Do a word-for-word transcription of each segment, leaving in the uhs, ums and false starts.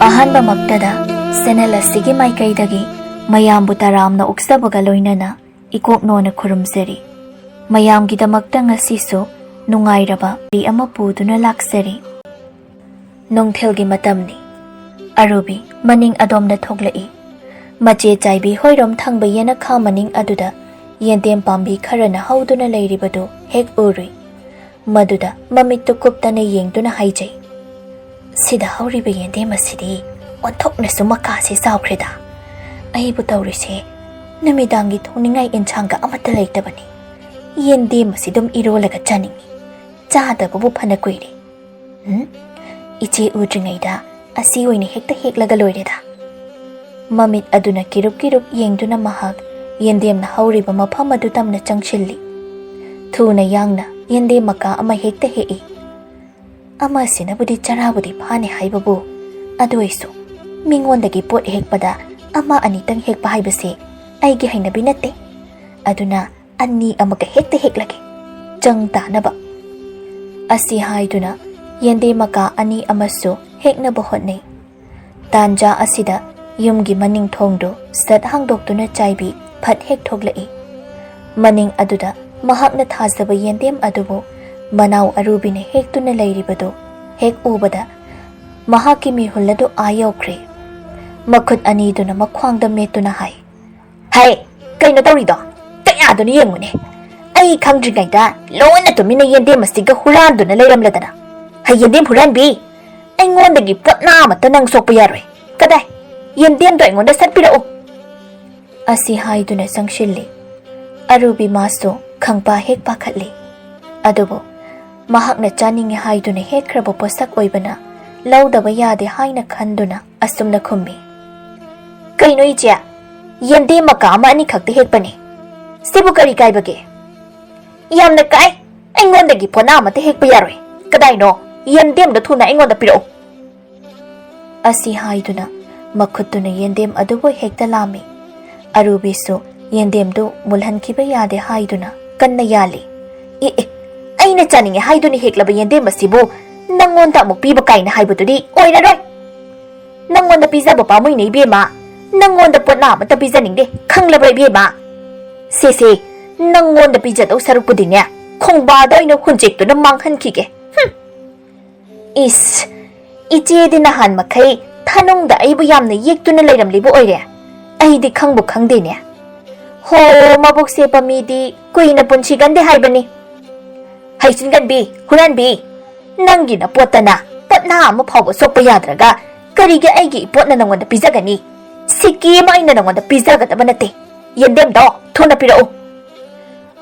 ꯑꯍꯥꯟꯕꯃꯛꯇꯗ channel ꯑꯁꯤꯒꯤ ꯃꯥꯏꯀꯩꯗꯒꯤ ꯃꯌꯥꯝꯕꯨ ꯇꯔꯥꯝꯅ ꯑꯣꯛꯆꯕꯒ ꯂꯣꯏꯅꯅ ꯏꯀꯣꯛꯅꯣꯅ ꯈꯨꯔꯨꯝꯖꯔꯤ꯫ ꯃꯌꯥꯝꯒꯤꯗꯃꯛꯇ ꯉꯁꯤꯁꯨ ꯅꯨꯡꯉꯥꯏꯔꯕ ꯋꯥꯔꯤ ꯑꯃ ꯄꯨꯗꯨꯅ ꯂꯥꯛꯆꯔꯤ꯫ ꯅꯨꯡꯊꯤꯜꯒꯤ ꯃꯇꯝꯅꯤ꯫ ꯑꯔꯨꯕꯤ ꯃꯅꯤꯡ ꯑꯗꯣꯝꯗ ꯊꯣꯛꯂꯛꯏ꯫ ꯃꯆꯦ ꯆꯥꯏꯕꯤ ꯍꯣꯏꯔꯣꯝ ꯊꯪꯕ ꯌꯦꯅꯈꯥ ꯃꯅꯤꯡ ꯑꯗꯨꯗ ꯌꯦꯟꯗꯦꯝ ꯄꯥꯝꯕꯤ ꯈꯔꯅ ꯍꯧꯗꯨꯅ ꯂꯩꯔꯤꯕꯗꯨ ꯍꯦꯛ ꯎꯔꯨꯏ꯫ ꯃꯗꯨꯗ ꯃꯃꯤꯠꯇꯨ ꯀꯨꯞꯇꯅ ꯌꯦꯡꯗꯨꯅ ꯍꯥꯏꯖꯩ, "ꯁꯤꯗ ꯍꯧꯔꯤꯕ ꯌꯦꯟꯗꯦꯝ ꯑꯁꯤꯗꯤ ꯑꯣꯟꯊꯣꯛꯅꯁꯨ ꯃꯀꯥꯁꯤ ꯆꯥꯎꯈ꯭ꯔꯦꯗ꯫ ꯑꯩꯕꯨ ꯇꯧꯔꯤꯁꯦ, ꯅꯨꯃꯤꯗꯥꯡꯒꯤ ꯊꯣꯡꯅꯤꯡꯉꯥꯏ ꯏꯟꯁꯥꯡꯒ ꯑꯃꯠꯇ ꯂꯩꯇꯕꯅꯤ꯫ ꯌꯦꯟꯗꯦꯝ ꯑꯁꯤ ꯑꯗꯨꯝ ꯏꯔꯣꯜꯂꯒ ꯆꯥꯅꯤꯡꯏ꯫ ꯆꯥꯗꯕꯕꯨ ꯐꯅ ꯀꯨꯏꯔꯦ꯫ ꯎꯝ? ꯏꯆꯦ ꯎꯗ꯭ꯔꯤꯉꯩꯗ ꯑꯁꯤ ꯑꯣꯏꯅ ꯍꯦꯛꯇ ꯍꯦꯛꯂꯒ ꯂꯣꯏꯔꯦꯗ꯫" ꯃꯃꯤꯠ ꯑꯗꯨꯅ ꯀꯤꯔꯨꯞ ꯀꯤꯔꯨꯞ ꯌꯦꯡꯗꯨꯅ ꯃꯍꯥꯛ ꯌꯦꯟꯗꯦꯝꯅ ꯍꯧꯔꯤꯕ ꯃꯐꯝ ꯑꯗꯨ ꯇꯝꯅ ꯆꯪꯁꯤꯜꯂꯤ꯫ ꯊꯨꯅ ꯌꯥꯡꯅ ꯌꯦꯟꯗꯦꯝ ꯃꯀꯥ ꯑꯃ ꯍꯦꯛꯇ ꯍꯦꯛꯏ꯫ ꯑꯃꯁꯤꯅꯕꯨꯗꯤ ꯆꯔꯥꯕꯨꯗꯤ ꯐꯥꯅꯤ ꯍꯥꯏꯕꯕꯨ, ꯑꯗꯨ ꯑꯣꯏꯁꯨ ꯃꯤꯉꯣꯟꯗꯒꯤ ꯄꯣꯠ ꯍꯦꯛꯄꯗ ꯑꯃ ꯑꯅꯤꯇꯪ ꯍꯦꯛꯄ ꯍꯥꯏꯕꯁꯦ ꯑꯩꯒꯤ ꯍꯩꯅꯕꯤ ꯅꯠꯇꯦ꯫ ꯑꯗꯨꯅ ꯑꯅꯤ ꯑꯃꯒ ꯍꯦꯛꯇ ꯍꯦꯛꯂꯒꯦ, ꯆꯪ ꯇꯥꯅꯕ꯫ ꯑꯁꯤ ꯍꯥꯏꯗꯨꯅ ꯌꯦꯟꯗꯦꯝ ꯃꯀꯥ ꯑꯅꯤ ꯑꯃꯁꯨ ꯍꯦꯛꯅꯕ ꯍꯣꯠꯅꯩ꯫ ꯇꯥꯟꯖꯥ ꯑꯁꯤꯗ ꯌꯨꯝꯒꯤ ꯃꯅꯤꯡ ꯊꯣꯡꯗꯨ ꯁꯠ ꯍꯥꯡꯗꯣꯛꯇꯨꯅ ꯆꯥꯏꯕꯤ ꯐꯠ ꯍꯦꯛ ꯊꯣꯛꯂꯛꯏ꯫ ꯃꯅꯤꯡ ꯑꯗꯨꯗ ꯃꯍꯥꯛꯅ ꯊꯥꯖꯕ ꯌꯦꯟꯗꯦꯝ ꯑꯗꯨꯕꯨ ꯃꯅꯥꯎ ꯑꯔꯨꯕꯤꯅ ꯍꯦꯛꯇꯨꯅ ꯂꯩꯔꯤꯕꯗꯨ ꯍꯦꯛ ꯎꯕꯗ ꯃꯍꯥꯛꯀꯤ ꯃꯤꯍꯨꯜ ꯑꯗꯨ ꯑꯥ ꯌꯧꯈ꯭ꯔꯦ꯫ ꯃꯈꯨꯠ ꯑꯅꯤꯗꯨꯅ ꯃꯈ꯭ꯋꯥꯡꯗ ꯃꯦꯠꯇꯨꯅ ꯍꯥꯏ, "ꯍꯩ, ꯀꯩꯅꯣ ꯇꯧꯔꯤꯗꯣ? ꯀꯌꯥꯗꯨꯅ ꯌꯦꯡꯉꯨꯅꯦ꯫ ꯑꯩ ꯈꯪꯗ꯭ꯔꯤꯉꯩꯗ ꯂꯣꯟꯅ ꯇꯨꯃꯤꯟꯅ ꯌꯦꯟꯗꯦꯝ ꯑꯁꯤꯒ ꯍꯨꯔꯥꯟꯗꯨꯅ ꯂꯩꯔꯝꯂꯗꯅ꯫ ꯍꯩ, ꯌꯦꯟꯗꯦꯝ ꯍꯨꯔꯥꯟꯕꯤ! ꯑꯩꯉꯣꯟꯗꯒꯤ ꯄꯣꯠꯅꯥ ꯑꯃꯠꯇ ꯅꯪ ꯁꯣꯛꯄ ꯌꯥꯔꯣꯏ꯫ ꯀꯗꯥꯏ? ꯌꯦꯟꯗꯦꯝꯗꯣ ꯑꯩꯉꯣꯟꯗ ꯁꯠ ꯄꯤꯔꯛꯎ!" ꯑꯁꯤ ꯍꯥꯏꯗꯨꯅ ꯆꯪꯁꯤꯜꯂꯤ꯫ ꯑꯔꯨꯕꯤ ꯃꯥꯁꯨ ꯈꯪꯄꯥ ꯍꯦꯛ ꯄꯥꯈꯠꯂꯤ꯫ ꯑꯗꯨꯕꯨ ꯃꯍꯥꯛꯅ ꯆꯥꯅꯤꯡꯉꯤ ꯍꯥꯏꯗꯨꯅ ꯍꯦꯛꯈ꯭ꯔꯕ ꯄꯣꯠꯁꯛ ꯑꯣꯏꯕꯅ ꯂꯧꯗꯕ ꯌꯥꯗꯦ ꯍꯥꯏꯅ ꯈꯟꯗꯨꯅ ꯑꯁꯨꯝꯅ ꯈꯨꯝꯃꯤ, "ꯀꯩꯅꯣ ꯏꯆꯦ? ꯌꯦꯟꯗꯦꯝ ꯃꯀꯥ ꯑꯃ ꯑꯅꯤꯈꯛꯇ ꯍꯦꯛꯄꯅꯤ꯫ ꯁꯤꯕꯨ ꯀꯔꯤ ꯀꯥꯏꯕꯒꯦ?" "ꯌꯥꯝꯅ ꯀꯥꯏ꯫ ꯑꯩꯉꯣꯟꯗꯒꯤ ꯄꯣꯠꯅꯥ ꯑꯃꯠꯇ ꯍꯦꯛꯄ ꯌꯥꯔꯣꯏ꯫ ꯀꯗꯥꯏꯅꯣ? ꯌꯦꯟꯗꯦꯝꯗꯣ ꯊꯨꯅ ꯑꯩꯉꯣꯟꯗ ꯄꯤꯔꯛꯎ!" ꯑꯁꯤ ꯍꯥꯏꯗꯨꯅ ꯃꯈꯨꯠꯇꯨꯅ ꯌꯦꯟꯗꯦꯝ ꯑꯗꯨꯕꯨ ꯍꯦꯛꯇ ꯂꯥꯝꯃꯤ꯫ ꯑꯔꯨꯕꯤꯁꯨ ꯌꯦꯟꯗꯦꯝꯗꯨ ꯃꯨꯜꯍꯟꯈꯤꯕ ꯌꯥꯗꯦ ꯍꯥꯏꯗꯨꯅ ꯀꯟꯅ ꯌꯥꯜꯂꯤ꯫ "ꯑꯦ, ꯑꯦ, ꯑꯩꯅ ꯆꯥꯅꯤꯡꯉꯦ ꯍꯥꯏꯗꯨꯅ ꯍꯦꯛꯂꯕ ꯌꯦꯟꯗꯦꯝ ꯑꯁꯤꯕꯨ ꯅꯪꯉꯣꯟꯗ ꯑꯃꯨꯛ ꯄꯤꯕ ꯀꯥꯏꯅ ꯍꯥꯏꯕꯗꯨꯗꯤ ꯑꯣꯏꯔꯔꯣꯏ!" ꯅꯪꯉꯣꯟꯗ ꯄꯤꯖꯕ ꯄꯥꯝꯃꯨꯏꯅꯦ ꯏꯕꯦꯝꯃ꯫ ꯅꯪꯉꯣꯟꯗ ꯄꯣꯠꯅ ꯑꯃꯠꯇ ꯄꯤꯖꯅꯤꯡꯗꯦ, ꯈꯪꯂꯕ꯭ꯔꯥ ꯏꯕꯦꯝꯃ? ꯁꯦ ꯁꯦ, ꯅꯪꯉꯣꯟꯗ ꯄꯤꯖꯗꯧ ꯁꯔꯨꯛꯄꯨꯗꯤꯅꯦ, ꯈꯣꯡꯕꯥꯗ ꯑꯣꯏꯅ ꯍꯨꯟꯖꯦꯛꯇꯨꯅ ꯃꯥꯡꯍꯟꯈꯤꯒꯦ꯫ ꯍꯨꯝ꯫ ꯏꯁ, ꯏꯆꯦꯗꯤ ꯅꯍꯥꯟ ꯃꯈꯩ ꯊꯅꯨꯡꯗ ꯑꯩꯕꯨ ꯌꯥꯝꯅ ꯌꯦꯛꯇꯨꯅ ꯂꯩꯔꯝꯂꯤꯕ ꯑꯣꯏꯔꯦ꯫ ꯑꯩꯗꯤ ꯈꯪꯕꯨ ꯈꯪꯗꯦꯅꯦ꯫ ꯍꯣ, ꯃꯕꯨꯛ ꯁꯦꯞꯄ ꯃꯤꯗꯤ ꯀꯨꯏꯅ ꯄꯨꯟꯁꯤꯒꯟꯗꯦ ꯍꯥꯏꯕꯅꯤ꯫ ꯍꯩꯆꯤꯟꯒꯟꯕꯤ, ꯍꯨꯔꯥꯟꯕꯤ, ꯅꯪꯒꯤ ꯅꯄꯣꯠꯇꯅ ꯄꯠꯅꯥ ꯑꯃ ꯐꯥꯎꯕ ꯁꯣꯛꯄ ꯌꯥꯗ꯭ꯔꯒ ꯀꯔꯤꯒꯤ ꯑꯩꯒꯤ ꯏꯄꯣꯠꯅ ꯅꯪꯉꯣꯟꯗ ꯄꯤꯖꯒꯅꯤ? ꯁꯤꯀꯤ ꯑꯃ ꯑꯩꯅ ꯅꯪꯉꯣꯟꯗ ꯄꯤꯖꯒꯗꯕ ꯅꯠꯇꯦ꯫ ꯌꯦꯟꯗꯦꯝꯗꯣ ꯊꯨꯅ ꯄꯤꯔꯛꯎ꯫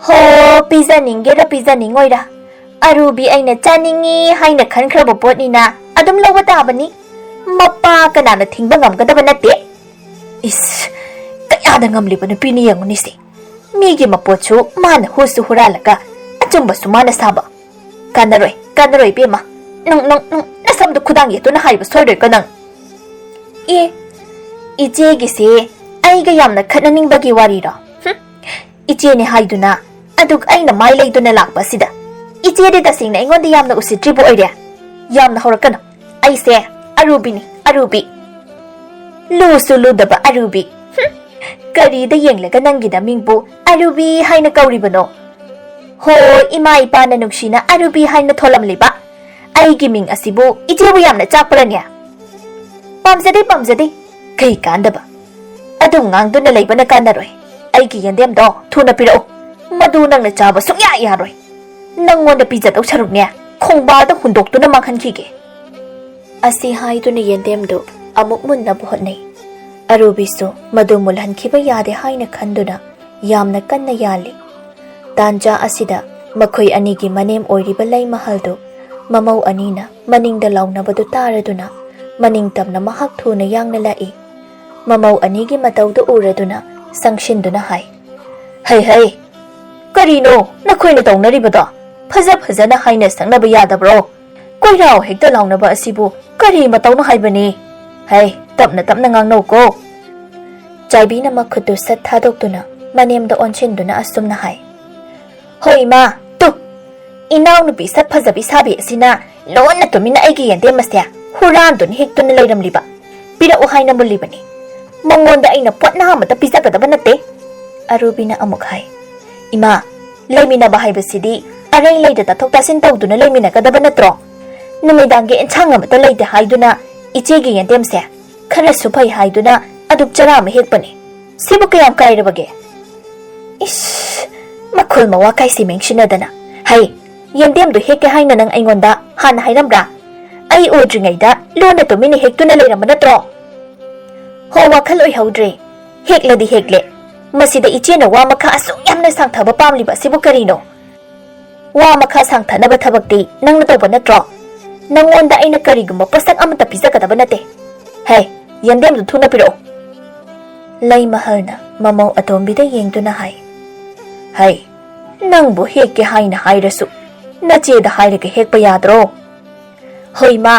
ꯍꯣ, ꯄꯤꯖꯅꯤꯡꯒꯦꯔ ꯄꯤꯖꯅꯤꯡꯉꯣꯏꯔ, ꯑꯔꯨꯕꯤ ꯑꯩꯅ ꯆꯥꯅꯤꯡꯉꯤ ꯍꯥꯏꯅ ꯈꯟꯈ꯭ꯔꯕ ꯄꯣꯠꯅꯤꯅ ꯑꯗꯨꯝ ꯂꯧꯕ ꯇꯥꯕꯅꯤ꯫ ꯃꯄꯥ ꯀꯅꯥꯅ ꯊꯤꯡꯕ ꯉꯝꯒꯗꯕ ꯅꯠꯇꯦ꯫ ꯏꯁ, ꯀꯌꯥꯗ ꯉꯝꯂꯤꯕ ꯅꯨꯄꯤꯅꯤ ꯌꯦꯡꯉꯨꯅꯤꯁꯦ꯫ ꯃꯤꯒꯤ ꯃꯄꯣꯠꯁꯨ ꯃꯥꯅ ꯍꯨꯁꯨ ꯍꯨꯔꯥꯜꯂꯒ ꯑꯆꯨꯝꯕꯁꯨ ꯃꯥꯅ ꯁꯥꯕ꯫ ꯀꯥꯟꯅꯔꯣꯏ, ꯀꯥꯟꯅꯔꯣꯏ ꯏꯕꯦꯝꯃ꯫ ꯅꯪ, ꯅꯪ, ꯅꯪ ꯅꯁꯝꯗꯣ ꯈꯨꯗꯥꯡ ꯌꯦꯠꯇꯨꯅ ꯍꯥꯏꯕ ꯁꯣꯏꯔꯣꯏꯀꯣ ꯅꯪ꯫ ꯑꯦ, ꯏꯆꯦꯒꯤꯁꯦ ꯑꯩꯒ ꯌꯥꯝꯅ ꯈꯠꯅꯅꯤꯡꯕꯒꯤ ꯋꯥꯔꯤꯔꯣ? ꯍꯨꯝ, ꯏꯆꯦꯅꯦ ꯍꯥꯏꯗꯨꯅ ꯑꯗꯨꯛ ꯑꯩꯅ ꯃꯥꯏ ꯂꯩꯗꯨꯅ ꯂꯥꯛꯄ ꯑꯁꯤꯗ ꯏꯆꯦꯗꯤ ꯇꯁꯦꯡꯅ ꯑꯩꯉꯣꯟꯗ ꯌꯥꯝꯅ ꯎꯁꯤꯠꯇ꯭ꯔꯤꯕ ꯑꯣꯏꯔꯦ꯫ ꯌꯥꯝꯅ ꯍꯧꯔꯛꯀꯅꯨ꯫ ꯑꯩꯁꯦ ꯑꯔꯨꯕꯤꯅꯤ, ꯑꯔꯨꯕꯤ꯫ ꯂꯨꯁꯨ ꯂꯨꯗꯕ ꯑꯔꯨꯕꯤ꯫ ꯍꯨꯝ! ꯀꯔꯤꯗ ꯌꯦꯡꯂꯒ ꯅꯪꯒꯤ ꯅꯃꯤꯡꯕꯨ ꯑꯔꯨꯕꯤ ꯍꯥꯏꯅ ꯀꯧꯔꯤꯕꯅꯣ? ꯍꯣ, ꯏꯃꯥ ꯏꯄꯥꯅ ꯅꯨꯡꯁꯤꯅ ꯑꯔꯨꯕꯤ ꯍꯥꯏꯅ ꯊꯣꯜꯂꯝꯂꯤꯕ ꯑꯩꯒꯤ ꯃꯤꯡ ꯑꯁꯤꯕꯨ ꯏꯆꯦꯕꯨ ꯌꯥꯝꯅ ꯆꯥꯛꯄ꯭ꯔꯅꯦ? ꯄꯥꯝꯖꯗꯦ, ꯄꯥꯝꯖꯗꯦ꯫ ꯀꯩ ꯀꯥꯟꯗꯕ? ꯑꯗꯨꯝ ꯉꯥꯡꯗꯨꯅ ꯂꯩꯕꯅ ꯀꯥꯟꯅꯔꯣꯏ꯫ ꯑꯩꯒꯤ ꯌꯦꯟꯗꯦꯝꯗꯣ ꯊꯨꯅ ꯄꯤꯔꯛꯎ꯫ ꯃꯗꯨ ꯅꯪꯅ ꯆꯥꯕ ꯁꯨꯡꯌꯥ ꯌꯥꯔꯣꯏ꯫ ꯅꯪꯉꯣꯟꯗ ꯄꯤꯖꯗꯧ ꯁꯔꯨꯛꯅꯦ, ꯈꯣꯡꯕꯥꯜꯗ ꯍꯨꯟꯗꯣꯛꯇꯨꯅ ꯃꯥꯡꯍꯟꯈꯤꯒꯦ꯫ ꯑꯁꯤ ꯍꯥꯏꯗꯨꯅ ꯌꯦꯟꯗꯦꯝꯗꯨ ꯑꯃꯨꯛ ꯃꯨꯟꯅꯕ ꯍꯣꯠꯅꯩ꯫ ꯑꯔꯨꯕꯤꯁꯨ ꯃꯗꯨ ꯃꯨꯜꯍꯟꯈꯤꯕ ꯌꯥꯗꯦ ꯍꯥꯏꯅ ꯈꯟꯗꯨꯅ ꯌꯥꯝꯅ ꯀꯟꯅ ꯌꯥꯜꯂꯤ꯫ ꯇꯥꯟꯖꯥ ꯑꯁꯤꯗ ꯃꯈꯣꯏ ꯑꯅꯤꯒꯤ ꯃꯅꯦꯝ ꯑꯣꯏꯔꯤꯕ ꯂꯩꯃꯍꯜꯗꯨ ꯃꯃꯧ ꯑꯅꯤꯅ ꯃꯅꯤꯡꯗ ꯂꯥꯎꯅꯕꯗꯨ ꯇꯥꯔꯗꯨꯅ ꯃꯅꯤꯡ ꯇꯝꯅ ꯃꯍꯥꯛ ꯊꯨꯅ ꯌꯥꯡꯅ ꯂꯥꯛꯏ꯫ ꯃꯃꯧ ꯑꯅꯤꯒꯤ ꯃꯇꯧꯗꯨ ꯎꯔꯗꯨꯅ ꯁꯪꯁꯤꯟꯗꯨꯅ ꯍꯥꯏ, "ꯍꯩ ꯍꯩ, ꯀꯔꯤꯅꯣ ꯅꯈꯣꯏꯅ ꯇꯧꯅꯔꯤꯕꯗꯣ? ꯐꯖ ꯐꯖꯅ ꯍꯥꯏꯅ ꯁꯛꯅꯕ ꯌꯥꯗꯕ꯭ꯔꯣ? ꯀꯣꯏꯔꯥꯎ ꯍꯦꯛꯇ ꯂꯥꯎꯅꯕ ꯑꯁꯤꯕꯨ ꯀꯔꯤ ꯃꯇꯧꯅ ꯍꯥꯏꯕꯅꯤ? ꯍꯩ, ꯇꯞꯅ ꯇꯞꯅ ꯉꯥꯡꯅꯧꯀꯣ꯫" ꯆꯥꯏꯕꯤꯅ ꯃꯈꯨꯠꯇꯨ ꯁꯠ ꯊꯥꯗꯣꯛꯇꯨꯅ ꯃꯅꯦꯝꯗ ꯑꯣꯟꯁꯤꯟꯗꯨꯅ ꯑꯁꯨꯝꯅ ꯍꯥꯏ, "ꯍꯣꯏ ꯏꯃꯥ, ꯇꯨ, ꯏꯅꯥꯎꯅꯨꯄꯤ ꯁꯛ ꯐꯖꯕꯤ ꯁꯥꯕꯤ ꯑꯁꯤꯅ ꯂꯣꯟꯅ ꯇꯨꯃꯤꯟꯅ ꯑꯩꯒꯤ ꯌꯦꯟꯗꯦꯝ ꯑꯁꯦ ꯍꯨꯔꯥꯟꯗꯨꯅ ꯍꯦꯛꯇꯨꯅ ꯂꯩꯔꯝꯂꯤꯕ꯫ ꯄꯤꯔꯛꯎ ꯍꯥꯏꯅ ꯃꯨꯜꯂꯤꯕꯅꯤ꯫ ꯃꯉꯣꯟꯗ ꯑꯩꯅ ꯄꯣꯠꯅ ꯑꯃꯠꯇ ꯄꯤꯖꯒꯗꯕ ꯅꯠꯇꯦ꯫ ꯑꯔꯨꯕꯤꯅ ꯑꯃꯨꯛ ꯍꯥꯏ, ꯏꯃꯥ, ꯂꯩꯃꯤꯟꯅꯕ ꯍꯥꯏꯕꯁꯤꯗꯤ ꯑꯔꯩ ꯂꯩꯗ ꯇꯥꯊꯣꯛ ꯇꯥꯁꯤꯟ ꯇꯧꯗꯨꯅ ꯂꯩꯃꯤꯟꯅꯒꯗꯕ ꯅꯠꯇ꯭ꯔꯣ? ꯅꯨꯃꯤꯗꯥꯡꯒꯤ ꯑꯦꯟꯁꯥꯡ ꯑꯃꯠꯇ ꯂꯩꯇꯦ ꯍꯥꯏꯗꯨꯅ ꯏꯆꯦꯒꯤ ꯌꯦꯟꯗꯦꯝꯁꯦ ꯈꯔꯁꯨ ꯐꯩ ꯍꯥꯏꯗꯨꯅ ꯑꯗꯨꯛ ꯆꯔꯥ ꯑꯃ ꯍꯦꯛꯄꯅꯤ꯫ ꯁꯤꯕꯨ ꯀꯌꯥꯝ ꯀꯥꯏꯔꯕꯒꯦ? ꯏꯁ, ꯃꯈꯨꯜ ꯃꯋꯥ ꯀꯥꯏꯁꯤ ꯃꯦꯡꯁꯤꯟꯅꯗꯅ꯫ ꯍꯩ, ꯌꯦꯟꯗꯦꯝꯗꯨ ꯍꯦꯛꯀꯦ ꯍꯥꯏꯅ ꯅꯪ ꯑꯩꯉꯣꯟꯗ ꯍꯥꯟꯅ ꯍꯥꯏꯔꯝꯕ꯭ꯔꯥ? ꯑꯩ ꯎꯗ꯭ꯔꯤꯉꯩꯗ ꯂꯣꯟꯅ ꯇꯨꯃꯤꯟꯅ ꯍꯦꯛꯇꯨꯅ ꯂꯩꯔꯝꯕ ꯅꯠꯇ꯭ꯔꯣ? ꯍꯣ, ꯋꯥꯈꯜ ꯑꯣꯏꯍꯧꯗ꯭ꯔꯦ꯫ ꯍꯦꯛꯂꯗꯤ ꯍꯦꯛꯂꯦ꯫ ꯃꯁꯤꯗ ꯏꯆꯦꯅ ꯋꯥ ꯃꯈꯥ ꯑꯁꯨꯛ ꯌꯥꯝꯅ ꯁꯥꯡꯊꯕ ꯄꯥꯝꯂꯤꯕ ꯑꯁꯤꯕꯨ ꯀꯔꯤꯅꯣ? ꯋꯥ ꯃꯈꯥ ꯁꯥꯡꯊꯅꯕ ꯊꯕꯛꯇꯤ ꯅꯪꯅ ꯇꯧꯕ ꯅꯠꯇ꯭ꯔꯣ? ꯅꯪꯉꯣꯟꯗ ꯑꯩꯅ ꯀꯔꯤꯒꯨꯝꯕ ꯄꯣꯠꯁꯛ ꯑꯃꯠꯇ ꯄꯤꯖꯒꯗꯕ ꯅꯠꯇꯦ꯫ ꯍꯦ, ꯌꯦꯟꯗꯦꯝꯗꯨ ꯊꯨꯅ ꯄꯤꯔꯛꯑꯣ꯫ ꯂꯩꯃꯍꯜꯅ ꯃꯃꯧ ꯑꯇꯣꯝꯕꯤꯗ ꯌꯦꯡꯗꯨꯅ ꯍꯥꯏ, ꯍꯩ, ꯅꯪꯕꯨ ꯍꯦꯛꯀꯦ ꯍꯥꯏꯅ ꯍꯥꯏꯔꯁꯨ ꯅꯆꯦꯗ ꯍꯥꯏꯔꯒ ꯍꯦꯛꯄ ꯌꯥꯗ꯭ꯔꯣ? ꯍꯣꯏ ꯃꯥ,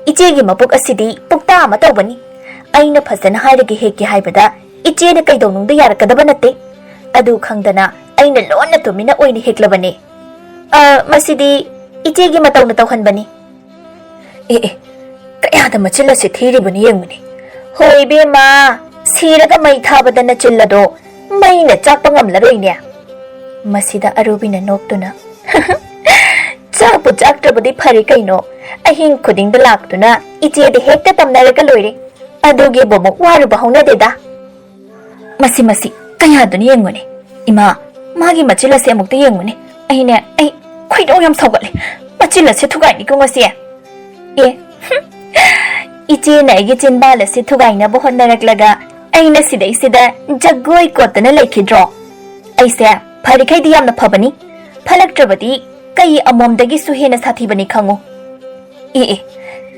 ꯏꯆꯦꯒꯤ ꯃꯕꯨꯛ ꯑꯁꯤꯗꯤ ꯄꯨꯛꯇꯥ ꯑꯃ ꯇꯧꯕꯅꯤ꯫ ꯑꯩꯅ ꯐꯖꯅ ꯍꯥꯏꯔꯒ ꯍꯦꯛꯀꯦ ꯍꯥꯏꯕꯗ ꯏꯆꯦꯅ ꯀꯩꯗꯧꯅꯨꯡꯗ ꯌꯥꯔꯛꯀꯗꯕ ꯅꯠꯇꯦ꯫ ꯑꯗꯨ ꯈꯪꯗꯅ ꯑꯩꯅ ꯂꯣꯟꯅ ꯇꯨꯃꯤꯟꯅ ꯑꯣꯏꯅ ꯍꯦꯛꯂꯕꯅꯦ꯫ ꯑ, ꯃꯁꯤꯗꯤ ꯏꯆꯦꯒꯤ ꯃꯇꯧꯅ ꯇꯧꯍꯟꯕꯅꯤ꯫ ꯑꯦ, ꯑꯦ, ꯀꯌꯥꯗ ꯃꯆꯤꯜ ꯑꯁꯤ ꯊꯤꯔꯤꯕꯅꯤ ꯌꯦꯡꯉꯨꯅꯦ꯫ ꯍꯣꯏ ꯏꯕꯦꯝꯃ, ꯁꯤꯔꯒ ꯃꯩ ꯊꯥꯕꯗ ꯅꯆꯤꯜ ꯑꯗꯣ ꯃꯩꯅ ꯆꯥꯛꯄ ꯉꯝꯂꯔꯣꯏꯅꯦ꯫ ꯃꯁꯤꯗ ꯑꯔꯨꯕꯤꯅ ꯅꯣꯛꯇꯨꯅ, ꯆꯥꯛꯄꯨ ꯆꯥꯛꯇ꯭ꯔꯕꯗꯤ ꯐꯔꯦ ꯀꯩꯅꯣ, ꯑꯍꯤꯡ ꯈꯨꯗꯤꯡꯗ ꯂꯥꯛꯇꯨꯅ ꯏꯆꯦꯗ ꯍꯦꯛꯇ ꯇꯝꯅꯔꯒ ꯂꯣꯏꯔꯦ꯫ ꯑꯗꯨꯒꯤꯕꯨ ꯑꯃꯨꯛ ꯋꯥꯔꯨꯕ ꯍꯧꯅꯗꯦꯗ꯫ ꯃꯁꯤ, ꯃꯁꯤ, ꯀꯌꯥꯗꯨꯅ ꯌꯦꯡꯉꯨꯅꯦ꯫ ꯏꯃꯥ, ꯃꯥꯒꯤ ꯃꯆꯤꯜ ꯑꯁꯦ ꯑꯃꯨꯛꯇ ꯌꯦꯡꯉꯨꯅꯦ꯫ ꯑꯩꯅꯦ, ꯑꯩ ꯈꯣꯏꯗꯧ ꯌꯥꯝ ꯁꯥꯎꯒꯠꯂꯦ꯫ ꯃꯆꯤꯜ ꯑꯁꯦ ꯊꯨꯒꯥꯏꯅꯤꯀꯣ ꯉꯁꯤ꯫ ꯑꯦ, ꯍꯨꯝ꯫ ꯏꯆꯦꯅ ꯑꯩꯒꯤ ꯆꯤꯟꯕꯥꯜ ꯑꯁꯤ ꯊꯨꯒꯥꯏꯅꯕ ꯍꯣꯠꯅꯔꯛꯂꯒ ꯑꯩꯅ ꯁꯤꯗꯩꯁꯤꯗ ꯖꯒꯣꯏ ꯀꯣꯠꯇꯅ ꯂꯩꯈꯤꯗ꯭ꯔꯣ? ꯑꯩꯁꯦ ꯐꯔꯤꯈꯩꯗꯤ ꯌꯥꯝꯅ ꯐꯕꯅꯤ꯫ ꯐꯠꯂꯛꯇ꯭ꯔꯕꯗꯤ ꯀꯩ ꯑꯃꯣꯝꯗꯒꯤꯁꯨ ꯍꯦꯟꯅ ꯁꯥꯊꯤꯕꯅꯤ ꯈꯪꯉꯨ꯫ ꯑꯦ, ꯑꯦ,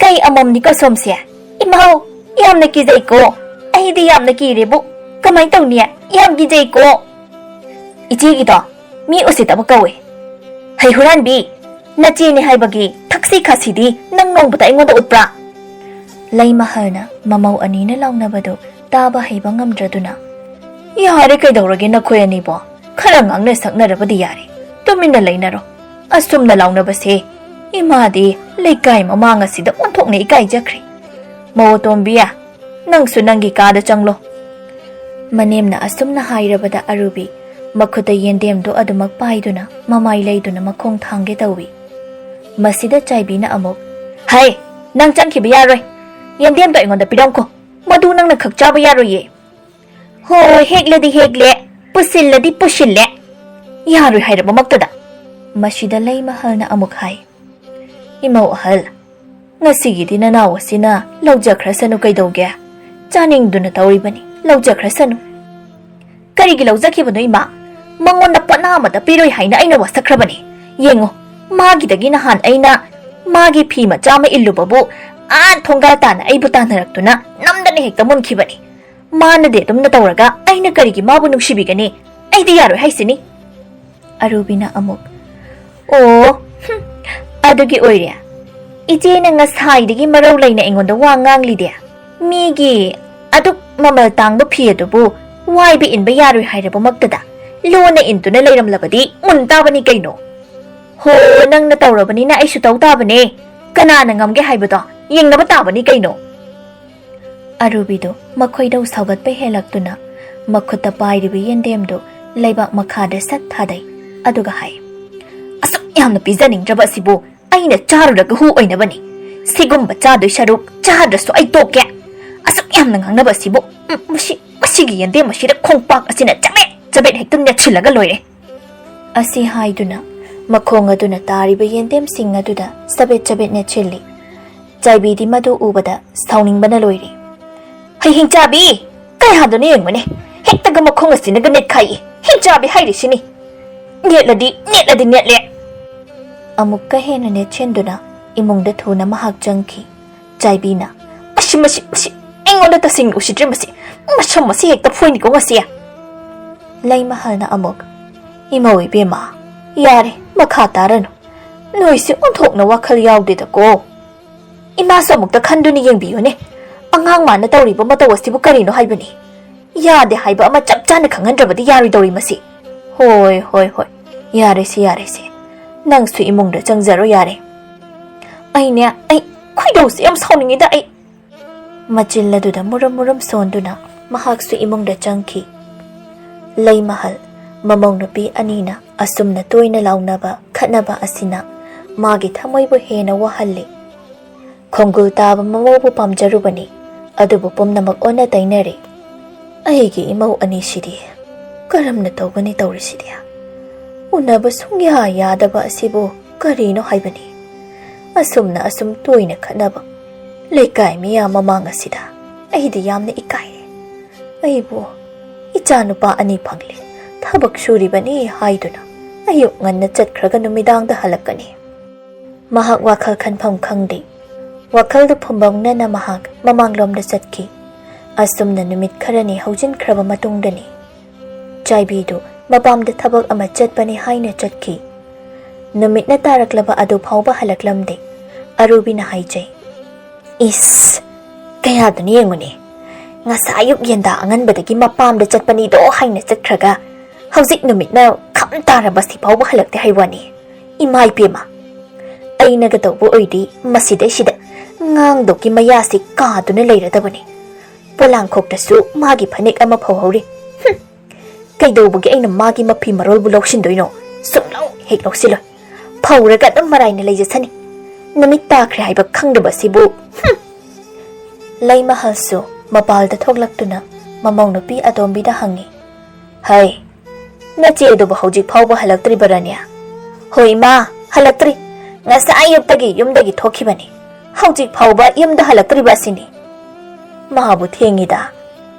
ꯀꯩ ꯑꯃꯣꯝꯅꯤꯀꯣ ꯁꯣꯝꯁꯦ? ꯏꯃꯥꯎ, ꯌꯥꯝꯅ ꯀꯤꯖꯩꯀꯣ꯫ ꯑꯩꯗꯤ ꯌꯥꯝꯅ ꯀꯤꯔꯦꯕꯨ꯫ ꯀꯃꯥꯏ ꯇꯧꯅꯤ? ꯌꯥꯝ ꯀꯤꯖꯩꯀꯣ꯫ ꯏꯆꯦꯒꯤꯗꯣ ꯃꯤ ꯎꯁꯤꯠꯇꯕ ꯀꯧꯋꯦ꯫ ꯍꯩ ꯍꯨꯔꯥꯟꯕꯤ, ꯅꯆꯦꯅꯦ ꯍꯥꯏꯕꯒꯤ ꯊꯛꯁꯤ ꯈꯥꯁꯤꯗꯤ ꯅꯪ ꯅꯣꯡꯃꯇ ꯑꯩꯉꯣꯟꯗ ꯎꯠꯄ꯭ꯔꯥ? ꯂꯩꯃꯍꯜꯅ ꯃꯃꯧ ꯑꯅꯤꯅ ꯂꯥꯎꯅꯕꯗꯨ ꯇꯥꯕ ꯍꯩꯕ ꯉꯝꯗ꯭ꯔꯗꯨꯅ, ꯌꯥꯔꯦ, ꯀꯩꯗꯧꯔꯒꯦ ꯅꯈꯣꯏ ꯑꯅꯤꯕꯣ? ꯈꯔ ꯉꯥꯡꯅ ꯁꯛꯅꯔꯕꯗꯤ ꯌꯥꯔꯦ꯫ ꯇꯨꯃꯤꯟꯅ ꯂꯩꯅꯔꯣ꯫ ꯑꯁꯨꯝꯅ ꯂꯥꯎꯅꯕꯁꯦ ꯏꯃꯥꯗꯤ ꯂꯩꯀꯥꯏ ꯃꯃꯥꯡ ꯑꯁꯤꯗ ꯑꯣꯟꯊꯣꯛꯅ ꯏꯀꯥꯏꯖꯈ꯭ꯔꯦ꯫ ꯃꯧ ꯑꯇꯣꯝꯕꯤ, ꯅꯪꯁꯨ ꯅꯪꯒꯤ ꯀꯥꯗ ꯆꯪꯂꯣ꯫" ꯃꯅꯦꯝꯅ ꯑꯁꯨꯝꯅ ꯍꯥꯏꯔꯕꯗ ꯑꯔꯨꯕꯤ ꯃꯈꯨꯠꯇ ꯌꯦꯟꯗꯦꯝꯗꯨ ꯑꯗꯨꯃꯛ ꯄꯥꯏꯗꯨꯅ ꯃꯃꯥꯏ ꯂꯩꯗꯨꯅ ꯃꯈꯣꯡ ꯊꯥꯡꯒꯦ ꯇꯧꯏ꯫ ꯃꯁꯤꯗ ꯆꯥꯏꯕꯤꯅ ꯑꯃꯨꯛ, "ꯍꯩ, ꯅꯪ ꯆꯪꯈꯤꯕ ꯌꯥꯔꯣꯏ꯫ ꯌꯦꯟꯗꯦꯝꯗꯣ ꯑꯩꯉꯣꯟꯗ ꯄꯤꯔꯝꯈꯣ꯫ ꯃꯗꯨ ꯅꯪꯅ ꯈꯛ ꯆꯥꯕ ꯌꯥꯔꯣꯏꯌꯦ꯫" "ꯍꯣꯏ, ꯍꯦꯛꯂꯗꯤ ꯍꯦꯛꯂꯦ, ꯄꯨꯁꯤꯜꯂꯗꯤ ꯄꯨꯁꯤꯜꯂꯦ꯫ ꯌꯥꯔꯣꯏ ꯍꯥꯏꯔꯕꯃꯛꯇꯗ꯫" ꯃꯁꯤꯗ ꯂꯩꯃꯍꯜꯅ ꯑꯃꯨꯛ ꯍꯥꯏ, "ꯏꯃꯧ ꯑꯍꯜ, ꯉꯁꯤꯒꯤꯗꯤ ꯅꯅꯥꯎ ꯑꯁꯤꯅ ꯂꯧꯖꯈ꯭ꯔꯁꯅꯨ ꯀꯩꯗꯧꯒꯦ? ꯆꯥꯅꯤꯡꯗꯨꯅ ꯇꯧꯔꯤꯕꯅꯤ, ꯂꯧꯖꯈ꯭ꯔꯁꯅꯨ꯫" "ꯀꯔꯤꯒꯤ ꯂꯧꯖꯈꯤꯕꯅꯣ, ꯏꯃꯥ? ꯃꯉꯣꯟꯗ ꯄꯣꯠꯅꯥ ꯑꯃꯠꯇ ꯄꯤꯔꯣꯏ ꯍꯥꯏꯅ ꯑꯩꯅ ꯋꯥꯁꯛꯈ꯭ꯔꯕꯅꯤ꯫ ꯌꯦꯡꯉꯣ, ꯃꯥꯒꯤꯗꯒꯤ ꯅꯍꯥꯟ ꯑꯩꯅ ꯃꯥꯒꯤ ꯐꯤ ꯃꯆꯥ ꯑꯃ ꯏꯜꯂꯨꯕꯕꯨ ꯑꯥ ꯊꯣꯡꯒꯥꯜ ꯇꯥꯅ ꯑꯩꯕꯨ ꯇꯥꯟꯅꯔꯛꯇꯨꯅ ꯅꯝꯗꯅ ꯍꯦꯛꯇ ꯃꯨꯟꯈꯤꯕꯅꯤ꯫ ꯃꯥꯅꯗꯤ ꯑꯗꯨꯝꯅ ꯇꯧꯔꯒ ꯑꯩꯅ ꯀꯔꯤꯒꯤ ꯃꯥꯕꯨ ꯅꯨꯡꯁꯤꯕꯤꯒꯅꯤ? ꯑꯩꯗꯤ ꯌꯥꯔꯣꯏ ꯍꯥꯏꯁꯤꯅꯤ꯫" ꯑꯔꯨꯕꯤꯅ ꯑꯃꯨꯛ, "ꯑꯣ, ꯍꯨꯝ, ꯑꯗꯨꯒꯤ ꯑꯣꯏꯔꯦ꯫ ꯏꯆꯦꯅ ꯉꯁꯥꯏꯗꯒꯤ ꯃꯔꯧ ꯂꯩꯅ ꯑꯩꯉꯣꯟꯗ ꯋꯥ ꯉꯥꯡꯂꯤꯗꯦ꯫ ꯃꯤꯒꯤ ꯑꯗꯨꯛ ꯃꯃꯜ ꯇꯥꯡꯕ ꯐꯤ ꯑꯗꯨꯕꯨ ꯋꯥꯏꯕ ꯏꯟꯕ ꯌꯥꯔꯣꯏ ꯍꯥꯏꯔꯕꯃꯛꯇꯗ ꯂꯣꯟꯅ ꯏꯟꯗꯨꯅ ꯂꯩꯔꯝꯂꯕꯗꯤ ꯃꯨꯟ ꯇꯥꯕꯅꯤ ꯀꯩꯅꯣ꯫ ꯍꯣ, ꯅꯪꯅ ꯇꯧꯔꯕꯅꯤꯅ ꯑꯩꯁꯨ ꯇꯧ ꯇꯥꯕꯅꯦ꯫ ꯀꯅꯥꯅ ꯉꯝꯒꯦ ꯍꯥꯏꯕꯗꯣ ꯌꯦꯡꯅꯕ ꯇꯥꯕꯅꯤ ꯀꯩꯅꯣ꯫" ꯑꯔꯨꯕꯤꯗꯨ ꯃꯈꯣꯏꯗꯧ ꯁꯥꯎꯒꯠꯄ ꯍꯦꯜꯂꯛꯇꯨꯅ ꯃꯈꯨꯠꯇ ꯄꯥꯏꯔꯤꯕ ꯌꯦꯟꯗꯦꯝꯗꯨ ꯂꯩꯕꯥꯛ ꯃꯈꯥꯗ ꯁꯠ ꯊꯥꯗꯩ꯫ ꯑꯗꯨꯒ ꯍꯥꯏ, "ꯑꯁꯨꯛ ꯌꯥꯝꯅ ꯄꯤꯖꯅꯤꯡꯗ꯭ꯔꯕ ꯑꯁꯤꯕꯨ ꯑꯩꯅ ꯆꯥꯔꯨꯔꯒ ꯍꯨ ꯑꯣꯏꯅꯕꯅꯤ꯫ ꯁꯤꯒꯨꯝꯕ ꯆꯥꯗꯣꯏ ꯁꯔꯨꯛ ꯆꯥꯗ꯭ꯔꯁꯨ ꯑꯩ ꯇꯣꯛꯀꯦ꯫ ꯑꯁꯨꯛ ꯌꯥꯝꯅ ꯉꯥꯡꯅꯕ ꯑꯁꯤꯕꯨ, ꯎꯝ, ꯃꯁꯤ, ꯃꯁꯤꯒꯤ ꯌꯦꯟꯗꯦꯝ ꯑꯁꯤꯗ ꯈꯣꯡꯄꯥꯛ ꯑꯁꯤꯅ ꯆꯕꯦꯠ ꯆꯕꯦꯠ ꯍꯦꯛꯇ ꯅꯦꯠꯁꯤꯜꯂꯒ ꯂꯣꯏꯔꯦ꯫" ꯑꯁꯤ ꯍꯥꯏꯗꯨꯅ ꯃꯈꯣꯡ ꯑꯗꯨꯅ ꯇꯥꯔꯤꯕ ꯌꯦꯟꯗꯦꯝꯁꯤꯡ ꯑꯗꯨꯗ ꯆꯕꯦꯠ ꯆꯕꯦꯠ ꯅꯦꯠꯁꯤꯜꯂꯤ꯫ ꯆꯥꯏꯕꯤꯗꯤ ꯃꯗꯨ ꯎꯕꯗ ꯁꯥꯎꯅꯤꯡꯕꯅ ꯂꯣꯏꯔꯦ꯫ "ꯍꯩ ꯍꯤꯡꯆꯥꯕꯤ! ꯀꯌꯥꯗꯅꯣ ꯌꯦꯡꯉꯨꯅꯦ, ꯍꯦꯛꯇꯒ ꯃꯈꯣꯡ ꯑꯁꯤꯅꯒ ꯅꯦꯠꯈꯥꯏꯌꯦ꯫ ꯍꯤꯡꯆꯥꯕꯤ ꯍꯥꯏꯔꯤꯁꯤꯅꯤ꯫ ꯅꯦꯠꯂꯗꯤ, ꯅꯦꯠꯂꯗꯤ ꯅꯦꯠꯂꯦ꯫" ꯑꯃꯨꯛꯀ ꯍꯦꯟꯅ ꯅꯦꯠꯁꯤꯟꯗꯨꯅ ꯏꯃꯨꯡꯗ ꯊꯨꯅ ꯃꯍꯥꯛ ꯆꯪꯈꯤ꯫ ꯆꯥꯏꯕꯤꯅ, "ꯃꯁꯤ, ꯃꯁꯤ, ꯃꯁꯤ ꯑꯩꯉꯣꯟꯗ ꯇꯁꯦꯡꯅ ꯎꯁꯤꯠꯇ꯭ꯔꯦ꯫ ꯃꯁꯤ ꯃꯁꯝ ꯑꯁꯤ ꯍꯦꯛꯇ ꯐꯣꯏꯅꯤꯀꯣ ꯉꯁꯤ꯫" ꯂꯩꯃꯍꯜꯅ ꯑꯃꯨꯛ, "ꯏꯃꯧ ꯏꯕꯦꯝꯃ, ꯌꯥꯔꯦ, ꯃꯈꯥ ꯇꯥꯔꯅꯨ꯫ ꯅꯣꯏꯁꯦ ꯑꯣꯟꯊꯣꯛꯅ ꯋꯥꯈꯜ ꯌꯥꯎꯗꯦꯗꯀꯣ꯫ ꯏꯃꯥꯁꯨ ꯑꯃꯨꯛꯇ ꯈꯟꯗꯨꯅ ꯌꯦꯡꯕꯤꯌꯨꯅꯦ꯫ ꯑꯉꯥꯡ ꯃꯥꯅ ꯇꯧꯔꯤꯕ ꯃꯇꯧ ꯑꯁꯤꯕꯨ ꯀꯔꯤꯅꯣ ꯍꯥꯏꯕꯅꯤ? ꯌꯥꯗꯦ ꯍꯥꯏꯕ ꯑꯃ ꯆꯞ ꯆꯥꯅ ꯈꯪꯍꯟꯗ꯭ꯔꯕꯗꯤ ꯌꯥꯔꯣꯏꯗꯧꯔꯤ ꯃꯁꯤ꯫ ꯍꯣꯏ, ꯍꯣꯏ, ꯍꯣꯏ꯫ ꯌꯥꯔꯦꯁꯦ, ꯌꯥꯔꯦꯁꯦ꯫ ꯅꯪꯁꯨ ꯏꯃꯨꯡꯗ ꯆꯪꯖꯔꯣ ꯌꯥꯔꯦ꯫" "ꯑꯩꯅꯦ, ꯑꯩ ꯈꯣꯏꯗꯧꯁꯦ ꯌꯥꯝ ꯁꯥꯎꯅꯤꯡꯉꯤꯗ ꯑꯩ꯫" ꯃꯆꯤꯜ ꯑꯗꯨꯗ ꯃꯨꯔꯨꯝ ꯃꯨꯔꯨꯝ ꯁꯣꯟꯗꯨꯅ ꯃꯍꯥꯛꯁꯨ ꯏꯃꯨꯡꯗ ꯆꯪꯈꯤ꯫ ꯂꯩꯃꯍꯜ, ꯃꯃꯧ ꯅꯨꯄꯤ ꯑꯅꯤꯅ ꯑꯁꯨꯝꯅ ꯇꯣꯏꯅ ꯂꯥꯎꯅꯕ ꯈꯠꯅꯕ ꯑꯁꯤꯅ ꯃꯥꯒꯤ ꯊꯃꯣꯏꯕꯨ ꯍꯦꯟꯅ ꯋꯥꯍꯜꯂꯤ꯫ ꯈꯣꯡꯒꯨꯜ ꯇꯥꯕ ꯃꯃꯧꯕꯨ ꯄꯥꯝꯖꯔꯨꯕꯅꯤ, ꯑꯗꯨꯕꯨ ꯄꯨꯝꯅꯃꯛ ꯑꯣꯟꯅ ꯇꯩꯅꯔꯦ꯫ ꯑꯩꯒꯤ ꯏꯃꯧ ꯑꯅꯤꯁꯤꯗꯤ ꯀꯔꯝꯅ ꯇꯧꯒꯅꯤ ꯇꯧꯔꯤꯁꯤꯗꯤ? ꯎꯅꯕ ꯁꯨꯡꯌꯥ ꯌꯥꯗꯕ ꯑꯁꯤꯕꯨ ꯀꯔꯤꯅꯣ ꯍꯥꯏꯕꯅꯤ? ꯑꯁꯨꯝꯅ ꯑꯁꯨꯝ ꯇꯣꯏꯅ ꯈꯠꯅꯕ ꯂꯩꯀꯥꯏ ꯃꯤꯌꯥꯝ ꯃꯃꯥꯡ ꯑꯁꯤꯗ ꯑꯩꯗꯤ ꯌꯥꯝꯅ ꯏꯀꯥꯏ꯫ ꯑꯩꯕꯨ ꯏꯆꯥ ꯅꯨꯄꯥ ꯑꯅꯤ ꯐꯪꯂꯦ, ꯊꯕꯛ ꯁꯨꯔꯤꯕꯅꯤ ꯍꯥꯏꯗꯨꯅ ꯑꯌꯨꯛ ꯉꯟꯅ ꯆꯠꯈ꯭ꯔꯒ ꯅꯨꯃꯤꯗꯥꯡꯗ ꯍꯜꯂꯛꯀꯅꯤ꯫ ꯃꯍꯥꯛ ꯋꯥꯈꯜ ꯈꯟꯐꯝ ꯈꯪꯗꯦ꯫ ꯋꯥꯈꯜꯗꯨ ꯐꯨꯝꯕꯪꯅꯅ ꯃꯍꯥꯛ ꯃꯃꯥꯡꯂꯣꯝꯗ ꯆꯠꯈꯤ꯫ ꯑꯁꯨꯝꯅ ꯅꯨꯃꯤꯠ ꯈꯔꯅꯤ ꯍꯧꯖꯤꯟꯈ꯭ꯔꯕ ꯃꯇꯨꯡꯗꯅꯤ ꯆꯥꯏꯕꯤꯗꯨ ꯃꯄꯥꯝꯗ ꯊꯕꯛ ꯑꯃ ꯆꯠꯄꯅꯤ ꯍꯥꯏꯅ ꯆꯠꯈꯤ꯫ ꯅꯨꯃꯤꯠꯅ ꯇꯥꯔꯛꯂꯕ ꯑꯗꯨ ꯐꯥꯎꯕ ꯍꯜꯂꯛꯂꯝꯗꯦ꯫ ꯑꯔꯨꯕꯤꯅ ꯍꯥꯏꯖꯩ, "ꯏꯁ, ꯀꯌꯥꯗꯨꯅ ꯌꯦꯡꯉꯨꯅꯦ, ꯉꯁꯥꯏ ꯑꯌꯨꯛ ꯌꯦꯟꯗꯥ ꯑꯉꯟꯕꯗꯒꯤ ꯃꯄꯥꯝꯗ ꯆꯠꯄꯅꯤꯗꯣ ꯍꯥꯏꯅ ꯆꯠꯈ꯭ꯔꯒ ꯍꯧꯖꯤꯛ ꯅꯨꯃꯤꯠꯅ ꯈꯝ ꯇꯥꯔꯕ ꯁꯤ ꯐꯥꯎꯕ ꯍꯜꯂꯛꯇꯦ ꯍꯥꯏ ꯋꯥꯅꯤ꯫ ꯏꯃꯥ ꯏꯄꯦꯝꯃ, ꯑꯩꯅꯒ ꯇꯧꯕ ꯑꯣꯏꯗꯤ ꯃꯁꯤꯗꯩꯁꯤꯗ ꯉꯥꯡꯗꯧꯒꯤ ꯃꯌꯥꯁꯤ ꯀꯥꯗꯨꯅ ꯂꯩꯔꯗꯕꯅꯤ꯫ ꯄꯣꯂꯥꯡꯈꯣꯛꯇꯁꯨ ꯃꯥꯒꯤ ꯐꯅꯦꯛ ꯑꯃ ꯐꯧꯍꯧꯔꯤ꯫ ꯍꯨꯝ! ꯀꯩꯗꯧꯕꯒꯤ ꯑꯩꯅ ꯃꯥꯒꯤ ꯃꯐꯤ ꯃꯔꯣꯜꯕꯨ ꯂꯧꯁꯤꯟꯗꯣꯏꯅꯣ? ꯁꯨꯡꯂꯧ ꯍꯦꯛ ꯂꯧꯁꯤꯜꯂꯣꯏ꯫ ꯐꯧꯔꯒ ꯑꯗꯨꯝ ꯃꯔꯥꯏꯅ ꯂꯩꯖꯁꯅꯤ꯫ ꯅꯨꯃꯤꯠ ꯇꯥꯈ꯭ꯔꯦ ꯍꯥꯏꯕ ꯈꯪꯗꯕꯁꯤꯕꯨ꯫ ꯍꯨꯝ!" ꯂꯩꯃꯍꯜꯁꯨ ꯃꯄꯥꯜꯗ ꯊꯣꯛꯂꯛꯇꯨꯅ ꯃꯃꯧ ꯅꯨꯄꯤ ꯑꯇꯣꯝꯕꯤꯗ ꯍꯪꯉꯤ, "ꯍꯩ, ꯅꯆꯦ ꯑꯗꯨꯕꯨ ꯍꯧꯖꯤꯛ ꯐꯥꯎꯕ ꯍꯜꯂꯛꯇ꯭ꯔꯤꯕꯔꯅꯦ?" "ꯍꯣꯏ ꯏꯃꯥ, ꯍꯜꯂꯛꯇ꯭ꯔꯤ꯫ ꯉꯁꯥꯏ ꯑꯌꯨꯛꯇꯒꯤ ꯌꯨꯝꯗꯒꯤ ꯊꯣꯛꯈꯤꯕꯅꯤ꯫ ꯍꯧꯖꯤꯛ ꯐꯥꯎꯕ ꯌꯨꯝꯗ ꯍꯜꯂꯛꯇ꯭ꯔꯤꯕ ꯑꯁꯤꯅꯤ꯫ ꯃꯥꯕꯨ ꯊꯦꯡꯉꯤꯗ꯫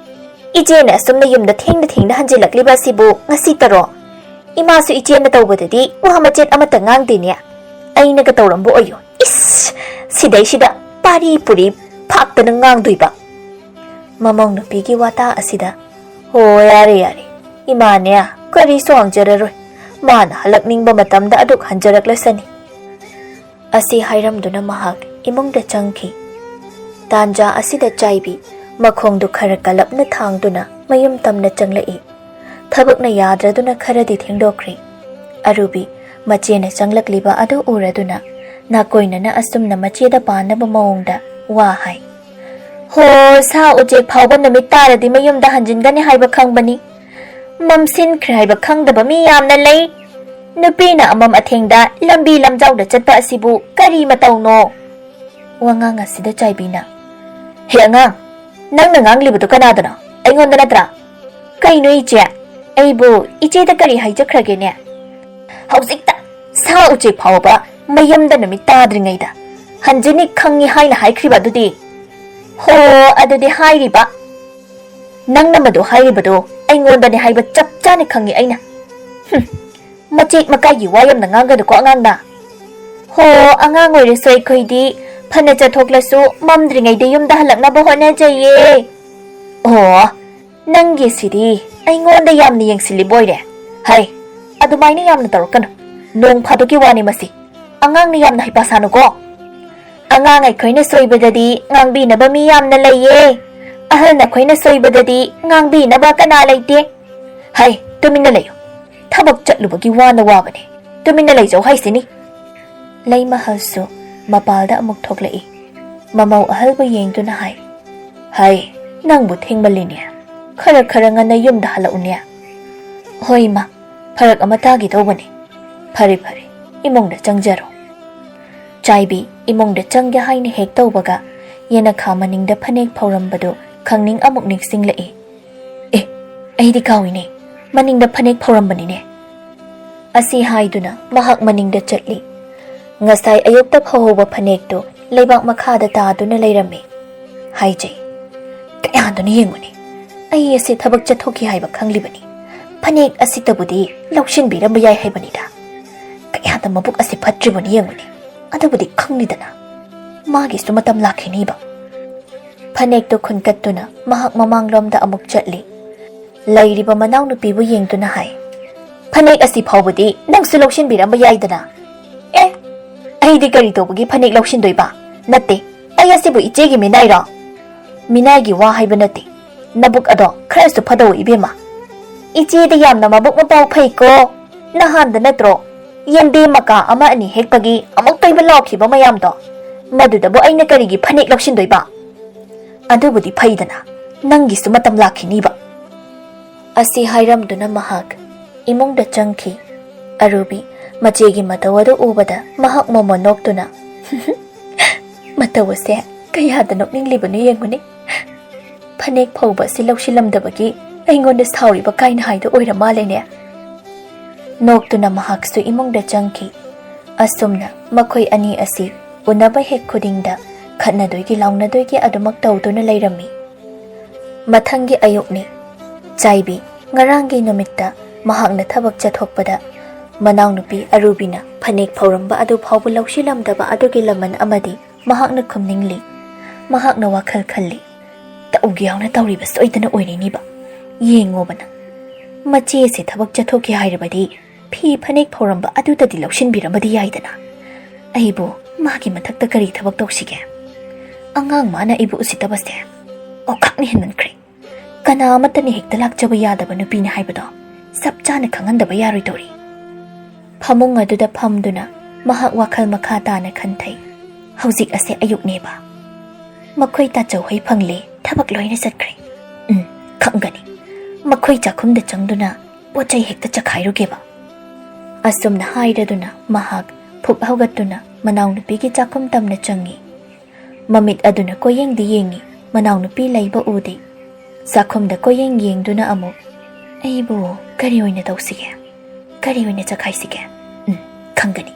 ꯏꯆꯦꯅ ꯑꯁꯨꯝꯅ ꯌꯨꯝꯗ ꯊꯦꯡꯅ ꯊꯦꯡꯅ ꯍꯟꯖꯤꯜꯂꯛꯂꯤꯕ ꯑꯁꯤꯕꯨ ꯉꯁꯤꯇꯔꯣ? ꯏꯃꯥꯁꯨ ꯏꯆꯦꯅ ꯇꯧꯕꯗꯗꯤ ꯋꯥ ꯃꯆꯦꯠ ꯑꯃꯠꯇ ꯉꯥꯡꯗꯦꯅꯦ꯫ ꯑꯩꯅꯒ ꯇꯧꯔꯝꯕ ꯑꯣꯏꯌꯨ꯫ ꯏꯁ! ꯁꯤꯗꯩꯁꯤꯗ ꯄꯥꯔꯤ ꯄꯨꯔꯤ ꯐꯥꯛꯇꯅ ꯉꯥꯡꯗꯣꯏꯕ꯫" ꯃꯃꯧ ꯅꯨꯄꯤꯒꯤ ꯋꯥꯇꯥ ꯑꯁꯤꯗ, "ꯍꯣ, ꯌꯥꯔꯦ, ꯌꯥꯔꯦ꯫ ꯏꯃꯥꯅꯦ, ꯀꯔꯤꯁꯨ ꯍꯪꯖꯔꯔꯣꯏ꯫ ꯃꯥꯅ ꯍꯜꯂꯛꯅꯤꯡꯕ ꯃꯇꯝꯗ ꯑꯗꯨꯛ ꯍꯟꯖꯔꯛꯂꯁꯅꯤ꯫" ꯑꯁꯤ ꯍꯥꯏꯔꯝꯗꯨꯅ ꯃꯍꯥꯛ ꯏꯃꯨꯡꯗ ꯆꯪꯈꯤ꯫ ꯇꯥꯟꯖꯥ ꯑꯁꯤꯗ ꯆꯥꯏꯕꯤ ꯃꯈꯣꯡꯗꯨ ꯈꯔ ꯀꯜꯂꯞꯅ ꯊꯥꯡꯗꯨꯅ ꯃꯌꯨꯝ ꯇꯝꯅ ꯆꯪꯂꯛꯏ꯫ ꯊꯕꯛꯅ ꯌꯥꯗ꯭ꯔꯗꯨꯅ ꯈꯔꯗꯤ ꯊꯦꯡꯗꯣꯛꯈ꯭ꯔꯦ꯫ ꯑꯔꯨꯕꯤ ꯃꯆꯦꯅ ꯆꯪꯂꯛꯂꯤꯕ ꯑꯗꯨ ꯎꯔꯗꯨꯅ ꯅꯥꯀꯣꯏꯅꯅ ꯑꯁꯨꯝꯅ ꯃꯆꯦꯗ ꯄꯥꯟꯅꯕ ꯃꯑꯣꯡꯗ ꯋꯥ ꯍꯥꯏ꯫ ꯍꯣ, ꯁꯥ ꯎꯆꯦꯛ ꯐꯥꯎꯕ ꯅꯨꯃꯤꯠ ꯇꯥꯔꯗꯤ ꯃꯌꯨꯝꯗ ꯍꯟꯖꯤꯟꯒꯅꯤ ꯍꯥꯏꯕ ꯈꯪꯕꯅꯤ꯫ ꯃꯝꯁꯤꯟꯈ꯭ꯔꯦ ꯍꯥꯏꯕ ꯈꯪꯗꯕ ꯃꯤ ꯌꯥꯝꯅ ꯂꯩ꯫ ꯅꯨꯄꯤꯅ ꯑꯃꯝ ꯑꯊꯦꯡꯗ ꯂꯝꯕꯤ ꯂꯝꯖꯥꯎꯗ ꯆꯠꯄ ꯑꯁꯤꯕꯨ ꯀꯔꯤ ꯃꯇꯧꯅꯣ? ꯋꯥꯉꯥꯡ ꯑꯁꯤꯗ ꯆꯥꯏꯕꯤꯅ, "ꯍꯦ ꯑꯉꯥꯡ, ꯅꯪꯅ ꯉꯥꯡꯂꯤꯕꯗꯨ ꯀꯅꯥꯗꯅꯣ? ꯑꯩꯉꯣꯟꯗ ꯅꯠꯇ꯭ꯔꯥ?" "ꯀꯩꯅꯣ ꯏꯆꯦ? ꯑꯩꯕꯨ ꯏꯆꯦꯗ ꯀꯔꯤ ꯍꯥꯏꯖꯈ꯭ꯔꯒꯦꯅꯦ? ꯍꯧꯖꯤꯛꯇ ꯁꯥ ꯎꯆꯦꯛ ꯐꯥꯎꯕ ꯃꯌꯨꯝꯗ ꯅꯨꯃꯤꯠ ꯇꯥꯗ꯭ꯔꯤꯉꯩꯗ ꯍꯟꯖꯤꯟꯅꯤ ꯈꯪꯉꯤ ꯍꯥꯏꯅ ꯍꯥꯏꯈ꯭ꯔꯤꯕ ꯑꯗꯨꯗꯤ?" "ꯍꯣ, ꯑꯗꯨꯗꯤ ꯍꯥꯏꯔꯤꯕ ꯅꯪꯅ ꯃꯗꯨ ꯍꯥꯏꯔꯤꯕꯗꯣ ꯑꯩꯉꯣꯟꯗꯅꯦ ꯍꯥꯏꯕ ꯆꯞ ꯆꯥꯅ ꯈꯪꯉꯤ ꯑꯩꯅ꯫ ꯍꯨꯝ, ꯃꯆꯦꯛ ꯃꯀꯥꯏꯒꯤ ꯋꯥ ꯌꯥꯝꯅ ꯉꯥꯡꯒꯅꯨꯀꯣ ꯑꯉꯥꯡꯅ꯫ ꯍꯣ, ꯑꯉꯥꯡ ꯑꯣꯏꯔꯁꯨ ꯑꯩꯈꯣꯏꯗꯤ ꯐꯅ ꯆꯠꯊꯣꯛꯂꯁꯨ ꯃꯝꯗ꯭ꯔꯤꯉꯩꯗ ꯌꯨꯝꯗ ꯍꯜꯂꯛꯅꯕ ꯍꯣꯠꯅꯖꯩꯌꯦ꯫ ꯑꯣ, ꯅꯪꯒꯤꯁꯤꯗꯤ ꯑꯩꯉꯣꯟꯗ ꯌꯥꯝꯅ ꯌꯦꯡꯁꯤꯜꯂꯤꯕ ꯑꯣꯏꯔꯦ꯫ ꯍꯩ, ꯑꯗꯨꯃꯥꯏꯅ ꯌꯥꯝꯅ ꯇꯧꯔꯛꯀꯅꯨ꯫ ꯅꯣꯡ ꯐꯥꯗꯣꯛꯀꯤ ꯋꯥꯅꯤ ꯃꯁꯤ꯫ ꯑꯉꯥꯡꯅ ꯌꯥꯝꯅ ꯍꯩꯄꯥ ꯁꯥꯅꯨꯀꯣ꯫ ꯑꯉꯥꯡ ꯑꯩꯈꯣꯏꯅ ꯁꯣꯏꯕꯗꯗꯤ ꯉꯥꯡꯕꯤꯅꯕ ꯃꯤ ꯌꯥꯝꯅ ꯂꯩꯌꯦ꯫ ꯑꯍꯜ ꯑꯩꯈꯣꯏꯅ ꯁꯣꯏꯕꯗꯗꯤ ꯉꯥꯡꯕꯤꯅꯕ ꯀꯅꯥ ꯂꯩꯇꯦ? ꯍꯩ, ꯇꯨꯃꯤꯟꯅ ꯂꯩꯌꯨ꯫ ꯊꯕꯛ ꯆꯠꯂꯨꯕꯒꯤ ꯋꯥꯅ ꯋꯥꯕꯅꯦ꯫ ꯇꯨꯃꯤꯟꯅ ꯂꯩꯖꯧ ꯍꯥꯏꯁꯤꯅꯤ꯫" ꯂꯩꯃꯍꯜꯁꯨ ꯃꯄꯥꯜꯗ ꯑꯃꯨꯛ ꯊꯣꯛꯂꯛꯏ꯫ ꯃꯃꯧ ꯑꯍꯜꯕꯨ ꯌꯦꯡꯗꯨꯅ ꯍꯥꯏ, "ꯍꯩ, ꯅꯪꯕꯨ ꯊꯦꯡꯃꯜꯂꯤꯅꯦ꯫ ꯈꯔ ꯈꯔ ꯉꯟꯅ ꯌꯨꯝꯗ ꯍꯜꯂꯛꯎꯅꯦ꯫" "ꯍꯣꯏ ꯏꯃꯥ, ꯐꯔꯛ ꯑꯃ ꯇꯥꯒꯦ ꯇꯧꯕꯅꯤ꯫" "ꯐꯔꯦ ꯐꯔꯦ, ꯏꯃꯨꯡꯗ ꯆꯪꯖꯔꯣ꯫" ꯆꯥꯏꯕꯤ ꯏꯃꯨꯡꯗ ꯆꯪꯒꯦ ꯍꯥꯏꯅ ꯍꯦꯛ ꯇꯧꯕꯒ, ꯌꯦꯅꯈꯥ ꯃꯅꯤꯡꯗ ꯐꯅꯦꯛ ꯐꯧꯔꯝꯕꯗꯨ ꯈꯪꯅꯤꯡ ꯑꯃꯨꯛ ꯅꯤꯡꯁꯤꯡꯂꯛꯏ꯫ "ꯑꯦ, ꯑꯩꯗꯤ ꯀꯥꯎꯏꯅꯦ, ꯃꯅꯤꯡꯗ ꯐꯅꯦꯛ ꯐꯧꯔꯝꯕꯅꯤꯅꯦ꯫" ꯑꯁꯤ ꯍꯥꯏꯗꯨꯅ ꯃꯍꯥꯛ ꯃꯅꯤꯡꯗ ꯆꯠꯂꯤ꯫ ꯉꯁꯥꯏ ꯑꯌꯨꯛꯇ ꯐꯧꯍꯧꯕ ꯐꯅꯦꯛꯇꯨ ꯂꯩꯕꯥꯛ ꯃꯈꯥꯗ ꯇꯥꯗꯨꯅ ꯂꯩꯔꯝꯃꯤ꯫ ꯍꯥꯏꯖꯩ, "ꯀꯌꯥꯗꯨꯅ ꯌꯦꯡꯉꯨꯅꯦ, ꯑꯩ ꯑꯁꯤ ꯊꯕꯛ ꯆꯠꯊꯣꯛꯈꯤ ꯍꯥꯏꯕ ꯈꯪꯂꯤꯕꯅꯤ꯫ ꯐꯅꯦꯛ ꯑꯁꯤꯇꯕꯨꯗꯤ ꯂꯧꯁꯤꯟꯕꯤꯔꯝꯕ ꯌꯥꯏ ꯍꯥꯏꯕꯅꯤꯗ꯫ ꯀꯌꯥꯗ ꯃꯕꯨꯛ ꯑꯁꯤ ꯐꯠꯇ꯭ꯔꯤꯕꯅꯤ ꯌꯦꯡꯉꯨꯅꯦ꯫ ꯑꯗꯨꯕꯨꯗꯤ ꯈꯪꯂꯤꯗꯅ, ꯃꯥꯒꯤꯁꯨ ꯃꯇꯝ ꯂꯥꯛꯈꯤꯅꯤꯕ꯫" ꯐꯅꯦꯛꯇꯨ ꯈꯨꯟꯀꯠꯇꯨꯅ ꯃꯍꯥꯛ ꯃꯃꯥꯡꯂꯣꯝꯗ ꯑꯃꯨꯛ ꯆꯠꯂꯤ꯫ ꯂꯩꯔꯤꯕ ꯃꯅꯥꯎꯅꯨꯄꯤꯕꯨ ꯌꯦꯡꯗꯨꯅ ꯍꯥꯏ, "ꯐꯅꯦꯛ ꯑꯁꯤ ꯐꯥꯎꯕꯗꯤ ꯅꯪꯁꯨ ꯂꯧꯁꯤꯟꯕꯤꯔꯝꯕ ꯌꯥꯏꯗꯅ꯫" "ꯑꯦ, ꯑꯩꯗꯤ ꯀꯔꯤ ꯇꯧꯕꯒꯤ ꯐꯅꯦꯛ ꯂꯧꯁꯤꯟꯗꯣꯏꯕ? ꯅꯠꯇꯦ, ꯑꯩ ꯑꯁꯤꯕꯨ ꯏꯆꯦꯒꯤ ꯃꯤꯅꯥꯏꯔꯣ?" "ꯃꯤꯅꯥꯏꯒꯤ ꯋꯥ ꯍꯥꯏꯕ ꯅꯠꯇꯦ, ꯅꯕꯨꯛ ꯑꯗꯣ ꯈꯔꯁꯨ ꯐꯗꯧ ꯏꯕꯦꯝꯃ꯫ ꯏꯆꯦꯗ ꯌꯥꯝꯅ ꯃꯕꯨꯛ ꯃꯄꯥꯎ ꯐꯩꯀꯣ꯫ ꯅꯍꯥꯟꯗ ꯅꯠꯇ꯭ꯔꯣ ꯌꯦꯟꯗꯦꯝ ꯃꯀꯥ ꯑꯃ ꯑꯅꯤ ꯍꯦꯛꯄꯒꯤ ꯑꯃꯨꯛ ꯀꯩꯕ ꯂꯥꯎꯈꯤꯕ ꯃꯌꯥꯝꯗꯣ? ꯃꯗꯨꯗꯕꯨ ꯑꯩꯅ ꯀꯔꯤꯒꯤ ꯐꯅꯦꯛ ꯂꯧꯁꯤꯟꯗꯣꯏꯕ?" ꯑꯗꯨꯕꯨꯗꯤ ꯐꯩꯗꯅ, ꯅꯪꯒꯤꯁꯨ ꯃꯇꯝ ꯂꯥꯛꯈꯤꯅꯤꯕ꯫ ꯑꯁꯤ ꯍꯥꯏꯔꯝꯗꯨꯅ ꯃꯍꯥꯛ ꯏꯃꯨꯡꯗ ꯆꯪꯈꯤ꯫ ꯑꯔꯨꯕꯤ ꯃꯆꯦꯒꯤ ꯃꯇꯧ ꯑꯗꯨ ꯎꯕꯗ ꯃꯍꯥꯛ ꯃꯣꯃꯣꯟ ꯅꯣꯛꯇꯨꯅ, "ꯃꯇꯧ ꯑꯁꯦ ꯀꯌꯥꯗ ꯅꯣꯛꯅꯤꯡꯂꯤꯕꯅꯣ ꯌꯦꯡꯉꯨꯅꯦ꯫ ꯐꯅꯦꯛ ꯐꯧꯕ ꯑꯁꯤ ꯂꯧꯁꯤꯜꯂꯝꯗꯕꯒꯤ ꯑꯩꯉꯣꯟꯗ ꯁꯥꯎꯔꯤꯕ ꯀꯥꯏꯅ ꯍꯥꯏꯗꯣ ꯑꯣꯏꯔ ꯃꯥꯜꯂꯦꯅꯦ"꯫ ꯅꯣꯛꯇꯨꯅ ꯃꯍꯥꯛꯁꯨ ꯏꯃꯨꯡꯗ ꯆꯪꯈꯤ꯫ ꯑꯁꯨꯝꯅ ꯃꯈꯣꯏ ꯑꯅꯤ ꯑꯁꯤ ꯎꯅꯕ ꯍꯦꯛ ꯈꯨꯗꯤꯡꯗ ꯈꯠꯅꯗꯣꯏꯒꯤ ꯂꯥꯎꯅꯗꯣꯏꯒꯤ ꯑꯗꯨꯃꯛ ꯇꯧꯗꯨꯅ ꯂꯩꯔꯝꯃꯤ꯫ ꯃꯊꯪꯒꯤ ꯑꯌꯨꯛꯅꯤ꯫ ꯆꯥꯏꯕꯤ ꯉꯔꯥꯡꯒꯤ ꯅꯨꯃꯤꯠꯇ ꯃꯍꯥꯛꯅ ꯊꯕꯛ ꯆꯠꯊꯣꯛꯄꯗ ꯃꯅꯥꯎꯅꯨꯄꯤ ꯑꯔꯨꯕꯤꯅ ꯐꯅꯦꯛ ꯐꯧꯔꯝꯕ ꯑꯗꯨ ꯐꯥꯎꯕ ꯂꯧꯁꯤꯜꯂꯝꯗꯕ ꯑꯗꯨꯒꯤ ꯂꯃꯟ ꯑꯃꯗꯤ ꯃꯍꯥꯛꯅ ꯈꯨꯝꯅꯤꯡꯂꯤ꯫ ꯃꯍꯥꯛꯅ ꯋꯥꯈꯜ ꯈꯜꯂꯤ, "ꯇꯧꯒꯦ ꯌꯥꯎꯅ ꯇꯧꯔꯤꯕ ꯁꯣꯏꯗꯅ ꯑꯣꯏꯔꯤꯅꯤꯕ꯫ ꯌꯦꯡꯉꯣꯕ ꯅꯪ, ꯃꯆꯦ ꯑꯁꯤ ꯊꯕꯛ ꯆꯠꯊꯣꯛꯀꯦ ꯍꯥꯏꯔꯕꯗꯤ ꯐꯤ ꯐꯅꯦꯛ ꯐꯧꯔꯝꯕ ꯑꯗꯨꯗꯗꯤ ꯂꯧꯁꯤꯟꯕꯤꯔꯝꯕꯗꯤ ꯌꯥꯏꯗꯅ꯫ ꯑꯩꯕꯨ ꯃꯥꯒꯤ ꯃꯊꯛꯇ ꯀꯔꯤ ꯊꯕꯛ ꯇꯧꯁꯤꯒꯦ? ꯑꯉꯥꯡ ꯃꯥꯅ ꯑꯩꯕꯨ ꯎꯁꯤꯠꯇꯕꯁꯦ ꯑꯣꯈꯥꯛꯅ ꯍꯦꯟꯃꯟꯈ꯭ꯔꯦ꯫ ꯀꯅꯥ ꯑꯃꯠꯇꯅ ꯍꯦꯛꯇ ꯂꯥꯛꯆꯕ ꯌꯥꯗꯕ ꯅꯨꯄꯤꯅꯤ ꯍꯥꯏꯕꯗꯣ ꯆꯞ ꯆꯥꯅ ꯈꯪꯍꯟꯗꯕ ꯌꯥꯔꯣꯏꯗꯧꯔꯤ"꯫ ꯐꯃꯨꯡ ꯑꯗꯨꯗ ꯐꯝꯗꯨꯅ ꯃꯍꯥꯛ ꯋꯥꯈꯜ ꯃꯈꯥ ꯇꯥꯅ ꯈꯟꯊꯩ꯫ "ꯍꯧꯖꯤꯛ ꯑꯁꯦ ꯑꯌꯨꯛꯅꯦꯕ꯫ ꯃꯈꯣꯏ ꯇꯥꯆꯧꯍꯣꯏ ꯐꯪꯂꯦ, ꯊꯕꯛ ꯂꯣꯏꯅ ꯆꯠꯈ꯭ꯔꯦ꯫ ꯎꯝ, ꯈꯪꯒꯅꯤ꯫ ꯃꯈꯣꯏ ꯆꯥꯛꯈꯨꯝꯗ ꯆꯪꯗꯨꯅ ꯄꯣꯠ ꯆꯩ ꯍꯦꯛꯇ ꯆꯈꯥꯏꯔꯨꯒꯦꯕ"꯫ ꯑꯁꯨꯝꯅ ꯍꯥꯏꯔꯗꯨꯅ ꯃꯍꯥꯛ ꯐꯨꯛ ꯍꯧꯒꯠꯇꯨꯅ ꯃꯅꯥꯎꯅꯨꯄꯤꯒꯤ ꯆꯥꯛꯈꯨꯝ ꯇꯝꯅ ꯆꯪꯉꯤ꯫ ꯃꯃꯤꯠ ꯑꯗꯨꯅ ꯀꯣꯏꯌꯦꯡꯗꯤ ꯌꯦꯡꯉꯤ, ꯃꯅꯥꯎꯅꯨꯄꯤ ꯂꯩꯕ ꯎꯗꯦ꯫ ꯆꯥꯛꯈꯨꯝꯗ ꯀꯣꯏꯌꯦꯡ ꯌꯦꯡꯗꯨꯅ ꯑꯃꯨꯛ, "ꯑꯩꯕꯨ ꯀꯔꯤ ꯑꯣꯏꯅ ꯇꯧꯁꯤꯒꯦ? ꯀꯔꯤ ꯑꯣꯏꯅ ꯆꯈꯥꯏꯁꯤꯒꯦ? ꯎꯝ, ꯈꯪꯒꯅꯤ꯫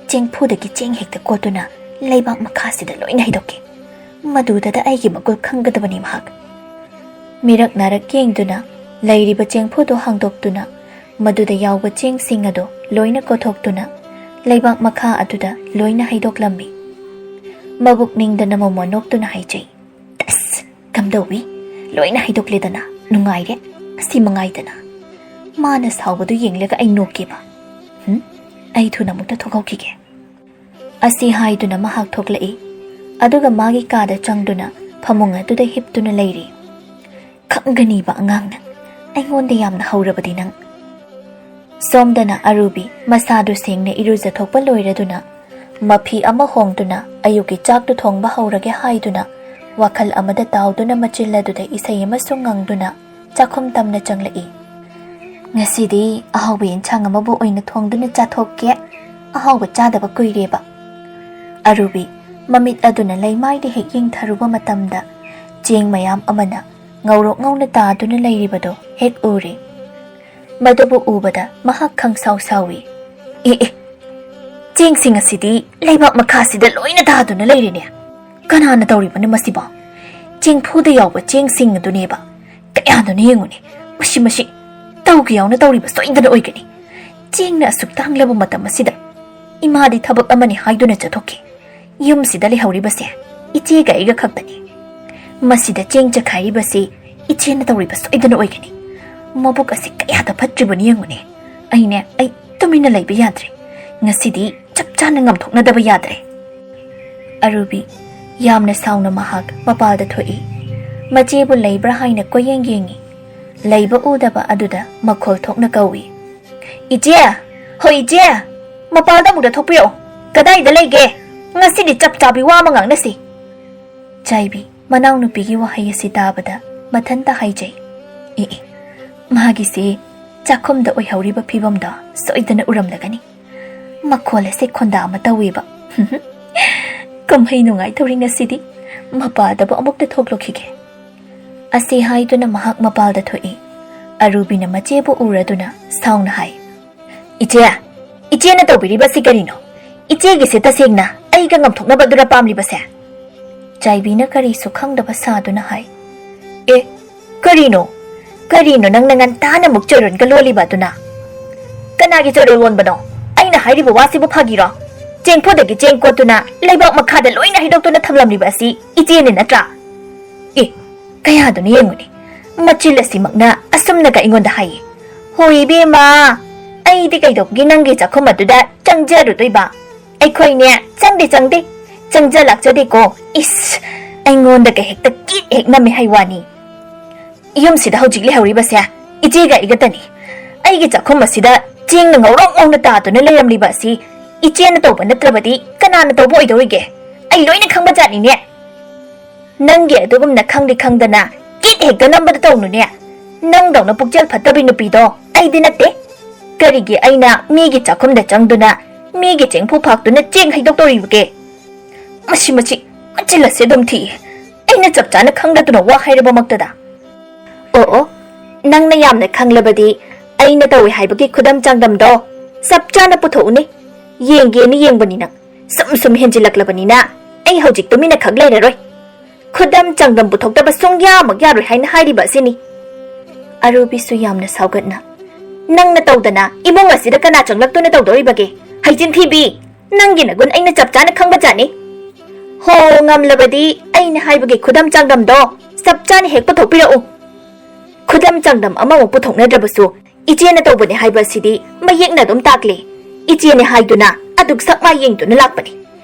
ꯆꯦꯡꯐꯨꯗꯒꯤ ꯆꯦꯡ ꯍꯦꯛꯇ ꯀꯣꯠꯇꯨꯅ ꯂꯩꯕꯥꯛ ꯃꯈꯥꯁꯤꯗ ꯂꯣꯏꯅ ꯍꯩꯗꯣꯛꯀꯦ꯫ ꯃꯗꯨꯗꯗ ꯑꯩꯒꯤ ꯃꯒꯨꯜ ꯈꯪꯒꯗꯕꯅꯤ ꯃꯍꯥꯛ"꯫ ꯃꯤꯔꯛ ꯅꯥꯔꯛ ꯌꯦꯡꯗꯨꯅ ꯂꯩꯔꯤꯕ ꯆꯦꯡꯐꯨꯗꯨ ꯍꯥꯡꯗꯣꯛꯇꯨꯅ ꯃꯗꯨꯗ ꯌꯥꯎꯕ ꯆꯦꯡꯁꯤꯡ ꯑꯗꯨ ꯂꯣꯏꯅ ꯀꯣꯊꯣꯛꯇꯨꯅ ꯂꯩꯕꯥꯛ ꯃꯈꯥ ꯑꯗꯨꯗ ꯂꯣꯏꯅ ꯍꯩꯗꯣꯛꯂꯝꯃꯤ꯫ ꯃꯕꯨꯛ ꯅꯤꯡꯗꯅ ꯃꯣꯃꯣꯟ ꯅꯣꯛꯇꯨꯅ ꯍꯥꯏꯖꯩ, "ꯑꯁ, ꯀꯝꯗꯧꯏ? ꯂꯣꯏꯅ ꯍꯩꯗꯣꯛꯂꯦꯗꯅ, ꯅꯨꯡꯉꯥꯏꯔꯦ꯫ ꯑꯁꯤ ꯃꯉꯥꯏꯗꯅ꯫ ꯃꯥꯅ ꯁꯥꯎꯕꯗꯨ ꯌꯦꯡꯂꯒ ꯑꯩ ꯅꯣꯛꯀꯦꯕ꯫ ꯍꯨꯝ, ꯑꯩ ꯊꯨꯅ ꯑꯃꯨꯛꯇ ꯊꯣꯛꯍꯧꯈꯤꯒꯦ"꯫ ꯑꯁꯤ ꯍꯥꯏꯗꯨꯅ ꯃꯍꯥꯛ ꯊꯣꯛꯂꯛꯏ꯫ ꯑꯗꯨꯒ ꯃꯥꯒꯤ ꯀꯥꯗ ꯆꯪꯗꯨꯅ ꯐꯃꯨꯡ ꯑꯗꯨꯗ ꯍꯤꯞꯇꯨꯅ ꯂꯩꯔꯤ꯫ "ꯈꯪꯒꯅꯤꯕ ꯑꯉꯥꯡꯅ, ꯑꯩꯉꯣꯟꯗ ꯌꯥꯝꯅ ꯍꯧꯔꯕꯗꯤ ꯅꯪ"꯫ ꯁꯣꯝꯗꯅ ꯑꯔꯨꯕꯤ ꯃꯁꯥꯗꯨ ꯁꯦꯡꯅ ꯏꯔꯨꯖꯊꯣꯛꯄ ꯂꯣꯏꯔꯗꯨꯅ ꯃꯐꯤ ꯑꯃ ꯍꯣꯡꯗꯨꯅ ꯑꯌꯨꯛꯀꯤ ꯆꯥꯛꯇꯨ ꯊꯣꯡꯕ ꯍꯧꯔꯒꯦ ꯍꯥꯏꯗꯨꯅ ꯋꯥꯈꯜ ꯑꯃꯗ ꯇꯥꯎꯗꯨꯅ ꯃꯆꯤꯜ ꯑꯗꯨꯗ ꯏꯁꯩ ꯑꯃꯁꯨ ꯉꯪꯗꯨꯅ ꯆꯥꯛꯈꯨꯝ ꯇꯝꯅ ꯆꯪꯂꯛꯏ꯫ "ꯉꯁꯤꯗꯤ ꯑꯍꯥꯎꯕ ꯌꯦꯟꯁꯥꯡ ꯑꯃꯕꯨ ꯑꯣꯏꯅ ꯊꯣꯡꯗꯨꯅ ꯆꯥꯊꯣꯛꯀꯦ꯫ ꯑꯍꯥꯎꯕ ꯆꯥꯗꯕ ꯀꯨꯏꯔꯦꯕ꯫" ꯑꯔꯨꯕꯤ ꯃꯃꯤꯠ ꯑꯗꯨꯅ ꯂꯩꯃꯥꯏꯗ ꯍꯦꯛ ꯌꯦꯡꯊꯔꯨꯕ ꯃꯇꯝꯗ ꯆꯦꯡ ꯃꯌꯥꯝ ꯑꯃꯅ ꯉꯧꯔꯣꯛ ꯉꯧꯅ ꯇꯥꯗꯨꯅ ꯂꯩꯔꯤꯕꯗꯣ ꯍꯦꯛ ꯎꯔꯦ꯫ ꯃꯗꯨꯕꯨ ꯎꯕꯗ ꯃꯍꯥꯛ ꯈꯪꯁꯥꯎ ꯁꯥꯎꯏ꯫ "ꯑꯦ ꯑꯦ, ꯆꯦꯡꯁꯤꯡ ꯑꯁꯤꯗꯤ ꯂꯩꯕꯥꯛ ꯃꯈꯥꯁꯤꯗ ꯂꯣꯏꯅ ꯇꯥꯗꯨꯅ ꯂꯩꯔꯦꯅꯦ꯫ ꯀꯅꯥꯅ ꯇꯧꯔꯤꯕꯅꯣ ꯃꯁꯤꯕꯣ? ꯆꯦꯡꯐꯨꯗ ꯌꯥꯎꯕ ꯆꯦꯡꯁꯤꯡ ꯑꯗꯨꯅꯦꯕ꯫ ꯀꯌꯥꯗꯅꯣ ꯌꯦꯡꯉꯨꯅꯦ꯫ ꯃꯁꯤ, ꯃꯁꯤ ꯇꯧꯒꯦ ꯌꯥꯎꯅ ꯇꯧꯔꯤꯕ ꯁꯣꯏꯗꯅ ꯑꯣꯏꯒꯅꯤ꯫ ꯆꯦꯡꯅ ꯑꯁꯨꯛ ꯇꯥꯡꯂꯕ ꯃꯇꯝ ꯑꯁꯤꯗ ꯏꯃꯥꯗꯤ ꯊꯕꯛ ꯑꯃꯅꯤ ꯍꯥꯏꯗꯨꯅ ꯆꯠꯊꯣꯛꯈꯤ꯫ ꯌꯨꯝꯁꯤꯗ ꯂꯩꯍꯧꯔꯤꯕꯁꯦ ꯏꯆꯦꯒ ꯑꯩꯒ ꯈꯛꯇꯅꯤ꯫ ꯃꯁꯤꯗ ꯆꯦꯡ ꯆꯈꯥꯏꯔꯤꯕꯁꯤ ꯏꯆꯦꯅ ꯇꯧꯔꯤꯕ ꯁꯣꯏꯗꯅ ꯑꯣꯏꯒꯅꯤ꯫ ꯃꯕꯨꯛ ꯑꯁꯤ ꯀꯌꯥꯗ ꯐꯠꯇ꯭ꯔꯤꯕꯅꯣ ꯌꯦꯡꯉꯨꯅꯦ꯫ ꯑꯩꯅꯦ, ꯑꯩ ꯇꯨꯃꯤꯟꯅ ꯂꯩꯕ ꯌꯥꯗ꯭ꯔꯦ꯫ ꯉꯁꯤꯗꯤ ꯆꯞ ꯆꯥꯅ ꯉꯝꯊꯣꯛꯅꯗꯕ ꯌꯥꯗ꯭ꯔꯦ꯫" ꯑꯔꯨꯕꯤ ꯌꯥꯝꯅ ꯁꯥꯎꯅ ꯃꯍꯥꯛ ꯃꯄꯥꯜꯗ ꯊꯣꯛꯏ꯫ ꯃꯆꯦꯕꯨ ꯂꯩꯕ꯭ꯔꯥ ꯍꯥꯏꯅ ꯀꯣꯏꯌꯦꯡ ꯌꯦꯡꯏ꯫ ꯂꯩꯕ ꯎꯗꯕ ꯑꯗꯨꯗ ꯃꯈꯣꯜ ꯊꯣꯛꯅ ꯀꯧꯏ꯫ "ꯏꯆꯦ! ꯍꯣꯏ ꯏꯆꯦ! ꯃꯄꯥꯜꯗ ꯑꯃꯨꯛꯇ ꯊꯣꯛꯄꯤꯔꯛꯑꯣ꯫ ꯀꯗꯥꯏꯗ ꯂꯩꯒꯦ? ꯉꯁꯤꯗꯤ ꯆꯞ ꯆꯥꯕꯤ ꯋꯥ ꯑꯃ ꯉꯥꯡꯅꯁꯤ꯫" ꯆꯥꯏꯕꯤ ꯃꯅꯥꯎꯅꯨꯄꯤꯒꯤ ꯋꯥꯍꯩ ꯑꯁꯤ ꯇꯥꯕꯗ ꯃꯊꯟꯇ ꯍꯥꯏꯖꯩ꯫ "ꯑꯦ ꯑꯦ, ꯃꯥꯒꯤꯁꯤ ꯆꯥꯛꯈꯨꯝꯗ ꯑꯣꯏꯍꯧꯔꯤꯕ ꯐꯤꯕꯝꯗꯣ ꯁꯣꯏꯗꯅ ꯎꯔꯝꯂꯒꯅꯤ꯫ ꯃꯈꯣꯜ ꯑꯁꯤ ꯈꯣꯟꯗꯥ ꯑꯃ ꯇꯧꯏꯕ꯫ ꯀꯨꯝꯍꯩ ꯅꯨꯡꯉꯥꯏꯗꯧꯔꯤ ꯉꯁꯤꯗꯤ꯫" ꯃꯄꯥꯜꯗꯕꯨ ꯑꯃꯨꯛꯇ ꯊꯣꯛꯂꯨꯈꯤꯒꯦ꯫ ꯑꯁꯤ ꯍꯥꯏꯗꯨꯅ ꯃꯍꯥꯛ ꯃꯄꯥꯜꯗ ꯊꯣꯛꯏ꯫ ꯑꯔꯨꯕꯤꯅ ꯃꯆꯦꯕꯨ ꯎꯔꯗꯨꯅ ꯁꯥꯎꯅ ꯍꯥꯏ꯫ "ꯏꯆꯦ, ꯏꯆꯦꯅ ꯇꯧꯕꯤꯔꯤꯕꯁꯤ ꯀꯔꯤꯅꯣ? ꯏꯆꯦꯒꯤꯁꯦ ꯇꯁꯦꯡꯅ ꯑꯩꯒ ꯉꯝꯊꯣꯛꯅꯕꯗꯨꯔ ꯄꯥꯝꯂꯤꯕꯁꯦ?" ꯆꯥꯏꯕꯤꯅ ꯀꯔꯤꯁꯨ ꯈꯪꯗꯕ ꯁꯥꯗꯨꯅ ꯍꯥꯏ꯫ "ꯑꯦ, ꯀꯔꯤꯅꯣ? ꯀꯔꯤꯅꯣ ꯅꯪꯅ ꯉꯟꯇꯥꯅ ꯑꯃꯨꯛ ꯆꯣꯏꯔꯣꯟꯒ ꯂꯣꯜꯂꯤꯕ ꯑꯗꯨꯅ?" "ꯀꯅꯥꯒꯤ ꯆꯣꯏꯔꯣꯟ ꯂꯣꯟꯕꯅꯣ? ꯑꯩꯅ ꯍꯥꯏꯔꯤꯕ ꯋꯥꯁꯤꯕꯨ ꯐꯥꯒꯤꯔꯣ? ꯆꯦꯡꯐꯨꯗꯒꯤ ꯆꯦꯡ ꯀꯣꯠꯇꯨꯅ ꯂꯩꯕꯥꯛ ꯃꯈꯥꯗ ꯂꯣꯏꯅ ꯍꯩꯗꯣꯛꯇꯨꯅ ꯊꯝꯂꯝꯂꯤꯕ ꯑꯁꯤ ꯏꯆꯦꯅꯤ ꯅꯠꯇ꯭ꯔꯥ? ꯑꯦ, ꯀꯌꯥꯗꯨꯅ ꯌꯦꯡꯉꯨꯅꯦ, ꯃꯆꯤꯜ ꯑꯁꯤꯃꯛꯅ ꯑꯁꯨꯝꯅꯒ ꯑꯩꯉꯣꯟꯗ ꯍꯥꯏꯌꯦ꯫ ꯍꯣꯏ ꯏꯕꯦꯝꯃ, ꯑꯩꯗꯤ ꯀꯩꯗꯧꯕꯒꯤ ꯅꯪꯒꯤ ꯆꯥꯛꯈꯨꯝ ꯑꯗꯨꯗ ꯆꯪꯖꯔꯨꯗꯣꯏꯕ? ꯑꯩꯈꯣꯏꯅꯦ ꯆꯪꯗꯦ ꯆꯪꯗꯦ, ꯆꯪꯖ ꯂꯥꯛꯆꯗꯦꯀꯣ꯫ ꯏꯁ, ꯑꯩꯉꯣꯟꯗꯒ ꯍꯦꯛꯇ ꯀꯤꯠ ꯍꯦꯛ ꯅꯝꯃꯦ ꯍꯥꯏ ꯋꯥꯅꯤ꯫ ꯌꯨꯝꯁꯤꯗ ꯍꯧꯖꯤꯛ ꯂꯩꯍꯧꯔꯤꯕꯁꯦ ꯏꯆꯦꯒ ꯑꯩꯒꯇꯅꯤ꯫ ꯑꯩꯒꯤ ꯆꯥꯛꯈꯨꯝ ꯑꯁꯤꯗ ꯆꯦꯡꯅ ꯉꯧꯔꯣꯛ ꯉꯧꯅ ꯇꯥꯗꯨꯅ ꯂꯩꯔꯝꯂꯤꯕ ꯑꯁꯤ ꯏꯆꯦꯅ ꯇꯧꯕ ꯅꯠꯇ꯭ꯔꯕꯗꯤ ꯀꯅꯥꯅ ꯇꯧꯕ ꯑꯣꯏꯗꯧꯔꯤꯒꯦ? ꯑꯩ ꯂꯣꯏꯅ ꯈꯪꯕ ꯖꯥꯠꯅꯤꯅꯦ꯫" ꯅꯪꯒꯤ ꯑꯗꯨꯒꯨꯝꯅ ꯈꯪꯗꯤ ꯈꯪꯗꯅ ꯀꯤꯠ ꯍꯦꯛꯇ ꯅꯝꯕꯗ ꯇꯧꯅꯨꯅꯦ꯫ ꯅꯪꯗꯧꯅ ꯄꯨꯛꯆꯦꯜ ꯐꯠꯇꯕꯤ ꯅꯨꯄꯤꯗꯣ ꯑꯩꯗꯤ ꯅꯠꯇꯦ꯫ ꯀꯔꯤꯒꯤ ꯑꯩꯅ ꯃꯤꯒꯤ ꯆꯥꯛꯈꯨꯝꯗ ꯆꯪꯗꯨꯅ ꯃꯤꯒꯤ ꯆꯦꯡꯐꯨ ꯐꯥꯛꯇꯨꯅ ꯆꯦꯡ ꯍꯩꯗꯣꯛꯇꯧꯔꯤꯕꯒꯦ? ꯃꯁꯤ ꯃꯆꯤ ꯃꯆꯤꯜ ꯑꯁꯤ ꯑꯗꯨꯝ ꯊꯤꯛꯏ꯫ ꯑꯩꯅ ꯆꯞ ꯆꯥꯅ ꯈꯪꯗꯗꯨꯅ ꯋꯥ ꯍꯥꯏꯔꯕꯃꯛꯇꯗ꯫ ꯑꯣ ꯑꯣ, ꯅꯪꯅ ꯌꯥꯝꯅ ꯈꯪꯂꯕꯗꯤ ꯑꯩꯅ ꯇꯧꯏ ꯍꯥꯏꯕꯒꯤ ꯈꯨꯗꯝ ꯆꯥꯡꯗꯝꯗꯣ ꯆꯞ ꯆꯥꯅ ꯄꯨꯊꯣꯛꯎꯅꯦ꯫ ꯌꯦꯡꯒꯦꯅ ꯌꯦꯡꯕꯅꯤ ꯅꯪ꯫ ꯁꯨꯝ ꯁꯨꯝ ꯍꯦꯟꯖꯤꯜꯂꯛꯂꯕꯅꯤꯅ ꯑꯩ ꯍꯧꯖꯤꯛ ꯇꯨꯃꯤꯟꯅ ꯈꯛ ꯂꯩꯔꯔꯣꯏ꯫ ꯈꯨꯗꯝ ꯆꯥꯡꯗꯝ ꯄꯨꯊꯣꯛꯇꯕ ꯁꯨꯡꯌꯥꯃꯛ ꯌꯥꯔꯣꯏ ꯍꯥꯏꯅ ꯍꯥꯏꯔꯤꯕ ꯑꯁꯤꯅꯤ꯫ ꯑꯔꯨꯕꯤꯁꯨ ꯌꯥꯝꯅ ꯁꯥꯎꯒꯠꯅ, "ꯅꯪꯅ ꯇꯧꯗꯅ ꯏꯃꯨꯡ ꯑꯁꯤꯗ ꯀꯅꯥ ꯆꯪꯂꯛꯇꯨꯅ ꯇꯧꯗꯧꯔꯤꯕꯒꯦ? ꯍꯩꯆꯤꯟ ꯊꯤꯕꯤ! ꯅꯪꯒꯤ ꯅꯒꯨꯟ ꯑꯩꯅ ꯆꯞ ꯆꯥꯅ ꯈꯪꯕꯖꯥꯠꯅꯤ꯫ ꯍꯣ, ꯉꯝꯂꯕꯗꯤ ꯑꯩꯅ ꯍꯥꯏꯕꯒꯤ ꯈꯨꯗꯝ ꯆꯥꯡꯗꯝꯗꯣ ꯆꯞ ꯆꯥꯅ ꯍꯦꯛ ꯄꯨꯊꯣꯛꯄꯤꯔꯛꯎ꯫" ꯈꯨꯗꯝ ꯆꯥꯡꯗꯝ ꯑꯃꯃꯨꯛ ꯄꯨꯊꯣꯛꯅꯗ꯭ꯔꯕꯁꯨ, ꯏꯆꯦꯅ ꯇꯧꯕꯅꯦ ꯍꯥꯏꯕ ꯑꯁꯤꯗꯤ ꯃꯌꯦꯛꯅ ꯑꯗꯨꯝ ꯇꯥꯛꯂꯦ꯫ ꯏꯆꯦꯅꯦ ꯍꯥꯏꯗꯨꯅ ꯑꯗꯨꯛ ꯁꯛ ꯃꯥꯏ ꯌꯦꯡꯗꯨꯅ ꯂꯥꯛꯄꯅꯤ꯫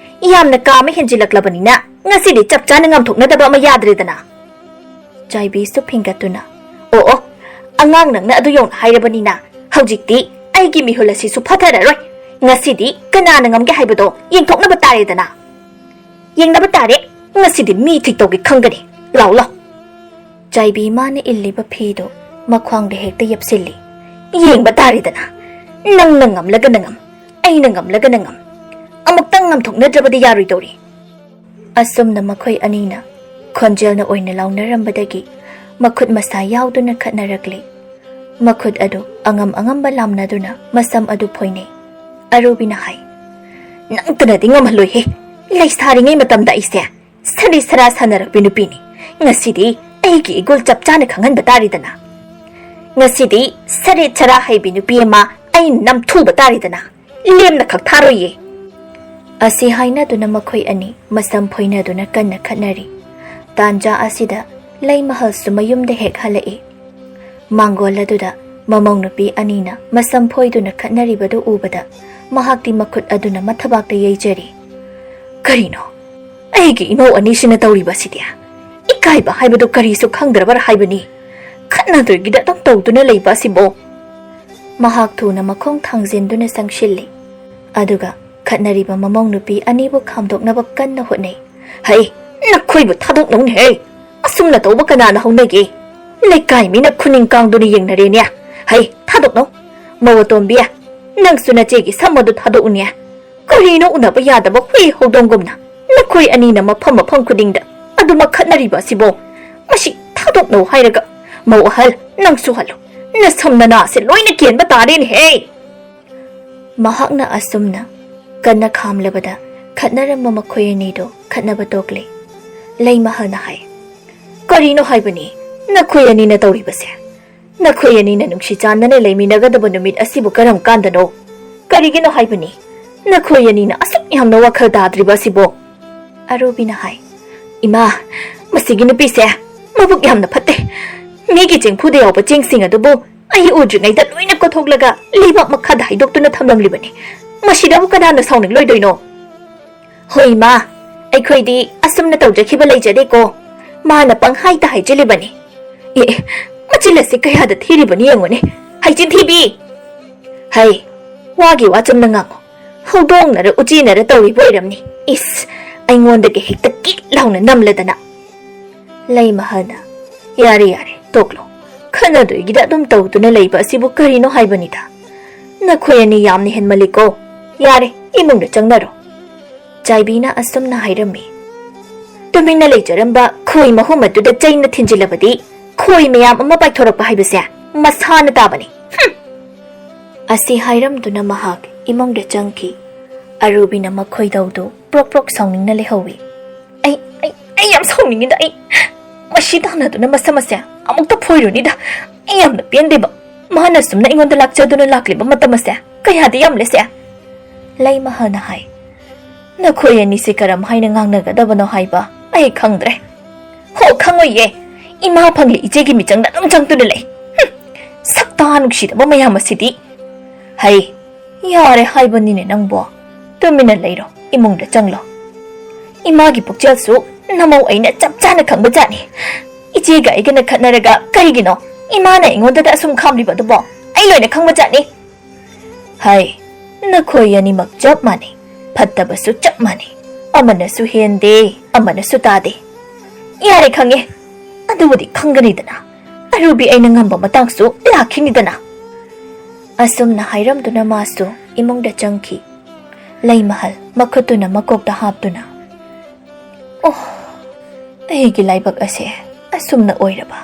ꯌꯥꯝꯅ ꯀꯥ ꯑꯃ ꯍꯦꯟꯖꯤꯜꯂꯛꯂꯕꯅꯤꯅ ꯉꯁꯤꯗꯤ ꯆꯞ ꯆꯥꯅ ꯉꯝꯊꯣꯛꯅꯗꯕ ꯑꯃ ꯌꯥꯗ꯭ꯔꯦꯗꯅ꯫ ꯆꯥꯏꯕꯤꯁꯨ ꯐꯤꯡꯒꯠꯇꯨꯅ, "ꯑꯣ ꯑꯣ, ꯑꯉꯥꯡ ꯅꯪꯅ ꯑꯗꯨ ꯌꯧꯅ ꯍꯥꯏꯔꯕꯅꯤꯅ ꯍꯧꯖꯤꯛꯇꯤ ꯑꯩꯒꯤ ꯃꯤꯍꯨꯜ ꯑꯁꯤꯁꯨ ꯐꯊꯔꯔꯣꯏ꯫ ꯉꯁꯤꯗꯤ ꯀꯅꯥꯅ ꯉꯝꯒꯦ ꯍꯥꯏꯕꯗꯣ ꯌꯦꯡꯊꯣꯛꯅꯕ ꯇꯥꯔꯦꯗꯅ꯫ ꯌꯦꯡꯅꯕ ꯇꯥꯔꯦ꯫ ꯉꯁꯤꯗꯤ ꯃꯤ ꯊꯤꯛꯇꯧꯒꯦ ꯈꯪꯒꯅꯤ꯫ ꯂꯥꯎ ꯂꯥꯎ꯫" ꯆꯥꯏꯕꯤ ꯃꯥꯅ ꯏꯜꯂꯤꯕ ꯐꯤꯗꯨ ꯃꯈ꯭ꯋꯥꯡꯗ ꯍꯦꯛꯇ ꯌꯦꯞꯁꯤꯜꯂꯤ꯫ "ꯌꯦꯡꯕ ꯇꯥꯔꯦꯗꯅ꯫ ꯅꯪꯅ ꯉꯝꯂꯒꯅ ꯉꯝ, ꯑꯩꯅ ꯉꯝꯂꯒꯅ ꯉꯝ꯫ ꯑꯃꯨꯛꯇꯪ ꯉꯝꯊꯣꯛꯅꯗ꯭ꯔꯕꯗꯤ ꯌꯥꯔꯣꯏꯗꯧꯔꯤ꯫" ꯑꯁꯨꯝꯅ ꯃꯈꯣꯏ ꯑꯅꯤꯅ ꯈꯣꯟꯖꯦꯜꯅ ꯑꯣꯏꯅ ꯂꯥꯎꯅꯔꯝꯕꯗꯒꯤ ꯃꯈꯨꯠ ꯃꯁꯥ ꯌꯥꯎꯗꯨꯅ ꯈꯠꯅꯔꯛꯂꯤ꯫ ꯃꯈꯨꯠ ꯑꯗꯨ ꯑꯉꯝ ꯑꯉꯝꯕ ꯂꯥꯝꯅꯗꯨꯅ ꯃꯁꯝ ꯑꯗꯨ ꯐꯣꯏꯅꯩ꯫ ꯑꯔꯨꯕꯤꯅ ꯍꯥꯏ, "ꯅꯪꯇꯅꯗꯤ ꯉꯝꯍꯜꯂꯣꯏꯍꯦ꯫ ꯂꯩꯁꯥꯔꯤꯉꯩ ꯃꯇꯝꯗ ꯑꯩꯁꯦ ꯁꯔꯤ ꯁꯔꯥ ꯁꯥꯟꯅꯔꯛꯄꯤ ꯅꯨꯄꯤꯅꯤ꯫ ꯉꯁꯤꯗꯤ ꯑꯩꯒꯤ ꯏꯒꯨꯜ ꯆꯞ ꯆꯥꯅ ꯈꯪꯍꯟꯕ ꯇꯥꯔꯦꯗꯅ꯫ ꯉꯁꯤꯗꯤ ꯁꯔꯦꯠ ꯁꯔꯥ ꯍꯩꯕꯤ ꯅꯨꯄꯤ ꯑꯃ ꯑꯩꯅ ꯅꯝꯊꯨꯕ ꯇꯥꯔꯦꯗꯅ꯫ ꯂꯦꯝꯅ ꯈꯛ ꯊꯥꯔꯣꯏꯌꯦ꯫" ꯑꯁꯤ ꯍꯥꯏꯅꯗꯨꯅ ꯃꯈꯣꯏ ꯑꯅꯤ ꯃꯁꯝ ꯐꯣꯏꯅꯗꯨꯅ ꯀꯟꯅ ꯈꯠꯅꯔꯤ꯫ ꯇꯥꯟꯖꯥ ꯑꯁꯤꯗ ꯂꯩꯃꯍꯜꯁꯨ ꯃꯌꯨꯝꯗ ꯍꯦꯛ ꯍꯜꯂꯛꯏ꯫ ꯃꯥꯡꯒꯣꯜ ꯑꯗꯨꯗ ꯃꯃꯧ ꯅꯨꯄꯤ ꯑꯅꯤꯅ ꯃꯁꯝ ꯐꯣꯏꯗꯨꯅ ꯈꯠꯅꯔꯤꯕꯗꯨ ꯎꯕꯗ ꯃꯍꯥꯛꯇꯤ ꯃꯈꯨꯠ ꯑꯗꯨꯅ ꯃꯊꯕꯥꯛꯇ ꯌꯩꯖꯔꯤ꯫ "ꯀꯔꯤꯅꯣ ꯑꯩꯒꯤ ꯏꯃꯧ ꯑꯅꯤꯁꯤꯅ ꯇꯧꯔꯤꯕ ꯑꯁꯤꯗꯤ? ꯏꯀꯥꯏꯕ ꯍꯥꯏꯕꯗꯨ ꯀꯔꯤꯁꯨ ꯈꯪꯗ꯭ꯔꯕꯔꯥ ꯍꯥꯏꯕꯅꯤ꯫ ꯈꯠꯅꯗꯣꯏꯒꯤꯗ ꯑꯗꯨꯝ ꯇꯧꯗꯨꯅ ꯂꯩꯕ ꯑꯁꯤꯕꯨ꯫" ꯃꯍꯥꯛ ꯊꯨꯅ ꯃꯈꯣꯡ ꯊꯥꯡꯖꯤꯟꯗꯨꯅ ꯆꯪꯁꯤꯜꯂꯤ꯫ ꯑꯗꯨꯒ ꯈꯠꯅꯔꯤꯕ ꯃꯃꯧ ꯅꯨꯄꯤ ꯑꯅꯤꯕꯨ ꯈꯥꯝꯗꯣꯛꯅꯕ ꯀꯟꯅ ꯍꯣꯠꯅꯩ꯫ "ꯍꯩ, ꯅꯈꯣꯏꯕꯨ ꯊꯥꯗꯣꯛꯅꯧꯅꯦꯍꯦ꯫ ꯑꯁꯨꯝꯅ ꯇꯧꯕ ꯀꯅꯥꯅ ꯍꯧꯅꯒꯦ? ꯂꯩꯀꯥꯏ ꯃꯤꯅ ꯈꯨꯅꯤꯡ ꯀꯥꯡꯗꯨꯅ ꯌꯦꯡꯅꯔꯦꯅꯦ꯫ ꯍꯩ, ꯊꯥꯗꯣꯛꯅꯧ꯫ ꯃꯧ ꯑꯇꯣꯝꯕꯤ, ꯅꯪꯁꯨ ꯅꯆꯦꯒꯤ ꯁꯝ ꯑꯗꯨ ꯊꯥꯗꯣꯛꯎꯅꯦ꯫ ꯀꯔꯤꯅꯣ ꯎꯅꯕ ꯌꯥꯗꯕ ꯍꯨꯏ ꯍꯧꯗꯣꯡꯒꯨꯝꯅ ꯅꯈꯣꯏ ꯑꯅꯤꯅ ꯃꯐꯝ ꯃꯐꯝ ꯈꯨꯗꯤꯡꯗ ꯑꯗꯨꯃꯛ ꯈꯠꯅꯔꯤꯕ ꯑꯁꯤꯕꯣ? ꯃꯁꯤ ꯊꯥꯗꯣꯛꯅꯧ ꯍꯥꯏꯔꯒ꯫ ꯃꯧ ꯑꯍꯜ, ꯅꯪꯁꯨ ꯍꯜꯂꯨ꯫ ꯅꯁꯝ ꯅꯅꯥꯁꯦ ꯂꯣꯏꯅ ꯀꯦꯟꯕ ꯇꯥꯔꯦꯅꯦꯍꯦ꯫ ꯃꯍꯥꯛꯅ ꯑꯁꯨꯝꯅ ꯀꯟꯅ ꯈꯥꯝꯂꯕꯗ ꯈꯠꯅꯔꯝꯕ ꯃꯈꯣꯏ ꯑꯅꯤꯗꯨ ꯈꯠꯅꯕ ꯇꯣꯛꯂꯦ꯫ ꯂꯩꯃꯍꯜꯅ ꯍꯥꯏ, "ꯀꯔꯤꯅꯣ ꯍꯥꯏꯕꯅꯤ ꯅꯈꯣꯏ ꯑꯅꯤꯅ ꯇꯧꯔꯤꯕꯁꯦ? ꯅꯈꯣꯏ ꯑꯅꯤꯅ ꯅꯨꯡꯁꯤ ꯆꯥꯟꯅꯅ ꯂꯩꯃꯤꯟꯅꯒꯗꯕ ꯅꯨꯃꯤꯠ ꯑꯁꯤꯕꯨ ꯀꯔꯝ ꯀꯥꯟꯗꯅꯣ? ꯀꯔꯤꯒꯤꯅꯣ ꯍꯥꯏꯕꯅꯤ ꯅꯈꯣꯏ ꯑꯅꯤꯅ ꯑꯁꯨꯛ ꯌꯥꯝꯅ ꯋꯥꯈꯜ ꯇꯥꯗ꯭ꯔꯤꯕ ꯑꯁꯤꯕꯣ?" ꯑꯔꯨꯕꯤꯅ ꯍꯥꯏ, "ꯏꯃꯥ, ꯃꯁꯤꯒꯤ ꯅꯨꯄꯤꯁꯦ ꯃꯕꯨꯛ ꯌꯥꯝꯅ ꯐꯠꯇꯦ꯫ ꯃꯤꯒꯤ ꯆꯦꯡꯐꯨꯗ ꯌꯥꯎꯕ ꯆꯦꯡꯁꯤꯡ ꯑꯗꯨꯕꯨ ꯑꯩ ꯎꯗ꯭ꯔꯤꯉꯩꯗ ꯂꯣꯏꯅ ꯀꯣꯊꯣꯛꯂꯒ ꯂꯩꯕꯥꯛ ꯃꯈꯥꯗ ꯍꯩꯗꯣꯛꯇꯨꯅ ꯊꯝꯂꯝꯂꯤꯕꯅꯤ꯫ ꯃꯁꯤꯗꯕꯨ ꯀꯅꯥꯅ ꯁꯥꯎꯅꯤꯡꯂꯣꯏꯗꯣꯏꯅꯣ?" "ꯍꯣꯏ ꯏꯃꯥ, ꯑꯩꯈꯣꯏꯗꯤ ꯑꯁꯨꯝꯅ ꯇꯧꯖꯈꯤꯕ ꯂꯩꯖꯗꯦꯀꯣ꯫ ꯃꯥꯅ ꯄꯪꯍꯥꯏꯗ ꯍꯥꯏꯖꯤꯜꯂꯤꯕꯅꯤ꯫ ꯑꯦ, ꯑꯦ, ꯃꯆꯤꯜ ꯑꯁꯤ ꯀꯌꯥꯗ ꯊꯤꯔꯤꯕꯅꯤ ꯌꯦꯡꯉꯨꯅꯦ꯫ ꯍꯩꯆꯤꯟ ꯊꯤꯕꯤ! ꯍꯩ, ꯋꯥꯒꯤ ꯋꯥ ꯆꯨꯝꯅ ꯉꯥꯡꯉꯨ꯫ ꯍꯧꯗꯣꯡꯅꯔ ꯎꯆꯤꯅꯔ ꯇꯧꯔꯤꯕ ꯑꯣꯏꯔꯝꯅꯤ꯫ ꯏꯁ, ꯑꯩꯉꯣꯟꯗꯒꯤ ꯍꯦꯛꯇ ꯀꯤꯛ ꯂꯥꯎꯅ ꯅꯝꯂꯗꯅ꯫" ꯂꯩꯃꯍꯜꯅ, "ꯌꯥꯔꯦ, ꯌꯥꯔꯦ, ꯇꯣꯛꯂꯣ꯫ ꯈꯠꯅꯗꯣꯏꯒꯤꯗ ꯑꯗꯨꯝ ꯇꯧꯗꯨꯅ ꯂꯩꯕ ꯑꯁꯤꯕꯨ ꯀꯔꯤꯅꯣ ꯍꯥꯏꯕꯅꯤꯗ꯫ ꯅꯈꯣꯏ ꯑꯅꯤ ꯌꯥꯝꯅ ꯍꯦꯟꯃꯜꯂꯤꯀꯣ꯫ ꯌꯥꯔꯦ, ꯏꯃꯨꯡꯗ ꯆꯪꯅꯔꯣ꯫" ꯆꯥꯏꯕꯤꯅ ꯑꯁꯨꯝꯅ ꯍꯥꯏꯔꯝꯃꯤ꯫ "ꯇꯨꯃꯤꯟꯅ ꯂꯩꯖꯔꯝꯕ ꯈꯣꯏ ꯃꯍꯨꯝ ꯑꯗꯨꯗ ꯆꯩꯅ ꯊꯤꯟꯖꯤꯜꯂꯕꯗꯤ ꯈꯣꯏ ꯃꯌꯥꯝ ꯑꯃ ꯄꯥꯏꯊꯣꯔꯛꯄ ꯍꯥꯏꯕꯁꯦ ꯃꯁꯥꯅ ꯇꯥꯕꯅꯤ꯫ ꯍꯨꯝ!" ꯑꯁꯤ ꯍꯥꯏꯔꯝꯗꯨꯅ ꯃꯍꯥꯛ ꯏꯃꯨꯡꯗ ꯆꯪꯈꯤ꯫ ꯑꯔꯨꯕꯤꯅ ꯃꯈꯣꯏꯗꯧꯗꯨ ꯄ꯭ꯔꯣꯛ ꯄ꯭ꯔꯣꯛ ꯁꯥꯎꯅꯤꯡꯅ ꯂꯩꯍꯧꯏ꯫ "ꯑꯩ, ꯑꯩ, ꯑꯩ ꯌꯥꯝ ꯁꯥꯎꯅꯤꯡꯉꯤꯗ꯫ ꯑꯩ ꯃꯁꯤ ꯇꯥꯟꯅꯗꯨꯅ ꯃꯁꯝ ꯑꯁꯦ ꯑꯃꯨꯛꯇ ꯐꯣꯏꯔꯨꯅꯤꯗ꯫ ꯑꯩ ꯌꯥꯝꯅ ꯄꯦꯟꯗꯦꯕ꯫ ꯃꯥꯅ ꯁꯨꯝꯅ ꯑꯩꯉꯣꯟꯗ ꯂꯥꯛꯆꯗꯨꯅ ꯂꯥꯛꯂꯤꯕ ꯃꯇꯝ ꯑꯁꯦ ꯀꯌꯥꯗꯤ ꯌꯥꯝꯂꯦꯁꯦ꯫" ꯂꯩꯃꯍꯜꯅ ꯍꯥꯏ, "ꯅꯈꯣꯏ ꯑꯅꯤꯁꯤ ꯀꯔꯝ ꯍꯥꯏꯅ ꯉꯥꯡꯅꯒꯗꯕꯅꯣ ꯍꯥꯏꯕ ꯑꯩ ꯈꯪꯗ꯭ꯔꯦ꯫" "ꯍꯣ, ꯈꯪꯉꯣꯏꯌꯦ꯫ ꯏꯃꯥ ꯐꯪꯂꯤ ꯏꯆꯦꯒꯤ ꯃꯤꯆꯪꯗ ꯑꯗꯨꯝ ꯆꯪꯗꯨꯅ ꯂꯩ꯫ ꯍꯨꯝ, ꯁꯛꯇꯥ ꯅꯨꯡꯁꯤꯗꯕ ꯃꯌꯥꯝ ꯑꯁꯤꯗꯤ꯫" "ꯍꯩ, ꯌꯥꯔꯦ ꯍꯥꯏꯕꯅꯤꯅꯦ ꯅꯪꯕꯣ꯫ ꯇꯨꯃꯤꯟꯅ ꯂꯩꯔꯣ, ꯏꯃꯨꯡꯗ ꯆꯪꯂꯣ꯫ ꯏꯃꯥꯒꯤ ꯄꯨꯛꯆꯦꯜꯁꯨ ꯅꯃꯧ ꯑꯩꯅ ꯆꯞ ꯆꯥꯅ ꯈꯪꯕ ꯖꯥꯠꯅꯤ꯫ ꯏꯆꯦꯒ ꯑꯩꯒꯅ ꯈꯠꯅꯔꯒ ꯀꯔꯤꯒꯤꯅꯣ ꯏꯃꯥꯅ ꯑꯩꯉꯣꯟꯗꯗ ꯑꯁꯨꯝ ꯈꯥꯝꯂꯤꯕ ꯑꯗꯨꯕꯣ? ꯑꯩ ꯂꯣꯏꯅ ꯈꯪꯕ ꯖꯥꯠꯅꯤ꯫" "ꯍꯩ, ꯅꯈꯣꯏ ꯑꯅꯤꯃꯛ ꯆꯞ ꯃꯥꯟꯅꯩ, ꯐꯠꯇꯕꯁꯨ ꯆꯞ ꯃꯥꯟꯅꯩ꯫ ꯑꯃꯅꯁꯨ ꯍꯦꯟꯗꯦ, ꯑꯃꯅꯁꯨ ꯇꯥꯗꯦ꯫ ꯌꯥꯔꯦ, ꯈꯪꯉꯦ꯫ ꯑꯗꯨꯕꯨꯗꯤ ꯈꯪꯒꯅꯤꯗꯅ꯫ ꯑꯔꯨꯕꯤ ꯑꯩꯅ ꯉꯝꯕ ꯃꯇꯥꯡꯁꯨ ꯂꯥꯛꯈꯤꯅꯤꯗꯅ꯫ ꯑꯁꯨꯝꯅ ꯍꯥꯏꯔꯝꯗꯨꯅ ꯃꯥꯁꯨ ꯏꯃꯨꯡꯗ ꯆꯪꯈꯤ꯫ ꯂꯩꯃꯍꯜ ꯃꯈꯨꯠꯇꯨꯅ ꯃꯀꯣꯛꯇ ꯍꯥꯞꯇꯨꯅ, "ꯑꯣ, ꯑꯩꯒꯤ ꯂꯥꯏꯕꯛ ꯑꯁꯦ ꯑꯁꯨꯝꯅ ꯑꯣꯏꯔꯕ꯫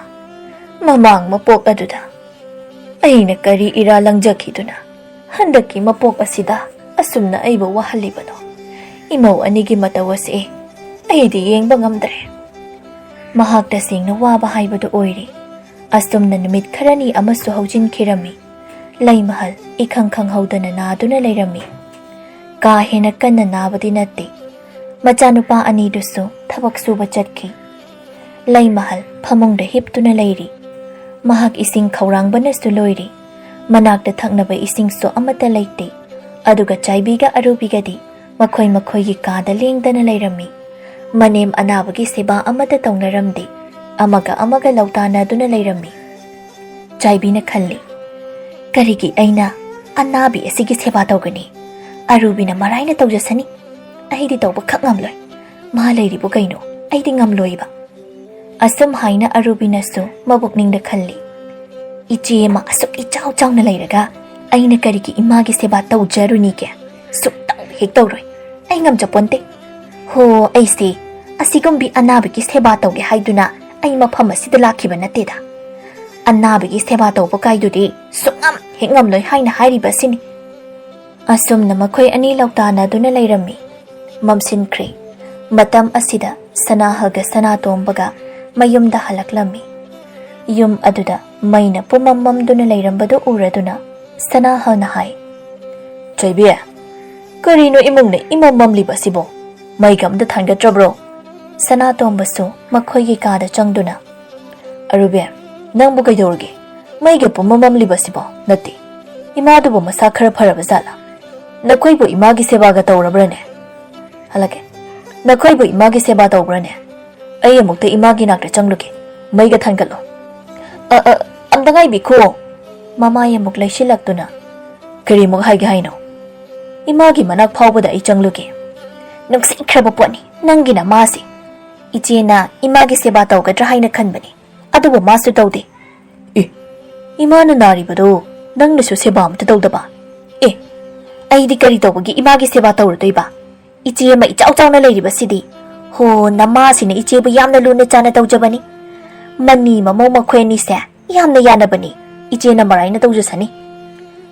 ꯃꯃꯥꯡ ꯃꯄꯣꯛ ꯑꯗꯨꯗ ꯑꯩꯅ ꯀꯔꯤ ꯏꯔꯥ ꯂꯪꯖꯈꯤꯗꯨꯅ ꯍꯟꯗꯛꯀꯤ ꯃꯄꯣꯛ ꯑꯁꯤꯗ ꯑꯁꯨꯝꯅ ꯑꯩꯕꯨ ꯋꯥꯍꯜꯂꯤꯕꯅꯣ? ꯏꯃꯧ ꯑꯅꯤꯒꯤ ꯃꯇꯧ ꯑꯁꯤ ꯑꯩꯗꯤ ꯌꯦꯡꯕ ꯉꯝꯗ꯭ꯔꯦ꯫" ꯃꯍꯥꯛ ꯇꯁꯦꯡꯅ ꯋꯥꯕ ꯍꯥꯏꯕꯗꯨ ꯑꯣꯏꯔꯦ꯫ ꯑꯁꯨꯝꯅ ꯅꯨꯃꯤꯠ ꯈꯔꯅꯤ ꯑꯃꯁꯨ ꯍꯧꯖꯤꯟꯈꯤꯔꯝꯃꯤ꯫ ꯂꯩꯃꯍꯜ ꯏꯈꯪ ꯈꯪꯍꯧꯗꯅ ꯅꯥꯗꯨꯅ ꯂꯩꯔꯝꯃꯤ꯫ ꯀꯥ ꯍꯦꯟꯅ ꯀꯟꯅ ꯅꯥꯕꯗꯤ ꯅꯠꯇꯦ꯫ ꯃꯆꯥꯅꯨꯄꯥ ꯑꯅꯤꯗꯨꯁꯨ ꯊꯕꯛ ꯁꯨꯕ ꯆꯠꯈꯤ꯫ ꯂꯩꯃꯍꯜ ꯐꯃꯨꯡꯗ ꯍꯤꯞꯇꯨꯅ ꯂꯩꯔꯤ꯫ ꯃꯍꯥꯛ ꯏꯁꯤꯡ ꯈꯧꯔꯥꯡꯕꯅꯁꯨ ꯂꯣꯏꯔꯤ꯫ ꯃꯅꯥꯛꯇ ꯊꯛꯅꯕ ꯏꯁꯤꯡꯁꯨ ꯑꯃꯠꯇ ꯂꯩꯇꯦ꯫ ꯑꯗꯨꯒ ꯆꯥꯏꯕꯤꯒ ꯑꯔꯨꯕꯤꯒꯗꯤ ꯃꯈꯣꯏ ꯃꯈꯣꯏꯒꯤ ꯀꯥꯗ ꯂꯦꯡꯗꯅ ꯂꯩꯔꯝꯃꯤ꯫ ꯃꯅꯦꯝ ꯑꯅꯥꯕꯒꯤ ꯁꯦꯕꯥ ꯑꯃꯠꯇ ꯇꯧꯅꯔꯝꯗꯦ꯫ ꯑꯃꯒ ꯑꯃꯒ ꯂꯧꯇꯥꯅꯗꯨꯅ ꯂꯩꯔꯝꯃꯤ꯫ ꯆꯥꯏꯕꯤꯅ ꯈꯜꯂꯤ, "ꯀꯔꯤꯒꯤ ꯑꯩꯅ ꯑꯅꯥꯕꯤ ꯑꯁꯤꯒꯤ ꯁꯦꯕꯥ ꯇꯧꯒꯅꯤ? ꯑꯔꯨꯕꯤꯅ ꯃꯔꯥꯏꯅ ꯇꯧꯖꯁꯅꯤ꯫ ꯑꯩꯗꯤ ꯇꯧꯕ ꯈꯛ ꯉꯝꯂꯣꯏ꯫ ꯃꯥ ꯂꯩꯔꯤꯕꯨ ꯀꯩꯅꯣ? ꯑꯩꯗꯤ ꯉꯝꯂꯣꯏꯕ꯫" ꯑꯁꯨꯝ ꯍꯥꯏꯅ ꯑꯔꯨꯕꯤꯅꯁꯨ ꯃꯕꯨꯛꯅꯤꯡꯗ ꯈꯜꯂꯤ, "ꯏꯆꯦ ꯑꯃ ꯑꯁꯨꯛ ꯏꯆꯥꯎ ꯆꯥꯎꯅ ꯂꯩꯔꯒ ꯑꯩꯅ ꯀꯔꯤꯒꯤ ꯏꯃꯥꯒꯤ ꯁꯦꯕꯥ ꯇꯧꯖꯔꯨꯅꯤꯒꯦ? ꯁꯨꯛꯇꯧ ꯍꯦꯛ ꯇꯧꯔꯣꯏ꯫ ꯑꯩ ꯉꯝꯖꯄꯣꯟꯇꯦ꯫ ꯍꯣ, ꯑꯩꯁꯦ ꯑꯁꯤꯒꯨꯝꯕꯤ ꯑꯅꯥꯕꯒꯤ ꯁꯦꯕꯥ ꯇꯧꯒꯦ ꯍꯥꯏꯗꯨꯅ ꯑꯩ ꯃꯐꯝ ꯑꯁꯤꯗ ꯂꯥꯛꯈꯤꯕ ꯅꯠꯇꯦꯗ꯫ ꯑꯅꯥꯕꯒꯤ ꯁꯦꯕꯥ ꯇꯧꯕ ꯀꯥꯏꯗꯨꯗꯤ ꯁꯨꯛꯉꯝ ꯍꯦꯛ ꯉꯝꯂꯣꯏ ꯍꯥꯏꯅ ꯍꯥꯏꯔꯤꯕ ꯑꯁꯤꯅꯤ꯫" ꯑꯁꯨꯝꯅ ꯃꯈꯣꯏ ꯑꯅꯤ ꯂꯧꯇꯥꯅꯗꯨꯅ ꯂꯩꯔꯝꯃꯤ꯫ ꯃꯝꯁꯤꯟꯈ꯭ꯔꯦ꯫ ꯃꯇꯝ ꯑꯁꯤꯗ ꯁꯅꯥꯍꯜꯒ ꯁꯅꯥꯇꯣꯝꯕꯒ ꯃꯌꯨꯝꯗ ꯍꯜꯂꯛꯂꯝꯃꯤ꯫ ꯌꯨꯝ ꯑꯗꯨꯗ ꯃꯩꯅ ꯄꯨꯝꯃꯝ ꯃꯝꯗꯨꯅ ꯂꯩꯔꯝꯕꯗꯨ ꯎꯔꯗꯨꯅ ꯁꯅꯥꯍꯜꯅ ꯍꯥꯏ, "ꯆꯩꯕꯤ, ꯀꯔꯤꯅꯣ ꯏꯃꯨꯡꯅ ꯏꯃꯝ ꯃꯝꯂꯤꯕ ꯑꯁꯤꯕꯣ? ꯃꯩꯒ ꯑꯝꯇ ꯊꯥꯟꯒꯠꯇ꯭ꯔꯕ꯭ꯔꯣ?" ꯁꯅꯥꯇꯣꯝꯕꯁꯨ ꯃꯈꯣꯏꯒꯤ ꯀꯥꯗ ꯆꯪꯗꯨꯅ, "ꯑꯔꯨꯕꯤ, ꯅꯪꯕꯨ ꯀꯩꯗꯧꯔꯒꯦ? ꯃꯩꯒ ꯄꯨꯝꯃꯝ ꯃꯝꯂꯤꯕ ꯑꯁꯤꯕꯣ? ꯅꯠꯇꯦ, ꯏꯃꯥꯗꯨꯕꯨ ꯃꯁꯥ ꯈꯔ ꯐꯔꯕ ꯖꯥꯠꯂꯥ? ꯅꯈꯣꯏꯕꯨ ꯏꯃꯥꯒꯤ ꯁꯦꯕꯥꯒ ꯇꯧꯔꯕ꯭ꯔꯅꯦ?" ꯍꯜꯂꯛꯀꯦ꯫ "ꯅꯈꯣꯏꯕꯨ ꯏꯃꯥꯒꯤ ꯁꯦꯕꯥ ꯇꯧꯕ꯭ꯔꯅꯦ? ꯑꯩ ꯑꯃꯨꯛꯇ ꯏꯃꯥꯒꯤ ꯅꯥꯛꯇ ꯆꯪꯂꯨꯒꯦ꯫ ꯃꯩꯒ ꯊꯥꯟꯒꯠꯂꯣ꯫" "ꯑ, ꯑ, ꯑꯝꯇ ꯉꯥꯏꯕꯤꯈꯣ꯫" ꯃꯃꯥꯏ ꯑꯃꯨꯛ ꯂꯩꯁꯤꯜꯂꯛꯇꯨꯅ, "ꯀꯔꯤꯃꯨꯛ ꯍꯥꯏꯒꯦ ꯍꯥꯏꯅꯣ?" "ꯏꯃꯥꯒꯤ ꯃꯅꯥꯛ ꯐꯥꯎꯕꯗ ꯑꯩ ꯆꯪꯂꯨꯒꯦ꯫" ꯅꯨꯡꯁꯤꯈ꯭ꯔꯕ ꯄꯣꯠꯅꯤ ꯅꯪꯒꯤ ꯅꯃꯥꯁꯦ꯫ ꯏꯆꯦꯅ ꯏꯃꯥꯒꯤ ꯁꯦꯕꯥ ꯇꯧꯒꯗ꯭ꯔꯥ ꯍꯥꯏꯅ ꯈꯟꯕꯅꯤ, ꯑꯗꯨꯕꯨ ꯃꯥꯁꯨ ꯇꯧꯗꯦ꯫ ꯑꯦ, ꯏꯃꯥꯅ ꯅꯥꯔꯤꯕꯗꯨ ꯅꯪꯅꯁꯨ ꯁꯦꯕꯥ ꯑꯃꯇ ꯇꯧꯗꯕ? ꯑꯦ, ꯑꯩꯗꯤ ꯀꯔꯤ ꯇꯧꯕꯒꯤ ꯏꯃꯥꯒꯤ ꯁꯦꯕꯥ ꯇꯧꯔꯨꯗꯣꯏꯕ? ꯏꯆꯦ ꯑꯃ ꯏꯆꯥꯎ ꯆꯥꯎꯅ ꯂꯩꯔꯤꯕꯁꯤꯗꯤ꯫ ꯍꯣ, ꯅꯃꯥꯁꯤꯅ ꯏꯆꯦꯕꯨ ꯌꯥꯝꯅ ꯂꯨꯅ ꯆꯥꯅ ꯇꯧꯖꯕꯅꯤ꯫ ꯃꯅꯤ ꯃꯃꯧ ꯃꯈꯣꯏ ꯑꯅꯤꯁꯦ ꯌꯥꯝꯅ ꯌꯥꯅꯕꯅꯤ꯫ ꯏꯆꯦꯅ ꯃꯔꯥꯏꯅ ꯇꯧꯖꯁꯅꯤ꯫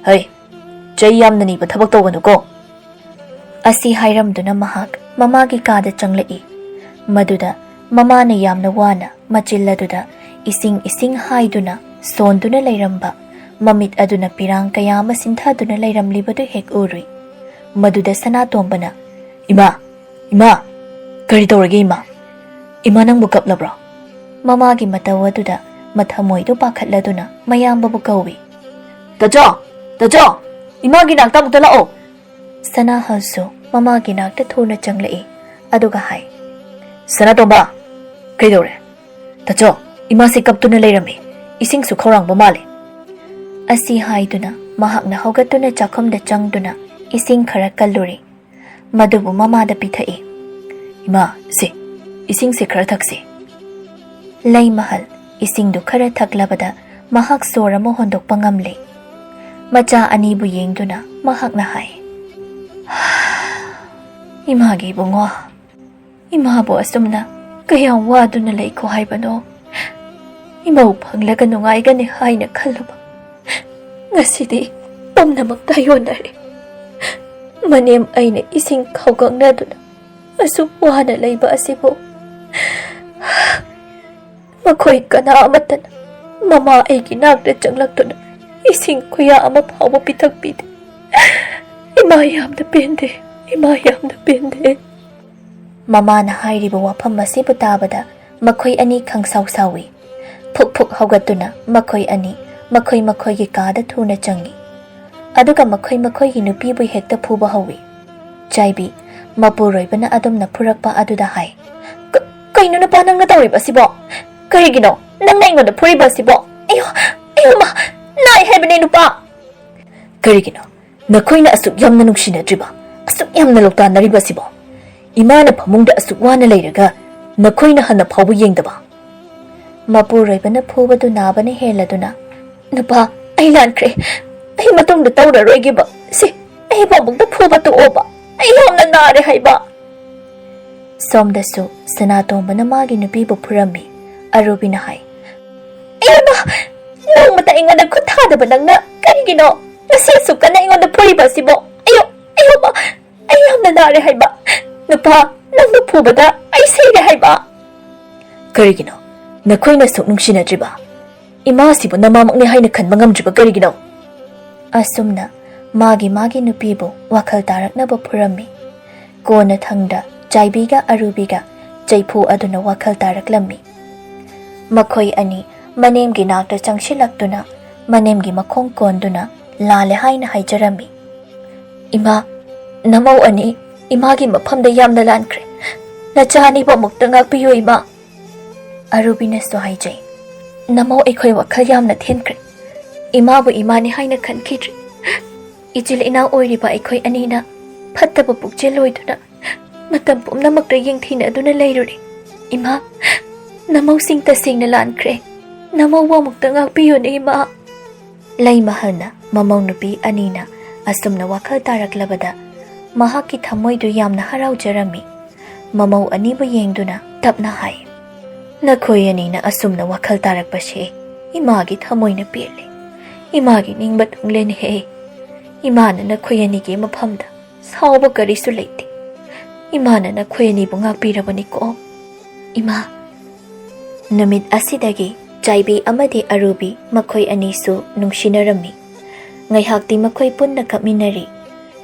ꯍꯩ, ꯆꯩ ꯌꯥꯝꯅ ꯅꯤꯕ ꯊꯕꯛ ꯇꯧꯒꯅꯨꯀꯣ꯫ ꯑꯁꯤ ꯍꯥꯏꯔꯝꯗꯨꯅ ꯃꯍꯥꯛ ꯃꯃꯥꯒꯤ ꯀꯥꯗ ꯆꯪꯂꯛꯏ꯫ ꯃꯗꯨꯗ ꯃꯃꯥꯅ ꯌꯥꯝꯅ ꯋꯥꯅ ꯃꯆꯤꯜ ꯑꯗꯨꯗ ꯏꯁꯤꯡ ꯏꯁꯤꯡ ꯍꯥꯏꯗꯨꯅ ꯁꯣꯟꯗꯨꯅ ꯂꯩꯔꯝꯕ, ꯃꯃꯤꯠ ꯑꯗꯨꯅ ꯄꯤꯔꯥꯡ ꯀꯌꯥ ꯑꯃ ꯁꯤꯟꯊꯗꯨꯅ ꯂꯩꯔꯝꯂꯤꯕꯗꯨ ꯍꯦꯛ ꯎꯔꯨꯏ꯫ ꯃꯗꯨꯗ ꯁꯅꯥꯇꯣꯝꯕꯅ, "ꯏꯃꯥ, ꯏꯃꯥ, ꯀꯔꯤ ꯇꯧꯔꯒꯦ ꯏꯃꯥ? ꯏꯃꯥ ꯅꯪꯕꯨ ꯀꯞꯂꯕ꯭ꯔꯣ?" ꯃꯃꯥꯒꯤ ꯃꯇꯧ ꯑꯗꯨꯗ ꯃꯊꯃꯣꯏꯗꯨ ꯄꯥꯈꯠꯂꯗꯨꯅ ꯃꯌꯥꯝꯕꯕꯨ ꯀꯧꯏ꯫ "ꯇꯥꯆꯧ, ꯇꯥꯆꯧ, ꯏꯃꯥꯒꯤ ꯅꯥꯛꯇ ꯑꯃꯨꯛꯇ ꯂꯥꯛꯑꯣ!" ꯁꯅꯥꯍꯜꯁꯨ ꯃꯃꯥꯒꯤ ꯅꯥꯛꯇ ꯊꯨꯅ ꯆꯪꯂꯛꯏ꯫ ꯑꯗꯨꯒ ꯍꯥꯏ, "ꯁꯅꯥꯇꯣꯝꯕ, ꯀꯩꯗꯧꯔꯦ? ꯇꯥꯆꯧ, ꯏꯃꯥꯁꯦ ꯀꯞꯇꯨꯅ ꯂꯩꯔꯝꯃꯤ꯫ ꯏꯁꯤꯡꯁꯨ ꯈꯧꯔꯥꯡꯕ ꯃꯥꯜꯂꯦ꯫" ꯑꯁꯤ ꯍꯥꯏꯗꯨꯅ ꯃꯍꯥꯛꯅ ꯍꯧꯒꯠꯇꯨꯅ ꯆꯥꯛꯈꯨꯝꯗ ꯆꯪꯗꯨꯅ ꯏꯁꯤꯡ ꯈꯔ ꯀꯜꯂꯨꯔꯤ꯫ ꯃꯗꯨꯕꯨ ꯃꯃꯥꯗ ꯄꯤꯊꯛꯏ꯫ "ꯏꯃꯥ, ꯁꯦ, ꯏꯁꯤꯡꯁꯦ ꯈꯔ ꯊꯛꯁꯤ꯫" ꯂꯩꯃꯍꯜ ꯏꯁꯤꯡꯗꯨ ꯈꯔ ꯊꯛꯂꯕꯗ ꯃꯍꯥꯛ ꯁꯣꯔ ꯑꯃ ꯍꯣꯟꯗꯣꯛꯄ ꯉꯝꯂꯦ꯫ ꯃꯆꯥ ꯑꯅꯤꯕꯨ ꯌꯦꯡꯗꯨꯅ ꯃꯍꯥꯛꯅ ꯍꯥꯏ, "ꯏꯃꯥꯒꯤ ꯏꯕꯨꯡꯉꯣ, ꯏꯃꯥꯕꯨ ꯑꯁꯨꯝꯅ ꯀꯌꯥꯝ ꯋꯥꯗꯨꯅ ꯂꯩꯈꯣ ꯍꯥꯏꯕꯅꯣ? ꯏꯃꯧ ꯐꯪꯂꯒ ꯅꯨꯡꯉꯥꯏꯒꯅꯤ ꯍꯥꯏꯅ ꯈꯜꯂꯨꯕ꯫ ꯉꯁꯤꯗꯤ ꯄꯨꯝꯅꯃꯛ ꯇꯥꯏꯌꯣꯟꯅꯔꯦ꯫ ꯃꯅꯦꯝ ꯑꯩꯅ ꯏꯁꯤꯡ ꯈꯧꯒꯪꯅꯗꯨꯅ ꯑꯁꯨꯛ ꯋꯥꯅ ꯂꯩꯕ ꯑꯁꯤꯕꯨ ꯃꯈꯣꯏ ꯀꯅꯥ ꯑꯃꯠꯇꯅ ꯃꯃꯥ ꯑꯩꯒꯤ ꯅꯥꯛꯇ ꯆꯪꯂꯛꯇꯨꯅ ꯏꯁꯤꯡ ꯈꯨꯌꯥ ꯑꯃ ꯐꯥꯎꯕ ꯄꯤꯊꯛꯄꯤꯗꯦ꯫ ꯏꯃꯥ ꯌꯥꯝꯅ ꯄꯦꯟꯗꯦ, ꯏꯃꯥ ꯌꯥꯝꯅ ꯄꯦꯟꯗꯦ꯫" ꯃꯃꯥꯅ ꯍꯥꯏꯔꯤꯕ ꯋꯥꯐꯝ ꯑꯁꯤꯕꯨ ꯇꯥꯕꯗ ꯃꯈꯣꯏ ꯑꯅꯤ ꯈꯪꯁꯥꯎ ꯁꯥꯎꯏ꯫ ꯐꯨꯛ ꯐꯨꯛ ꯍꯧꯒꯠꯇꯨꯅ ꯃꯈꯣꯏ ꯑꯅꯤ ꯃꯈꯣꯏ ꯃꯈꯣꯏꯒꯤ ꯀꯥꯗ ꯊꯨꯅ ꯆꯪꯏ꯫ ꯑꯗꯨꯒ ꯃꯈꯣꯏ ꯃꯈꯣꯏꯒꯤ ꯅꯨꯄꯤꯕꯨ ꯍꯦꯛꯇ ꯐꯨꯕ ꯍꯧꯏ꯫ ꯆꯥꯏꯕꯤ, ꯃꯄꯨꯔꯣꯏꯕꯅ ꯑꯗꯨꯝꯅ ꯐꯨꯔꯛꯄ ꯑꯗꯨꯗ ꯍꯥꯏ, "ꯀ-, ꯀꯩꯅꯣ ꯅꯨꯄꯥ ꯅꯪꯅ ꯇꯧꯔꯤꯕ ꯑꯁꯤꯕꯣ? ꯀꯔꯤꯒꯤꯅꯣ ꯅꯪꯅ ꯑꯩꯉꯣꯟꯗ ꯐꯨꯔꯤꯕ ꯑꯁꯤꯕꯣ? ꯑꯌꯣ, ꯑꯌꯣ ꯃꯥ, ꯅꯥꯏ ꯍꯥꯏꯕꯅꯦ ꯅꯨꯄꯥ!" "ꯀꯔꯤꯒꯤꯅꯣ ꯅꯈꯣꯏꯅ ꯑꯁꯨꯛ ꯌꯥꯝꯅ ꯅꯨꯡꯁꯤꯅꯗ꯭ꯔꯤꯕ, ꯑꯁꯨꯛ ꯌꯥꯝꯅ ꯂꯧꯇꯥꯟꯅꯔꯤꯕ ꯑꯁꯤꯕꯣ? ꯏꯃꯥꯅ ꯐꯃꯨꯡꯗ ꯑꯁꯨꯛ ꯋꯥꯅ ꯂꯩꯔꯒ ꯅꯈꯣꯏꯅ ꯍꯟꯅ ꯐꯥꯎꯕ ꯌꯦꯡꯗꯕ? ꯃꯄꯨꯔꯣꯏꯕꯅ ꯐꯨꯕꯗꯨ ꯅꯥꯕꯅ ꯍꯦꯜꯂꯗꯨꯅ, "ꯅꯨꯄꯥ, ꯑꯩ ꯂꯥꯟꯈ꯭ꯔꯦ꯫ ꯑꯩ ꯃꯇꯨꯡꯗ ꯇꯧꯔꯔꯣꯏꯒꯦꯕ꯫ ꯁꯤ, ꯑꯩꯕꯨ ꯑꯃꯨꯛꯇ ꯐꯨꯕ ꯇꯣꯛꯑꯣꯕ꯫ ꯑꯩ ꯌꯥꯝꯅ ꯅꯥꯔꯦ ꯍꯥꯏꯕ꯫" ꯁꯣꯝꯗꯁꯨ ꯁꯅꯥꯇꯣꯝꯕꯅ ꯃꯥꯒꯤ ꯅꯨꯄꯤꯕꯨ ꯐꯨꯔꯝꯃꯤ꯫ ꯑꯔꯨꯕꯤꯅ ꯍꯥꯏ, "ꯏꯃꯥ, ꯅꯣꯡꯃꯇ ꯑꯩꯉꯣꯟꯗ ꯈꯨꯠ ꯊꯥꯗꯕ ꯅꯪꯅ ꯀꯔꯤꯒꯤꯅꯣ ꯉꯁꯤ ꯑꯁꯨꯛ ꯀꯟꯅ ꯑꯩꯉꯣꯟꯗ ꯐꯨꯔꯤꯕ ꯑꯁꯤꯕꯣ? ꯑꯌꯣ, ꯑꯌꯣ, ꯑꯩ ꯌꯥꯝꯅ ꯅꯥꯔꯦ ꯍꯥꯏꯕ꯫ ꯅꯨꯄꯥ, ꯅꯪꯕꯨ ꯐꯨꯕꯗ ꯑꯩ ꯁꯤꯔꯦ ꯍꯥꯏꯕ꯫" "ꯀꯔꯤꯒꯤꯅꯣ ꯅꯈꯣꯏꯅ ꯑꯁꯨꯛ ꯅꯨꯡꯁꯤꯅꯗ꯭ꯔꯤꯕ? ꯏꯃꯥꯁꯤꯕꯨ ꯅꯃꯥꯃꯛꯅꯤ ꯍꯥꯏꯅ ꯈꯟꯕ ꯉꯝꯗ꯭ꯔꯤꯕ ꯀꯔꯤꯒꯤꯅꯣ?" ꯑꯁꯨꯝꯅ ꯃꯥꯒꯤ ꯃꯥꯒꯤ ꯅꯨꯄꯤꯕꯨ ꯋꯥꯈꯜ ꯇꯥꯔꯛꯅꯕ ꯐꯨꯔꯝꯃꯤ꯫ ꯀꯣꯟꯅꯊꯪꯗ ꯆꯥꯏꯕꯤꯒ ꯑꯔꯨꯕꯤꯒ ꯆꯩꯐꯨ ꯑꯗꯨꯅ ꯋꯥꯈꯜ ꯇꯥꯔꯛꯂꯝꯃꯤ꯫ ꯃꯈꯣꯏ ꯑꯅꯤ ꯃꯅꯦꯝꯒꯤ ꯅꯥꯛꯇ ꯆꯪꯁꯤꯜꯂꯛꯇꯨꯅ ꯃꯅꯦꯝꯒꯤ ꯃꯈꯣꯡ ꯀꯣꯟꯗꯨꯅ ꯂꯥꯜꯂꯦ ꯍꯥꯏꯅ ꯍꯥꯏꯖꯔꯝꯃꯤ꯫ "ꯏꯃꯥ, ꯅꯃꯧ ꯑꯅꯤ ꯏꯃꯥꯒꯤ ꯃꯐꯝꯗ ꯌꯥꯝꯅ ꯂꯥꯟꯈ꯭ꯔꯦ꯫ ꯅꯆꯥ ꯑꯅꯤꯕꯨ ꯑꯃꯨꯛꯇ ꯉꯥꯛꯄꯤꯌꯨ ꯏꯃꯥ꯫" ꯑꯔꯨꯕꯤꯅꯁꯨ ꯍꯥꯏꯖꯩ, "ꯅꯃꯧ ꯑꯩꯈꯣꯏ ꯋꯥꯈꯜ ꯌꯥꯝꯅ ꯊꯤꯟꯈ꯭ꯔꯦ꯫ ꯏꯃꯥꯕꯨ ꯏꯃꯥꯅꯤ ꯍꯥꯏꯅ ꯈꯟꯈꯤꯗ꯭ꯔꯦ꯫ ꯏꯆꯤꯜ ꯏꯅꯥꯎ ꯑꯣꯏꯔꯤꯕ ꯑꯩꯈꯣꯏ ꯑꯅꯤꯅ ꯐꯠꯇꯕ ꯄꯨꯛꯆꯦꯜ ꯑꯣꯏꯗꯨꯅ ꯃꯇꯝ ꯄꯨꯝꯅꯃꯛꯇ ꯌꯦꯡꯊꯤꯅꯗꯨꯅ ꯂꯩꯔꯨꯔꯦ꯫ ꯏꯃꯥ, ꯅꯃꯧꯁꯤꯡ ꯇꯁꯦꯡꯅ ꯂꯥꯟꯈ꯭ꯔꯦ꯫ ꯅꯃꯧꯕꯨ ꯑꯃꯨꯛꯇ ꯉꯥꯛꯄꯤꯌꯨꯅꯦ ꯏꯃꯥ꯫" ꯂꯩꯃꯍꯜꯅ ꯃꯃꯧ ꯅꯨꯄꯤ ꯑꯅꯤꯅ ꯑꯁꯨꯝꯅ ꯋꯥꯈꯜ ꯇꯥꯔꯛꯂꯕꯗ ꯃꯍꯥꯛꯀꯤ ꯊꯃꯣꯏꯗꯨ ꯌꯥꯝꯅ ꯍꯔꯥꯎꯖꯔꯝꯃꯤ꯫ ꯃꯃꯧ ꯑꯅꯤꯕꯨ ꯌꯦꯡꯗꯨꯅ ꯇꯞꯅ ꯍꯥꯏ, "ꯅꯈꯣꯏ ꯑꯅꯤꯅ ꯑꯁꯨꯝꯅ ꯋꯥꯈꯜ ꯇꯥꯔꯛꯄꯁꯦ ꯏꯃꯥꯒꯤ ꯊꯃꯣꯏꯅ ꯄꯦꯜꯂꯦ꯫ ꯏꯃꯥꯒꯤ ꯅꯤꯡꯕ ꯊꯨꯡꯂꯦꯅꯦ ꯍꯦ꯫ ꯏꯃꯥꯅ ꯅꯈꯣꯏ ꯑꯅꯤꯒꯤ ꯃꯐꯝꯗ ꯁꯥꯎꯕ ꯀꯔꯤꯁꯨ ꯂꯩꯇꯦ꯫ ꯏꯃꯥꯅ ꯅꯈꯣꯏ ꯑꯅꯤꯕꯨ ꯉꯥꯛꯄꯤꯔꯕꯅꯤꯀꯣ ꯏꯃꯥ꯫" ꯅꯨꯃꯤꯠ ꯑꯁꯤꯗꯒꯤ ꯆꯥꯏꯕꯤ ꯑꯃꯗꯤ ꯑꯔꯨꯕꯤ ꯃꯈꯣꯏ ꯑꯅꯤꯁꯨ ꯅꯨꯡꯁꯤꯅꯔꯝꯃꯤ꯫ ꯉꯥꯏꯍꯥꯛꯇꯤ ꯃꯈꯣꯏ ꯄꯨꯟꯅ ꯀꯞꯃꯤꯟꯅꯔꯤ꯫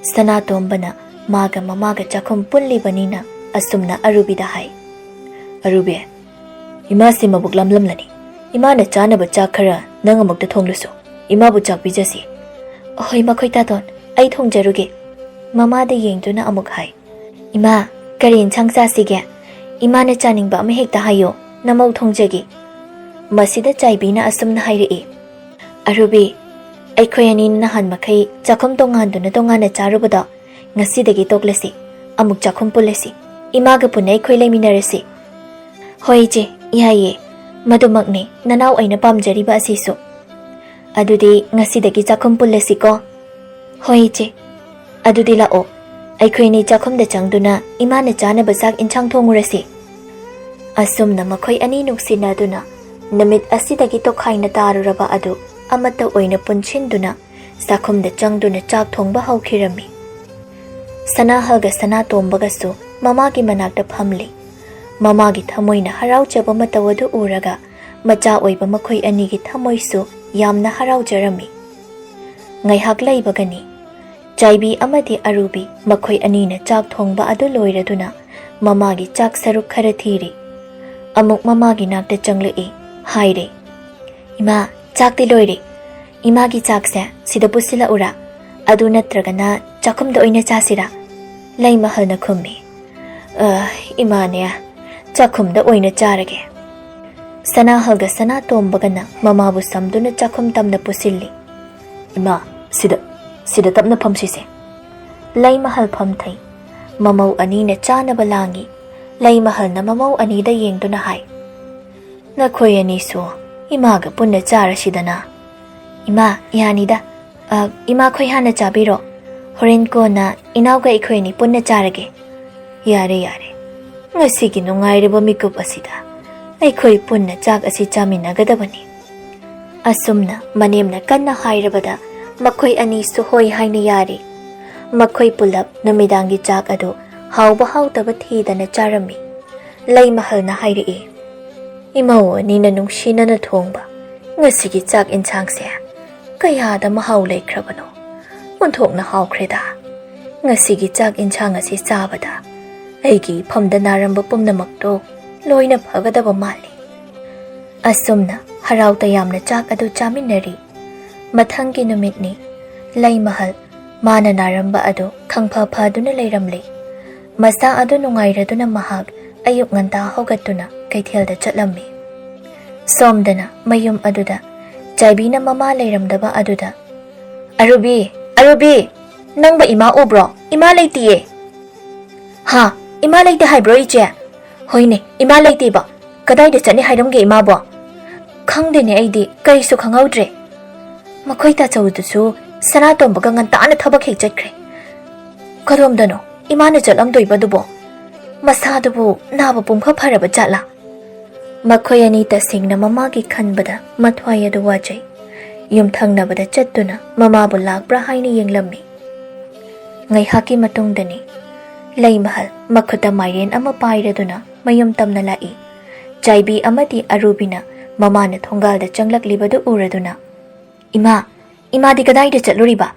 ꯁꯅꯥꯇꯣꯝꯕꯅ ꯃꯥꯒ ꯃꯃꯥꯒ ꯆꯥꯛꯈꯨꯝ ꯄꯨꯜꯂꯤꯕꯅꯤꯅ ꯑꯁꯨꯝꯅ ꯑꯔꯨꯕꯤꯗ ꯍꯥꯏ, "ꯑꯔꯨꯕꯤ, ꯏꯃꯥꯁꯤ ꯃꯕꯨꯛ ꯂꯥꯝꯂꯝꯂꯅꯤ꯫ ꯏꯃꯥꯅ ꯆꯥꯅꯕ ꯆꯥꯛ ꯈꯔ ꯅꯪ ꯑꯃꯨꯛꯇ ꯊꯣꯡꯂꯨꯁꯨ꯫ ꯏꯃꯥꯕꯨ ꯆꯥꯛ ꯄꯤꯖꯁꯤ꯫" "ꯍꯣꯏ, ꯃꯈꯣꯏ ꯇꯥꯇꯣꯟ, ꯑꯩ ꯊꯣꯡꯖꯔꯨꯒꯦ꯫" ꯃꯃꯥꯗ ꯌꯦꯡꯗꯨꯅ ꯑꯃꯨꯛ ꯍꯥꯏ, "ꯏꯃꯥ, ꯀꯔꯤ ꯏꯟꯁꯥꯡ ꯆꯥꯁꯤꯒꯦ? ꯏꯃꯥꯅ ꯆꯥꯅꯤꯡꯕ ꯑꯃ ꯍꯦꯛꯇ ꯍꯥꯏꯌꯨ, ꯅꯃꯧ ꯊꯣꯡꯖꯒꯦ꯫" ꯃꯁꯤꯗ ꯆꯥꯏꯕꯤꯅ ꯑꯁꯨꯝꯅ ꯍꯥꯏꯔꯛꯏ, "ꯑꯔꯨꯕꯤ, ꯑꯩꯈꯣꯏ ꯑꯅꯤ ꯅꯍꯥꯟ ꯃꯈꯩ ꯆꯥꯛꯈꯨꯝ ꯇꯣꯉꯥꯟꯗꯨꯅ ꯇꯣꯉꯥꯟꯅ ꯆꯥꯔꯨꯕꯗꯣ ꯉꯁꯤꯗꯒꯤ ꯇꯣꯛꯂꯁꯤ, ꯑꯃꯨꯛ ꯆꯥꯛꯈꯨꯝ ꯄꯨꯜꯂꯁꯤ꯫ ꯏꯃꯥꯒ ꯄꯨꯟꯅ ꯑꯩꯈꯣꯏ ꯂꯩꯃꯤꯟꯅꯔꯁꯤ꯫ ꯍꯣꯏ ꯏꯆꯦ, ꯌꯥꯏꯌꯦ꯫ ꯃꯗꯨꯃꯛꯅꯤ ꯅꯅꯥꯎ ꯑꯩꯅ ꯄꯥꯝꯖꯔꯤꯕ ꯑꯁꯤꯁꯨ꯫ ꯑꯗꯨꯗꯤ ꯉꯁꯤꯗꯒꯤ ꯆꯥꯛꯈꯨꯝ ꯄꯨꯜꯂꯁꯤꯀꯣ꯫ ꯍꯣꯏ ꯏꯆꯦ꯫ ꯑꯗꯨꯗꯤ ꯂꯥꯛꯑꯣ, ꯑꯩꯈꯣꯏ ꯑꯅꯤ ꯆꯥꯛꯈꯨꯝꯗ ꯆꯪꯗꯨꯅ ꯏꯃꯥꯅ ꯆꯥꯅꯕ ꯆꯥꯛ ꯏꯟꯁꯥꯡ ꯊꯣꯡꯉꯨꯔꯁꯤ꯫ ꯑꯁꯨꯝꯅ ꯃꯈꯣꯏ ꯑꯅꯤ ꯅꯨꯡꯁꯤꯅꯗꯨꯅ ꯅꯨꯃꯤꯠ ꯑꯁꯤꯗꯒꯤ ꯇꯣꯈꯥꯏꯅ ꯇꯥꯔꯨꯔꯕ ꯑꯗꯨ ꯑꯃꯠꯇ ꯑꯣꯏꯅ ꯄꯨꯟꯁꯤꯟꯗꯨꯅ ꯆꯥꯛꯈꯨꯝꯗ ꯆꯪꯗꯨꯅ ꯆꯥꯛ ꯊꯣꯡꯕ ꯍꯧꯈꯤꯔꯝꯃꯤ꯫ ꯁꯅꯥꯍꯜꯒ ꯁꯅꯥꯇꯣꯝꯕꯒꯁꯨ ꯃꯃꯥꯒꯤ ꯃꯅꯥꯛꯇ ꯐꯝꯂꯤ꯫ ꯃꯃꯥꯒꯤ ꯊꯃꯣꯏꯅ ꯍꯔꯥꯎꯖꯕ ꯃꯇꯧ ꯑꯗꯨ ꯎꯔꯒ ꯃꯆꯥ ꯑꯣꯏꯕ ꯃꯈꯣꯏ ꯑꯅꯤꯒꯤ ꯊꯃꯣꯏꯁꯨ ꯌꯥꯝꯅ ꯍꯔꯥꯎꯖꯔꯝꯃꯤ꯫ ꯉꯥꯏꯍꯥꯛ ꯂꯩꯕꯒꯅꯤ, ꯆꯥꯏꯕꯤ ꯑꯃꯗꯤ ꯑꯔꯨꯕꯤ ꯃꯈꯣꯏ ꯑꯅꯤꯅ ꯆꯥꯛ ꯊꯣꯡꯕ ꯑꯗꯨ ꯂꯣꯏꯔꯗꯨꯅ ꯃꯃꯥꯒꯤ ꯆꯥꯛ ꯁꯔꯨꯛ ꯈꯔ ꯊꯤꯔꯤ꯫ ꯑꯃꯨꯛ ꯃꯃꯥꯒꯤ ꯅꯥꯛꯇ ꯆꯪꯂꯛꯏ, ꯍꯥꯏꯔꯦ, "ꯏꯃꯥ, ꯆꯥꯛꯇꯤ ꯂꯣꯏꯔꯦ꯫ ꯏꯃꯥꯒꯤ ꯆꯥꯛꯁꯦ ꯁꯤꯗ ꯄꯨꯁꯤꯜꯂꯛꯎꯔꯥ? ꯑꯗꯨ ꯅꯠꯇ꯭ꯔꯒꯅ ꯆꯥꯛꯈꯨꯝꯗ ꯑꯣꯏꯅ ꯆꯥꯁꯤꯔꯥ?" ꯂꯩꯃꯍꯜꯅ ꯈꯨꯝꯃꯤ, "ꯑ, ꯏꯃꯥꯅꯦ, ꯆꯥꯛꯈꯨꯝꯗ ꯑꯣꯏꯅ ꯆꯥꯔꯒꯦ꯫" ꯁꯅꯥꯍꯜꯒ ꯁꯅꯥꯇꯣꯝꯕꯒꯅ ꯃꯃꯥꯕꯨ ꯁꯝꯗꯨꯅ ꯆꯥꯛꯈꯨꯝ ꯇꯝꯅ ꯄꯨꯁꯤꯜꯂꯤ꯫ "ꯏꯃꯥ, ꯁꯤꯗ, ꯁꯤꯗ ꯇꯞꯅ ꯐꯝꯁꯤꯁꯦ꯫" ꯂꯩꯃꯍꯜ ꯐꯝꯊꯩ꯫ ꯃꯃꯧ ꯑꯅꯤꯅ ꯆꯥꯅꯕ ꯂꯥꯡꯏ꯫ ꯂꯩꯃꯍꯜꯅ ꯃꯃꯧ ꯑꯅꯤꯗ ꯌꯦꯡꯗꯨꯅ ꯍꯥꯏ, "ꯅꯈꯣꯏ ꯑꯅꯤꯁꯨ ꯏꯃꯥꯒ ꯄꯨꯟꯅ ꯆꯥꯔꯁꯤꯗꯅ꯫" "ꯏꯃꯥ, ꯌꯥꯅꯤꯗ꯫ ꯑ, ꯏꯃꯥꯈꯣꯏ ꯍꯥꯟꯅ ꯆꯥꯕꯤꯔꯣ꯫ ꯍꯣꯔꯦꯟ ꯀꯣꯟꯅ ꯏꯅꯥꯎꯒ ꯑꯩꯈꯣꯏ ꯑꯅꯤ ꯄꯨꯟꯅ ꯆꯥꯔꯒꯦ꯫" "ꯌꯥꯔꯦ, ꯌꯥꯔꯦ꯫ ꯉꯁꯤꯒꯤ ꯅꯨꯡꯉꯥꯏꯔꯕ ꯃꯤꯀꯨꯞ ꯑꯁꯤꯗ ꯑꯩꯈꯣꯏ ꯄꯨꯟꯅ ꯆꯥꯛ ꯑꯁꯤ ꯆꯥꯃꯤꯟꯅꯒꯗꯕꯅꯤ꯫" ꯑꯁꯨꯝꯅ ꯃꯅꯦꯝꯅ ꯀꯟꯅ ꯍꯥꯏꯔꯕꯗ ꯃꯈꯣꯏ ꯑꯅꯤꯁꯨ ꯍꯣꯏ ꯍꯥꯏꯅ ꯌꯥꯔꯤ꯫ ꯃꯈꯣꯏ ꯄꯨꯂꯞ ꯅꯨꯃꯤꯗꯥꯡꯒꯤ ꯆꯥꯛ ꯑꯗꯨ ꯍꯥꯎꯕ ꯍꯥꯎꯇꯕ ꯊꯤꯗꯅ ꯆꯥꯔꯝꯃꯤ꯫ ꯂꯩꯃꯍꯜꯅ ꯍꯥꯏꯔꯛꯏ, "ꯏꯃꯧ ꯑꯅꯤꯅ ꯅꯨꯡꯁꯤꯅꯅ ꯊꯣꯡꯕ ꯉꯁꯤꯒꯤ ꯆꯥꯛ ꯏꯟꯁꯥꯡꯁꯦ ꯀꯌꯥꯗ ꯃꯍꯥꯎ ꯂꯩꯈ꯭ꯔꯕꯅꯣ꯫ ꯑꯣꯟꯊꯣꯛꯅ ꯍꯥꯎꯈ꯭ꯔꯦꯗ꯫ ꯉꯁꯤꯒꯤ ꯆꯥꯛ ꯏꯟꯁꯥꯡ ꯑꯁꯤ ꯆꯥꯕꯗ ꯑꯩꯒꯤ ꯏꯐꯝꯗ ꯅꯥꯔꯝꯕ ꯄꯨꯝꯅꯃꯛꯇꯣ ꯂꯣꯏꯅ ꯐꯒꯗꯕ ꯃꯥꯜꯂꯤ꯫" ꯑꯁꯨꯝꯅ ꯍꯔꯥꯎ ꯇꯌꯥꯝꯅ ꯆꯥꯛ ꯑꯗꯨ ꯆꯥꯃꯤꯟꯅꯔꯤ꯫ ꯃꯊꯪꯒꯤ ꯅꯨꯃꯤꯠꯅꯤ꯫ ꯂꯩꯃꯍꯜ ꯃꯥꯅ ꯅꯥꯔꯝꯕ ꯑꯗꯨ ꯈꯪꯐ ꯐꯗꯨꯅ ꯂꯩꯔꯝꯂꯦ꯫ ꯃꯁꯥ ꯑꯗꯨ ꯅꯨꯡꯉꯥꯏꯔꯗꯨꯅ ꯃꯍꯥꯛ ꯑꯌꯨꯛ ꯉꯟꯇꯥ ꯍꯧꯒꯠꯇꯨꯅ ꯀꯩꯊꯦꯜꯗ ꯆꯠꯂꯝꯃꯤ꯫ ꯁꯣꯝꯗꯅ ꯃꯌꯨꯝ ꯑꯗꯨꯗ ꯆꯥꯏꯕꯤꯅ ꯃꯃꯥ ꯂꯩꯔꯝꯗꯕ ꯑꯗꯨꯗ, "ꯑꯔꯨꯕꯤ, ꯑꯔꯨꯕꯤ, ꯅꯪꯕꯨ ꯏꯃꯥ ꯎꯕ꯭ꯔꯣ? ꯏꯃꯥ ꯂꯩꯇꯤꯌꯦ꯫" "ꯍꯥ? "ꯏꯃꯥ ꯂꯩꯇꯦ ꯍꯥꯏꯕ꯭ꯔꯣ, ꯏꯆꯦ?" "ꯍꯣꯏꯅꯦ, ꯏꯃꯥ ꯂꯩꯇꯦꯕ꯫ ꯀꯗꯥꯏꯗ ꯆꯠꯅꯤ ꯍꯥꯏꯔꯝꯒꯦ ꯏꯃꯥꯕꯣ?" "ꯈꯪꯗꯦꯅꯦ, ꯑꯩꯗꯤ ꯀꯔꯤꯁꯨ ꯈꯪꯍꯧꯗ꯭ꯔꯦ꯫ ꯃꯈꯣꯏ ꯇꯥꯆꯧꯗꯨꯁꯨ ꯁꯅꯥꯇꯣꯝꯕꯒ ꯉꯟꯇꯥꯅ ꯊꯕꯛ ꯍꯦꯛ ꯆꯠꯈ꯭ꯔꯦ꯫ ꯀꯗꯣꯝꯗꯅꯣ ꯏꯃꯥꯅ ꯆꯠꯂꯝꯗꯣꯏꯕꯗꯨꯕꯣ? ꯃꯁꯥꯗꯨꯕꯨ ꯅꯥꯕ ꯄꯨꯡꯐ ꯐꯔꯕ ꯖꯥꯠꯂꯥ?" ꯃꯈꯣꯏ ꯑꯅꯤ ꯇꯁꯦꯡꯅ ꯃꯃꯥꯒꯤ ꯈꯟꯕꯗ ꯃꯊ꯭ꯋꯥꯏ ꯑꯗꯨ ꯋꯥꯖꯩ꯫ ꯌꯨꯝꯊꯪꯅꯕꯗ ꯆꯠꯇꯨꯅ ꯃꯃꯥꯕꯨ ꯂꯥꯛꯄ꯭ꯔꯥ ꯍꯥꯏꯅ ꯌꯦꯡꯂꯝꯃꯤ꯫ ꯉꯥꯏꯍꯥꯛꯀꯤ ꯃꯇꯨꯡꯗꯅꯤ ꯂꯩꯃꯍꯜ ꯃꯈꯨꯠꯇ ꯃꯥꯏꯔꯦꯟ ꯑꯃ ꯄꯥꯏꯔꯗꯨꯅ ꯃꯌꯨꯝ ꯇꯝꯅ ꯂꯥꯛꯏ꯫ ꯆꯥꯏꯕꯤ ꯑꯃꯗꯤ ꯑꯔꯨꯕꯤꯅ ꯃꯃꯥꯅ ꯊꯣꯡꯒꯥꯜꯗ ꯆꯪꯂꯛꯂꯤꯕꯗꯨ ꯎꯔꯗꯨꯅ, "ꯏꯃꯥ, ꯏꯃꯥꯗꯤ ꯀꯗꯥꯏꯗ ꯆꯠꯂꯨꯔꯤꯕ?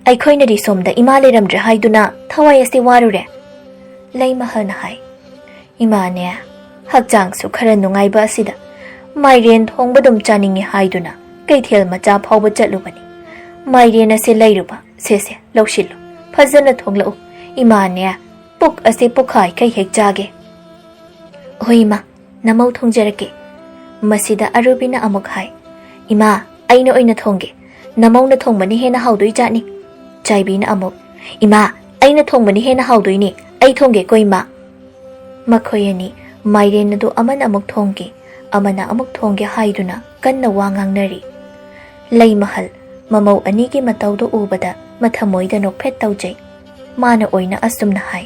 ꯑꯩꯈꯣꯏꯅꯗꯤ ꯁꯣꯝꯗ ꯏꯃꯥ ꯂꯩꯔꯝꯗ꯭ꯔꯦ ꯍꯥꯏꯗꯨꯅ ꯊꯋꯥꯏ ꯑꯁꯤ ꯋꯥꯔꯨꯔꯦ꯫" ꯂꯩꯃꯍꯜꯅ ꯍꯥꯏ, "ꯏꯃꯥꯅꯦ, ꯍꯛꯆꯥꯡꯁꯨ ꯈꯔ ꯅꯨꯡꯉꯥꯏꯕ ꯑꯁꯤꯗ ꯃꯥꯏꯔꯦꯟ ꯊꯣꯡꯕꯗꯨꯝ ꯆꯥꯅꯤꯡꯉꯤ ꯍꯥꯏꯗꯨꯅ ꯀꯩꯊꯦꯜ ꯃꯆꯥ ꯐꯥꯎꯕ ꯆꯠꯂꯨꯕꯅꯤ꯫ ꯃꯥꯏꯔꯦꯟ ꯑꯁꯦ ꯂꯩꯔꯨꯕ, ꯁꯦ ꯁꯦ, ꯂꯧꯁꯤꯜꯂꯨ, ꯐꯖꯅ ꯊꯣꯡꯂꯛꯎ꯫ ꯏꯃꯥꯅꯦ, ꯄꯨꯛ ꯑꯁꯤ ꯄꯨꯈꯥꯏ ꯀꯩ ꯍꯦꯛ ꯆꯥꯒꯦ꯫" "ꯍꯣꯏ ꯏꯃꯥ, ꯅꯃꯧ ꯊꯣꯡꯖꯔꯛꯀꯦ꯫" ꯃꯁꯤꯗ ꯑꯔꯨꯕꯤꯅ ꯑꯃꯨꯛ ꯍꯥꯏ, "ꯏꯃꯥ, ꯑꯩꯅ ꯑꯣꯏꯅ ꯊꯣꯡꯒꯦ꯫ ꯅꯃꯧꯅ ꯊꯣꯡꯕꯅ ꯍꯦꯟꯅ ꯍꯥꯎꯗꯣꯏ ꯖꯥꯠꯅꯤ꯫" ꯆꯥꯏꯕꯤꯅ ꯑꯃꯨꯛ, "ꯏꯃꯥ, ꯑꯩꯅ ꯊꯣꯡꯕꯅ ꯍꯦꯟꯅ ꯍꯥꯎꯗꯣꯏꯅꯤ꯫ ꯑꯩ ꯊꯣꯡꯒꯦꯀꯣ ꯏꯃꯥ꯫" ꯃꯈꯣꯏ ꯑꯅꯤ ꯃꯥꯏꯔꯦꯟ ꯑꯗꯨ ꯑꯃꯅ ꯑꯃꯨꯛ ꯊꯣꯡꯒꯦ, ꯑꯃꯅ ꯑꯃꯨꯛ ꯊꯣꯡꯒꯦ ꯍꯥꯏꯗꯨꯅ ꯀꯟꯅ ꯋꯥ ꯉꯥꯡꯅꯔꯤ꯫ ꯂꯩꯃꯍꯜ ꯃꯃꯧ ꯑꯅꯤꯒꯤ ꯃꯇꯧꯗꯨ ꯎꯕꯗ ꯃꯊꯃꯣꯏꯗ ꯅꯣꯛꯐꯦꯠ ꯇꯧꯖꯩ꯫ ꯃꯥꯅ ꯑꯣꯏꯅ ꯑꯁꯨꯝꯅ ꯍꯥꯏ,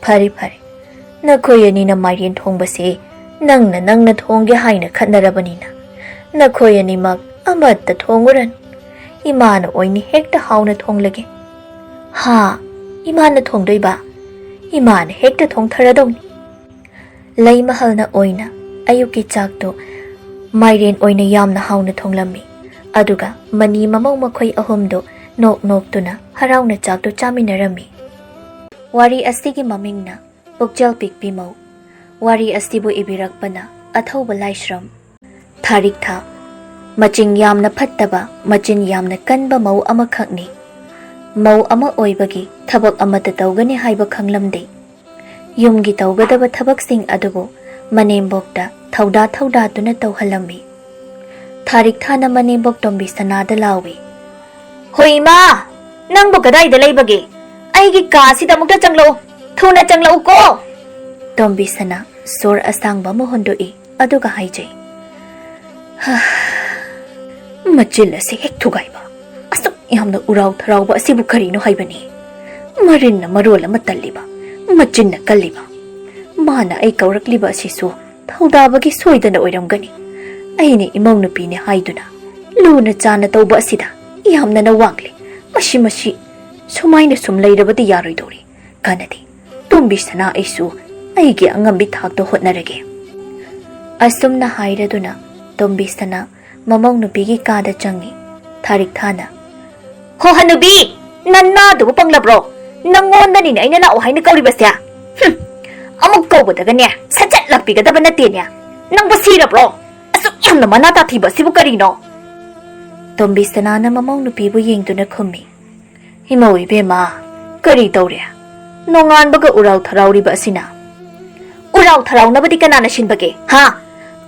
"ꯐꯔꯦ ꯐꯔꯦ, ꯅꯈꯣꯏ ꯑꯅꯤꯅ ꯃꯥꯏꯔꯦꯟ ꯊꯣꯡꯕꯁꯦ ꯅꯪꯅ ꯅꯪꯅ ꯊꯣꯡꯒꯦ ꯍꯥꯏꯅ ꯈꯠꯅꯔꯕꯅꯤꯅ ꯅꯈꯣꯏ ꯑꯅꯤꯃꯛ ꯑꯃꯠꯇ ꯊꯣꯡꯉꯨꯔꯅꯨ꯫ ꯏꯃꯥꯅ ꯑꯣꯏꯅ ꯍꯦꯛꯇ ꯍꯥꯎꯅ ꯊꯣꯡꯂꯒꯦ꯫" "ꯍꯥ? ꯏꯃꯥꯅ ꯊꯣꯡꯗꯣꯏꯕ? ꯏꯃꯥꯅ ꯍꯦꯛꯇ ꯊꯣꯡꯊꯔꯗꯧꯅꯤ꯫" ꯂꯩꯃꯍꯜꯅ ꯑꯣꯏꯅ ꯑꯌꯨꯛꯀꯤ ꯆꯥꯛꯇꯨ ꯃꯥꯏꯔꯦꯟ ꯑꯣꯏꯅ ꯌꯥꯝꯅ ꯍꯥꯎꯅ ꯊꯣꯡꯂꯝꯃꯤ꯫ ꯑꯗꯨꯒ ꯃꯅꯤ ꯃꯃꯧ ꯃꯈꯣꯏ ꯑꯍꯨꯝꯗꯨ ꯅꯣꯛ ꯅꯣꯛꯇꯨꯅ ꯍꯔꯥꯎꯅ ꯆꯥꯛꯇꯨ ꯆꯥꯃꯤꯟꯅꯔꯝꯃꯤ꯫ ꯋꯥꯔꯤ ꯑꯁꯤꯒꯤ ꯃꯃꯤꯡꯅ ꯄꯨꯛꯆꯦꯜ ꯄꯤꯛꯄꯤ ꯃꯧ꯫ ꯋꯥꯔꯤ ꯑꯁꯤꯕꯨ ꯏꯕꯤꯔꯛꯄꯅ ꯑꯊꯧꯕ ꯂꯥꯏꯁ꯭ꯔꯝ꯫ ꯊꯥꯔꯤꯛꯊꯥ ꯃꯆꯤꯡ ꯌꯥꯝꯅ ꯐꯠꯇꯕ, ꯃꯆꯤꯟ ꯌꯥꯝꯅ ꯀꯟꯕ ꯃꯧ ꯑꯃꯈꯛꯅꯤ꯫ ꯃꯧ ꯑꯃ ꯑꯣꯏꯕꯒꯤ ꯊꯕꯛ ꯑꯃꯠꯇ ꯇꯧꯒꯅꯤ ꯍꯥꯏꯕ ꯈꯪꯂꯝꯗꯦ꯫ ꯌꯨꯝꯒꯤ ꯇꯧꯒꯗꯕ ꯊꯕꯛꯁꯤꯡ ꯑꯗꯨꯕꯨ ꯃꯅꯦꯝꯕꯣꯛꯇ ꯊꯧꯗꯥ ꯊꯧꯗꯥꯗꯨꯅ ꯇꯧꯍꯜꯂꯝꯃꯤ꯫ ꯊꯥꯔꯤꯛꯊꯥꯅ ꯃꯅꯦꯝꯕꯣꯛ ꯇꯣꯝꯕꯤ ꯁꯅꯥꯗ ꯂꯥꯎꯏ, "ꯍꯣꯏ ꯏꯃꯥ, ꯅꯪꯕꯨ ꯀꯗꯥꯏꯗ ꯂꯩꯕꯒꯦ? ꯑꯩꯒꯤ ꯀꯥꯁꯤꯗ ꯑꯃꯨꯛꯇ ꯆꯪꯂꯛꯎ꯫ ꯊꯨꯅ ꯆꯪꯂꯛꯎꯀꯣ!" ꯇꯣꯝꯕꯤ ꯁꯅꯥ ꯁꯣꯔ ꯑꯁꯥꯡꯕ ꯑꯃ ꯍꯣꯟꯗꯣꯛꯏ, ꯑꯗꯨꯒ ꯍꯥꯏꯖꯩ, "ꯍꯥ, ꯃꯆꯤꯜ ꯑꯁꯤ ꯍꯦꯛ ꯊꯨꯒꯥꯏꯕ꯫ ꯑꯁꯨꯛ ꯌꯥꯝꯅ ꯎꯔꯥꯎ ꯊꯔꯥꯎꯕ ꯑꯁꯤꯕꯨ ꯀꯔꯤꯅꯣ ꯍꯥꯏꯕꯅꯤ? ꯃꯔꯤꯟꯅ ꯃꯔꯣꯜ ꯑꯃ ꯇꯜꯂꯤꯕ, ꯃꯆꯤꯟꯅ ꯀꯜꯂꯤꯕ꯫ ꯃꯥꯅ ꯑꯩ ꯀꯧꯔꯛꯂꯤꯕ ꯑꯁꯤꯁꯨ ꯊꯧꯗꯥꯕꯒꯤ ꯁꯣꯏꯗꯅ ꯑꯣꯏꯔꯝꯒꯅꯤ꯫ ꯑꯩꯅ ꯏꯃꯧ ꯅꯨꯄꯤꯅꯦ ꯍꯥꯏꯗꯨꯅ ꯂꯨꯅ ꯆꯥꯅ ꯇꯧꯕ ꯑꯁꯤꯗ ꯌꯥꯝꯅ ꯋꯥꯡꯂꯦ꯫ ꯃꯁꯤ, ꯃꯁꯤ ꯁꯨꯃꯥꯏꯅ ꯁꯨꯝ ꯂꯩꯔꯕꯗꯤ ꯌꯥꯔꯣꯏꯗꯧꯔꯤ꯫ ꯀꯥꯟꯅꯗꯦ꯫ ꯇꯣꯝꯕꯤ ꯁꯅꯥ, ꯑꯩꯁꯨ ꯑꯩꯒꯤ ꯑꯉꯝꯕꯤ ꯊꯥꯛꯇ ꯍꯣꯠꯅꯔꯒꯦ꯫" ꯑꯁꯨꯝꯅ ꯍꯥꯏꯔꯗꯨꯅ ꯇꯣꯝꯕꯤ ꯁꯅꯥ ꯃꯃꯧ ꯅꯨꯄꯤꯒꯤ ꯀꯥꯗ ꯆꯪꯉꯤ꯫ ꯊꯥꯔꯤꯛ ꯊꯥꯅ, "ꯍꯣ ꯍꯅꯨꯕꯤ, ꯅꯅꯥꯗꯨꯕꯨ ꯄꯪꯂꯕ꯭ꯔꯣ? ꯅꯪꯉꯣꯟꯗꯅꯤꯅꯦ ꯑꯩꯅ ꯂꯥꯛꯑꯣ ꯍꯥꯏꯅ ꯀꯧꯔꯤꯕꯁꯦ꯫ ꯍꯨꯝ, ꯑꯃꯨꯛ ꯀꯧꯕꯗꯒꯅꯦ ꯁꯠ ꯁꯠ ꯂꯥꯛꯄꯤꯒꯗꯕ ꯅꯠꯇꯦꯅꯦ꯫ ꯅꯪꯕꯨ ꯁꯤꯔꯕ꯭ꯔꯣ? ꯑꯁꯨꯛ ꯌꯥꯝꯅ ꯃꯅꯥ ꯇꯥꯊꯤꯕ ꯑꯁꯤꯕꯨ ꯀꯔꯤꯅꯣ?" ꯇꯣꯝꯕꯤ ꯁꯅꯥꯅ ꯃꯃꯧ ꯅꯨꯄꯤꯕꯨ ꯌꯦꯡꯗꯨꯅ ꯈꯨꯝꯃꯤ, "ꯏꯃꯧ ꯏꯕꯦꯝꯃ, ꯀꯔꯤ ꯇꯧꯔꯦ? ꯅꯣꯡꯉꯥꯟꯕꯒ ꯎꯔꯥꯎ ꯊꯔꯥꯎꯔꯤꯕ ꯑꯁꯤꯅ?" "ꯎꯔꯥꯎ ꯊꯔꯥꯎꯅꯕꯗꯤ ꯀꯅꯥꯅ ꯁꯤꯟꯕꯒꯦ, ꯍꯥ?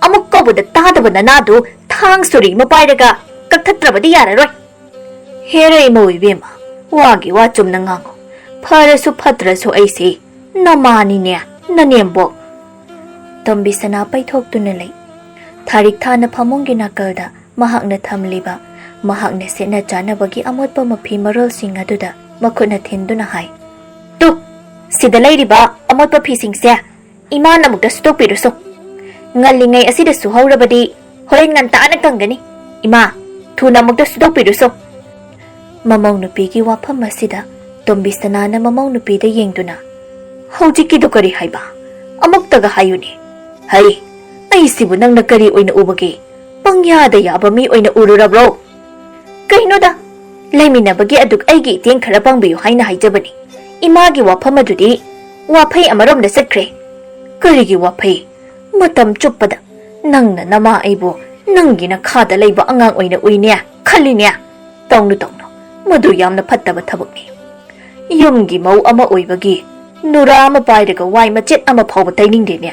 ꯑꯃꯨꯛ ꯀꯧꯕꯗ ꯇꯥꯗꯕ ꯅꯅꯥꯗꯨ ꯊꯥꯡ ꯁꯨꯔꯤ ꯑꯃ ꯄꯥꯏꯔꯒ ꯀꯛꯊꯠꯇ꯭ꯔꯕꯗꯤ ꯌꯥꯔꯔꯣꯏ꯫" "ꯍꯦꯔ ꯏꯃꯧ ꯏꯕꯦꯝꯃ, ꯋꯥꯒꯤ ꯋꯥ ꯆꯨꯝꯅ ꯉꯥꯡꯉꯨ꯫ ꯐꯔꯁꯨ ꯐꯠꯇ꯭ꯔꯁꯨ ꯑꯩꯁꯦ ꯅꯃꯥꯅꯤꯅꯦ, ꯅꯅꯦꯝꯕꯣꯛ꯫" ꯇꯣꯝꯕꯤ ꯁꯅꯥ ꯄꯩꯊꯣꯛꯇꯨꯅ ꯂꯩ꯫ ꯊꯥꯔꯤꯛ ꯊꯥꯅ ꯐꯃꯨꯡꯒꯤ ꯅꯥꯀꯜꯗ ꯃꯍꯥꯛꯅ ꯊꯝꯂꯤꯕ ꯃꯍꯥꯛꯅ ꯁꯦꯠꯅ ꯆꯥꯅꯕꯒꯤ ꯑꯃꯣꯠꯄ ꯃꯐꯤ ꯃꯔꯣꯜꯁꯤꯡ ꯑꯗꯨꯗ ꯃꯈꯨꯠꯅ ꯊꯤꯟꯗꯨꯅ ꯍꯥꯏ, "ꯇꯨ, ꯁꯤꯗ ꯂꯩꯔꯤꯕ ꯑꯃꯣꯠꯄ ꯐꯤꯁꯤꯡꯁꯦ ꯏꯃꯥꯅ ꯑꯃꯨꯛꯇ ꯁꯨꯗꯣꯛꯄꯤꯔꯨꯁꯣ꯫ ꯉꯜꯂꯤꯉꯩ ꯑꯁꯤꯗ ꯁꯨꯍꯧꯔꯕꯗꯤ ꯍꯣꯔꯦꯟ ꯉꯟꯇꯥꯅ ꯀꯪꯒꯅꯤ꯫ ꯏꯃꯥ, ꯊꯨꯅ ꯑꯃꯨꯛꯇ ꯁꯨꯗꯣꯛꯄꯤꯔꯨꯁꯣ꯫" ꯃꯃꯧ ꯅꯨꯄꯤꯒꯤ ꯋꯥꯐꯝ ꯑꯁꯤꯗ ꯇꯣꯝꯕꯤ ꯁꯅꯥꯅ ꯃꯃꯧ ꯅꯨꯄꯤꯗ ꯌꯦꯡꯗꯨꯅ, "ꯍꯧꯖꯤꯛꯀꯤꯗꯨ ꯀꯔꯤ ꯍꯥꯏꯕ? ꯑꯃꯨꯛꯇꯒ ꯍꯥꯏꯌꯨꯅꯦ꯫ ꯍꯩ, ꯑꯩꯁꯤꯕꯨ ꯅꯪꯅ ꯀꯔꯤ ꯑꯣꯏꯅ ꯎꯕꯒꯦ? ꯄꯪꯌꯥꯗ ꯌꯥꯕ ꯃꯤ ꯑꯣꯏꯅ ꯎꯔꯨꯔꯕ꯭ꯔꯣ?" "ꯀꯩꯅꯣꯗ, ꯂꯩꯃꯤꯟꯅꯕꯒꯤ ꯑꯗꯨꯛ ꯑꯩꯒꯤ ꯏꯇꯦꯡ ꯈꯔ ꯄꯥꯡꯕꯤꯌꯨ ꯍꯥꯏꯅ ꯍꯥꯏꯖꯕꯅꯤ꯫ ꯏꯃꯥꯒꯤ ꯋꯥꯐꯝ ꯑꯗꯨꯗꯤ ꯋꯥꯐꯩ ꯑꯃꯔꯣꯝꯗ ꯆꯠꯈ꯭ꯔꯦ꯫" "ꯀꯔꯤꯒꯤ ꯋꯥꯐꯩ? ꯃꯇꯝ ꯆꯨꯞꯄꯗ ꯅꯪꯅ ꯅꯃꯥ ꯑꯩꯕꯨ ꯅꯪꯒꯤ ꯅꯈꯥꯗ ꯂꯩꯕ ꯑꯉꯥꯡ ꯑꯣꯏꯅ ꯎꯏꯅꯦ, ꯈꯜꯂꯤꯅꯦ꯫ ꯇꯧꯅꯨ, ꯇꯧꯅꯨ, ꯃꯗꯨ ꯌꯥꯝꯅ ꯐꯠꯇꯕ ꯊꯕꯛꯅꯤ꯫ ꯌꯨꯝꯒꯤ ꯃꯧ ꯑꯃ ꯑꯣꯏꯕꯒꯤ ꯅꯨꯔꯥ ꯑꯃ ꯄꯥꯏꯔꯒ ꯋꯥꯏ ꯃꯆꯦꯠ ꯑꯃ ꯐꯥꯎꯕ ꯇꯩꯅꯤꯡꯗꯦꯅꯦ꯫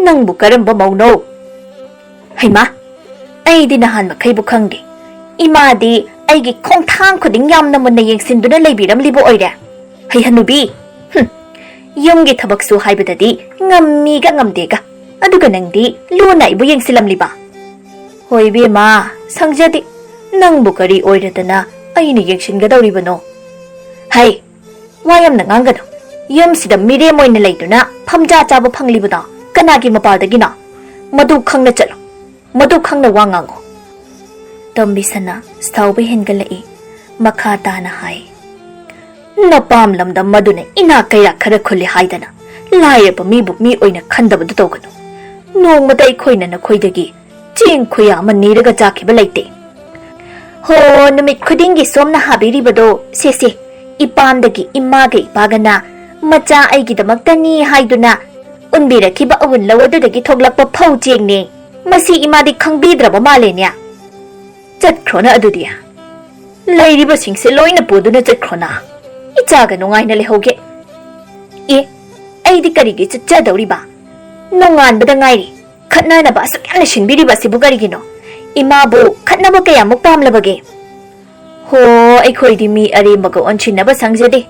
ꯅꯪꯕꯨ ꯀꯔꯝꯕ ꯃꯧꯅꯣ?" "ꯍꯩꯃꯥ, ꯑꯩꯗꯤ ꯅꯍꯥꯟ ꯃꯈꯩꯕꯨ ꯈꯪꯗꯦ꯫ ꯏꯃꯥꯗꯤ ꯑꯩꯒꯤ ꯈꯣꯡꯊꯥꯡ ꯈꯨꯗꯤꯡ ꯌꯥꯝꯅ ꯃꯨꯟꯅ ꯌꯦꯡꯁꯤꯟꯗꯨꯅ ꯂꯩꯕꯤꯔꯝꯂꯤꯕ ꯑꯣꯏꯔꯦ꯫ ꯍꯩ ꯍꯅꯨꯕꯤ, ꯍꯨꯝ, ꯌꯨꯝꯒꯤ ꯊꯕꯛꯁꯨ ꯍꯥꯏꯕꯗꯗꯤ ꯉꯝꯃꯤꯒ ꯉꯝꯗꯦꯒ꯫ ꯑꯗꯨꯒ ꯅꯪꯗꯤ ꯂꯨꯅ ꯑꯩꯕꯨ ꯌꯦꯡꯁꯤꯜꯂꯝꯂꯤꯕ꯫ ꯍꯣꯏ ꯏꯕꯦꯝꯃ, ꯁꯪꯖꯗꯦ꯫ ꯅꯪꯕꯨ ꯀꯔꯤ ꯑꯣꯏꯔꯗꯅ ꯑꯩꯅ ꯌꯦꯡꯁꯤꯟꯒꯗꯧꯔꯤꯕꯅꯣ? ꯍꯩ, ꯋꯥ ꯌꯥꯝꯅ ꯉꯥꯡꯒꯅꯨ꯫ ꯌꯨꯝꯁꯤꯗ ꯃꯤꯔꯦꯝ ꯑꯣꯏꯅ ꯂꯩꯗꯨꯅ ꯐꯝꯖꯥ ꯆꯥꯕ ꯐꯪꯂꯤꯕꯗꯣ ꯀꯅꯥꯒꯤ ꯃꯄꯥꯜꯗꯒꯤꯅꯣ? ꯃꯗꯨ ꯈꯪꯅ ꯆꯠꯂꯨ꯫ ꯃꯗꯨ ꯈꯪꯅ ꯋꯥ ꯉꯥꯡꯉꯨ꯫ ꯇꯣꯝꯕꯤꯁꯅꯥ ꯁꯥꯎꯕ ꯍꯦꯟꯒꯠꯂꯛꯏ꯫ ꯃꯈꯥ ꯇꯥꯅ ꯍꯥꯏ, ꯅꯄꯥꯝ ꯂꯝꯗꯝ ꯑꯗꯨꯅ ꯏꯅꯥꯛ ꯀꯩꯔꯥꯛ ꯈꯔ ꯈꯨꯜꯂꯤ ꯍꯥꯏꯗꯅ ꯂꯥꯏꯔꯕ ꯃꯤꯕꯨ ꯃꯤ ꯑꯣꯏꯅ ꯈꯟꯗꯕꯗꯨ ꯇꯧꯒꯅꯨ꯫ ꯅꯣꯡꯃꯗ ꯑꯩꯈꯣꯏꯅ ꯅꯈꯣꯏꯗꯒꯤ ꯆꯦꯡ ꯈꯨꯌꯥ ꯑꯃ ꯅꯤꯔꯒ ꯆꯥꯈꯤꯕ ꯂꯩꯇꯦ꯫ ꯍꯣ, ꯅꯨꯃꯤꯠ ꯈꯨꯗꯤꯡꯒꯤ ꯁꯣꯝꯅ ꯍꯥꯕꯤꯔꯤꯕꯗꯣ, ꯁꯦ ꯁꯦ, ꯏꯄꯥꯝꯗꯒꯤ ꯏꯃꯥꯒ ꯏꯄꯥꯒꯅ ꯃꯆꯥ ꯑꯩꯒꯤꯗꯃꯛꯇꯅꯤ ꯍꯥꯏꯗꯨꯅ ꯎꯟꯕꯤꯔꯛꯈꯤꯕ ꯑꯋꯨꯟꯂꯧ ꯑꯗꯨꯗꯒꯤ ꯊꯣꯛꯂꯛꯄ ꯐꯧ ꯆꯦꯡꯅꯦ꯫ ꯃꯁꯤ ꯏꯃꯥꯗꯤ ꯈꯪꯕꯤꯗ꯭ꯔꯕ ꯃꯥꯜꯂꯦꯅꯦ꯫ ꯆꯠꯈ꯭ꯔꯣꯅ ꯑꯗꯨꯗꯤ꯫ ꯂꯩꯔꯤꯕꯁꯤꯡꯁꯦ ꯂꯣꯏꯅ ꯄꯨꯗꯨꯅ ꯆꯠꯈ꯭ꯔꯣꯅ꯫ ꯏꯆꯥꯒ ꯅꯨꯡꯉꯥꯏꯅ ꯂꯩꯍꯧꯒꯦ꯫ ꯑꯦ, ꯑꯩꯗꯤ ꯀꯔꯤꯒꯤ ꯆꯠꯆꯗꯧꯔꯤꯕ? ꯅꯣꯡꯉꯥꯟꯕꯗ ꯉꯥꯏꯔꯤ꯫ ꯈꯠꯅꯅꯕ ꯑꯁꯨꯛ ꯌꯥꯝꯅ ꯁꯤꯟꯕꯤꯔꯤꯕ ꯑꯁꯤꯕꯨ ꯀꯔꯤꯒꯤꯅꯣ? ꯏꯃꯥꯕꯨ ꯈꯠꯅꯕ ꯀꯌꯥꯃꯨꯛ ꯄꯥꯝꯂꯕꯒꯦ? ꯍꯣ, ꯑꯩꯈꯣꯏꯗꯤ ꯃꯤ ꯑꯔꯦꯝꯕꯒ ꯑꯣꯟꯁꯤꯟꯅꯕ ꯁꯪꯖꯗꯦ꯫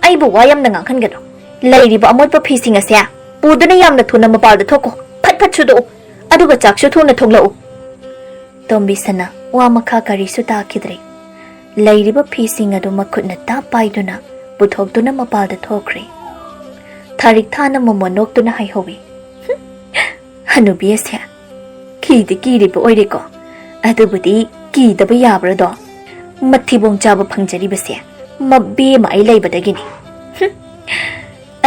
ꯑꯩꯕꯨ ꯋꯥ ꯌꯥꯝꯅ ꯉꯥꯡꯍꯟꯒꯅꯨ꯫ ꯂꯩꯔꯤꯕ ꯑꯃꯣꯠꯄ ꯐꯤꯁꯤꯡ ꯑꯁꯦ ꯄꯨꯗꯨꯅ ꯌꯥꯝꯅ ꯊꯨꯅ ꯃꯄꯥꯜꯗ ꯊꯣꯛꯈꯣ꯫ ꯐꯠ ꯐꯠ ꯁꯨꯗꯣꯛꯎ꯫ ꯑꯗꯨꯒ ꯆꯥꯛꯁꯨ ꯊꯨꯅ ꯊꯣꯡꯂꯛꯎ꯫ ꯇꯣꯝꯕꯤꯁꯅꯥ ꯋꯥ ꯃꯈꯥ ꯀꯔꯤꯁꯨ ꯇꯥꯈꯤꯗ꯭ꯔꯦ꯫ ꯂꯩꯔꯤꯕ ꯐꯤꯁꯤꯡ ꯑꯗꯨ ꯃꯈꯨꯠꯅ ꯇꯥꯞ ꯄꯥꯏꯗꯨꯅ ꯄꯨꯊꯣꯛꯇꯨꯅ ꯃꯄꯥꯜꯗ ꯊꯣꯛꯈ꯭ꯔꯦ꯫ ꯊꯥꯔꯤꯛ ꯊꯥꯅ ꯃꯣꯃꯣꯟ ꯅꯣꯛꯇꯨꯅ ꯍꯥꯏꯍꯧꯏ, "ꯍꯅꯨꯕꯤ ꯑꯁꯦ ꯀꯤꯗꯤ ꯀꯤꯔꯤꯕ ꯑꯣꯏꯔꯦꯀꯣ꯫ ꯑꯗꯨꯕꯨꯗꯤ ꯀꯤꯗꯕ ꯌꯥꯕ꯭ꯔꯗꯣ? ꯃꯊꯤꯕꯣꯡ ꯆꯥꯕ ꯐꯪꯖꯔꯤꯕꯁꯦ ꯃꯕꯦꯝꯃ ꯑꯩ ꯂꯩꯕꯗꯒꯤꯅꯤ꯫ ꯍꯨꯝ꯫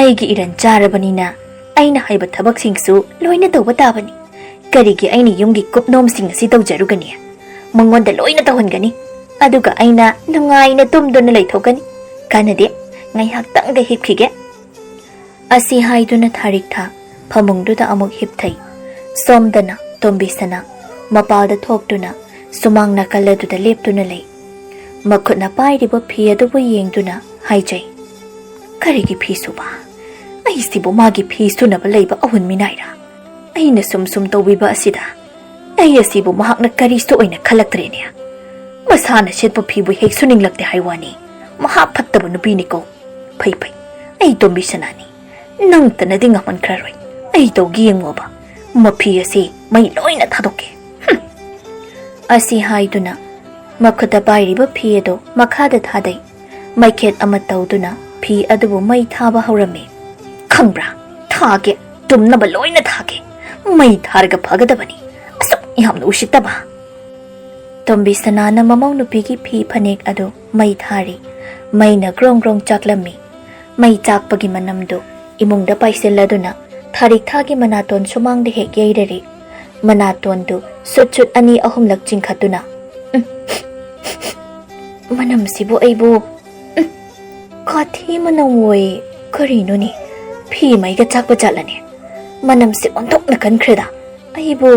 ꯑꯩꯒꯤ ꯏꯔꯟ ꯆꯥꯔꯕꯅꯤꯅ ꯑꯩꯅ ꯍꯩꯕ ꯊꯕꯛꯁꯤꯡꯁꯨ ꯂꯣꯏꯅ ꯇꯧꯕ ꯇꯥꯕꯅꯤ꯫ ꯀꯔꯤꯒꯤ ꯑꯩꯅ ꯌꯨꯝꯒꯤ ꯀꯨꯞꯅꯣꯝꯁꯤꯡ ꯑꯁꯤ ꯇꯧꯖꯔꯨꯒꯅꯤ? ꯃꯉꯣꯟꯗ ꯂꯣꯏꯅ ꯇꯧꯍꯟꯒꯅꯤ꯫ ꯑꯗꯨꯒ ꯑꯩꯅ ꯅꯨꯡꯉꯥꯏꯅ ꯇꯨꯝꯗꯨꯅ ꯂꯩꯊꯣꯛꯀꯅꯤ꯫ ꯀꯥꯟꯅꯗꯦ, ꯉꯥꯏꯍꯥꯛꯇꯪꯗ ꯍꯤꯞꯈꯤꯒꯦ꯫" ꯑꯁꯤ ꯍꯥꯏꯗꯨꯅ ꯊꯥꯔꯤꯛ ꯊꯥ ꯐꯃꯨꯡꯗꯨꯗ ꯑꯃꯨꯛ ꯍꯤꯞꯊꯩ꯫ ꯁꯣꯝꯗꯅ ꯇꯣꯝꯕꯤꯁꯅꯥ ꯃꯄꯥꯜꯗ ꯊꯣꯛꯇꯨꯅ ꯁꯨꯃꯥꯡ ꯅꯥꯀꯜ ꯑꯗꯨꯗ ꯂꯦꯞꯇꯨꯅ ꯂꯩ꯫ ꯃꯈꯨꯠꯅ ꯄꯥꯏꯔꯤꯕ ꯐꯤ ꯑꯗꯨꯕꯨ ꯌꯦꯡꯗꯨꯅ ꯍꯥꯏꯖꯩ, "ꯀꯔꯤꯒꯤ ꯐꯤ ꯁꯨꯕ? ꯑꯩꯁꯤꯕꯨ ꯃꯥꯒꯤ ꯐꯤ ꯁꯨꯅꯕ ꯂꯩꯕ ꯑꯍꯨꯟ ꯃꯤꯅꯥꯏꯔꯥ? ꯑꯩꯅ ꯁꯨꯝ ꯁꯨꯝ ꯇꯧꯕꯤꯕ ꯑꯁꯤꯗ ꯑꯩ ꯑꯁꯤꯕꯨ ꯃꯍꯥꯛꯅ ꯀꯔꯤꯁꯨ ꯑꯣꯏꯅ ꯈꯜꯂꯛꯇ꯭ꯔꯦꯅꯦ꯫ ꯃꯁꯥꯅ ꯁꯦꯠꯄ ꯐꯤꯕꯨ ꯍꯦꯛ ꯁꯨꯅꯤꯡꯂꯛꯇꯦ ꯍꯥꯏ ꯋꯥꯅꯤ꯫ ꯃꯍꯥ ꯐꯠꯇꯕ ꯅꯨꯄꯤꯅꯤꯀꯣ꯫ ꯐꯩ ꯐꯩ, "ꯑꯩ ꯇꯣꯝꯕꯤ ꯁꯅꯥꯅꯤ, ꯅꯪꯇꯅꯗꯤ ꯉꯝꯍꯟꯈ꯭ꯔꯔꯣꯏ꯫ ꯑꯩ ꯇꯧꯒꯦ ꯌꯦꯡꯉꯣꯕ, ꯃꯐꯤ ꯑꯁꯤ ꯃꯩ ꯂꯣꯏꯅ ꯊꯥꯗꯣꯛꯀꯦ꯫" ꯍꯨꯝ! ꯑꯁꯤ ꯍꯥꯏꯗꯨꯅ ꯃꯈꯨꯠꯇ ꯄꯥꯏꯔꯤꯕ ꯐꯤ ꯑꯗꯨ ꯃꯈꯥꯗ ꯊꯥꯗꯩ꯫ ꯃꯩꯈꯦꯠ ꯑꯃ ꯇꯧꯗꯨꯅ ꯐꯤ ꯑꯗꯨꯕꯨ ꯃꯩ ꯊꯥꯕ ꯍꯧꯔꯝꯃꯤ꯫ "ꯈꯪꯕ꯭ꯔꯥ? ꯊꯥꯒꯦ, ꯇꯨꯝꯅꯕ ꯂꯣꯏꯅ ꯊꯥꯒꯦ꯫ ꯃꯩ ꯊꯥꯔꯒ ꯐꯒꯗꯕꯅꯤ꯫ ꯑꯁꯨꯛ ꯌꯥꯝꯅ ꯎꯁꯤꯠꯇꯕ!" ꯇꯣꯝꯕꯤ ꯁꯅꯥꯅ ꯃꯃꯧ ꯅꯨꯄꯤꯒꯤ ꯐꯤ ꯐꯅꯦꯛ ꯑꯗꯨ ꯃꯩ ꯊꯥꯔꯤ꯫ ꯃꯩꯅ ꯒ꯭ꯔꯣꯡ ꯒ꯭ꯔꯣꯡ ꯆꯥꯛꯂꯝꯃꯤ꯫ ꯃꯩ ꯆꯥꯛꯄꯒꯤ ꯃꯅꯝꯗꯨ ꯏꯃꯨꯡꯗ ꯄꯥꯏꯁꯤꯜꯂꯗꯨꯅ ꯊꯥꯔꯤꯛꯊꯥꯒꯤ ꯃꯅꯥꯇꯣꯟ ꯁꯨꯃꯥꯡꯗ ꯍꯦꯛ ꯌꯩꯔꯔꯤ꯫ ꯃꯅꯥꯇꯣꯟꯗꯨ ꯁꯨꯠ ꯁꯨꯠ ꯑꯅꯤ ꯑꯍꯨꯝꯂꯛ ꯆꯤꯡꯈꯠꯇꯨꯅ, "ꯎꯝ, ꯃꯅꯝꯁꯤꯕꯨ ꯑꯩꯕꯨ, ꯎꯝ, ꯀꯥꯊꯤ ꯃꯅꯝ ꯑꯣꯏ꯫ ꯀꯔꯤꯅꯣꯅꯦ? ꯐꯤ ꯃꯩꯒ ꯆꯥꯛꯄ ꯖꯥꯠꯂꯅꯦ? ꯃꯅꯝꯁꯤ ꯑꯣꯟꯊꯣꯛꯅ ꯀꯟꯈ꯭ꯔꯦꯗ꯫ ꯑꯩꯕꯨ!"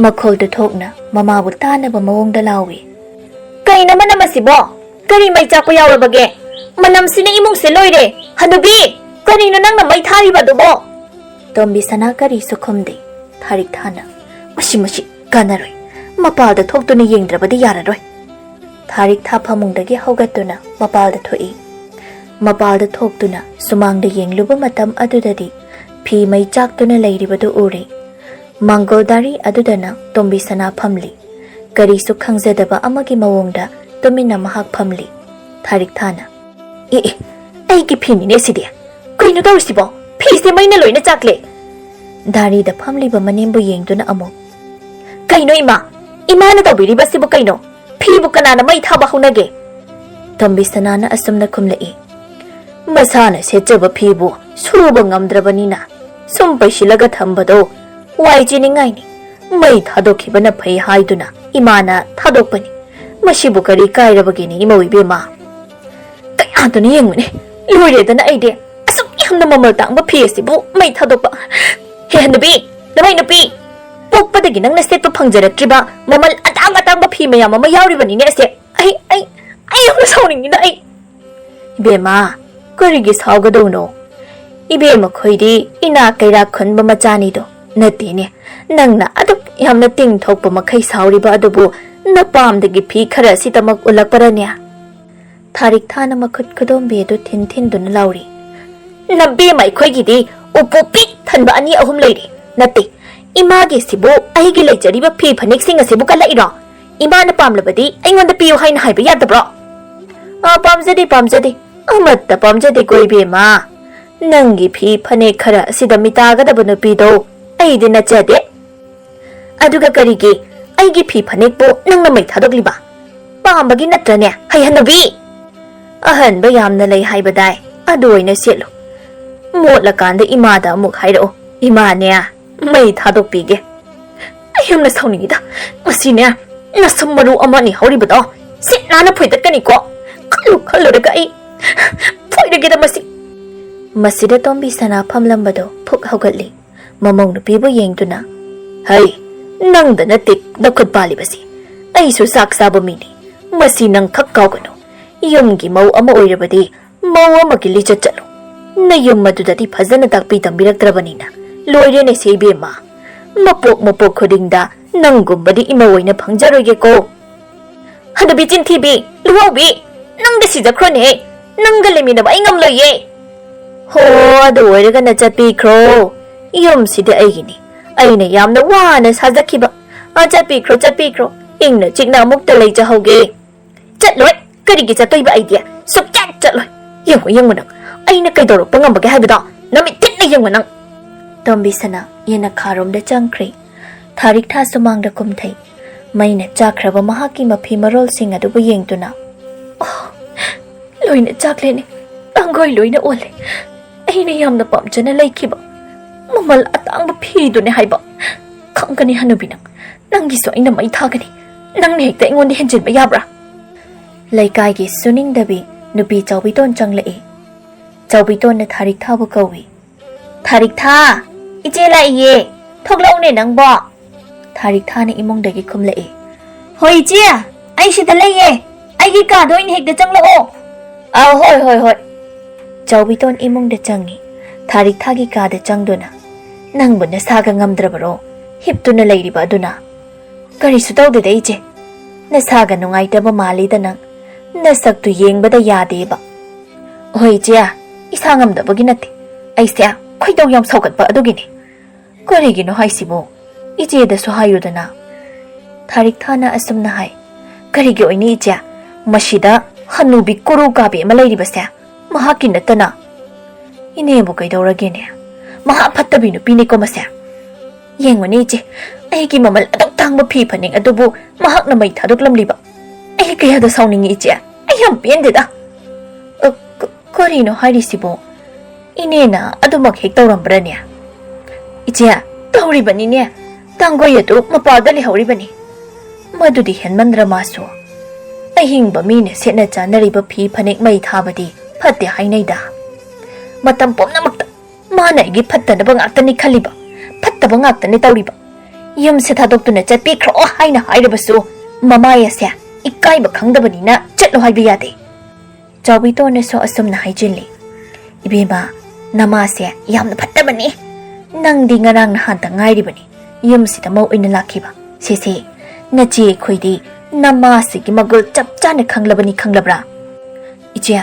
ꯃꯈꯣꯜꯗꯨ ꯊꯣꯛꯅ ꯃꯃꯥꯕꯨ ꯇꯥꯅꯕ ꯃꯑꯣꯡꯗ ꯂꯥꯎꯏ꯫ "ꯀꯩꯅꯣ ꯃꯅꯝ ꯑꯁꯤꯕꯣ? ꯀꯔꯤ ꯃꯩ ꯆꯥꯛꯄ ꯌꯥꯎꯔꯕꯒꯦ? ꯃꯅꯝꯁꯤꯅ ꯏꯃꯨꯡꯁꯦ ꯂꯣꯏꯔꯦ꯫ ꯍꯅꯨꯕꯤ, ꯀꯔꯤꯅꯣ ꯅꯪꯅ ꯃꯩ ꯊꯥꯔꯤꯕ ꯑꯗꯨꯕꯣ?" ꯇꯣꯝꯕꯤ ꯁꯅꯥ ꯀꯔꯤꯁꯨ ꯈꯨꯝꯗꯦ꯫ ꯊꯥꯔꯤꯛ ꯊꯥꯅ, "ꯃꯁꯤ, ꯃꯁꯤ ꯀꯥꯟꯅꯔꯣꯏ꯫ ꯃꯄꯥꯜꯗ ꯊꯣꯛꯇꯨꯅ ꯌꯦꯡꯗ꯭ꯔꯕꯗꯤ ꯌꯥꯔꯔꯣꯏ꯫" ꯊꯥꯔꯤꯛ ꯊꯥ ꯐꯃꯨꯡꯗꯒꯤ ꯍꯧꯒꯠꯇꯨꯅ ꯃꯄꯥꯜꯗ ꯊꯣꯛꯏ꯫ ꯃꯄꯥꯜꯗ ꯊꯣꯛꯇꯨꯅ ꯁꯨꯃꯥꯡꯗ ꯌꯦꯡꯂꯨꯕ ꯃꯇꯝ ꯑꯗꯨꯗꯗꯤ ꯐꯤ ꯃꯩ ꯆꯥꯛꯇꯨꯅ ꯂꯩꯔꯤꯕꯗꯨ ꯎꯔꯦ꯫ ꯃꯥꯡꯒꯣꯜ ꯗꯥꯔꯤ ꯑꯗꯨꯗꯅ ꯇꯣꯝꯕꯤ ꯁꯅꯥ ꯐꯝꯂꯤ꯫ ꯀꯔꯤꯁꯨ ꯈꯪꯖꯗꯕ ꯑꯃꯒꯤ ꯃꯑꯣꯡꯗ ꯇꯨꯃꯤꯟꯅ ꯃꯍꯥꯛ ꯐꯝꯂꯤ꯫ ꯊꯥꯔꯤꯛ ꯊꯥꯅ, "ꯑꯦ, ꯑꯦ, ꯑꯩꯒꯤ ꯐꯤꯅꯤꯅꯦ ꯁꯤꯗꯤ꯫ ꯀꯩꯅꯣ ꯇꯧꯔꯤꯁꯤꯕꯣ? ꯐꯤꯁꯦ ꯃꯩꯅ ꯂꯣꯏꯅ ꯆꯥꯛꯂꯦ!" ꯗꯥꯔꯤꯗ ꯐꯝꯂꯤꯕ ꯃꯅꯦꯝꯕꯨ ꯌꯦꯡꯗꯨꯅ ꯑꯃꯨꯛ, "ꯀꯩꯅꯣ ꯏꯃꯥ? ꯏꯃꯥꯅ ꯇꯧꯕꯤꯔꯤꯕꯁꯤꯕꯨ ꯀꯩꯅꯣ? ꯐꯤꯕꯨ ꯀꯅꯥꯅ ꯃꯩ ꯊꯥꯕ ꯍꯧꯅꯒꯦ?" ꯇꯣꯝꯕꯤ ꯁꯅꯥꯅ ꯑꯁꯨꯝꯅ ꯈꯨꯝꯂꯛꯏ, "ꯃꯁꯥꯅ ꯁꯦꯠꯆꯕ ꯐꯤꯕꯨ ꯁꯨꯕ ꯉꯝꯗ꯭ꯔꯕꯅꯤꯅ ꯁꯨꯝ ꯄꯩꯁꯤꯜꯂꯒ ꯊꯝꯕꯗꯣ ꯋꯥꯏ ꯆꯤꯅꯤꯡꯉꯥꯏꯅꯤ꯫ ꯃꯩ ꯊꯥꯗꯣꯛꯈꯤꯕꯅ ꯐꯩ ꯍꯥꯏꯗꯨꯅ ꯏꯃꯥꯅ ꯊꯥꯗꯣꯛꯄꯅꯤ꯫ ꯃꯁꯤꯕꯨ ꯀꯔꯤ ꯀꯥꯏꯔꯕꯒꯦꯅꯦ ꯏꯃꯧ ꯏꯕꯦꯝꯃ?" "ꯀꯌꯥꯗꯨꯅ ꯌꯦꯡꯉꯨꯅꯦ, ꯂꯣꯏꯔꯦꯗꯅ ꯑꯩꯗꯤ꯫ ꯑꯁꯨꯛ ꯌꯥꯝꯅ ꯃꯃꯜ ꯇꯥꯡꯕ ꯐꯤ ꯑꯁꯤꯕꯨ ꯃꯩ ꯊꯥꯗꯣꯛꯄ꯫ ꯍꯦ ꯍꯅꯨꯕꯤ, ꯅꯃꯩ ꯅꯨꯄꯤ, ꯄꯣꯛꯄꯗꯒꯤ ꯅꯪꯅ ꯁꯦꯠꯄ ꯐꯪꯖꯔꯛꯇ꯭ꯔꯤꯕ ꯃꯃꯜ ꯑꯇꯥꯡ ꯑꯇꯥꯡꯕ ꯐꯤ ꯃꯌꯥꯝ ꯑꯃ ꯌꯥꯎꯔꯤꯕꯅꯤꯅꯦ ꯑꯁꯦ꯫ ꯑꯩ, ꯑꯩ, ꯑꯩ ꯌꯥꯝꯅ ꯁꯥꯎꯅꯤꯡꯉꯤꯗ ꯑꯩ꯫" "ꯏꯕꯦꯝꯃ, ꯀꯔꯤꯒꯤ ꯁꯥꯎꯒꯗꯧꯅꯣ? ꯏꯕꯦꯝꯃ ꯈꯣꯏꯗꯤ ꯏꯅꯥ ꯀꯩꯔꯥꯛ ꯈꯨꯟꯕ ꯃꯆꯥꯅꯤꯗꯣ ꯅꯠꯇꯦꯅꯦ꯫ ꯅꯪꯅ ꯑꯗꯨꯛ ꯌꯥꯝꯅ ꯇꯤꯡ ꯊꯣꯛꯄ ꯃꯈꯩ ꯁꯥꯎꯔꯤꯕ ꯑꯗꯨꯕꯨ ꯅꯄꯥꯝꯗꯒꯤ ꯐꯤ ꯈꯔ ꯑꯁꯤꯇꯃꯛ ꯎꯠꯂꯛꯄꯔꯅꯦ?" ꯊꯥꯔꯤꯛꯊꯥꯅ ꯃꯈꯨꯠ ꯈꯨꯗꯣꯝꯕꯤ ꯑꯗꯨ ꯊꯤꯟ ꯊꯤꯟꯗꯨꯅ ꯂꯥꯎꯔꯤ꯫ "ꯅꯕꯦꯝꯃ, ꯑꯩꯈꯣꯏꯒꯤꯗꯤ ꯎꯄꯨ ꯄꯤꯛ ꯊꯟꯕ ꯑꯅꯤ ꯑꯍꯨꯝ ꯂꯩꯔꯤ꯫ ꯅꯠꯇꯦ, ꯏꯃꯥꯒꯤꯁꯤꯕꯨ ꯑꯩꯒꯤ ꯂꯩꯖꯔꯤꯕ ꯐꯤ ꯐꯅꯦꯛꯁꯤꯡ ꯑꯁꯤꯕꯨ ꯀꯜꯂꯛꯏꯔꯣ? ꯏꯃꯥꯅ ꯄꯥꯝꯂꯕꯗꯤ ꯑꯩꯉꯣꯟꯗ ꯄꯤꯌꯨ ꯍꯥꯏꯅ ꯍꯥꯏꯕ ꯌꯥꯗꯕ꯭ꯔꯣ?" "ꯑ, ꯄꯥꯝꯖꯗꯦ, ꯄꯥꯝꯖꯗꯦ, ꯑꯃꯠꯇ ꯄꯥꯝꯖꯗꯦꯀꯣ ꯏꯕꯦꯝꯃ꯫ ꯅꯪꯒꯤ ꯐꯤ ꯐꯅꯦꯛ ꯈꯔ ꯑꯁꯤꯗ ꯃꯤꯇꯥꯒꯗꯕ ꯅꯨꯄꯤꯗꯣ ꯑꯩꯗꯤ ꯅꯠꯆꯗꯦ꯫ ꯑꯗꯨꯒ ꯀꯔꯤꯒꯤ ꯑꯩꯒꯤ ꯐꯤ ꯐꯅꯦꯛꯄꯨ ꯅꯪꯅ ꯃꯩ ꯊꯥꯗꯣꯛꯂꯤꯕ? ꯄꯥꯝꯕꯒꯤ ꯅꯠꯇ꯭ꯔꯅꯦ, ꯍꯩꯍꯟꯅꯕꯤ?" "ꯑꯍꯟꯕ ꯌꯥꯝꯅ ꯂꯩ ꯍꯥꯏꯕꯗꯥꯏ, ꯑꯗꯨ ꯑꯣꯏꯅ ꯁꯦꯠꯂꯨ꯫ ꯃꯣꯠꯂꯀꯥꯟꯗ ꯏꯃꯥꯗ ꯑꯃꯨꯛ ꯍꯥꯏꯔꯛꯑꯣ, ꯏꯃꯥꯅꯦ ꯃꯩ ꯊꯥꯗꯣꯛꯄꯤꯒꯦ꯫ ꯑꯩ ꯌꯥꯝꯅ ꯁꯥꯎꯅꯤꯡꯉꯤꯗ꯫ ꯃꯁꯤꯅꯦ, ꯅꯁꯝ ꯃꯔꯨ ꯑꯃ ꯑꯅꯤ ꯍꯧꯔꯤꯕꯗꯣ ꯁꯤꯠ ꯅꯥꯟꯅ ꯐꯣꯏꯗꯠꯀꯅꯤꯀꯣ꯫ ꯈꯜꯂꯨ ꯈꯜꯂꯨꯔꯒ ꯑꯩ ꯐꯣꯏꯔꯒꯦꯗ ꯃꯁꯤ꯫" ꯃꯁꯤꯗ ꯇꯣꯝꯕꯤ ꯁꯅꯥ ꯐꯝꯂꯝꯕꯗꯣ ꯐꯨꯛ ꯍꯧꯒꯠꯂꯤ꯫ ꯃꯃꯧ ꯅꯨꯄꯤꯕꯨ ꯌꯦꯡꯗꯨꯅ, "ꯍꯩ, ꯅꯪꯗ ꯅꯠꯇꯦ ꯅꯈꯨꯠ ꯄꯥꯜꯂꯤꯕꯁꯤ꯫ ꯑꯩꯁꯨ ꯆꯥꯛ ꯆꯥꯕ ꯃꯤꯅꯤ꯫ ꯃꯁꯤ ꯅꯪ ꯈꯛ ꯀꯥꯎꯒꯅꯨ꯫ ꯌꯨꯝꯒꯤ ꯃꯧ ꯑꯃ ꯑꯣꯏꯔꯕꯗꯤ ꯃꯧ ꯑꯃꯒꯤ ꯂꯤꯆꯠ ꯆꯠꯂꯨ꯫ ꯅꯌꯨꯝ ꯑꯗꯨꯗꯗꯤ ꯐꯖꯅ ꯇꯥꯛꯄꯤ ꯇꯝꯕꯤꯔꯛꯇ꯭ꯔꯕꯅꯤꯅ ꯂꯣꯏꯔꯦꯅꯦ ꯁꯦ ꯏꯕꯦꯝꯃ꯫ ꯃꯄꯣꯛ ꯃꯄꯣꯛ ꯈꯨꯗꯤꯡꯗ ꯅꯪꯒꯨꯝꯕꯗꯤ ꯏꯃꯧ ꯑꯣꯏꯅ ꯐꯪꯖꯔꯣꯏꯒꯦꯀꯣ꯫" "ꯍꯅꯨꯕꯤ ꯆꯤꯟꯊꯤꯕꯤ, ꯂꯨꯍꯧꯕꯤ, ꯅꯪꯗ ꯁꯤꯖꯈ꯭ꯔꯣꯅꯦ꯫ ꯅꯪꯒ ꯂꯩꯃꯤꯟꯅꯕ ꯑꯩ ꯉꯝꯂꯣꯏꯌꯦ꯫" "ꯍꯣ, ꯑꯗꯨ ꯑꯣꯏꯔꯒꯅ ꯆꯠꯄꯤꯈ꯭ꯔꯣ꯫ ꯌꯨꯝꯁꯤꯗꯤ ꯑꯩꯒꯤꯅꯤ꯫ ꯑꯩꯅ ꯌꯥꯝꯅ ꯋꯥꯅ ꯁꯥꯖꯈꯤꯕ꯫ ꯑ, ꯆꯠꯄꯤꯈ꯭ꯔꯣ, ꯆꯠꯄꯤꯈ꯭ꯔꯣ꯫ ꯏꯪꯅ ꯆꯤꯛꯅ ꯑꯃꯨꯛꯇ ꯂꯩꯖꯍꯧꯒꯦ꯫" "ꯆꯠꯂꯣꯏ꯫ ꯀꯔꯤꯒꯤ ꯆꯠꯇꯣꯏꯕ ꯑꯩꯗꯤ? ꯁꯨꯛꯆꯠ ꯆꯠꯂꯣꯏ꯫ ꯌꯦꯡꯉꯨ, ꯌꯦꯡꯉꯨ ꯅꯪ꯫ ꯑꯩꯅ ꯀꯩꯗꯧꯔꯛꯄ ꯉꯝꯕꯒꯦ ꯍꯥꯏꯕꯗꯣ? ꯅꯃꯤꯠ ꯊꯤꯠꯅ ꯌꯦꯡꯉꯨ ꯅꯪ꯫" ꯇꯣꯝꯕꯤ ꯁꯅꯥ ꯌꯦꯅꯈꯥꯔꯣꯝꯗ ꯆꯪꯈ꯭ꯔꯦ꯫ ꯊꯥꯔꯤꯛꯊꯥ ꯁꯨꯃꯥꯡꯗ ꯀꯨꯝꯊꯩ꯫ ꯃꯩꯅ ꯆꯥꯛꯈ꯭ꯔꯕ ꯃꯍꯥꯛꯀꯤ ꯃꯐꯤ ꯃꯔꯣꯜꯁꯤꯡ ꯑꯗꯨꯕꯨ ꯌꯦꯡꯗꯨꯅ, "ꯑꯣ, ꯂꯣꯏꯅ ꯆꯥꯛꯂꯦꯅꯦ꯫ ꯇꯥꯡꯒꯣꯏ ꯂꯣꯏꯅ ꯑꯣꯜꯂꯦ꯫ ꯑꯩꯅ ꯌꯥꯝꯅ ꯄꯥꯝꯖꯅ ꯂꯩꯈꯤꯕ ꯃꯃꯜ ꯑꯇꯥꯡꯕ ꯐꯤꯗꯨꯅꯦ ꯍꯥꯏꯕ꯫ ꯈꯪꯒꯅꯤ ꯍꯅꯨꯕꯤ ꯅꯪ꯫ ꯅꯪꯒꯤꯁꯨ ꯑꯩꯅ ꯃꯩ ꯊꯥꯒꯅꯤ꯫ ꯅꯪꯅ ꯍꯦꯛꯇ ꯑꯩꯉꯣꯟꯗ ꯍꯦꯟꯖꯤꯟꯕ ꯌꯥꯕ꯭ꯔꯥ?" ꯂꯩꯀꯥꯏꯒꯤ ꯁꯨꯅꯤꯡꯗꯕꯤ ꯅꯨꯄꯤ ꯆꯥꯎꯕꯤꯇꯣꯟ ꯆꯪꯂꯛꯏ꯫ ꯆꯥꯎꯕꯤꯇꯣꯟꯅ ꯊꯥꯔꯤꯛꯊꯥꯕꯨ ꯀꯧꯏ꯫ "ꯊꯥꯔꯤꯛꯊꯥ, ꯏꯆꯦ ꯂꯥꯛꯏꯌꯦ꯫ ꯊꯣꯛꯂꯛꯎꯅꯦ ꯅꯪꯕꯣ꯫" ꯊꯥꯔꯤꯛꯊꯥꯅ ꯏꯃꯨꯡꯗꯒꯤ ꯈꯨꯝꯂꯛꯏ꯫ "ꯍꯣꯏ ꯏꯆꯦ, ꯑꯩ ꯁꯤꯗ ꯂꯩꯌꯦ꯫ ꯑꯩꯒꯤ ꯀꯥꯗ ꯑꯣꯏꯅ ꯍꯦꯛꯇ ꯆꯪꯂꯛꯑꯣ꯫" "ꯑꯥ, ꯍꯣꯏ, ꯍꯣꯏ, ꯍꯣꯏ꯫" ꯆꯥꯎꯕꯤꯇꯣꯟ ꯏꯃꯨꯡꯗ ꯆꯪꯉꯤ꯫ ꯊꯥꯔꯤꯛꯊꯥꯒꯤ ꯀꯥꯗ ꯆꯪꯗꯨꯅ, "ꯅꯪꯕꯨ ꯅꯁꯥꯒ ꯉꯝꯗ꯭ꯔꯕꯔꯣ? ꯍꯤꯞꯇꯨꯅ ꯂꯩꯔꯤꯕ ꯑꯗꯨꯅ?" "ꯀꯔꯤꯁꯨ ꯇꯧꯗꯦꯗ ꯏꯆꯦ꯫ ꯅꯁꯥꯒ ꯅꯨꯡꯉꯥꯏꯇꯕ ꯃꯥꯜꯂꯤꯗ ꯅꯪ꯫ ꯅꯁꯛꯇꯨ ꯌꯦꯡꯕꯗ ꯌꯥꯗꯦꯕ꯫ "ꯍꯣꯏ ꯏꯆꯦ, ꯏꯁꯥ ꯉꯝꯗꯕꯒꯤ ꯅꯠꯇꯦ, ꯑꯩꯁꯦ ꯈꯣꯏꯗꯧ ꯌꯥꯝ ꯁꯥꯎꯒꯠꯄ ꯑꯗꯨꯒꯤꯅꯤ꯫ ꯀꯔꯤꯒꯤꯅꯣ ꯍꯥꯏꯁꯤꯕꯨ? ꯏꯆꯦꯗꯁꯨ ꯍꯥꯏꯌꯨꯗꯅ꯫" ꯊꯥꯔꯤꯛ ꯊꯥꯅ ꯑꯁꯨꯝꯅ ꯍꯥꯏ, "ꯀꯔꯤꯒꯤ ꯑꯣꯏꯅꯤ ꯏꯆꯦ? ꯃꯁꯤꯗ ꯍꯅꯨꯕꯤ ꯀꯣꯔꯧ ꯀꯥꯕꯤ ꯑꯃ ꯂꯩꯔꯤꯕꯁꯦ ꯃꯍꯥꯛꯀꯤ ꯅꯠꯇꯅ꯫ ꯏꯅꯦꯕꯨ ꯀꯩꯗꯧꯔꯒꯦꯅꯦ? ꯃꯍꯥ ꯐꯠꯇꯕꯤ ꯅꯨꯄꯤꯅꯤꯀꯣ ꯃꯁꯦ꯫ ꯌꯦꯡꯉꯨꯅꯦ ꯏꯆꯦ, ꯑꯩꯒꯤ ꯃꯃꯜ ꯑꯗꯨꯛ ꯇꯥꯡꯕ ꯐꯤ ꯐꯅꯦꯛ ꯑꯗꯨꯕꯨ ꯃꯍꯥꯛꯅ ꯃꯩ ꯊꯥꯗꯣꯛꯂꯝꯂꯤꯕ꯫ ꯑꯩ ꯀꯌꯥꯗ ꯁꯥꯎꯅꯤꯡꯉꯤ ꯏꯆꯦ, ꯑꯩ ꯌꯥꯝ ꯄꯦꯟꯗꯦꯗ꯫" "ꯑ, ꯀ-, ꯀꯔꯤꯅꯣ ꯍꯥꯏꯔꯤꯁꯤꯕꯣ? ꯏꯅꯦꯅ ꯑꯗꯨꯃꯛ ꯍꯦꯛ ꯇꯧꯔꯝꯕ꯭ꯔꯅꯦ?" "ꯏꯆꯦ, ꯇꯧꯔꯤꯕꯅꯤꯅꯦ꯫ ꯇꯥꯡꯒꯣꯏ ꯑꯗꯨ ꯃꯄꯥꯜꯗ ꯂꯩꯍꯧꯔꯤꯕꯅꯤ꯫ ꯃꯗꯨꯗꯤ ꯍꯦꯟꯃꯟꯗ꯭ꯔ ꯃꯥꯁꯨ꯫ ꯑꯍꯤꯡꯕ ꯃꯤꯅ ꯁꯦꯠꯅ ꯆꯥꯅꯔꯤꯕ ꯐꯤ ꯐꯅꯦꯛ ꯃꯩ ꯊꯥꯕꯗꯤ ꯐꯠꯇꯦ ꯍꯥꯏꯅꯩꯗ꯫ ꯃꯇꯝ ꯄꯨꯝꯅꯃꯛꯇ ꯃꯥꯅ ꯑꯩꯒꯤ ꯐꯠꯇꯅꯕ ꯉꯥꯛꯇꯅꯤ ꯈꯜꯂꯤꯕ, ꯐꯠꯇꯕ ꯉꯥꯛꯇꯅꯤ ꯇꯧꯔꯤꯕ꯫ ꯌꯨꯝꯁꯦ ꯊꯥꯗꯣꯛꯇꯨꯅ ꯆꯠꯄꯤꯈ꯭ꯔꯣ ꯍꯥꯏꯅ ꯍꯥꯏꯔꯕꯁꯨ ꯃꯃꯥꯏ ꯑꯁꯦ ꯏꯀꯥꯏꯕ ꯈꯪꯗꯕꯅꯤꯅ ꯆꯠꯂꯣ ꯍꯥꯏꯕ ꯌꯥꯗꯦ꯫" ꯆꯥꯎꯕꯤꯇꯣꯟꯅꯁꯨ ꯑꯁꯨꯝꯅ ꯍꯥꯏꯖꯤꯜꯂꯤ, "ꯏꯕꯦꯝꯃ, ꯅꯃꯥꯁꯦ ꯌꯥꯝꯅ ꯐꯠꯇꯕꯅꯤ꯫ ꯅꯪꯗꯤ ꯉꯔꯥꯡ ꯅꯍꯥꯟꯇ ꯉꯥꯏꯔꯤꯕꯅꯤ ꯌꯨꯝꯁꯤꯗ ꯃꯧ ꯑꯣꯏꯅ ꯂꯥꯛꯈꯤꯕ꯫ ꯁꯦꯁꯦ, ꯅꯆꯦ ꯑꯩꯈꯣꯏꯗꯤ ꯅꯃꯥꯁꯤꯒꯤ ꯃꯒꯨꯜ ꯆꯞ ꯆꯥꯅ ꯈꯪꯂꯕꯅꯤ, ꯈꯪꯂꯕ꯭ꯔꯥ? ꯏꯆꯦ,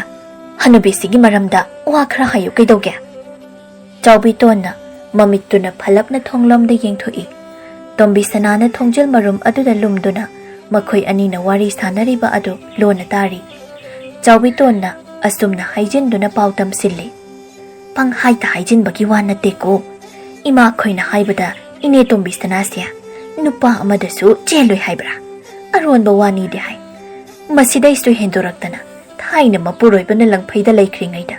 ꯍꯅꯨꯕꯤꯁꯤꯒꯤ ꯃꯔꯝꯗ ꯋꯥ ꯈꯔ ꯍꯥꯏꯌꯨ ꯀꯩꯗꯧꯒꯦ?" ꯆꯥꯎꯕꯤꯇꯣꯟꯅ ꯃꯃꯤꯠꯇꯨꯅ ꯐꯂꯞꯅ ꯊꯣꯡꯂꯣꯝꯗ ꯌꯦꯡꯊꯣꯛꯏ꯫ ꯇꯣꯝꯕꯤ ꯁꯅꯥꯅ ꯊꯣꯡꯖꯤꯜ ꯃꯔꯨꯝ ꯑꯗꯨꯗ ꯂꯨꯝꯗꯨꯅ ꯃꯈꯣꯏ ꯑꯅꯤꯅ ꯋꯥꯔꯤ ꯁꯥꯅꯔꯤꯕ ꯑꯗꯨ ꯂꯣꯟꯅ ꯇꯥꯔꯤ꯫ ꯆꯥꯎꯕꯤꯇꯣꯟꯅ ꯑꯁꯨꯝꯅ ꯍꯥꯏꯖꯤꯟꯗꯨꯅ ꯄꯥꯎ ꯇꯝꯁꯤꯜꯂꯤ, "ꯄꯪꯍꯥꯏꯇ ꯍꯥꯏꯖꯤꯟꯕꯒꯤ ꯋꯥ ꯅꯠꯇꯦꯀꯣ꯫ ꯏꯃꯥꯈꯣꯏꯅ ꯍꯥꯏꯕꯗ ꯏꯅꯦ ꯇꯣꯝꯕꯤ ꯁꯅꯥꯁꯦ ꯅꯨꯄꯥ ꯑꯃꯗꯁꯨ ꯆꯦꯜꯂꯣꯏ ꯍꯥꯏꯕ꯭ꯔꯥ? ꯑꯔꯣꯟꯕ ꯋꯥꯅꯤꯗꯤ ꯍꯥꯏ꯫ ꯃꯁꯤꯗꯩꯁꯨ ꯍꯦꯟꯗꯣꯔꯛꯇꯅ ꯊꯥꯏꯅ ꯃꯄꯨꯔꯣꯏꯕꯅ ꯂꯪꯐꯩꯗ ꯂꯩꯈ꯭ꯔꯤꯉꯩꯗ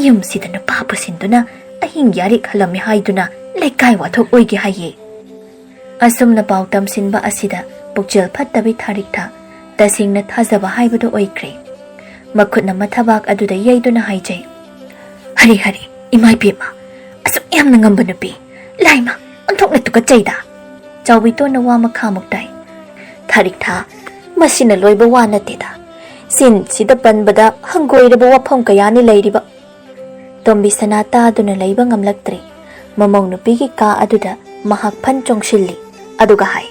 ꯌꯨꯝꯁꯤꯗ ꯅꯨꯄꯥ ꯄꯨꯁꯤꯟꯗꯨꯅ ꯑꯍꯤꯡ ꯌꯥꯔꯦꯛ ꯍꯜꯂꯝꯃꯤ ꯍꯥꯏꯗꯨꯅ ꯂꯩꯀꯥꯏ ꯋꯥꯊꯣꯛ ꯑꯣꯏꯒꯦ ꯍꯥꯏꯌꯦ꯫" ꯑꯁꯨꯝꯅ ꯄꯥꯎ ꯇꯝꯁꯤꯟꯕ ꯑꯁꯤꯗ ꯄꯨꯛꯆꯦꯜ ꯐꯠꯇꯕꯤ ꯊꯥꯔꯤꯛꯊ ꯇꯁꯦꯡꯅ ꯊꯥꯖꯕ ꯍꯥꯏꯕꯗꯨ ꯑꯣꯏꯈ꯭ꯔꯦ꯫ ꯃꯈꯨꯠꯅ ꯃꯊꯕꯥꯛ ꯑꯗꯨꯗ ꯌꯩꯗꯨꯅ ꯍꯥꯏꯖꯩ, "ꯍꯔꯤ ꯍꯔꯤ, ꯏꯃꯥ ꯏꯕꯦꯝꯃ, ꯑꯁꯨꯛ ꯌꯥꯝꯅ ꯉꯝꯕ ꯅꯨꯄꯤ, ꯂꯥꯏꯃ, ꯑꯣꯟꯊꯣꯛꯅ ꯇꯨꯀꯠꯆꯩꯗ!" ꯆꯥꯎꯕꯤꯇꯣꯟꯅ ꯋꯥ ꯃꯈꯥꯃꯨꯛ ꯇꯥꯏ, "ꯊꯥꯔꯤꯛꯊ, ꯃꯁꯤꯅ ꯂꯣꯏꯕ ꯋꯥ ꯅꯠꯇꯦꯗ꯫ ꯆꯤꯟꯁꯤꯗ ꯄꯟꯕꯗ ꯍꯪꯒꯣꯏꯔꯕ ꯋꯥꯐꯝ ꯀꯌꯥꯅꯤ ꯂꯩꯔꯤꯕ꯫" ꯇꯣꯝꯕꯤ ꯁꯅꯥ ꯇꯥꯗꯨꯅ ꯂꯩꯕ ꯉꯝꯂꯛꯇ꯭ꯔꯦ꯫ ꯃꯃꯧ ꯅꯨꯄꯤꯒꯤ ꯀꯥ ꯑꯗꯨꯗ ꯃꯍꯥꯛ ꯐꯟ ꯆꯣꯡꯁꯤꯜꯂꯤ꯫ ꯑꯗꯨꯒ ꯍꯥꯏ,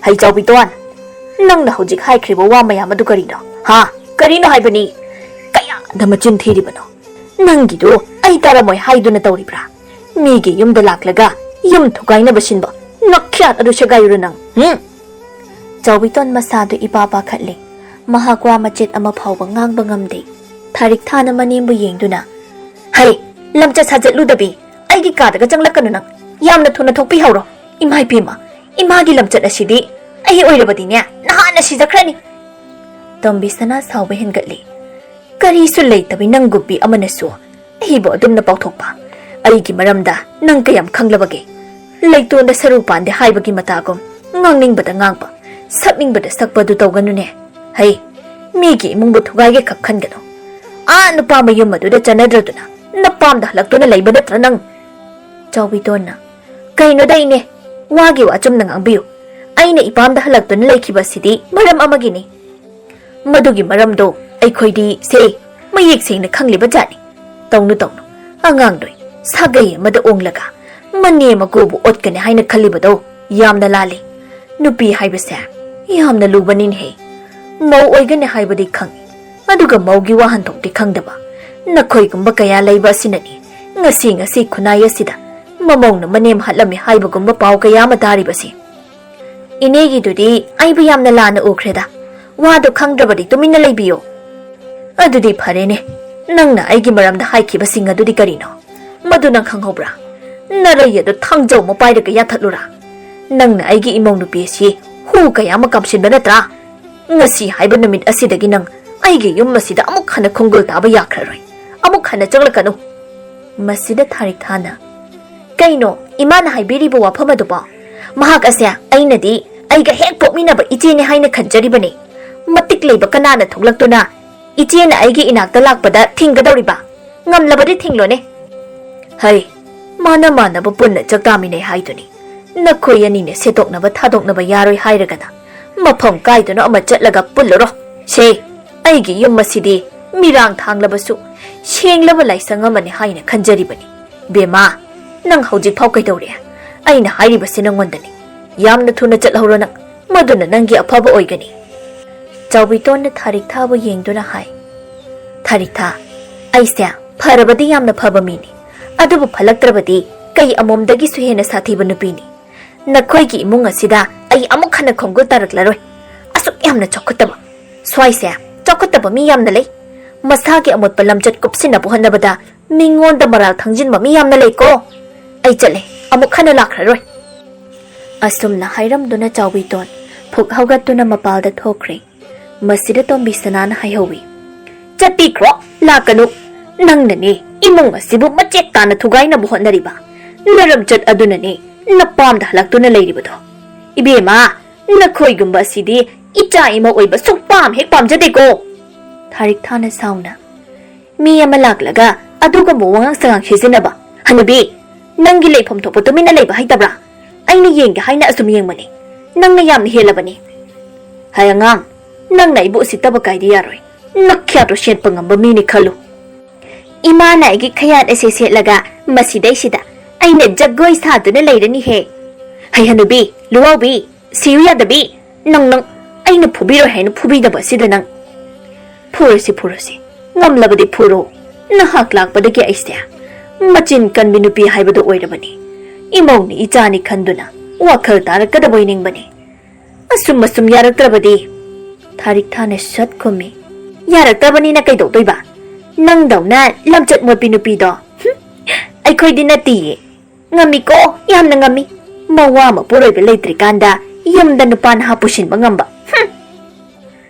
"ꯍꯩ ꯆꯥꯎꯕꯤꯇꯣꯟ, ꯅꯪꯅ ꯍꯧꯖꯤꯛ ꯍꯥꯏꯈ꯭ꯔꯤꯕ ꯋꯥ ꯃꯌꯥꯝ ꯑꯗꯨ ꯀꯔꯤꯅꯣ? ꯍꯥ? ꯀꯔꯤꯅꯣ ꯍꯥꯏꯕꯅꯤ? ꯀꯌꯥꯗ ꯃꯆꯤꯟ ꯊꯤꯔꯤꯕꯅꯣ? ꯅꯪꯒꯤꯗꯨ ꯑꯩ ꯇꯥꯔꯝꯃꯣꯏ ꯍꯥꯏꯗꯨꯅ ꯇꯧꯔꯤꯕ꯭ꯔꯥ? ꯃꯤꯒꯤ ꯌꯨꯝꯗ ꯂꯥꯛꯂꯒ ꯌꯨꯝ ꯊꯨꯒꯥꯏꯅꯕ ꯁꯤꯟꯕ ꯅꯈ꯭ꯌꯥꯠ ꯑꯗꯨ ꯁꯦꯒꯥꯏꯔꯨꯔꯣ ꯅꯪ, ꯍꯨꯝ? ꯆꯥꯎꯕꯤꯇꯣꯟ ꯃꯁꯥꯗꯨ ꯏꯄꯥ ꯄꯥꯈꯠꯂꯦ꯫ ꯃꯍꯥꯛ ꯋꯥ ꯃꯆꯦꯠ ꯑꯃ ꯐꯥꯎꯕ ꯉꯥꯡꯕ ꯉꯝꯗꯦ꯫ ꯊꯥꯔꯤꯛ ꯊꯥꯅ ꯃꯅꯦꯝꯕꯨ ꯌꯦꯡꯗꯨꯅ, "ꯍꯩ, ꯂꯝꯆꯠ ꯁꯥꯖꯠꯂꯨꯗꯕꯤ, ꯑꯩꯒꯤ ꯀꯥꯗꯒ ꯆꯪꯂꯛꯀꯅꯨ ꯅꯪ꯫ ꯌꯥꯝꯅ ꯊꯨꯅ ꯊꯣꯛꯄꯤꯍꯧꯔꯣ꯫ ꯏꯃꯥ ꯏꯄꯦꯝꯃ, ꯏꯃꯥꯒꯤ ꯂꯝꯆꯠ ꯑꯁꯤꯗꯤ ꯑꯩ ꯑꯣꯏꯔꯕꯗꯤꯅꯦ, ꯅꯍꯥꯟꯅ ꯁꯤꯖꯈ꯭ꯔꯅꯤ꯫" ꯇꯣꯝꯕꯤꯁꯅꯥ ꯁꯥꯎꯕ ꯍꯦꯟꯒꯠꯂꯤ꯫ "ꯀꯔꯤꯁꯨ ꯂꯩꯇꯕꯤ ꯅꯪꯒꯨꯝꯕꯤ ꯑꯃꯅꯁꯨ ꯑꯩꯕꯨ ꯑꯗꯨꯝꯅ ꯄꯥꯎꯊꯣꯛꯄ? ꯑꯩꯒꯤ ꯃꯔꯝꯗ ꯅꯪ ꯀꯌꯥꯝ ꯈꯪꯂꯕꯒꯦ? ꯂꯩꯇꯣꯟꯗ ꯁꯔꯨ ꯄꯥꯟꯗꯦ ꯍꯥꯏꯕꯒꯤ ꯃꯇꯥꯒꯨꯝ ꯉꯥꯡꯅꯤꯡꯕꯗ ꯉꯥꯡꯕ, ꯁꯛꯅꯤꯡꯕꯗ ꯁꯛꯄ ꯑꯗꯨ ꯇꯧꯒꯅꯨꯅꯦ꯫ ꯍꯩ, ꯃꯤꯒꯤ ꯏꯃꯨꯡꯕꯨ ꯊꯨꯒꯥꯏꯒꯦ ꯈꯛ ꯈꯟꯒꯅꯨ꯫ ꯑꯥ ꯅꯨꯄꯥ ꯃꯌꯨꯝ ꯑꯗꯨꯗ ꯆꯠꯅꯗ꯭ꯔꯗꯨꯅ ꯅꯄꯥꯝꯗ ꯍꯜꯂꯛꯇꯨꯅ ꯂꯩꯕ ꯅꯠꯇ꯭ꯔꯥ ꯅꯪ?" ꯆꯥꯎꯕꯤꯇꯣꯟꯅ, "ꯀꯩꯅꯣꯗ ꯏꯅꯦ, ꯋꯥꯒꯤ ꯋꯥ ꯆꯨꯝꯅ ꯉꯥꯡꯕꯤꯌꯨ꯫ ꯑꯩꯅ ꯏꯄꯥꯝꯗ ꯍꯜꯂꯛꯇꯨꯅ ꯂꯩꯈꯤꯕꯁꯤꯗꯤ ꯃꯔꯝ ꯑꯃꯒꯤꯅꯤ꯫ ꯃꯗꯨꯒꯤ ꯃꯔꯝꯗꯣ ꯑꯩꯈꯣꯏꯗꯤ ꯁꯦ ꯃꯌꯦꯛ ꯁꯦꯡꯅ ꯈꯪꯂꯤꯕ ꯖꯥꯠꯅꯤ꯫ ꯇꯧꯅꯨ, ꯇꯧꯅꯨ, ꯑꯉꯥꯡꯗꯣ ꯁꯥꯒꯩ ꯑꯃꯗ ꯑꯣꯡꯂꯒ ꯃꯅꯦꯝ ꯃꯀꯨꯕꯨ ꯑꯣꯠꯀꯅꯤ ꯍꯥꯏꯅ ꯈꯜꯂꯤꯕꯗꯣ ꯌꯥꯝꯅ ꯂꯥꯜꯂꯤ꯫ ꯅꯨꯄꯤ ꯍꯥꯏꯕꯁꯦ ꯌꯥꯝꯅ ꯂꯨꯕꯅꯤꯅꯦꯍꯦ꯫ ꯃꯧ ꯑꯣꯏꯒꯅꯤ ꯍꯥꯏꯕꯗꯤ ꯈꯪꯏ, ꯑꯗꯨꯒ ꯃꯧꯒꯤ ꯋꯥꯍꯟꯊꯣꯛꯇꯤ ꯈꯪꯗꯕ ꯅꯈꯣꯏꯒꯨꯝꯕ ꯀꯌꯥ ꯂꯩꯕ ꯑꯁꯤꯅꯅꯤ ꯉꯁꯤ ꯉꯁꯤ ꯈꯨꯟꯅꯥꯏ ꯑꯁꯤꯗ ꯃꯃꯧꯅ ꯃꯅꯦꯝ ꯍꯥꯠꯂꯝꯃꯤ ꯍꯥꯏꯕꯒꯨꯝꯕ ꯄꯥꯎ ꯀꯌꯥ ꯑꯃ ꯇꯥꯔꯤꯕꯁꯤ꯫ ꯏꯅꯦꯒꯤꯗꯨꯗꯤ ꯑꯩꯕꯨ ꯌꯥꯝꯅ ꯂꯥꯟꯅ ꯎꯈ꯭ꯔꯦꯗ꯫ ꯋꯥꯗꯣ ꯈꯪꯗ꯭ꯔꯕꯗꯤ ꯇꯨꯃꯤꯟꯅ ꯂꯩꯕꯤꯌꯣ꯫" "ꯑꯗꯨꯗꯤ ꯐꯔꯦꯅꯦ, ꯅꯪꯅ ꯑꯩꯒꯤ ꯃꯔꯝꯗ ꯍꯥꯏꯈꯤꯕꯁꯤꯡ ꯑꯗꯨꯗꯤ ꯀꯔꯤꯅꯣ? ꯃꯗꯨ ꯅꯪ ꯈꯪꯍꯧꯕ꯭ꯔꯥ? ꯅꯔꯩ ꯑꯗꯨ ꯊꯥꯡꯖꯧ ꯑꯃ ꯄꯥꯏꯔꯒ ꯌꯥꯟꯊꯠꯂꯨꯔꯥ? ꯅꯪꯅ ꯑꯩꯒꯤ ꯏꯃꯧ ꯅꯨꯄꯤ ꯑꯁꯤ ꯍꯨ ꯀꯌꯥ ꯑꯃ ꯀꯥꯝꯁꯤꯟꯕ ꯅꯠꯇ꯭ꯔꯥ? ꯉꯁꯤ ꯍꯥꯏꯕ ꯅꯨꯃꯤꯠ ꯑꯁꯤꯗꯒꯤ ꯅꯪ ꯑꯩꯒꯤ ꯌꯨꯝ ꯑꯁꯤꯗ ꯑꯃꯨꯛ ꯍꯟꯅ ꯈꯣꯡꯒꯨꯜ ꯇꯥꯕ ꯌꯥꯈ꯭ꯔꯔꯣꯏ꯫ ꯑꯃꯨꯛ ꯍꯟꯅ ꯆꯪꯂꯛꯀꯅꯨ꯫" ꯃꯁꯤꯗ ꯊꯥꯔꯤꯛ ꯊꯥꯅ, "ꯀꯩꯅꯣ ꯏꯃꯥꯅ ꯍꯥꯏꯕꯤꯔꯤꯕ ꯋꯥꯐꯝ ꯑꯗꯨꯕꯣ? ꯃꯍꯥꯛ ꯑꯁꯦ ꯑꯩꯅꯗꯤ ꯑꯩꯒ ꯍꯦꯛ ꯄꯣꯛꯃꯤꯟꯅꯕ ꯏꯆꯦꯅꯦ ꯍꯥꯏꯅ ꯈꯟꯖꯔꯤꯕꯅꯤ꯫ ꯃꯇꯤꯛ ꯂꯩꯕ ꯀꯅꯥꯅ ꯊꯣꯛꯂꯛꯇꯨꯅ ꯏꯆꯦꯅ ꯑꯩꯒꯤ ꯏꯅꯥꯛꯇ ꯂꯥꯛꯄꯗ ꯊꯤꯡꯒꯗꯧꯔꯤꯕ? ꯉꯝꯂꯕꯗꯤ ꯊꯤꯡꯂꯣꯅꯦ꯫" "ꯍꯩ, ꯃꯥꯅ ꯃꯥꯟꯅꯕ ꯄꯨꯟꯅ ꯆꯥꯛ ꯆꯥꯃꯤꯟꯅꯩ ꯍꯥꯏꯗꯨꯅꯤ꯫ ꯅꯈꯣꯏ ꯑꯅꯤꯅ ꯁꯦꯠꯇꯣꯛꯅꯕ ꯊꯥꯗꯣꯛꯅꯕ ꯌꯥꯔꯣꯏ ꯍꯥꯏꯔꯒꯅ ꯃꯐꯝ ꯀꯥꯏꯗꯅꯣ ꯑꯃ ꯆꯠꯂꯒ ꯄꯨꯜꯂꯨꯔꯣ꯫ ꯁꯦ, ꯑꯩꯒꯤ ꯌꯨꯝ ꯑꯁꯤꯗꯤ ꯃꯤꯔꯥꯡ ꯊꯥꯡꯂꯕꯁꯨ ꯁꯦꯡꯂꯕ ꯂꯥꯏꯁꯪ ꯑꯃꯅꯤ ꯍꯥꯏꯅ ꯈꯟꯖꯔꯤꯕꯅꯤ꯫ ꯕꯦꯝꯃ, ꯅꯪ ꯍꯧꯖꯤꯛꯐꯥꯎ ꯀꯩꯗꯧꯔꯤ? ꯑꯩꯅ ꯍꯥꯏꯔꯤꯕꯁꯤ ꯅꯪꯉꯣꯟꯗꯅꯤ꯫ ꯌꯥꯝꯅ ꯊꯨꯅ ꯆꯠꯍꯧꯔꯣ ꯅꯪ, ꯃꯗꯨꯅ ꯅꯪꯒꯤ ꯑꯐꯕ ꯑꯣꯏꯒꯅꯤ꯫" ꯆꯥꯎꯕꯤꯇꯣꯟꯅ ꯊꯥꯔꯤꯛꯊꯥꯕꯨ ꯌꯦꯡꯗꯨꯅ ꯍꯥꯏ, "ꯊꯥꯔꯤꯛꯊꯥ, ꯑꯩꯁꯦ ꯐꯔꯕꯗꯤ ꯌꯥꯝꯅ ꯐꯕ ꯃꯤꯅꯤ, ꯑꯗꯨꯕꯨ ꯐꯠꯂꯛꯇ꯭ꯔꯕꯗꯤ ꯀꯩ ꯑꯃꯣꯝꯗꯒꯤꯁꯨ ꯍꯦꯟꯅ ꯁꯥꯊꯤꯕ ꯅꯨꯄꯤꯅꯤ꯫ ꯅꯈꯣꯏꯒꯤ ꯏꯃꯨꯡ ꯑꯁꯤꯗ ꯑꯩ ꯑꯃꯨꯛ ꯍꯟꯅ ꯈꯣꯡꯒꯨꯜ ꯇꯥꯔꯛꯂꯔꯣꯏ꯫ ꯑꯁꯨꯛ ꯌꯥꯝꯅ ꯆꯥꯎꯈꯠꯇꯕ, ꯁ꯭ꯋꯥꯏꯁꯦ ꯆꯥꯎꯈꯠꯇꯕ ꯃꯤ ꯌꯥꯝꯅ ꯂꯩ꯫ ꯃꯁꯥꯒꯤ ꯑꯃꯣꯠꯄ ꯂꯝꯆꯠ ꯀꯨꯞꯁꯤꯟꯅꯕ ꯍꯣꯠꯅꯕꯗ ꯃꯤꯉꯣꯟꯗ ꯃꯔꯥꯜ ꯊꯪꯖꯤꯟꯕ ꯃꯤ ꯌꯥꯝꯅ ꯂꯩꯀꯣ꯫ ꯑꯩ ꯆꯠꯂꯦ, ꯑꯃꯨꯛ ꯍꯟꯅ ꯂꯥꯛꯈ꯭ꯔꯔꯣꯏ"꯫ ꯑꯁꯨꯝꯅ ꯍꯥꯏꯔꯝꯗꯨꯅ ꯆꯥꯎꯕꯤꯇꯣꯟ ꯐꯨꯛ ꯍꯧꯒꯠꯇꯨꯅ ꯃꯄꯥꯜꯗ ꯊꯣꯛꯈ꯭ꯔꯦ꯫ ꯃꯁꯤꯗ ꯇꯣꯝꯕꯤ ꯁꯅꯥꯅ ꯍꯥꯏꯍꯧꯏ, "ꯆꯠꯄꯤꯈ꯭ꯔꯣ, ꯂꯥꯛꯀꯅꯨ꯫ ꯅꯪꯅꯅꯦ ꯏꯃꯨꯡ ꯑꯁꯤꯕꯨ ꯃꯆꯦꯠ ꯇꯥꯅ ꯊꯨꯒꯥꯏꯅꯕ ꯍꯣꯠꯅꯔꯤꯕ꯫ ꯅꯔꯝꯆꯠ ꯑꯗꯨꯅꯅꯦ ꯅꯄꯥꯝꯗ ꯍꯜꯂꯛꯇꯨꯅ ꯂꯩꯔꯤꯕꯗꯣ꯫ ꯏꯕꯦꯝꯃ, ꯅꯈꯣꯏꯒꯨꯝꯕ ꯑꯁꯤꯗꯤ ꯏꯆꯥ ꯏꯃꯧ ꯑꯣꯏꯕ ꯁꯨꯛꯄꯥꯝ ꯍꯦꯛ ꯄꯥꯝꯖꯗꯦꯀꯣ"꯫ ꯊꯥꯔꯤꯛꯊꯥꯅ ꯁꯥꯎꯅ, "ꯃꯤ ꯑꯃ ꯂꯥꯛꯂꯒ ꯑꯗꯨꯒꯨꯝꯕ ꯋꯥꯉꯥꯡ ꯁꯉꯥꯡ ꯁꯤꯖꯤꯟꯅꯕ? ꯍꯅꯨꯕꯤ, ꯅꯪꯒꯤ ꯂꯩꯐꯝ ꯊꯣꯛꯄ ꯇꯨꯃꯤꯟꯅ ꯂꯩꯕ ꯍꯩꯇꯕ꯭ꯔꯥ? ꯑꯩꯅ ꯌꯦꯡꯒꯦ ꯍꯥꯏꯅ ꯑꯁꯨꯝ ꯌꯦꯡꯕꯅꯤ꯫ ꯅꯪꯅ ꯌꯥꯝꯅ ꯍꯦꯜꯂꯕꯅꯤ꯫ ꯍꯩ ꯑꯉꯥꯡ, ꯅꯪꯅ ꯑꯩꯕꯨ ꯎꯁꯤꯠꯇꯕ ꯀꯥꯏꯗꯤ ꯌꯥꯔꯣꯏ꯫ ꯅꯈ꯭ꯌꯥꯠꯇꯣ ꯁꯦꯠꯄ ꯉꯝꯕ ꯃꯤꯅꯤ ꯈꯜꯂꯨ꯫ ꯏꯃꯥꯅ ꯑꯩꯒꯤ ꯈꯌꯥꯠ ꯑꯁꯤ ꯁꯦꯠꯂꯒ ꯃꯁꯤꯗꯩꯁꯤꯗ ꯑꯩꯅ ꯖꯒꯣꯏ ꯁꯥꯗꯨꯅ ꯂꯩꯔꯅꯤꯍꯦ꯫ ꯍꯩ ꯍꯅꯨꯕꯤ, ꯂꯨꯋꯥꯎꯕꯤ, ꯁꯤꯌꯨ ꯌꯥꯗꯕꯤ, ꯅꯪ, ꯅꯪ, ꯑꯩꯅ ꯐꯨꯕꯤꯔꯣꯏ ꯍꯥꯏꯅ ꯐꯨꯕꯤꯗꯕ ꯑꯁꯤꯗ ꯅꯪ꯫ ꯐꯨꯔꯁꯤ, ꯐꯨꯔꯁꯤ, ꯉꯝꯂꯕꯗꯤ ꯐꯨꯔꯣ꯫ ꯅꯍꯥꯛ ꯂꯥꯛꯄꯗꯒꯤ ꯑꯩꯁꯦ ꯃꯆꯤꯟ ꯀꯟꯕꯤ ꯅꯨꯄꯤ ꯍꯥꯏꯕꯗꯨ ꯑꯣꯏꯔꯕꯅꯤ꯫ ꯏꯃꯧꯅꯤ ꯏꯆꯥꯅꯤ ꯈꯟꯗꯨꯅ ꯋꯥꯈꯜ ꯇꯥꯔꯛꯀꯗꯕ ꯑꯣꯏꯅꯤꯡꯕꯅꯤ꯫ ꯑꯁꯨꯝ ꯑꯁꯨꯝ ꯌꯥꯔꯛꯇ꯭ꯔꯕꯗꯤ"꯫ ꯊꯥꯔꯤꯛꯊꯥꯅ ꯁꯠ ꯈꯨꯝꯃꯤ, "ꯌꯥꯔꯛꯇꯕꯅꯤꯅ ꯀꯩꯗꯧꯗꯣꯏꯕ? ꯅꯪꯗꯧꯅ ꯂꯝꯆꯠ ꯃꯣꯠꯄꯤ ꯅꯨꯄꯤꯗꯣ, ꯍꯨꯝ, ꯑꯩꯈꯣꯏꯗꯤ ꯅꯠꯇꯤꯌꯦ꯫ ꯉꯝꯃꯤꯀꯣ, ꯌꯥꯝꯅ ꯉꯝꯃꯤ꯫ ꯃꯋꯥ ꯃꯄꯨꯔꯣꯏꯕ ꯂꯩꯇ꯭ꯔꯤꯀꯥꯟꯗ ꯌꯨꯝꯗ ꯅꯨꯄꯥ ꯅꯍꯥ ꯄꯨꯁꯤꯟꯕ ꯉꯝꯕ꯫ ꯍꯨꯝ!"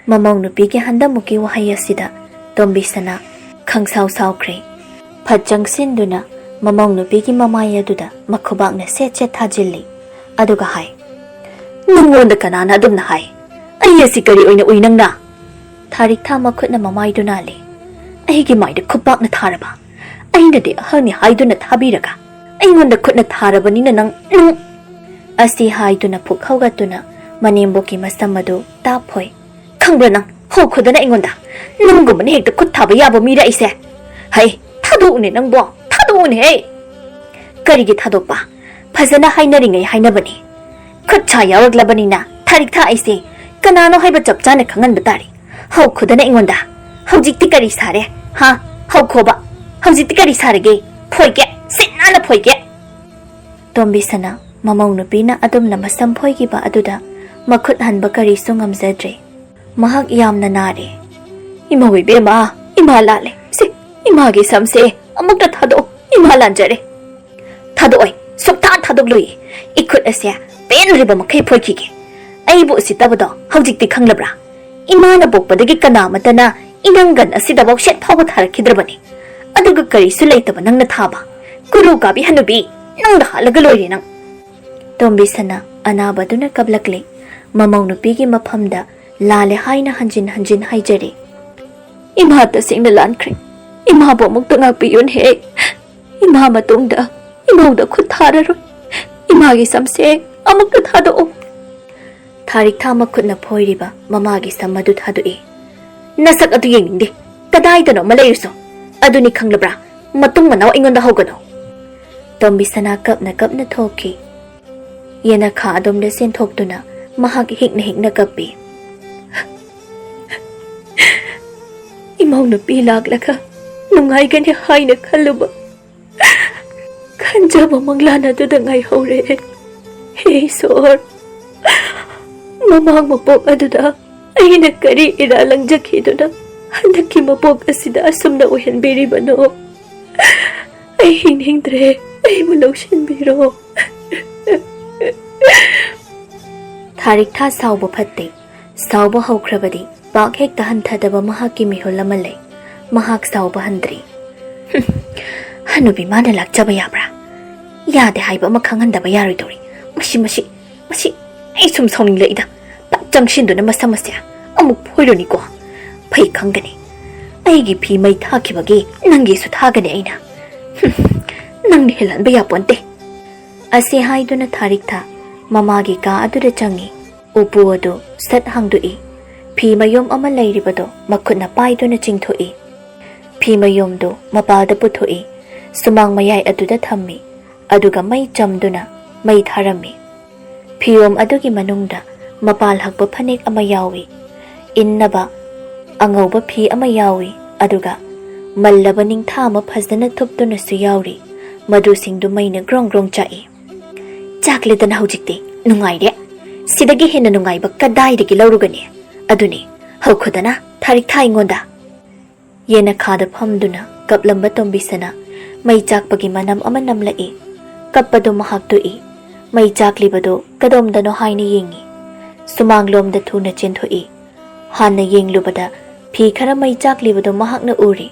ꯃꯃꯧ ꯅꯨꯄꯤꯒꯤ ꯍꯟꯗꯃꯨꯛꯀꯤ ꯋꯥꯍꯩ ꯑꯁꯤꯗ ꯇꯣꯝꯕꯤꯁꯅꯥ ꯈꯪꯁꯥꯎ ꯁꯥꯎꯈ꯭ꯔꯦ꯫ ꯐꯠ ꯆꯪꯁꯤꯟꯗꯨꯅ ꯃꯃꯧ ꯅꯨꯄꯤꯒꯤ ꯃꯃꯥꯏ ꯑꯗꯨꯗ ꯃꯈꯨꯕꯥꯛꯅ ꯁꯦꯠ ꯁꯦꯠ ꯊꯥꯖꯤꯜꯂꯤ꯫ ꯑꯗꯨꯒ ꯍꯥꯏ, "ꯅꯪꯉꯣꯟꯗ ꯀꯅꯥꯅ ꯑꯗꯨꯝꯅ ꯍꯥꯏ? ꯑꯩ ꯑꯁꯤ ꯀꯔꯤ ꯑꯣꯏꯅ ꯎꯏ ꯅꯪꯅ?" ꯊꯥꯔꯤꯛꯊꯥ ꯃꯈꯨꯠꯅ ꯃꯃꯥꯏꯗꯨ ꯅꯥꯜꯂꯤ꯫ "ꯑꯩꯒꯤ ꯃꯥꯏꯗ ꯈꯨꯄꯥꯛꯅ ꯊꯥꯔꯕ? ꯑꯩꯅꯗꯤ ꯑꯍꯜꯅꯤ ꯍꯥꯏꯗꯨꯅ ꯊꯥꯕꯤꯔꯒ ꯑꯩꯉꯣꯟꯗ ꯈꯨꯠꯅ ꯊꯥꯔꯕꯅꯤꯅ ꯅꯪ, ꯅꯪ!" ꯑꯁꯤ ꯍꯥꯏꯗꯨꯅ ꯐꯨꯛ ꯍꯧꯒꯠꯇꯨꯅ ꯃꯅꯦꯝꯕꯣꯛꯀꯤ ꯃꯁꯝ ꯑꯗꯨ ꯇꯥꯞ ꯐꯣꯏ꯫ "ꯈꯪꯕ꯭ꯔꯥ ꯅꯪ? ꯍꯧꯈꯣꯗꯅ ꯑꯩꯉꯣꯟꯗ꯫ ꯅꯪꯒꯨꯝꯕꯅ ꯍꯦꯛꯇ ꯈꯨꯠ ꯊꯥꯕ ꯌꯥꯕ ꯃꯤꯔ ꯑꯩꯁꯦ? ꯍꯩ, ꯊꯥꯗꯣꯛꯎꯅꯦ ꯅꯪꯕꯣ, ꯊꯥꯗꯣꯛꯎꯅꯦ ꯍꯦ!" "ꯀꯔꯤꯒꯤ ꯊꯥꯗꯣꯛꯄ? ꯐꯖꯅ ꯍꯥꯏꯅꯔꯤꯉꯩ ꯍꯥꯏꯅꯕꯅꯤ꯫ ꯈꯨꯠ ꯁꯥ ꯌꯥꯎꯔꯛꯂꯕꯅꯤꯅ ꯊꯥꯔꯤꯛ ꯊꯥ ꯑꯩꯁꯦ ꯀꯅꯥꯅꯣ ꯍꯥꯏꯕ ꯆꯞ ꯆꯥꯅ ꯈꯪꯍꯟꯕ ꯇꯥꯔꯦ꯫ ꯍꯧꯈꯣꯗꯅ ꯑꯩꯉꯣꯟꯗ꯫ "ꯍꯧꯖꯤꯛꯇꯤ ꯀꯔꯤ ꯁꯥꯔꯦ? ꯍꯥ? ꯍꯧꯈꯣꯕ꯫ ꯍꯧꯖꯤꯛꯇꯤ ꯀꯔꯤ ꯁꯥꯔꯒꯦ? ꯐꯣꯏꯒꯦ꯫ ꯁꯤꯠ ꯅꯥꯟꯅ ꯐꯣꯏꯒꯦ!" ꯇꯣꯝꯕꯤꯁꯅꯥ, ꯃꯃꯧ ꯅꯨꯄꯤꯅ ꯑꯗꯨꯝꯅ ꯃꯁꯝ ꯐꯣꯏꯈꯤꯕ ꯑꯗꯨꯗ ꯃꯈꯨꯠ ꯍꯟꯕ ꯀꯔꯤꯁꯨ ꯉꯝꯖꯗ꯭ꯔꯦ꯫ ꯃꯍꯥꯛ ꯌꯥꯝꯅ ꯅꯥꯔꯦ꯫ "ꯏꯃꯧ ꯏꯕꯦꯝꯃ, ꯏꯃꯥ ꯂꯥꯜꯂꯦ꯫ ꯁꯦ, ꯏꯃꯥꯒꯤ ꯁꯝꯁꯦ ꯑꯃꯨꯛꯇ ꯊꯥꯗꯣꯛꯑꯣ꯫ ꯏꯃꯥ ꯂꯥꯟꯖꯔꯦ꯫" "ꯊꯥꯗꯣꯛꯑꯣꯏ, ꯁꯨꯛꯊꯥ ꯊꯥꯗꯣꯛꯂꯣꯏꯌꯦ꯫ ꯏꯈꯨꯠ ꯑꯁꯦ ꯄꯦꯟꯗ꯭ꯔꯤꯕ ꯃꯈꯩ ꯐꯣꯏꯈꯤꯒꯦ꯫ ꯑꯩꯕꯨ ꯎꯁꯤꯠꯇꯕꯗꯣ ꯍꯧꯖꯤꯛꯇꯤ ꯈꯪꯂꯕ꯭ꯔꯥ? ꯏꯃꯥꯅ ꯄꯣꯛꯄꯗꯒꯤ ꯀꯅꯥ ꯑꯃꯠꯇꯅ ꯏꯅꯪꯒꯟ ꯑꯁꯤꯗꯐꯥꯎ ꯁꯦꯠ ꯐꯥꯎꯕ ꯊꯥꯔꯛꯈꯤꯗ꯭ꯔꯕꯅꯤ꯫ ꯑꯗꯨꯒ ꯀꯔꯤꯁꯨ ꯂꯩꯇꯕ ꯅꯪꯅ ꯊꯥꯕ꯫ ꯀꯨꯔꯨ ꯀꯥꯕꯤ ꯍꯅꯨꯕꯤ, ꯅꯪꯗ ꯍꯥꯠꯂꯒ ꯂꯣꯏꯔꯦ ꯅꯪ!" ꯇꯣꯝꯕꯤꯁꯅꯥ ꯑꯅꯥꯕꯗꯨꯅ ꯀꯞꯂꯛꯂꯦ꯫ ꯃꯃꯧ ꯅꯨꯄꯤꯒꯤ ꯃꯐꯝꯗ ꯂꯥꯜꯂꯦ ꯍꯥꯏꯅ ꯍꯟꯖꯤꯟ ꯍꯟꯖꯤꯟ ꯍꯥꯏꯖꯔꯦ꯫ "ꯏꯃꯥ ꯇꯁꯦꯡꯅ ꯂꯥꯟꯈ꯭ꯔꯦ꯫ ꯏꯃꯥꯕꯨ ꯑꯃꯨꯛꯇ ꯉꯥꯛꯄꯤꯌꯨꯅꯦꯍꯦ꯫ ꯏꯃꯥ ꯃꯇꯨꯡꯗ ꯏꯃꯧꯗ ꯈꯨꯠ ꯊꯥꯔꯔꯣꯏ꯫ ꯏꯃꯥꯒꯤ ꯁꯝꯁꯦ ꯑꯃꯨꯛꯇ ꯊꯥꯗꯣꯛꯎ꯫" ꯊꯥꯔꯤꯛꯊꯥ ꯃꯈꯨꯠꯅ ꯐꯣꯏꯔꯤꯕ ꯃꯃꯥꯒꯤ ꯁꯝ ꯑꯗꯨ ꯊꯥꯗꯣꯛꯏ꯫ "ꯅꯁꯛ ꯑꯗꯨ ꯌꯦꯡꯅꯤꯡꯗꯦ꯫ ꯀꯗꯥꯏꯗꯅꯣ ꯑꯃ ꯂꯩꯔꯨꯁꯣ꯫ ꯑꯗꯨꯅꯤ ꯈꯪꯂꯕ꯭ꯔꯥ? ꯃꯇꯨꯡ ꯃꯅꯥꯎ ꯑꯩꯉꯣꯟꯗ ꯍꯧꯒꯅꯨ꯫" ꯇꯣꯝꯕꯤꯁꯅꯥ ꯀꯞꯅ ꯀꯞꯅ ꯊꯣꯛꯈꯤ꯫ ꯌꯦꯅꯈꯥ ꯑꯗꯣꯝꯗ ꯆꯦꯟꯊꯣꯛꯇꯨꯅ ꯃꯍꯥꯛ ꯍꯤꯛꯅ ꯍꯤꯛꯅ ꯀꯞꯄꯤ꯫ "ꯏꯃꯧ ꯅꯨꯄꯤ ꯂꯥꯛꯂꯒ ꯅꯨꯡꯉꯥꯏꯒꯅꯤ ꯍꯥꯏꯅ ꯈꯜꯂꯨꯕ, ꯈꯟꯖꯕ ꯃꯪꯂꯥꯟ ꯑꯗꯨꯗ ꯉꯥꯏꯍꯧꯔꯦ꯫ ꯍꯦ ꯏꯁꯣꯔ, ꯃꯃꯥꯡ ꯃꯄꯣꯛ ꯑꯗꯨꯗ ꯑꯩꯅ ꯀꯔꯤ ꯏꯔꯥ ꯂꯪꯖꯈꯤꯗꯨꯅ ꯍꯟꯗꯛꯀꯤ ꯃꯄꯣꯛ ꯑꯁꯤꯗ ꯑꯁꯨꯝꯅ ꯑꯣꯏꯍꯟꯕꯤꯔꯤꯕꯅꯣ? ꯑꯩ ꯍꯤꯡꯅꯤꯡꯗ꯭ꯔꯦ, ꯑꯩꯕꯨ ꯂꯧꯁꯤꯟꯕꯤꯔꯣ꯫" ꯊꯥꯔꯤꯛꯊꯥ ꯁꯥꯎꯕ ꯐꯠꯇꯦ꯫ ꯁꯥꯎꯕ ꯍꯧꯈ꯭ꯔꯕꯗꯤ ꯄꯥꯛ ꯍꯦꯛꯇ ꯍꯟꯊꯗꯕ ꯃꯍꯥꯛꯀꯤ ꯃꯤꯍꯨꯜ ꯑꯃ ꯂꯩ꯫ ꯃꯍꯥꯛ ꯁꯥꯎꯕ ꯍꯟꯗ꯭ꯔꯤ꯫ "ꯍꯅꯨꯕꯤ ꯃꯥꯅ ꯂꯥꯛꯆꯕ ꯌꯥꯕ꯭ꯔꯥ? ꯌꯥꯗꯦ ꯍꯥꯏꯕ ꯑꯃ ꯈꯪꯍꯟꯗꯕ ꯌꯥꯔꯣꯏꯗꯧꯔꯤ꯫ ꯃꯁꯤ, ꯃꯁꯤ, ꯃꯁꯤ ꯑꯩ ꯁꯨꯝ ꯁꯥꯎꯅꯤꯡꯂꯛꯏꯗ꯫ ꯄꯥꯛ ꯆꯪꯁꯤꯟꯗꯨꯅ ꯃꯁꯝ ꯑꯁꯦ ꯑꯃꯨꯛ ꯐꯣꯏꯔꯨꯅꯤꯀꯣ꯫ ꯐꯩ ꯈꯪꯒꯅꯤ꯫ ꯑꯩꯒꯤ ꯐꯤ ꯃꯩ ꯊꯥꯈꯤꯕꯒꯤ ꯅꯪꯒꯤꯁꯨ ꯊꯥꯒꯅꯤ ꯑꯩꯅ꯫ ꯍꯨꯝ, ꯅꯪꯅ ꯍꯦꯜꯍꯟꯕ ꯌꯥꯄꯣꯟꯇꯦ꯫" ꯑꯁꯤ ꯍꯥꯏꯗꯨꯅ ꯊꯥꯔꯤꯛꯊꯥ ꯃꯃꯥꯒꯤ ꯀꯥ ꯑꯗꯨꯗ ꯆꯪꯉꯤ꯫ ꯎꯄꯨ ꯑꯗꯨ ꯁꯠ ꯍꯥꯡꯗꯣꯛꯏ꯫ ꯐꯤ ꯃꯌꯣꯝ ꯑꯃ ꯂꯩꯔꯤꯕꯗꯨ ꯃꯈꯨꯠꯅ ꯄꯥꯏꯗꯨꯅ ꯆꯤꯡꯊꯣꯛꯏ꯫ ꯐꯤ ꯃꯌꯣꯝꯗꯨ ꯃꯄꯥꯜꯗ ꯄꯨꯊꯣꯛꯏ꯫ ꯁꯨꯃꯥꯡ ꯃꯌꯥꯏ ꯑꯗꯨꯗ ꯊꯝꯃꯤ꯫ ꯑꯗꯨꯒ ꯃꯩ ꯆꯝꯗꯨꯅ ꯃꯩ ꯊꯥꯔꯝꯃꯤ꯫ ꯐꯤꯌꯣꯝ ꯑꯗꯨꯒꯤ ꯃꯅꯨꯡꯗ ꯃꯄꯥꯜ ꯍꯛꯄ ꯐꯅꯦꯛ ꯑꯃ ꯌꯥꯎꯏ, ꯏꯟꯅꯕ ꯑꯉꯧꯕ ꯐꯤ ꯑꯃ ꯌꯥꯎꯏ, ꯑꯗꯨꯒ ꯃꯜꯂꯕ ꯅꯤꯡꯊꯥ ꯑꯃ ꯐꯖꯅ ꯊꯨꯞꯇꯨꯅꯁꯨ ꯌꯥꯎꯔꯤ꯫ ꯃꯗꯨꯁꯤꯡꯗꯨ ꯃꯩꯅ ꯒ꯭ꯔꯣꯡ ꯒ꯭ꯔꯣꯡ ꯆꯥꯛꯏ꯫ "ꯆꯥꯛꯂꯦꯗꯅ ꯍꯧꯖꯤꯛꯇꯤ꯫ ꯅꯨꯡꯉꯥꯏꯔꯦ꯫ ꯁꯤꯗꯒꯤ ꯍꯦꯟꯅ ꯅꯨꯡꯉꯥꯏꯕ ꯀꯗꯥꯏꯗꯒꯤ ꯂꯧꯔꯨꯒꯅꯤ? ꯑꯗꯨꯅꯤ, ꯍꯧꯈꯣꯗꯅ ꯊꯥꯔꯤꯛ ꯊꯥ ꯑꯩꯉꯣꯟꯗ!" ꯌꯦꯅꯈꯥꯗ ꯐꯝꯗꯨꯅ ꯀꯞꯂꯝꯕ ꯇꯣꯝꯕꯤꯁꯅꯥ ꯃꯩ ꯆꯥꯛꯄꯒꯤ ꯃꯅꯝ ꯑꯃ ꯅꯝꯂꯛꯏ꯫ ꯀꯞꯄꯗꯨ ꯃꯍꯥꯛ ꯇꯣꯛꯏ꯫ ꯃꯩ ꯆꯥꯛꯂꯤꯕꯗꯨ ꯀꯗꯣꯝꯗꯅꯣ ꯍꯥꯏꯅ ꯌꯦꯡꯏ꯫ ꯁꯨꯃꯥꯡꯂꯣꯝꯗ ꯊꯨꯅ ꯆꯦꯟꯊꯣꯛꯏ꯫ ꯍꯥꯟꯅ ꯌꯦꯡꯂꯨꯕꯗ ꯐꯤ ꯈꯔ ꯃꯩ ꯆꯥꯛꯂꯤꯕꯗꯨ ꯃꯍꯥꯛꯅ ꯎꯔꯦ꯫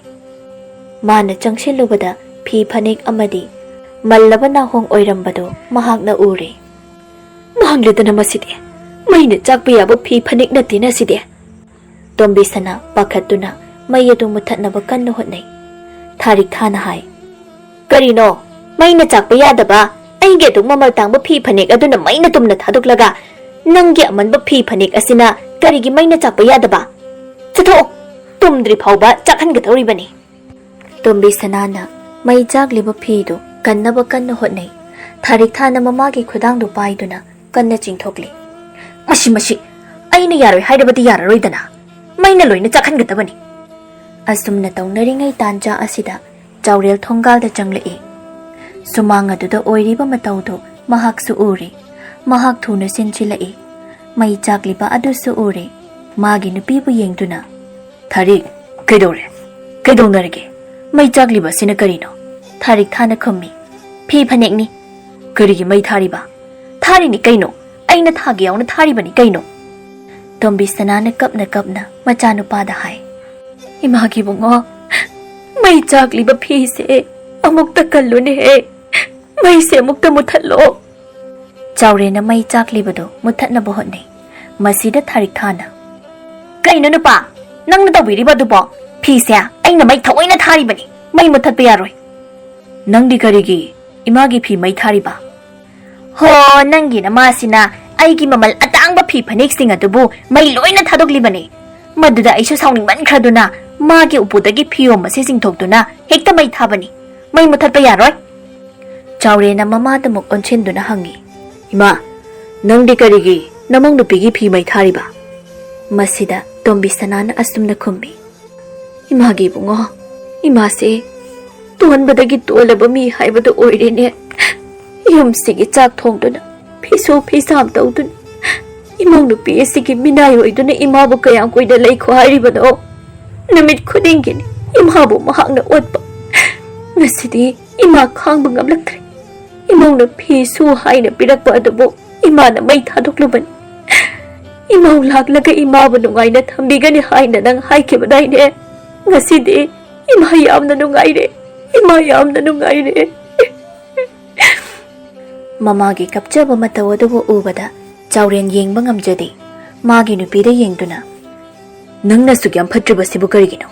ꯃꯥꯅ ꯆꯪꯁꯤꯜꯂꯨꯕꯗ ꯐꯤ ꯐꯅꯦꯛ ꯑꯃꯗꯤ ꯃꯜꯂꯕ ꯅꯥꯍꯣꯡ ꯑꯣꯏꯔꯝꯕꯗꯨ ꯃꯍꯥꯛꯅ ꯎꯔꯦ꯫ "ꯃꯥꯡꯂꯦꯗꯅ ꯃꯁꯤꯗꯤ! ꯃꯩꯅ ꯆꯥꯛꯄ ꯌꯥꯕ ꯐꯤ ꯐꯅꯦꯛ ꯅꯠꯇꯦꯅ ꯁꯤꯗꯤ!" ꯇꯣꯝꯕꯤꯁꯅꯥ ꯄꯥꯈꯠꯇꯨꯅ ꯃꯩ ꯑꯗꯨ ꯃꯨꯊꯠꯅꯕ ꯀꯟꯅ ꯍꯣꯠꯅꯩ꯫ ꯊꯥꯔꯤꯛ ꯊꯥꯅ ꯍꯥꯏ, "ꯀꯔꯤꯅꯣ? ꯃꯩꯅ ꯆꯥꯛꯄ ꯌꯥꯗꯕ? ꯑꯩꯒꯤ ꯑꯗꯨꯛ ꯃꯃꯜ ꯇꯥꯡꯕ ꯐꯤ ꯐꯅꯦꯛ ꯑꯗꯨꯅ ꯃꯩꯅ ꯇꯨꯝꯅ ꯊꯥꯗꯣꯛꯂꯒ ꯅꯪꯒꯤ ꯑꯃꯟꯕ ꯐꯤ ꯐꯅꯦꯛ ꯑꯁꯤꯅ ꯀꯔꯤꯒꯤ ꯃꯩꯅ ꯆꯥꯛꯄ ꯌꯥꯗꯕ? ꯆꯠꯊꯣꯛꯑꯣ! ꯇꯨꯝꯗ꯭ꯔꯤ ꯐꯥꯎꯕ ꯆꯥꯛꯍꯟꯒꯗꯧꯔꯤꯕꯅꯤ!" ꯇꯣꯝꯕꯤꯁꯅꯥꯅ ꯃꯩ ꯆꯥꯛꯂꯤꯕ ꯐꯤꯗꯨ ꯀꯟꯅꯕ ꯀꯟꯅ ꯍꯣꯠꯅꯩ꯫ ꯊꯥꯔꯤꯛ ꯊꯥꯅ ꯃꯃꯥꯒꯤ ꯈꯨꯗꯥꯡꯗꯨ ꯄꯥꯏꯗꯨꯅ ꯀꯟꯅ ꯆꯤꯡꯊꯣꯛꯂꯤ꯫ "ꯃꯁꯤ, ꯃꯁꯤ! ꯑꯩꯅ ꯌꯥꯔꯣꯏ ꯍꯥꯏꯔꯕꯗꯤ ꯌꯥꯔꯔꯣꯏꯗꯅ꯫ ꯃꯩꯅ ꯂꯣꯏꯅ ꯆꯥꯛꯍꯟꯒꯗꯕꯅꯤ!" ꯑꯁꯨꯝꯅ ꯇꯧꯅꯔꯤꯉꯩ ꯇꯥꯟꯖꯥ ꯑꯁꯤꯗ ꯆꯥꯎꯔꯦꯜ ꯊꯣꯡꯒꯥꯜꯗ ꯆꯪꯂꯛꯏ꯫ ꯁꯨꯃꯥꯡ ꯑꯗꯨꯗ ꯑꯣꯏꯔꯤꯕ ꯃꯇꯧꯗꯨ ꯃꯍꯥꯛꯁꯨ ꯎꯔꯦ꯫ ꯃꯍꯥꯛ ꯊꯨꯅ ꯆꯦꯟꯁꯤꯜꯂꯛꯏ꯫ ꯃꯩ ꯆꯥꯛꯂꯤꯕ ꯑꯗꯨꯁꯨ ꯎꯔꯦ꯫ ꯃꯥꯒꯤ ꯅꯨꯄꯤꯕꯨ ꯌꯦꯡꯗꯨꯅ, "ꯊꯥꯔꯤꯛ, ꯀꯩꯗꯧꯔꯦ? ꯀꯩꯗꯧꯅꯔꯒꯦ? ꯃꯩ ꯆꯥꯛꯂꯤꯕ ꯑꯁꯤꯅ ꯀꯔꯤꯅꯣ?" ꯊꯥꯔꯤꯛ ꯊꯥꯅ ꯈꯨꯝꯃꯤ, "ꯐꯤ ꯐꯅꯦꯛꯅꯤ꯫" "ꯀꯔꯤꯒꯤ ꯃꯩ ꯊꯥꯔꯤꯕ?" "ꯊꯥꯔꯤꯅꯤ ꯀꯩꯅꯣ, ꯑꯩꯅ ꯊꯥꯒꯦ ꯌꯥꯎꯅ ꯊꯥꯔꯤꯕꯅꯤ ꯀꯩꯅꯣ!" ꯇꯣꯝꯕꯤꯁꯅꯥꯅ ꯀꯞꯅ ꯀꯞꯅ ꯃꯆꯥꯅꯨꯄꯥꯗ ꯍꯥꯏ꯫ "ꯏꯃꯥꯒꯤ ꯏꯕꯨꯡꯉꯣ, ꯃꯩ ꯆꯥꯛꯂꯤꯕ ꯐꯤꯁꯦ ꯑꯃꯨꯛꯇ ꯀꯜꯂꯨꯅꯦꯍꯦ꯫ ꯃꯩꯁꯦ ꯑꯃꯨꯛꯇ ꯃꯨꯊꯠꯂꯣ꯫" ꯆꯥꯎꯔꯦꯅ ꯃꯩ ꯆꯥꯛꯂꯤꯕꯗꯨ ꯃꯨꯊꯠꯅꯕ ꯍꯣꯠꯅꯩ꯫ ꯃꯁꯤꯗ ꯊꯥꯔꯤꯛ ꯊꯥꯅ, "ꯀꯩꯅꯣ ꯅꯨꯄꯥ, ꯅꯪꯅ ꯇꯧꯕꯤꯔꯤꯕ ꯑꯗꯨꯕꯣ? ꯐꯤꯁꯦ ꯑꯩꯅ ꯃꯩ ꯊꯑꯣꯏꯅ ꯊꯥꯔꯤꯕꯅꯤ, ꯃꯩ ꯃꯨꯊꯠꯄ ꯌꯥꯔꯣꯏ꯫" "ꯅꯪꯗꯤ ꯀꯔꯤꯒꯤ ꯏꯃꯥꯒꯤ ꯐꯤ ꯃꯩ ꯊꯥꯔꯤꯕ?" "ꯍꯣ, ꯅꯪꯒꯤ ꯅꯃꯥꯁꯤꯅ ꯑꯩꯒꯤ ꯃꯃꯜ ꯑꯇꯥꯡꯕ ꯐꯤ ꯐꯅꯦꯛꯁꯤꯡ ꯑꯗꯨꯕꯨ ꯃꯩ ꯂꯣꯏꯅ ꯊꯥꯗꯣꯛꯂꯤꯕꯅꯤ꯫ ꯃꯗꯨꯗ ꯑꯩꯁꯨ ꯁꯥꯎꯅꯤꯡꯃꯟꯈ꯭ꯔꯗꯨꯅ ꯃꯥꯒꯤ ꯎꯄꯨꯗꯒꯤ ꯐꯤꯌꯣꯝ ꯑꯁꯤ ꯆꯤꯡꯊꯣꯛꯇꯨꯅ ꯍꯦꯛꯇ ꯃꯩ ꯊꯥꯕꯅꯤ꯫ ꯃꯩ ꯃꯨꯊꯠꯄ ꯌꯥꯔꯣꯏ꯫" ꯆꯥꯎꯔꯦꯅ ꯃꯃꯥꯗꯃꯨꯛ ꯑꯣꯟꯁꯤꯟꯗꯨꯅ ꯍꯪꯉꯤ, "ꯏꯃꯥ, ꯅꯪꯗꯤ ꯀꯔꯤꯒꯤ ꯅꯃꯧ ꯅꯨꯄꯤꯒꯤ ꯐꯤ ꯃꯩ ꯊꯥꯔꯤꯕ?" ꯃꯁꯤꯗ ꯇꯣꯝꯕꯤ ꯁꯅꯥꯅ ꯑꯁꯨꯝꯅ ꯈꯨꯝꯃꯤ, "ꯏꯃꯥꯒꯤ ꯏꯕꯨꯡꯉꯣ, ꯏꯃꯥꯁꯦ ꯇꯣꯟꯕꯗꯒꯤ ꯇꯣꯜꯂꯕ ꯃꯤ ꯍꯥꯏꯕꯗꯨ ꯑꯣꯏꯔꯦꯅꯦ꯫ ꯌꯨꯝꯁꯤꯒꯤ ꯆꯥꯛ ꯊꯣꯡꯗꯨꯅ, ꯐꯤꯁꯨ ꯐꯤꯁꯥꯝ ꯇꯧꯗꯨꯅ, ꯏꯃꯧ ꯅꯨꯄꯤ ꯑꯁꯤꯒꯤ ꯃꯤꯅꯥꯏ ꯑꯣꯏꯗꯨꯅ ꯏꯃꯥꯕꯨ ꯀꯌꯥꯝ ꯀꯨꯏꯅ ꯂꯩꯈꯣ ꯍꯥꯏꯔꯤꯕꯅꯣ? ꯅꯨꯃꯤꯠ ꯈꯨꯗꯤꯡꯒꯤꯅꯤ ꯏꯃꯥꯕꯨ ꯃꯍꯥꯛꯅ ꯑꯣꯠꯄ꯫ ꯉꯁꯤꯗꯤ ꯏꯃꯥ ꯈꯥꯡꯕ ꯉꯝꯂꯛꯇ꯭ꯔꯦ꯫ ꯏꯃꯧꯅ ꯐꯤ ꯁꯨ ꯍꯥꯏꯅ ꯄꯤꯔꯛꯄ ꯑꯗꯨꯕꯨ ꯏꯃꯥꯅ ꯃꯩ ꯊꯥꯗꯣꯛꯂꯨꯕꯅꯤ꯫ ꯏꯃꯧ ꯂꯥꯛꯂꯒ ꯏꯃꯥꯕꯨ ꯅꯨꯡꯉꯥꯏꯅ ꯊꯝꯕꯤꯒꯅꯤ ꯍꯥꯏꯅ ꯅꯪ ꯍꯥꯏꯈꯤꯕꯗꯥꯏꯅꯦ? ꯉꯁꯤꯗꯤ ꯏꯃꯥ ꯌꯥꯝꯅ ꯅꯨꯡꯉꯥꯏꯔꯦ, ꯏꯃꯥ ꯌꯥꯝꯅ ꯅꯨꯡꯉꯥꯏꯔꯦ꯫" ꯃꯃꯥꯒꯤ ꯀꯞꯆꯕ ꯃꯇꯧ ꯑꯗꯨꯕꯨ ꯎꯕꯗ ꯆꯥꯎꯔꯦꯟ ꯌꯦꯡꯕ ꯉꯝꯖꯗꯦ꯫ ꯃꯥꯒꯤ ꯅꯨꯄꯤꯗ ꯌꯦꯡꯗꯨꯅ, "ꯅꯪꯅ ꯑꯁꯨꯛ ꯌꯥꯝ ꯐꯠꯇ꯭ꯔꯤꯕꯁꯤꯕꯨ ꯀꯔꯤꯒꯤꯅꯣ?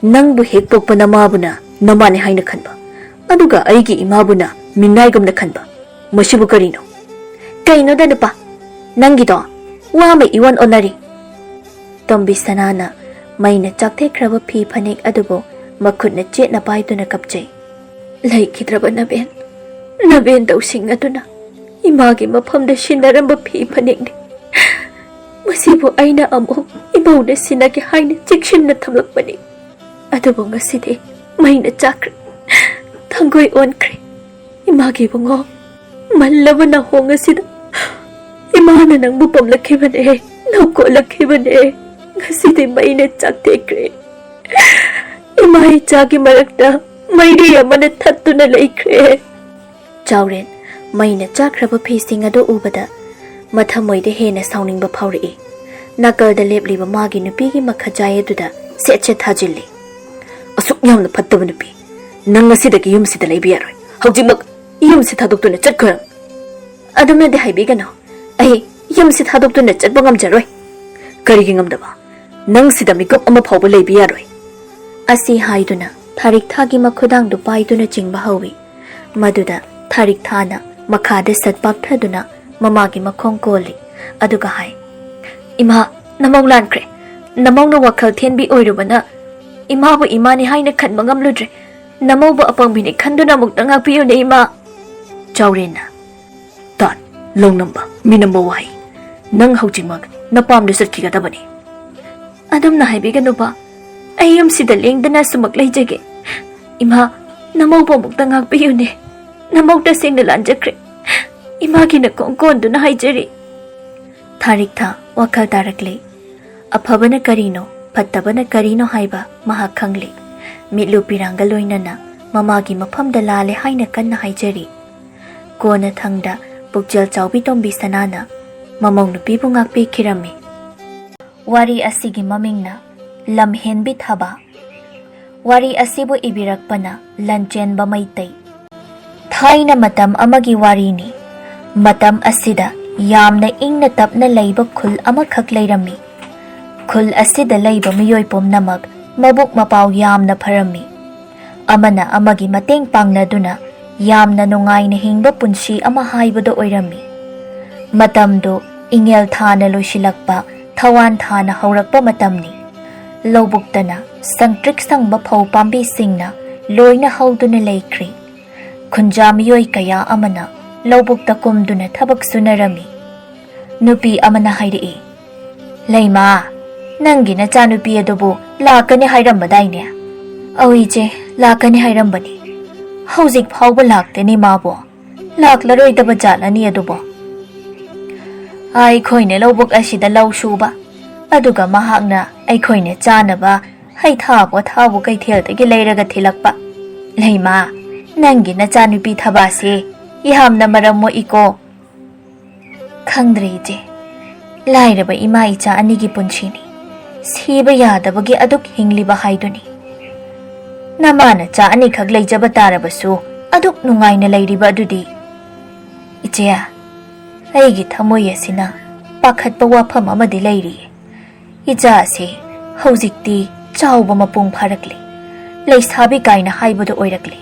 ꯅꯪꯕꯨ ꯍꯦꯛ ꯄꯣꯛꯄ ꯅꯃꯥꯕꯨꯅ ꯅꯃꯥꯅꯤ ꯍꯥꯏꯅ ꯈꯟꯕ, ꯑꯗꯨꯒ ꯑꯩꯒꯤ ꯏꯃꯥꯕꯨꯅ ꯃꯤꯅꯥꯏꯒꯨꯝꯅ ꯈꯟꯕ, ꯃꯁꯤꯕꯨ ꯀꯔꯤꯅꯣ?" "ꯀꯩꯅꯣꯗ ꯅꯨꯄꯥ, ꯅꯪꯒꯤꯗꯣ ꯋꯥ ꯑꯃ ꯏꯑꯣꯟ ꯑꯣꯟꯅꯔꯤ꯫" ꯇꯣꯝꯕꯤ ꯁꯅꯥꯅ ꯃꯩꯅ ꯆꯥꯛꯊꯦꯛꯈ꯭ꯔꯕ ꯐꯤ ꯐꯅꯦꯛ ꯑꯗꯨꯕꯨ ꯃꯈꯨꯠꯅ ꯆꯦꯠꯅ ꯄꯥꯏꯗꯨꯅ ꯀꯞꯆꯩ꯫ "ꯂꯩꯈꯤꯗ꯭ꯔꯕ ꯅꯕꯦꯟ, ꯅꯕꯦꯟ ꯇꯧꯁꯤꯡ ꯑꯗꯨꯅ ꯏꯃꯥꯒꯤ ꯃꯐꯝꯗ ꯁꯤꯟꯅꯔꯝꯕ ꯐꯤ ꯐꯅꯦꯛꯅꯤ꯫ ꯃꯁꯤꯕꯨ ꯑꯩꯅ ꯑꯃꯨꯛ ꯏꯃꯧꯅ ꯁꯤꯟꯅꯒꯦ ꯍꯥꯏꯅ ꯆꯦꯛꯁꯤꯟꯅ ꯊꯝꯂꯛꯄꯅꯤ꯫ ꯑꯗꯨꯕꯨ ꯉꯁꯤꯗꯤ ꯃꯩꯅ ꯆꯥꯛꯈ꯭ꯔꯦ, ꯊꯥꯡꯒꯣꯏ ꯑꯣꯟꯈ꯭ꯔꯦ꯫ ꯏꯃꯥꯒꯤ ꯏꯕꯨꯡꯉꯣ, ꯃꯜꯂꯕ ꯅꯥꯍꯣꯡ ꯑꯁꯤꯗ ꯏꯃꯥꯅ ꯅꯪꯕꯨ ꯄꯣꯝꯂꯛꯈꯤꯕꯅꯦ, ꯅꯧꯀꯣꯜꯂꯛꯈꯤꯕꯅꯦ꯫ ꯉꯁꯤꯗꯤ ꯃꯩꯅ ꯆꯥꯛꯇꯦꯛꯈ꯭ꯔꯦ꯫ ꯏꯃꯥ ꯏꯆꯥꯒꯤ ꯃꯔꯛꯇ ꯃꯩꯔꯤ ꯑꯃꯅ ꯊꯠꯇꯨꯅ ꯂꯩꯈ꯭ꯔꯦ꯫" ꯆꯥꯎꯔꯦꯟ ꯃꯩꯅ ꯆꯥꯛꯈ꯭ꯔꯕ ꯐꯤꯁꯤꯡ ꯑꯗꯨ ꯎꯕꯗ ꯃꯊꯃꯣꯏꯗ ꯍꯦꯟꯅ ꯁꯥꯎꯅꯤꯡꯕ ꯐꯥꯎꯔꯛꯏ꯫ ꯅꯥꯀꯜꯗ ꯂꯦꯞꯂꯤꯕ ꯃꯥꯒꯤ ꯅꯨꯄꯤꯒꯤ ꯃꯈꯖꯥꯏ ꯑꯗꯨꯗ ꯁꯦꯠ ꯁꯦꯠ ꯊꯥꯖꯤꯜꯂꯤ꯫ "ꯑꯁꯨꯛ ꯌꯥꯝꯅ ꯐꯠꯇꯕ ꯅꯨꯄꯤ, ꯅꯪ ꯉꯁꯤꯗꯒꯤ ꯌꯨꯝꯁꯤꯗ ꯂꯩꯕ ꯌꯥꯔꯣꯏ꯫ ꯍꯧꯖꯤꯛꯃꯛ ꯌꯨꯝꯁꯤ ꯊꯥꯗꯣꯛꯇꯨꯅ ꯆꯠꯈ꯭ꯔꯣ꯫" "ꯑꯗꯨꯃꯗꯤ ꯍꯥꯏꯕꯤꯒꯅꯨ꯫ ꯑꯩ ꯌꯨꯝꯁꯤ ꯊꯥꯗꯣꯛꯇꯨꯅ ꯆꯠꯄ ꯉꯝꯖꯔꯣꯏ꯫" "ꯀꯔꯤꯒꯤ ꯉꯝꯗꯕ? ꯅꯪ ꯁꯤꯗ ꯃꯤꯀꯨꯞ ꯑꯃ ꯐꯥꯎꯕ ꯂꯩꯕ ꯌꯥꯔꯣꯏ꯫" ꯑꯁꯤ ꯍꯥꯏꯗꯨꯅ ꯊꯥꯔꯤꯛ ꯊꯥꯒꯤ ꯃꯈꯨꯗꯥꯡꯗꯨ ꯄꯥꯏꯗꯨꯅ ꯆꯤꯡꯕ ꯍꯧꯏ꯫ ꯃꯗꯨꯗ ꯊꯥꯔꯤꯛ ꯊꯥꯅ ꯃꯈꯥꯗ ꯁꯠ ꯄꯥꯛꯊꯗꯨꯅ ꯃꯃꯥꯒꯤ ꯃꯈꯣꯡ ꯀꯣꯜꯂꯤ꯫ ꯑꯗꯨꯒ ꯍꯥꯏ, "ꯏꯃꯥ, ꯅꯃꯧ ꯂꯥꯟꯈ꯭ꯔꯦ꯫ ꯅꯃꯧꯅ ꯋꯥꯈꯜ ꯊꯦꯟꯕꯤ ꯑꯣꯏꯔꯨꯕꯅ ꯏꯃꯥꯕꯨ ꯏꯃꯥꯅꯤ ꯍꯥꯏꯅ ꯈꯟꯕ ꯉꯝꯂꯨꯗ꯭ꯔꯦ꯫ ꯅꯃꯧꯕꯨ ꯑꯄꯪꯕꯤꯅꯤ ꯈꯟꯗꯨꯅ ꯑꯃꯨꯛꯇ ꯉꯥꯛꯄꯤꯌꯨꯅꯦ, ꯏꯃꯥ꯫" ꯆꯥꯎꯔꯦꯟꯅ, "ꯇꯥꯠ, ꯂꯧꯅꯝꯕ, ꯃꯤꯅꯝꯕ ꯋꯥꯍꯩ꯫ ꯅꯪ ꯍꯧꯖꯤꯛꯃꯛ ꯅꯄꯥꯝꯗ ꯆꯠꯈꯤꯒꯗꯕꯅꯤ꯫ ꯑꯗꯨꯝꯅ ꯍꯥꯏꯕꯤꯒꯅꯨꯕ꯫ ꯑꯩ ꯌꯨꯝꯁꯤꯗ ꯂꯦꯡꯗꯅ ꯑꯁꯨꯃꯛ ꯂꯩꯖꯒꯦ꯫ ꯏꯃꯥ, ꯅꯃꯧꯕꯨ ꯑꯃꯨꯛꯇ ꯉꯥꯛꯄꯤꯌꯨꯅꯦ꯫ ꯅꯃꯧ ꯇꯁꯦꯡꯅ ꯂꯥꯟꯖꯈ꯭ꯔꯦ꯫ ꯏꯃꯥꯒꯤ ꯅꯀꯣꯡ ꯀꯣꯟꯗꯨꯅ ꯍꯥꯏꯖꯔꯤ꯫ ꯊꯥꯔꯤꯛꯊꯥ ꯋꯥꯈꯜ ꯇꯥꯔꯛꯂꯦ꯫ ꯑꯐꯕꯅ ꯀꯔꯤꯅꯣ, ꯐꯠꯇꯕꯅ ꯀꯔꯤꯅꯣ ꯍꯥꯏꯕ ꯃꯍꯥꯛ ꯈꯪꯂꯦ꯫ ꯃꯤꯠꯂꯨ ꯄꯤꯔꯥꯡꯒ ꯂꯣꯏꯅꯅ ꯃꯃꯥꯒꯤ ꯃꯐꯝꯗ ꯂꯥꯜꯂꯦ ꯍꯥꯏꯅ ꯀꯟꯅ ꯍꯥꯏꯖꯔꯤ꯫ ꯀꯣꯟꯅꯊꯪꯗ ꯄꯨꯛꯆꯦꯜ ꯆꯥꯎꯕꯤ ꯇꯣꯝꯕꯤ ꯁꯅꯥꯅ ꯃꯃꯧ ꯅꯨꯄꯤꯕꯨ ꯉꯥꯛꯄꯤꯈꯤꯔꯝꯃꯤ꯫ ꯋꯥꯔꯤ ꯑꯁꯤꯒꯤ ꯃꯃꯤꯡꯅ ꯂꯝꯍꯦꯟꯕꯤ ꯊꯕꯥ꯫ ꯋꯥꯔꯤ ꯑꯁꯤꯕꯨ ꯏꯕꯤꯔꯛꯄꯅ ꯂꯟꯆꯦꯟꯕ ꯃꯩꯇꯩ꯫ ꯊꯥꯏꯅ ꯃꯇꯝ ꯑꯃꯒꯤ ꯋꯥꯔꯤꯅꯤ꯫ ꯃꯇꯝ ꯑꯁꯤꯗ ꯌꯥꯝꯅ ꯏꯪꯅ ꯇꯞꯅ ꯂꯩꯕ ꯈꯨꯜ ꯑꯃꯈꯛ ꯂꯩꯔꯝꯃꯤ꯫ ꯈꯨꯜ ꯑꯁꯤꯗ ꯂꯩꯕ ꯃꯤꯑꯣꯏ ꯄꯨꯝꯅꯃꯛ ꯃꯕꯨꯛ ꯃꯄꯥꯎ ꯌꯥꯝꯅ ꯐꯔꯝꯃꯤ꯫ ꯑꯃꯅ ꯑꯃꯒꯤ ꯃꯇꯦꯡ ꯄꯥꯡꯅꯗꯨꯅ ꯌꯥꯝꯅ ꯅꯨꯡꯉꯥꯏꯅ ꯍꯤꯡꯕ ꯄꯨꯟꯁꯤ ꯑꯃ ꯍꯥꯏꯕꯗꯨ ꯑꯣꯏꯔꯝꯃꯤ꯫ ꯃꯇꯝꯗꯨ ꯏꯉꯦꯜ ꯊꯥꯅ ꯂꯣꯏꯁꯤꯜꯂꯛꯄ, ꯊꯋꯥꯟ ꯊꯥꯅ ꯍꯧꯔꯛꯄ ꯃꯇꯝꯅꯤ꯫ ꯂꯧꯕꯨꯛꯇꯅ ꯁꯪꯇ꯭ꯔꯤꯛ ꯁꯪꯕ ꯐꯧ ꯄꯥꯝꯕꯤꯁꯤꯡꯅ ꯂꯣꯏꯅ ꯍꯧꯗꯨꯅ ꯂꯩꯈ꯭ꯔꯤ꯫ ꯈꯨꯟꯖꯥ ꯃꯤꯑꯣꯏ ꯀꯌꯥ ꯑꯃꯅ ꯂꯧꯕꯨꯛꯇ ꯀꯨꯝꯗꯨꯅ ꯊꯕꯛ ꯁꯨꯅꯔꯝꯃꯤ꯫ ꯅꯨꯄꯤ ꯑꯃꯅ ꯍꯥꯏꯔꯛꯏ, "ꯂꯩꯃꯥ, ꯅꯪꯒꯤ ꯅꯆꯥꯅꯨꯄꯤ ꯑꯗꯨꯕꯨ ꯂꯥꯛꯀꯅꯤ ꯍꯥꯏꯔꯝꯕꯗꯥꯏꯅꯦ?" "ꯑꯧ ꯏꯆꯦ, ꯂꯥꯛꯀꯅꯤ ꯍꯥꯏꯔꯝꯕꯅꯤ꯫ ꯍꯧꯖꯤꯛ ꯐꯥꯎꯕ ꯂꯥꯛꯇꯦꯅꯦ ꯃꯥꯕꯣ꯫ ꯂꯥꯛꯂꯔꯣꯏꯗꯕ ꯖꯥꯠꯂꯅꯤ ꯑꯗꯨꯕꯣ?" "ꯑꯩꯈꯣꯏꯅ ꯂꯧꯕꯨꯛ ꯑꯁꯤꯗ ꯂꯧ ꯁꯨꯕ, ꯑꯗꯨꯒ ꯃꯍꯥꯛꯅ ꯑꯩꯈꯣꯏꯅ ꯆꯥꯅꯕ ꯍꯩꯊꯥ ꯄꯣꯊꯥꯕꯨ ꯀꯩꯊꯦꯜꯗꯒꯤ ꯂꯩꯔꯒ ꯊꯤꯜꯂꯛꯄ꯫ ꯂꯩꯃꯥ, ꯅꯪꯒꯤ ꯅꯆꯥꯅꯨꯄꯤ ꯊꯕꯥꯁꯦ ꯌꯥꯝꯅ ꯃꯔꯝ ꯃꯣꯛꯏꯀꯣ꯫" "ꯈꯪꯗ꯭ꯔꯦ ꯏꯆꯦ, ꯂꯥꯏꯔꯕ ꯏꯃꯥ ꯏꯆꯥ ꯑꯅꯤꯒꯤ ꯄꯨꯟꯁꯤꯅꯤ꯫ ꯁꯤꯕ ꯌꯥꯗꯕꯒꯤ ꯑꯗꯨꯛ ꯍꯤꯡꯂꯤꯕ ꯍꯥꯏꯗꯨꯅꯤ꯫ ꯅꯃꯥ ꯅꯆꯥ ꯑꯅꯤꯈꯛ ꯂꯩꯖꯕ ꯇꯥꯔꯕꯁꯨ ꯑꯗꯨꯛ ꯅꯨꯡꯉꯥꯏꯅ ꯂꯩꯔꯤꯕ ꯑꯗꯨꯗꯤ꯫" "ꯏꯆꯦ, ꯑꯩꯒꯤ ꯊꯃꯣꯏ ꯑꯁꯤꯅ ꯄꯥꯈꯠꯄ ꯋꯥꯐꯝ ꯑꯃꯗꯤ ꯂꯩꯔꯤ꯫ ꯏꯆꯥ ꯑꯁꯤ ꯍꯧꯖꯤꯛꯇꯤ ꯆꯥꯎꯕ ꯃꯄꯨꯡ ꯐꯥꯔꯛꯂꯤ, ꯂꯩꯁꯥꯕꯤ ꯀꯥꯏꯅ ꯍꯥꯏꯕꯗꯨ ꯑꯣꯏꯔꯛꯂꯤ꯫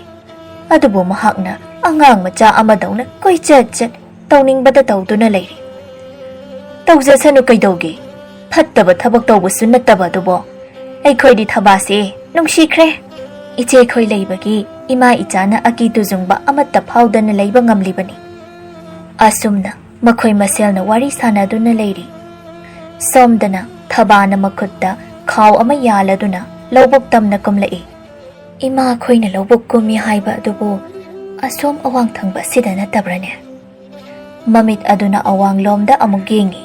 ꯑꯗꯨꯕꯨ ꯃꯍꯥꯛꯅ ꯑꯉꯥꯡ ꯃꯆꯥ ꯑꯃꯗꯧꯅ ꯀꯣꯏꯆꯠ ꯆꯠ, ꯇꯧꯅꯤꯡꯕꯗ ꯇꯧꯗꯨꯅ ꯂꯩꯔꯤ꯫ ꯇꯧꯖꯁꯅꯨ ꯀꯩꯗꯧꯒꯦ? ꯐꯠꯇꯕ ꯊꯕꯛ ꯇꯧꯕꯁꯨ ꯅꯠꯇꯕ ꯑꯗꯨꯕꯨ꯫ ꯑꯩꯈꯣꯏꯗꯤ ꯊꯕꯥꯁꯦ ꯅꯨꯡꯁꯤꯈ꯭ꯔꯦ꯫ ꯏꯆꯦꯈꯣꯏ ꯂꯩꯕꯒꯤ ꯏꯃꯥ ꯏꯆꯥꯅ ꯑꯀꯤ ꯇꯨꯖꯨꯡꯕ ꯑꯃꯠꯇ ꯐꯥꯎꯗꯅ ꯂꯩꯕ ꯉꯝꯂꯤꯕꯅꯤ꯫" ꯑꯁꯨꯝꯅ ꯃꯈꯣꯏ ꯃꯁꯦꯜꯅ ꯋꯥꯔꯤ ꯁꯥꯟꯅꯗꯨꯅ ꯂꯩꯔꯤ꯫ ꯁꯣꯝꯗꯅ ꯊꯕꯥꯅ ꯃꯈꯨꯠꯇ ꯈꯥꯎ ꯑꯃ ꯌꯥꯜꯂꯗꯨꯅ ꯂꯧꯕꯨꯛ ꯇꯝꯅ ꯀꯨꯝꯂꯛꯏ꯫ "ꯏꯃꯥ, ꯑꯩꯈꯣꯏꯅ ꯂꯧꯕꯨꯛ ꯀꯨꯝꯃꯤ ꯍꯥꯏꯕ ꯑꯗꯨꯕꯨ ꯑꯁꯣꯝ ꯑꯋꯥꯡ ꯊꯪꯕ ꯑꯁꯤꯗ ꯅꯠꯇꯕ꯭ꯔꯅꯦ?" ꯃꯃꯤꯠ ꯑꯗꯨꯅ ꯑꯋꯥꯡꯂꯣꯝꯗ ꯑꯃꯨꯛ ꯌꯦꯡꯉꯤ꯫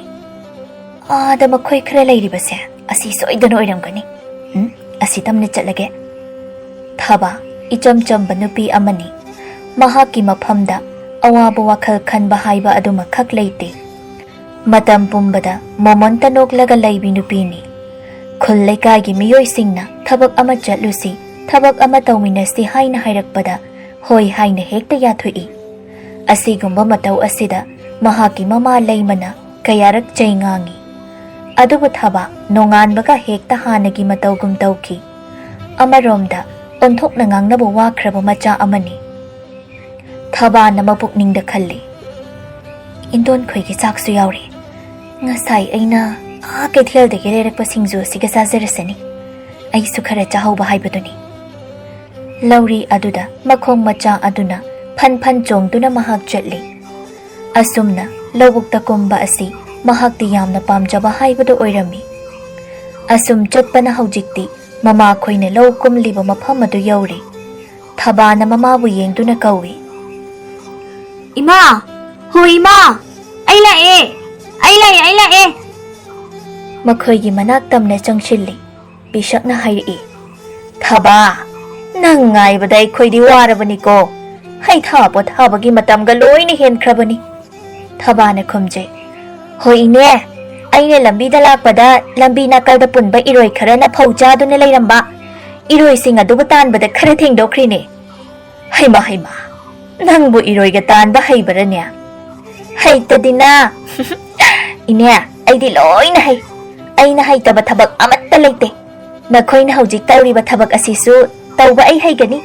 "ꯑꯥꯗ ꯃꯈꯣꯏ ꯈꯔ ꯂꯩꯔꯤꯕꯁꯦ, ꯑꯁꯤ ꯁꯣꯏꯗꯅ ꯑꯣꯏꯔꯝꯒꯅꯤ꯫ ꯎꯝ, ꯑꯁꯤ ꯇꯝꯅ ꯆꯠꯂꯒꯦ꯫" ꯊꯕꯥ ꯏꯆꯝ ꯆꯝꯕ ꯅꯨꯄꯤ ꯑꯃꯅꯤ꯫ ꯃꯍꯥꯛꯀꯤ ꯃꯐꯝꯗ ꯑꯋꯥꯕ ꯋꯥꯈꯜ ꯈꯟꯕ ꯍꯥꯏꯕ ꯑꯗꯨꯃꯈꯛ ꯂꯩꯇꯦ꯫ ꯃꯇꯝ ꯄꯨꯝꯕꯗ ꯃꯣꯃꯣꯟꯇ ꯅꯣꯛꯂꯒ ꯂꯩꯕꯤ ꯅꯨꯄꯤꯅꯤ꯫ ꯈꯨꯜ ꯂꯩꯀꯥꯏꯒꯤ ꯃꯤꯑꯣꯏꯁꯤꯡꯅ ꯊꯕꯛ ꯑꯃ ꯆꯠꯂꯨꯁꯤ, ꯊꯕꯛ ꯑꯃ ꯇꯧꯃꯤꯟꯅꯁꯤ ꯍꯥꯏꯅ ꯍꯥꯏꯔꯛꯄꯗ ꯍꯣꯏ ꯍꯥꯏꯅ ꯍꯦꯛꯇ ꯌꯥꯊꯣꯛꯏ꯫ ꯑꯁꯤꯒꯨꯝꯕ ꯃꯇꯧ ꯑꯁꯤꯗ ꯃꯍꯥꯛꯀꯤ ꯃꯃꯥ ꯂꯩꯃꯅ ꯀꯌꯥꯔꯛ ꯆꯩ ꯉꯥꯡꯉꯤ꯫ ꯑꯗꯨꯕꯨ ꯊꯕꯥ ꯅꯣꯡꯉꯥꯟꯕꯒ ꯍꯦꯛꯇ ꯍꯥꯟꯅꯒꯤ ꯃꯇꯧꯒꯨꯝ ꯇꯧꯈꯤ꯫ ꯑꯃꯔꯣꯝꯗ ꯑꯣꯟꯊꯣꯛꯅ ꯉꯥꯡꯅꯕ ꯋꯥꯈ꯭ꯔꯕ ꯃꯆꯥ ꯑꯃꯅꯤ꯫ ꯊꯕꯥꯅ ꯃꯄꯨꯛꯅꯤꯡꯗ ꯈꯜꯂꯤ, "ꯏꯟꯗꯣꯟꯈꯣꯏꯒꯤ ꯆꯥꯛꯁꯨ ꯌꯥꯎꯔꯤ꯫ ꯉꯁꯥꯏ ꯑꯩꯅ ꯑꯥ ꯀꯩꯊꯦꯜꯗꯒꯤ ꯂꯩꯔꯛꯄ ꯁꯤꯡꯖꯨ ꯑꯁꯤꯒ ꯆꯥꯖꯔꯁꯅꯤ꯫ ꯑꯩꯁꯨ ꯈꯔ ꯆꯥꯍꯧꯕ ꯍꯥꯏꯕꯗꯨꯅꯤ꯫" ꯂꯧꯔꯤ ꯑꯗꯨꯗ ꯃꯈꯣꯡ ꯃꯆꯥ ꯑꯗꯨꯅ ꯐꯟ ꯐꯟ ꯆꯣꯡꯗꯨꯅ ꯃꯍꯥꯛ ꯆꯠꯂꯤ꯫ ꯑꯁꯨꯝꯅ ꯂꯧꯕꯨꯛꯇ ꯀꯨꯝꯕ ꯑꯁꯤ ꯃꯍꯥꯛꯇꯤ ꯌꯥꯝꯅ ꯄꯥꯝꯖꯕ ꯍꯥꯏꯕꯗꯨ ꯑꯣꯏꯔꯝꯃꯤ꯫ ꯑꯁꯨꯝ ꯆꯠꯄꯅ ꯍꯧꯖꯤꯛꯇꯤ ꯃꯃꯥꯈꯣꯏꯅ ꯂꯧ ꯀꯨꯝꯂꯤꯕ ꯃꯐꯝ ꯑꯗꯨ ꯌꯧꯔꯦ꯫ ꯊꯕꯥꯅ ꯃꯃꯥꯕꯨ ꯌꯦꯡꯗꯨꯅ ꯀꯧꯏ, "ꯏꯃꯥ! ꯍꯣ ꯏꯃꯥ! ꯑꯩ ꯂꯥꯛꯑꯦ! ꯑꯩ ꯂꯥꯛꯑꯦ! ꯑꯩ ꯂꯥꯛꯑꯦ!" ꯃꯈꯣꯏꯒꯤ ꯃꯅꯥꯛ ꯇꯝꯅ ꯆꯪꯁꯤꯜꯂꯤ꯫ ꯄꯤꯁꯛꯅ ꯍꯥꯏꯔꯛꯏ, "ꯊꯕꯥ, ꯅꯪ ꯉꯥꯏꯕꯗ ꯑꯩꯈꯣꯏꯗꯤ ꯋꯥꯔꯕꯅꯤꯀꯣ꯫ ꯍꯩꯊꯥ ꯄꯣꯊꯥꯕꯒꯤ ꯃꯇꯝꯒ ꯂꯣꯏꯅ ꯍꯦꯟꯈ꯭ꯔꯕꯅꯤ꯫" ꯊꯕꯥꯅ ꯈꯨꯝꯖꯩ, "ꯍꯣꯏ ꯏꯅꯦ, ꯑꯩꯅ ꯂꯝꯕꯤꯗ ꯂꯥꯛꯄꯗ ꯂꯝꯕꯤ ꯅꯥꯀꯜꯗ ꯄꯨꯟꯕ ꯏꯔꯣꯏ ꯈꯔꯅ ꯐꯧ ꯆꯥꯗꯨꯅ ꯂꯩꯔꯝꯕ꯫ ꯏꯔꯣꯏꯁꯤꯡ ꯑꯗꯨꯕꯨ ꯇꯥꯟꯕꯗ ꯈꯔ ꯊꯦꯡꯗꯣꯛꯈ꯭ꯔꯤꯅꯦ꯫" "ꯍꯩꯃꯥ, ꯍꯩꯃꯥ, ꯅꯪꯕꯨ ꯏꯔꯣꯏꯒ ꯇꯥꯟꯕ ꯍꯩꯕꯔꯅꯦ?" "ꯍꯩꯇꯗꯤꯅ!" "ꯏꯅꯦ, ꯑꯩꯗꯤ ꯂꯣꯏꯅ ꯍꯩ꯫ ꯑꯩꯅ ꯍꯩꯇꯕ ꯊꯕꯛ ꯑꯃꯠꯇ ꯂꯩꯇꯦ꯫ ꯅꯈꯣꯏꯅ ꯍꯧꯖꯤꯛ ꯇꯧꯔꯤꯕ ꯊꯕꯛ ꯑꯁꯤꯁꯨ ꯇꯧꯕ ꯑꯩ ꯍꯩꯒꯅꯤ꯫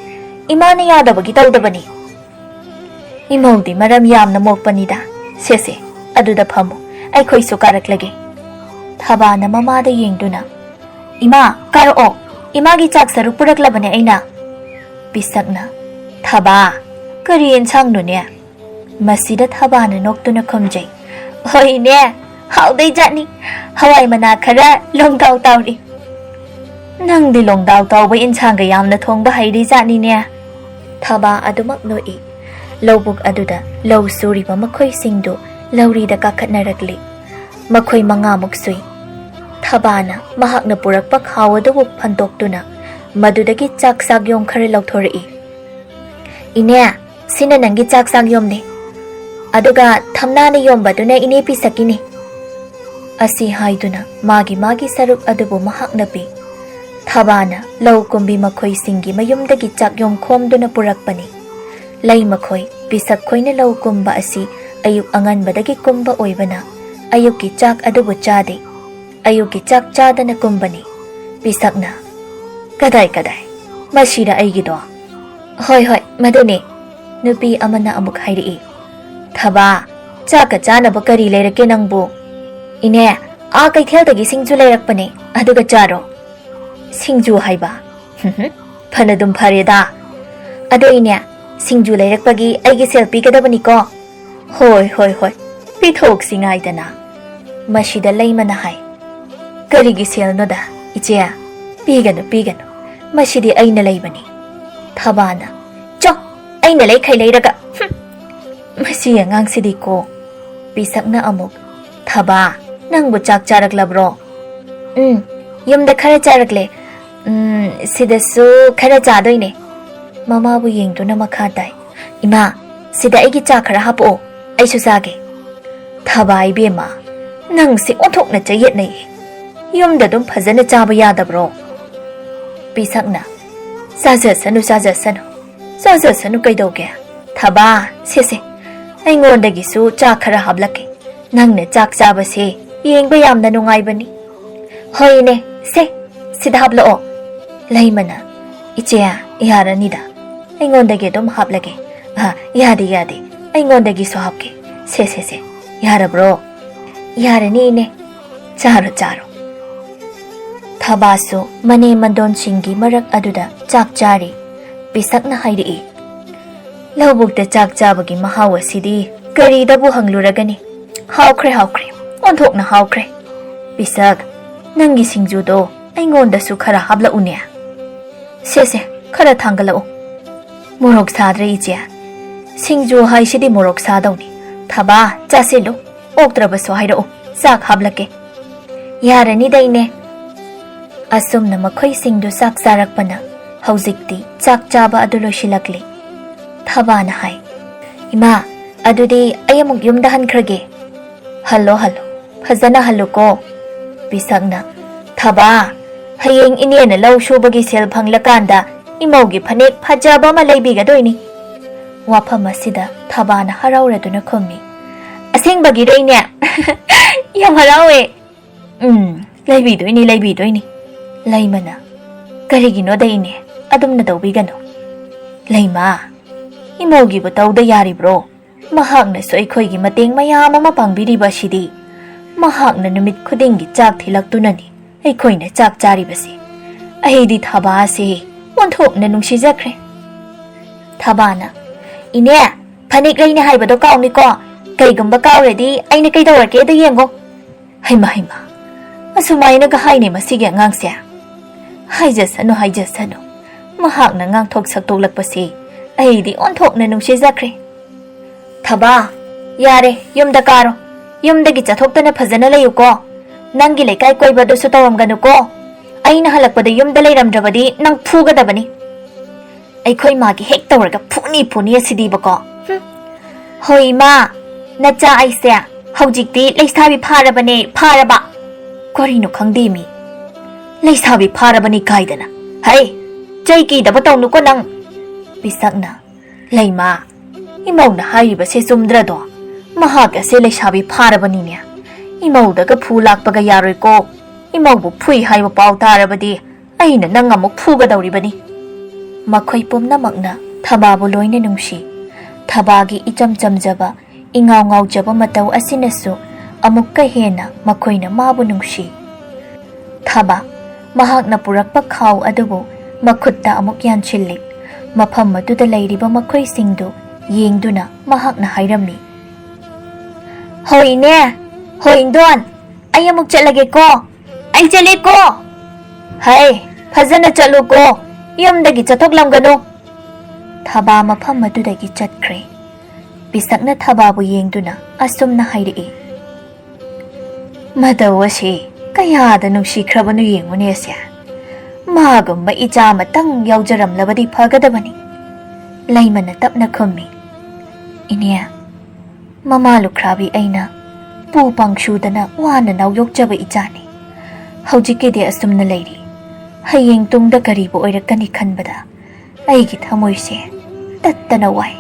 ꯏꯃꯥꯅ ꯌꯥꯗꯕꯒꯤ ꯇꯧꯗꯕꯅꯤ꯫" "ꯏꯃꯧꯗꯤ ꯃꯔꯝ ꯌꯥꯝꯅ ꯃꯣꯛꯄꯅꯤꯗ꯫ ꯁꯦ ꯁꯦ, ꯑꯗꯨꯗ ꯐꯝꯃꯨ, ꯑꯩꯈꯣꯏꯁꯨ ꯀꯥꯔꯛꯂꯒꯦ꯫" ꯊꯕꯥꯅ ꯃꯃꯥꯗ ꯌꯦꯡꯗꯨꯅ, "ꯏꯃꯥ, ꯀꯥꯔꯛꯑꯣ꯫ ꯏꯃꯥꯒꯤ ꯆꯥꯛ ꯁꯔꯨꯛ ꯄꯨꯔꯛꯂꯕꯅꯦ ꯑꯩꯅ꯫" ꯄꯤꯁꯛꯅ, "ꯊꯕꯥ, ꯀꯔꯤ ꯑꯦꯟꯁꯥꯡꯅꯣꯅꯦ?" ꯃꯁꯤꯗ ꯊꯕꯥꯅ ꯅꯣꯛꯇꯨꯅ ꯈꯨꯝꯖꯩ, "ꯍꯣꯏꯅꯦ, ꯍꯥꯎꯗꯣꯏ ꯖꯥꯠꯅꯤ꯫ ꯍꯋꯥꯏ ꯃꯅꯥ ꯈꯔ ꯂꯣꯡꯗꯥꯎ ꯇꯥꯎꯔꯤ꯫" "ꯅꯪꯗꯤ ꯂꯣꯡꯗꯥꯎ ꯇꯥꯎꯕ ꯏꯟꯁꯥꯡꯒ ꯌꯥꯝꯅ ꯊꯣꯡꯕ ꯍꯩꯔꯤ ꯖꯥꯠꯅꯤꯅꯦ꯫" ꯊꯕꯥ ꯑꯗꯨꯃꯛ ꯅꯣꯛꯏ꯫ ꯂꯧꯕꯨꯛ ꯑꯗꯨꯗ ꯂꯧ ꯁꯨꯔꯤꯕ ꯃꯈꯣꯏꯁꯤꯡꯗꯨ ꯂꯧꯔꯤꯗ ꯀꯥꯈꯠꯅꯔꯛꯂꯤ꯫ ꯃꯈꯣꯏ ꯃꯉꯥꯃꯨꯛ ꯁꯨꯏ꯫ ꯊꯕꯥꯅ ꯃꯍꯥꯛꯅ ꯄꯨꯔꯛꯄ ꯈꯥꯎ ꯑꯗꯨꯕꯨ ꯐꯟꯗꯣꯛꯇꯨꯅ ꯃꯗꯨꯗꯒꯤ ꯆꯥꯛ ꯆꯥꯛꯌꯣꯝ ꯈꯔ ꯂꯧꯊꯣꯔꯛꯏ꯫ "ꯏꯅꯦ, ꯁꯤꯅ ꯅꯪꯒꯤ ꯆꯥꯛ ꯆꯥꯛꯌꯣꯝꯅꯤ꯫ ꯑꯗꯨꯒ ꯊꯝꯅꯥꯅ ꯌꯣꯝꯕꯗꯨꯅ ꯏꯅꯦ ꯄꯤꯁꯛꯀꯤꯅꯤ꯫" ꯑꯁꯤ ꯍꯥꯏꯗꯨꯅ ꯃꯥꯒꯤ ꯃꯥꯒꯤ ꯁꯔꯨꯛ ꯑꯗꯨꯕꯨ ꯃꯍꯥꯛꯅ ꯄꯤ꯫ ꯊꯕꯥꯅ ꯂꯧ ꯀꯨꯝꯕꯤ ꯃꯈꯣꯏꯁꯤꯡꯒꯤ ꯃꯌꯨꯝꯗꯒꯤ ꯆꯥꯛꯌꯣꯝ ꯈꯣꯝꯗꯨꯅ ꯄꯨꯔꯛꯄꯅꯤ꯫ ꯂꯩ ꯃꯈꯣꯏ ꯄꯤꯁꯛ ꯈꯣꯏꯅ ꯂꯧ ꯀꯨꯝꯕ ꯑꯁꯤ ꯑꯌꯨꯛ ꯑꯉꯟꯕꯗꯒꯤ ꯀꯨꯝꯕ ꯑꯣꯏꯕꯅ ꯑꯌꯨꯛꯀꯤ ꯆꯥꯛ ꯑꯗꯨꯕꯨ ꯆꯥꯗꯦ꯫ ꯑꯌꯨꯛꯀꯤ ꯆꯥꯛ ꯆꯥꯗꯅ ꯀꯨꯝꯕꯅꯤ꯫ ꯄꯤꯁꯛꯅ, "ꯀꯗꯥꯏ, ꯀꯗꯥꯏ? ꯃꯁꯤꯔ ꯑꯩꯒꯤꯗꯣ?" "ꯍꯣꯏ, ꯍꯣꯏ, ꯃꯗꯨꯅꯦ꯫" ꯅꯨꯄꯤ ꯑꯃꯅ ꯑꯃꯨꯛ ꯍꯥꯏꯔꯛꯏ, "ꯊꯕꯥ, ꯆꯥꯛꯀ ꯆꯥꯅꯕ ꯀꯔꯤ ꯂꯩꯔꯛꯀꯦ ꯅꯪꯕꯨ?" "ꯏꯅꯦ, ꯑꯥ ꯀꯩꯊꯦꯜꯗꯒꯤ ꯁꯤꯡꯖꯨ ꯂꯩꯔꯛꯄꯅꯦ, ꯑꯗꯨꯒ ꯆꯥꯔꯣ꯫" "ꯁꯤꯡꯖꯨ ꯍꯥꯏꯕ? ꯐꯅꯗꯨꯝ ꯐꯔꯦꯗ꯫ ꯑꯗꯣ ꯏꯅꯦ, ꯁꯤꯡꯖꯨ ꯂꯩꯔꯛꯄꯒꯤ ꯑꯩꯒꯤ ꯁꯦꯜ ꯄꯤꯒꯗꯕꯅꯤꯀꯣ?" "ꯍꯣꯏ, ꯍꯣꯏ, ꯍꯣꯏ, ꯄꯤꯊꯣꯛꯁꯤ ꯉꯥꯏꯗꯅ꯫" ꯃꯁꯤꯗ ꯂꯩꯃꯅ ꯍꯥꯏ, "ꯀꯔꯤꯒꯤ ꯁꯦꯜꯅꯣꯗ, ꯏꯆꯦ? ꯄꯤꯒꯅꯨ, ꯄꯤꯒꯅꯨ꯫ ꯃꯁꯤꯗꯤ ꯑꯩꯅ ꯂꯩꯕꯅꯤ꯫" ꯊꯕꯥꯅ, "ꯆꯣ, ꯑꯩꯅ ꯂꯩꯈꯩ ꯂꯩꯔꯒ, ꯍꯨꯝ!" "ꯃꯁꯤ ꯑꯉꯥꯡꯁꯤꯗꯤꯀꯣ꯫" ꯄꯤꯁꯛꯅ ꯑꯃꯨꯛ, "ꯊꯕꯥ, ꯅꯪꯕꯨ ꯆꯥꯛ ꯆꯥꯔꯛꯂꯕ꯭ꯔꯣ?" "ꯎꯝ, ꯌꯨꯝꯗ ꯈꯔ ꯆꯥꯔꯛꯂꯦ꯫ ꯎꯝ, ꯁꯤꯗꯁꯨ ꯈꯔ ꯆꯥꯗꯣꯏꯅꯦ꯫" ꯃꯃꯥꯕꯨ ꯌꯦꯡꯗꯨꯅ ꯃꯈꯥ ꯇꯥꯏ, "ꯏꯃꯥ, ꯁꯤꯗ ꯑꯩꯒꯤ ꯆꯥ ꯈꯔ ꯍꯥꯞꯄꯛꯑꯣ, ꯑꯩꯁꯨ ꯆꯥꯒꯦ꯫" "ꯊꯕꯥ ꯏꯕꯦꯝꯃ, ꯅꯪꯁꯦ ꯑꯣꯟꯊꯣꯛꯅ ꯆꯌꯦꯠꯅꯩ꯫ ꯌꯨꯝꯗ ꯑꯗꯨꯝ ꯐꯖꯅ ꯆꯥꯕ ꯌꯥꯗꯕ꯭ꯔꯣ?" ꯄꯤꯁꯛꯅ, "ꯆꯥꯖꯁꯅꯨ, ꯆꯥꯖꯁꯅꯨ, ꯆꯥꯖꯁꯅꯨ ꯀꯩꯗꯧꯒꯦ? ꯊꯕꯥ, ꯁꯦ, ꯁꯦ, ꯑꯩꯉꯣꯟꯗꯒꯤꯁꯨ ꯆꯥ ꯈꯔ ꯍꯥꯞꯂꯛꯀꯦ꯫ ꯅꯪꯅ ꯆꯥꯛ ꯆꯥꯕꯁꯦ ꯌꯦꯡꯕ ꯌꯥꯝꯅ ꯅꯨꯡꯉꯥꯏꯕꯅꯤ꯫" "ꯍꯣꯏꯅꯦ, ꯁꯦ, ꯁꯤꯗ ꯍꯥꯞꯂꯛꯑꯣ꯫" ꯂꯩꯃꯅ, "ꯏꯆꯦ, ꯌꯥꯔꯅꯤꯗ, ꯑꯩꯉꯣꯟꯗꯒꯤ ꯑꯗꯨꯝ ꯍꯥꯞꯂꯒꯦ꯫" "ꯑ, ꯌꯥꯗꯦ, ꯌꯥꯗꯦ, ꯑꯩꯉꯣꯟꯗꯒꯤꯁꯨ ꯍꯥꯞꯀꯦ꯫ ꯁꯦ, ꯁꯦ, ꯁꯦ, ꯌꯥꯔꯕ꯭ꯔꯣ?" "ꯌꯥꯔꯅꯤ, ꯏꯅꯦ꯫ ꯆꯥꯔꯣ, ꯆꯥꯔꯣ꯫" ꯊꯕꯥꯁꯨ ꯃꯅꯦꯝ ꯃꯟꯗꯣꯟꯁꯤꯡꯒꯤ ꯃꯔꯛ ꯑꯗꯨꯗ ꯆꯥꯛ ꯆꯥꯔꯤ꯫ ꯄꯤꯁꯛꯅ ꯍꯥꯏꯔꯛꯏ, ꯂꯧꯕꯨꯛꯇ ꯆꯥꯛ ꯆꯥꯕꯒꯤ ꯃꯍꯥꯎ ꯑꯁꯤꯗꯤ ꯀꯔꯤꯗꯕꯨ ꯍꯪꯂꯨꯔꯒꯅꯤ? ꯍꯥꯎꯈ꯭ꯔꯦ, ꯍꯥꯎꯈ꯭ꯔꯦ, ꯑꯣꯟꯊꯣꯛꯅ ꯍꯥꯎꯈ꯭ꯔꯦ꯫ ꯄꯤꯁꯛ, ꯅꯪꯒꯤ ꯁꯤꯡꯖꯨꯗꯣ ꯑꯩꯉꯣꯟꯗꯁꯨ ꯈꯔ ꯍꯥꯞꯂꯛꯎꯅꯦ꯫ ꯁꯦ, ꯁꯦ, ꯈꯔ ꯊꯥꯡꯒꯠꯂꯛꯎ꯫ ꯃꯣꯔꯣꯛ ꯁꯥꯗ꯭ꯔꯦ, ꯏꯆꯦ꯫ ꯁꯤꯡꯖꯨ ꯍꯥꯏꯁꯤꯗꯤ ꯃꯣꯔꯣꯛ ꯁꯥꯗꯧꯅꯤ꯫ ꯊꯕꯥ, ꯆꯥꯁꯤꯜꯂꯨ꯫ ꯑꯣꯛꯇ꯭ꯔꯕꯁꯨ ꯍꯥꯏꯔꯛꯎ, ꯆꯥꯛ ꯍꯥꯞꯂꯛꯀꯦ꯫ ꯌꯥꯔꯅꯤꯗ, ꯏꯅꯦ꯫ ꯑꯁꯨꯝꯅ ꯃꯈꯣꯏꯁꯤꯡꯗꯨ ꯆꯥꯛ ꯆꯥꯔꯛꯄꯅ ꯍꯧꯖꯤꯛꯇꯤ ꯆꯥꯛ ꯆꯥꯕ ꯑꯗꯨ ꯂꯣꯏꯁꯤꯜꯂꯛꯂꯤ꯫ ꯊꯕꯥꯅ ꯍꯥꯏ, "ꯏꯃꯥ, ꯑꯗꯨꯗꯤ ꯑꯩ ꯑꯃꯨꯛ ꯌꯨꯝꯗ ꯍꯟꯈ꯭ꯔꯒꯦ꯫" "Hello, hello. ꯐꯖꯅ ꯍꯜꯂꯨꯀꯣ꯫" ꯄꯤꯁꯛꯅ, "ꯊꯕꯥ, ꯍꯌꯦꯡ ꯏꯅꯦꯅ ꯂꯧ ꯁꯨꯕꯒꯤ ꯁꯦꯜ ꯐꯪꯂꯀꯥꯟꯗ ꯏꯃꯧꯒꯤ ꯐꯅꯦꯛ ꯐꯖꯕ ꯑꯃ ꯂꯩꯕꯤꯒꯗꯣꯏꯅꯤ꯫" ꯋꯥꯐꯝ ꯑꯁꯤꯗ ꯊꯕꯥꯅ ꯍꯔꯥꯎꯔꯗꯨꯅ ꯈꯨꯝꯃꯤ, "ꯑꯁꯦꯡꯕꯒꯤꯔꯣ, ꯏꯅꯦ?" "ꯌꯥꯝ ꯍꯔꯥꯎꯋꯦ꯫" "ꯎꯝ, ꯂꯩꯕꯤꯗꯣꯏꯅꯤ, ꯂꯩꯕꯤꯗꯣꯏꯅꯤ꯫" ꯂꯩꯃꯅ, "ꯀꯔꯤꯒꯤꯅꯣꯗ, ꯏꯅꯦ, ꯑꯗꯨꯝꯅ ꯇꯧꯕꯤꯒꯅꯨ꯫" "ꯂꯩꯃ, ꯏꯃꯧꯒꯤꯕꯨ ꯇꯧꯗ ꯌꯥꯔꯤꯕ꯭ꯔꯣ? ꯃꯍꯥꯛꯅꯁꯨ ꯑꯩꯈꯣꯏꯒꯤ ꯃꯇꯦꯡ ꯃꯌꯥꯝ ꯑꯃ ꯄꯥꯡꯕꯤꯔꯤꯕ ꯑꯁꯤꯗꯤ꯫ ꯃꯍꯥꯛꯅ ꯅꯨꯃꯤꯠ ꯈꯨꯗꯤꯡꯒꯤ ꯆꯥꯛ ꯊꯤꯜꯂꯛꯇꯨꯅꯅꯤ ꯑꯩꯈꯣꯏꯅ ꯆꯥꯛ ꯆꯥꯔꯤꯕꯁꯤ꯫ ꯑꯩꯗꯤ ꯊꯕꯥꯁꯦ ꯑꯣꯟꯊꯣꯛꯅ ꯅꯨꯡꯁꯤꯖꯈ꯭ꯔꯦ꯫" ꯊꯕꯥꯅ, "ꯏꯅꯦ, ꯐꯅꯦꯛ ꯂꯩꯅꯤ ꯍꯥꯏꯕꯗꯣ ꯀꯥꯎꯅꯤꯀꯣ꯫ ꯀꯩꯒꯨꯝꯕ ꯀꯥꯎꯔꯗꯤ ꯑꯩꯅ ꯀꯩꯗꯧꯔꯛꯀꯦꯗꯣ ꯌꯦꯡꯉꯣ꯫" ꯍꯩꯃ, ꯍꯩꯃ, ꯑꯁꯨꯃꯥꯏꯅꯒ ꯍꯥꯏꯅꯦ ꯃꯁꯤꯒꯤ ꯑꯉꯥꯡꯁꯦ꯫ ꯍꯥꯏꯖꯁꯅꯨ, ꯍꯥꯏꯖꯁꯅꯨ꯫ ꯃꯍꯥꯛꯅ ꯉꯥꯡꯊꯣꯛ ꯁꯛꯇꯣꯛꯂꯛꯄꯁꯤ ꯑꯩꯗꯤ ꯑꯣꯟꯊꯣꯛꯅ ꯅꯨꯡꯁꯤꯖꯈ꯭ꯔꯦ꯫ "ꯊꯕꯥ, ꯌꯥꯔꯦ, ꯌꯨꯝꯗ ꯀꯥꯔꯣ꯫ ꯌꯨꯝꯗꯒꯤ ꯆꯠꯊꯣꯛꯇꯅ ꯐꯖꯅ ꯂꯩꯌꯨꯀꯣ꯫ ꯅꯪꯒꯤ ꯂꯩꯀꯥꯏ ꯀꯣꯏꯕꯗꯨꯁꯨ ꯇꯧꯔꯝꯒꯅꯨꯀꯣ꯫ ꯑꯩꯅ ꯍꯜꯂꯛꯄꯗ ꯌꯨꯝꯗ ꯂꯩꯔꯝꯗ꯭ꯔꯕꯗꯤ ꯅꯪ ꯐꯨꯒꯗꯕꯅꯤ꯫" ꯑꯩꯈꯣꯏ ꯃꯥꯒꯤ ꯍꯦꯛ ꯇꯧꯔꯒ ꯐꯨꯅꯤ ꯐꯨꯅꯤ ꯑꯁꯤꯗꯤꯕꯀꯣ꯫ ꯍꯨꯝ꯫ "ꯍꯣꯏ ꯏꯃꯥ, ꯅꯆꯥ ꯑꯩꯁꯦ ꯍꯧꯖꯤꯛꯇꯤ ꯂꯩꯁꯥꯕꯤ ꯐꯥꯔꯕꯅꯦ, ꯐꯥꯔꯕ꯫" ꯀꯔꯤꯅꯣ ꯈꯪꯗꯦ ꯃꯤ꯫ "ꯂꯩꯁꯥꯕꯤ ꯐꯥꯔꯕꯅꯤ" ꯀꯥꯏꯗꯅ꯫ "ꯍꯩ, ꯆꯩ ꯀꯤꯗꯕ ꯇꯧꯅꯨꯀꯣ ꯅꯪ꯫" ꯄꯤꯁꯛꯅ, "ꯂꯩꯃ, ꯏꯃꯧꯅ ꯍꯥꯏꯔꯤꯕꯁꯦ ꯆꯨꯝꯗ꯭ꯔꯗꯣ? ꯃꯍꯥꯛ ꯑꯁꯦ ꯂꯩꯁꯥꯕꯤ ꯐꯥꯔꯕꯅꯤꯅꯦ꯫ ꯏꯃꯧꯗꯒ ꯐꯨ ꯂꯥꯛꯄꯒ ꯌꯥꯔꯣꯏꯀꯣ꯫ ꯏꯃꯧꯕꯨ ꯐꯨꯏ ꯍꯥꯏꯕ ꯄꯥꯎ ꯇꯥꯔꯕꯗꯤ ꯑꯩꯅ ꯅꯪ ꯑꯃꯨꯛ ꯐꯨꯒꯗꯧꯔꯤꯕꯅꯤ꯫" ꯃꯈꯣꯏ ꯄꯨꯝꯅꯃꯛꯅ ꯊꯕꯥꯕꯨ ꯂꯣꯏꯅ ꯅꯨꯡꯁꯤ꯫ ꯊꯕꯥꯒꯤ ꯏꯆꯝ ꯆꯝꯖꯕ, ꯏꯉꯥꯎ ꯉꯥꯎꯖꯕ ꯃꯇꯧ ꯑꯁꯤꯅꯁꯨ ꯑꯃꯨꯛꯀ ꯍꯦꯟꯅ ꯃꯈꯣꯏꯅ ꯃꯥꯕꯨ ꯅꯨꯡꯁꯤ꯫ ꯊꯕꯥ, ꯃꯍꯥꯛꯅ ꯄꯨꯔꯛꯄ ꯈꯥꯎ ꯑꯗꯨꯕꯨ ꯃꯈꯨꯠꯇ ꯑꯃꯨꯛ ꯌꯥꯟꯁꯤꯜꯂꯤ꯫ ꯃꯐꯝ ꯑꯗꯨꯗ ꯂꯩꯔꯤꯕ ꯃꯈꯣꯏꯁꯤꯡꯗꯨ ꯌꯦꯡꯗꯨꯅ ꯃꯍꯥꯛꯅ ꯍꯥꯏꯔꯝꯃꯤ, "ꯍꯣꯏ ꯏꯅꯦ, ꯍꯣꯏ ꯏꯟꯗꯣꯟ, ꯑꯩ ꯑꯃꯨꯛ ꯆꯠꯂꯒꯦꯀꯣ꯫ ꯑꯩ ꯆꯠꯂꯦꯀꯣ꯫ ꯍꯩ, ꯐꯖꯅ ꯆꯠꯂꯨꯀꯣ, ꯌꯨꯝꯗꯒꯤ ꯆꯠꯊꯣꯛꯂꯝꯒꯅꯨ꯫" ꯊꯕꯥ ꯃꯐꯝ ꯑꯗꯨꯗꯒꯤ ꯆꯠꯈ꯭ꯔꯦ꯫ ꯄꯤꯁꯛꯅ ꯊꯕꯥꯕꯨ ꯌꯦꯡꯗꯨꯅ ꯑꯁꯨꯝꯅ ꯍꯥꯏꯔꯛꯏ, "ꯃꯇꯧ ꯑꯁꯤ ꯀꯌꯥꯗ ꯅꯨꯡꯁꯤꯈ꯭ꯔꯕꯅꯣ ꯌꯦꯡꯉꯨꯅꯦ ꯑꯁꯦ꯫ ꯃꯥꯒꯨꯝꯕ ꯏꯆꯥ ꯑꯃꯇꯪ ꯌꯥꯎꯖꯔꯝꯂꯕꯗꯤ ꯐꯒꯗꯕꯅꯤ꯫" ꯂꯩꯃꯅ ꯇꯞꯅ ꯈꯨꯝꯃꯤ, "ꯏꯅꯦ, ꯃꯃꯥ ꯂꯨꯈ꯭ꯔꯥꯕꯤ ꯑꯩꯅ ꯄꯨ ꯄꯥꯡꯁꯨꯗꯅ ꯋꯥꯅ ꯅꯥꯎ ꯌꯣꯛꯆꯕ ꯏꯆꯥꯅꯤ꯫ ꯍꯧꯖꯤꯛꯀꯤꯗꯤ ꯑꯁꯨꯝꯅ ꯂꯩꯔꯤ꯫ ꯍꯌꯦꯡ ꯇꯨꯡꯗ ꯀꯔꯤꯕꯨ ꯑꯣꯏꯔꯛꯀꯅꯤ ꯈꯟꯕꯗ ꯑꯩꯒꯤ ꯊꯃꯣꯏꯁꯦ ꯇꯠꯇꯅ ꯋꯥꯏ꯫"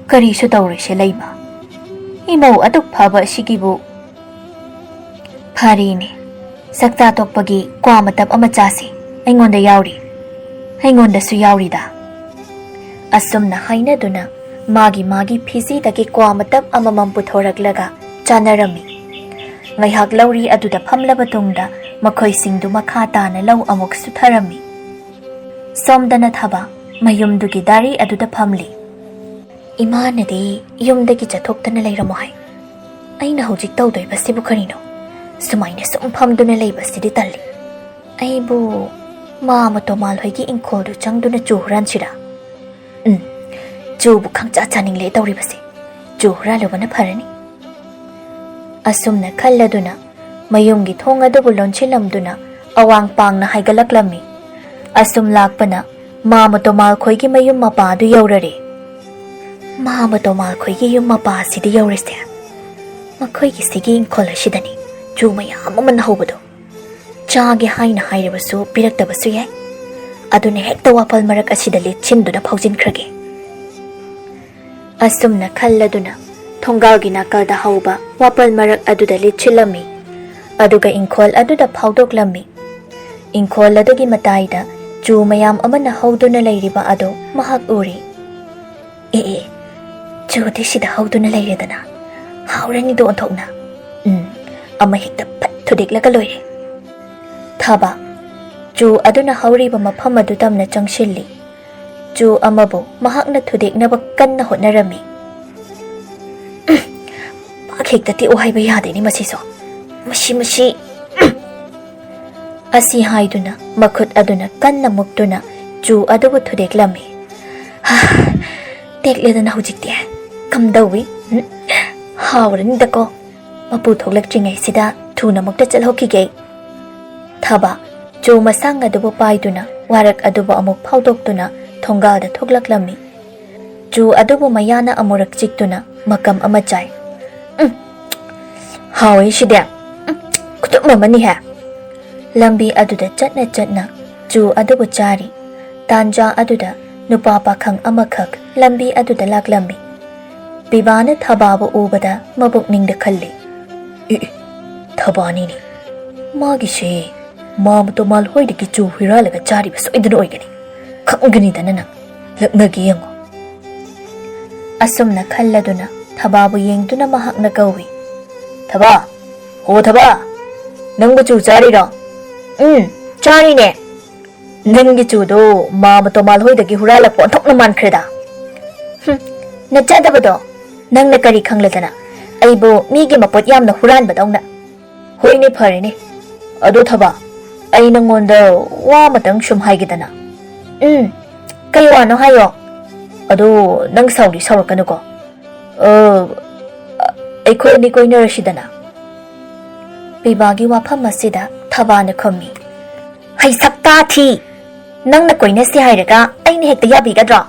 "ꯀꯔꯤꯁꯨ ꯇꯧꯔꯣꯏꯁꯦ ꯂꯩꯃ꯫ ꯏꯃꯧ ꯑꯗꯨꯛ ꯐꯕ ꯑꯁꯤꯒꯤꯕꯨ꯫" "ꯐꯔꯦꯅꯦ, ꯆꯥꯛꯆꯥ ꯇꯣꯛꯄꯒꯤ ꯀ꯭ꯋꯥ ꯃꯇꯞ ꯑꯃ ꯆꯥꯁꯤ꯫ ꯑꯩꯉꯣꯟꯗ ꯌꯥꯎꯔꯤ, ꯑꯩꯉꯣꯟꯗꯁꯨ ꯌꯥꯎꯔꯤꯗ꯫" ꯑꯁꯨꯝꯅ ꯍꯥꯏꯅꯗꯨꯅ ꯃꯥꯒꯤ ꯃꯥꯒꯤ ꯐꯤꯖꯤꯗꯒꯤ ꯀ꯭ꯋꯥ ꯃꯇꯞ ꯑꯃꯃꯝ ꯄꯨꯊꯣꯔꯛꯂꯒ ꯆꯥꯅꯔꯝꯃꯤ꯫ ꯉꯥꯏꯍꯥꯛ ꯂꯧꯔꯤ ꯑꯗꯨꯗ ꯐꯝꯂꯕ ꯇꯨꯡꯗ ꯃꯈꯣꯏꯁꯤꯡꯗꯨ ꯃꯈꯥ ꯇꯥꯅ ꯂꯧ ꯑꯃꯨꯛ ꯁꯨꯊꯔꯝꯃꯤ꯫ ꯁꯣꯝꯗꯅ ꯊꯕ ꯃꯌꯨꯝꯗꯨꯒꯤ ꯗꯥꯔꯤ ꯑꯗꯨꯗ ꯐꯝꯂꯤ꯫ "ꯏꯃꯥꯅꯗꯤ ꯌꯨꯝꯗꯒꯤ ꯆꯠꯊꯣꯛꯇꯅ ꯂꯩꯔꯝꯃꯣ ꯍꯥꯏ꯫ ꯑꯩꯅ ꯍꯧꯖꯤꯛ ꯇꯧꯗꯣꯏꯕꯁꯤꯕꯨ ꯀꯔꯤꯅꯣ? ꯁꯨꯃꯥꯏꯅ ꯁꯨꯝ ꯐꯝꯗꯨꯅ ꯂꯩꯕꯁꯤꯗꯤ ꯇꯜꯂꯤ꯫ ꯑꯩꯕꯨ ꯃꯥꯃ ꯇꯣꯃꯥꯜ ꯍꯣꯏꯒꯤ ꯏꯪꯈꯣꯜꯗꯨ ꯆꯪꯗꯨꯅ ꯆꯨ ꯍꯨꯔꯥꯟꯁꯤꯔꯥ? ꯎꯝ, ꯆꯨꯕꯨ ꯈꯪꯆꯥ ꯆꯥꯅꯤꯡꯂꯦ ꯇꯧꯔꯤꯕꯁꯦ꯫ ꯆꯨ ꯍꯨꯔꯥꯜꯂꯨꯕꯅ ꯐꯔꯅꯤ꯫" ꯑꯁꯨꯝꯅ ꯈꯜꯂꯗꯨꯅ ꯃꯌꯨꯝꯒꯤ ꯊꯣꯡ ꯑꯗꯨꯕꯨ ꯂꯣꯟꯁꯤꯜꯂꯝꯗꯨꯅ ꯑꯋꯥꯡ ꯄꯥꯡꯅ ꯍꯥꯏꯒꯠꯂꯛꯂꯝꯃꯤ꯫ ꯑꯁꯨꯝ ꯂꯥꯛꯄꯅ ꯃꯥꯃ ꯇꯣꯃꯥꯜ ꯈꯣꯏꯒꯤ ꯃꯌꯨꯝ ꯃꯄꯥ ꯑꯗꯨ ꯌꯧꯔꯔꯦ꯫ "ꯃꯥꯃ ꯇꯣꯃꯥꯜ ꯈꯣꯏꯒꯤ ꯌꯨꯝ ꯃꯄꯥ ꯑꯁꯤꯗ ꯌꯧꯔꯁꯦ꯫ ꯃꯈꯣꯏꯒꯤ ꯁꯤꯒꯤ ꯏꯪꯈꯣꯜ ꯑꯁꯤꯗꯅꯤ ꯆꯨ ꯃꯌꯥꯝ ꯑꯃ ꯍꯧꯕꯗꯣ꯫ ꯆꯥꯒꯦ ꯍꯥꯏꯅ ꯍꯥꯏꯔꯕꯁꯨ ꯄꯤꯔꯛꯇꯕꯁꯨ ꯌꯥꯏ꯫ ꯑꯗꯨꯅ ꯍꯦꯛꯇ ꯋꯥꯄꯜ ꯃꯔꯛ ꯑꯁꯤꯗ ꯂꯤꯠꯁꯤꯟꯗꯨꯅ ꯐꯥꯎꯖꯤꯟꯈ꯭ꯔꯒꯦ꯫" ꯑꯁꯨꯝꯅ ꯈꯜꯂꯗꯨꯅ ꯊꯣꯡꯒꯥꯜꯒꯤ ꯅꯥꯀꯜꯗ ꯍꯧꯕ ꯋꯥꯄꯜ ꯃꯔꯛ ꯑꯗꯨꯗ ꯂꯤꯠꯁꯤꯜꯂꯝꯃꯤ꯫ ꯑꯗꯨꯒ ꯏꯪꯈꯣꯜ ꯑꯗꯨꯗ ꯐꯥꯎꯗꯣꯛꯂꯝꯃꯤ꯫ ꯏꯪꯈꯣꯜ ꯑꯗꯨꯒꯤ ꯃꯇꯥꯏꯗ ꯆꯨ ꯃꯌꯥꯝ ꯑꯃꯅ ꯍꯧꯗꯨꯅ ꯂꯩꯔꯤꯕ ꯑꯗꯨ ꯃꯍꯥꯛ ꯎꯔꯤ꯫ "ꯑꯦ ꯑꯦ, ꯆꯨꯗꯤ ꯁꯤꯗ ꯍꯧꯗꯨꯅ ꯂꯩꯔꯦꯗꯅ꯫ ꯍꯥꯎꯔꯅꯤꯗꯣ ꯑꯣꯟꯊꯣꯛꯅ꯫ ꯎꯝ, ꯑꯃ ꯍꯦꯛꯇ ꯐꯠ ꯊꯨꯗꯦꯛꯂꯒ ꯂꯣꯏꯔꯦ꯫" ꯊꯕ ꯆꯨ ꯑꯗꯨꯅ ꯍꯧꯔꯤꯕ ꯃꯐꯝ ꯑꯗꯨ ꯇꯝꯅ ꯆꯪꯁꯤꯜꯂꯤ꯫ ꯆꯨ ꯑꯃꯕꯨ ꯃꯍꯥꯛꯅ ꯊꯨꯗꯦꯛꯅꯕ ꯀꯟꯅ ꯍꯣꯠꯅꯔꯝꯃꯤ꯫ "ꯄꯥꯛ ꯍꯦꯛꯇ ꯇꯦꯛꯎ ꯍꯥꯏꯕ ꯌꯥꯗꯦꯅꯦ ꯃꯁꯤꯁꯨ꯫ ꯃꯁꯤ, ꯃꯁꯤ!" ꯑꯁꯤ ꯍꯥꯏꯗꯨꯅ ꯃꯈꯨꯠ ꯑꯗꯨꯅ ꯀꯟꯅ ꯃꯨꯛꯇꯨꯅ ꯆꯨ ꯑꯗꯨꯕꯨ ꯊꯨꯗꯦꯛꯂꯝꯃꯤ꯫ "ꯍꯥ, ꯇꯦꯛꯂꯦꯗꯅ ꯍꯧꯖꯤꯛꯇꯤ꯫ ꯀꯝꯗꯧꯏ? ꯎꯝ, ꯍꯥꯎꯔꯅꯤꯗꯀꯣ꯫ ꯃꯄꯨ ꯊꯣꯛꯂꯛꯇ꯭ꯔꯤꯉꯩꯁꯤꯗ ꯊꯨꯅ ꯑꯃꯨꯛꯇ ꯆꯠꯍꯧꯈꯤꯒꯦ꯫" ꯊꯕꯥ ꯆꯨ ꯃꯁꯥꯡ ꯑꯗꯨꯕꯨ ꯄꯥꯏꯗꯨꯅ ꯋꯥꯔꯛ ꯑꯗꯨꯕꯨ ꯑꯃꯨꯛ ꯐꯥꯎꯗꯣꯛꯇꯨꯅ ꯊꯣꯡꯒꯥꯜꯗ ꯊꯣꯛꯂꯛꯂꯝꯃꯤ꯫ ꯆꯨ ꯑꯗꯨꯕꯨ ꯃꯌꯥꯅ ꯑꯃꯨꯔꯛ ꯆꯤꯛꯇꯨꯅ ꯃꯀꯝ ꯑꯃ ꯆꯥꯏ꯫ "ꯎꯝ, ꯍꯥꯎꯏ ꯁꯤꯗꯤ꯫ ꯎꯝ, ꯈꯨꯇꯨꯝ ꯑꯃꯅꯤꯍꯦ꯫" ꯂꯝꯕꯤ ꯑꯗꯨꯗ ꯆꯠꯅ ꯆꯠꯅ ꯆꯨ ꯑꯗꯨꯕꯨ ꯆꯥꯔꯤ꯫ ꯇꯥꯟꯖꯥ ꯑꯗꯨꯗ ꯅꯨꯄꯥ ꯄꯥꯈꯪ ꯑꯃꯈꯛ ꯂꯝꯕꯤ ꯑꯗꯨꯗ ꯂꯥꯛꯂꯝꯃꯤ꯫ ꯄꯤꯕꯥꯅ ꯊꯕꯥꯕꯨ ꯎꯕꯗ ꯃꯕꯨꯛꯅꯤꯡꯗ ꯈꯜꯂꯤ, "ꯏ, ꯏ, ꯊꯕꯥꯅꯤꯅꯦ꯫ ꯃꯥꯒꯤꯁꯦ ꯃꯥꯃ ꯇꯣꯃꯥꯜ ꯍꯣꯏꯗꯒꯤ ꯆꯨ ꯍꯨꯔꯥꯜꯂꯒ ꯆꯥꯔꯤꯕ ꯁꯣꯏꯗꯅ ꯑꯣꯏꯒꯅꯤ꯫ ꯈꯪꯒꯅꯤꯗꯅ ꯅꯪ꯫ ꯂꯛꯅꯒꯦ ꯌꯦꯡꯉꯣ꯫" ꯑꯁꯨꯝꯅ ꯈꯜꯂꯗꯨꯅ ꯊꯕꯥꯕꯨ ꯌꯦꯡꯗꯨꯅ ꯃꯍꯥꯛꯅ ꯀꯧꯏ, "ꯊꯕꯥ! ꯑꯣ ꯊꯕꯥ! ꯅꯪꯕꯨ ꯆꯨ ꯆꯥꯔꯤꯔꯣ?" "ꯎꯝ, ꯆꯥꯔꯤꯅꯦ꯫" "ꯅꯪꯒꯤ ꯆꯨꯗꯣ ꯃꯥꯃ ꯇꯣꯃꯥꯜ ꯍꯣꯏꯗꯒꯤ ꯍꯨꯔꯥꯜꯂꯛꯄ ꯑꯣꯟꯊꯣꯛꯅ ꯃꯥꯟꯈ꯭ꯔꯦꯗ꯫" "ꯍꯨꯝ, ꯅꯠꯆꯗꯕꯗꯣ꯫ ꯅꯪꯅ ꯀꯔꯤ ꯈꯪꯂꯗꯅ? ꯑꯩꯕꯨ ꯃꯤꯒꯤ ꯃꯄꯣꯠ ꯌꯥꯝꯅ ꯍꯨꯔꯥꯟꯕꯗꯧꯅ꯫" "ꯍꯣꯏꯅꯦ, ꯐꯔꯦꯅꯦ꯫ ꯑꯗꯣ ꯊꯕꯥ, ꯑꯩ ꯅꯪꯉꯣꯟꯗ ꯋꯥ ꯑꯃꯇꯪ ꯁꯨꯝ ꯍꯥꯏꯒꯦꯗꯅ꯫" "ꯎꯝ, ꯀꯩ ꯋꯥꯅꯣ ꯍꯥꯏꯌꯣ꯫" "ꯑꯗꯣ ꯅꯪ ꯁꯥꯎꯗꯤ ꯁꯥꯎꯔꯛꯀꯅꯨꯀꯣ꯫ ꯑ, ꯑꯩꯈꯣꯏ ꯑꯅꯤ ꯀꯣꯏꯅꯔꯁꯤꯗꯅ꯫" ꯄꯤꯕꯥꯒꯤ ꯋꯥꯐꯝ ꯑꯁꯤꯗ ꯊꯕꯥꯅ ꯈꯨꯝꯃꯤ, "ꯍꯩ ꯁꯛꯇꯥ ꯊꯤ! ꯅꯪꯅ ꯀꯣꯏꯅꯁꯤ ꯍꯥꯏꯔꯒ ꯑꯩꯅ ꯍꯦꯛꯇ ꯌꯥꯕꯤꯒꯗ꯭ꯔꯣ?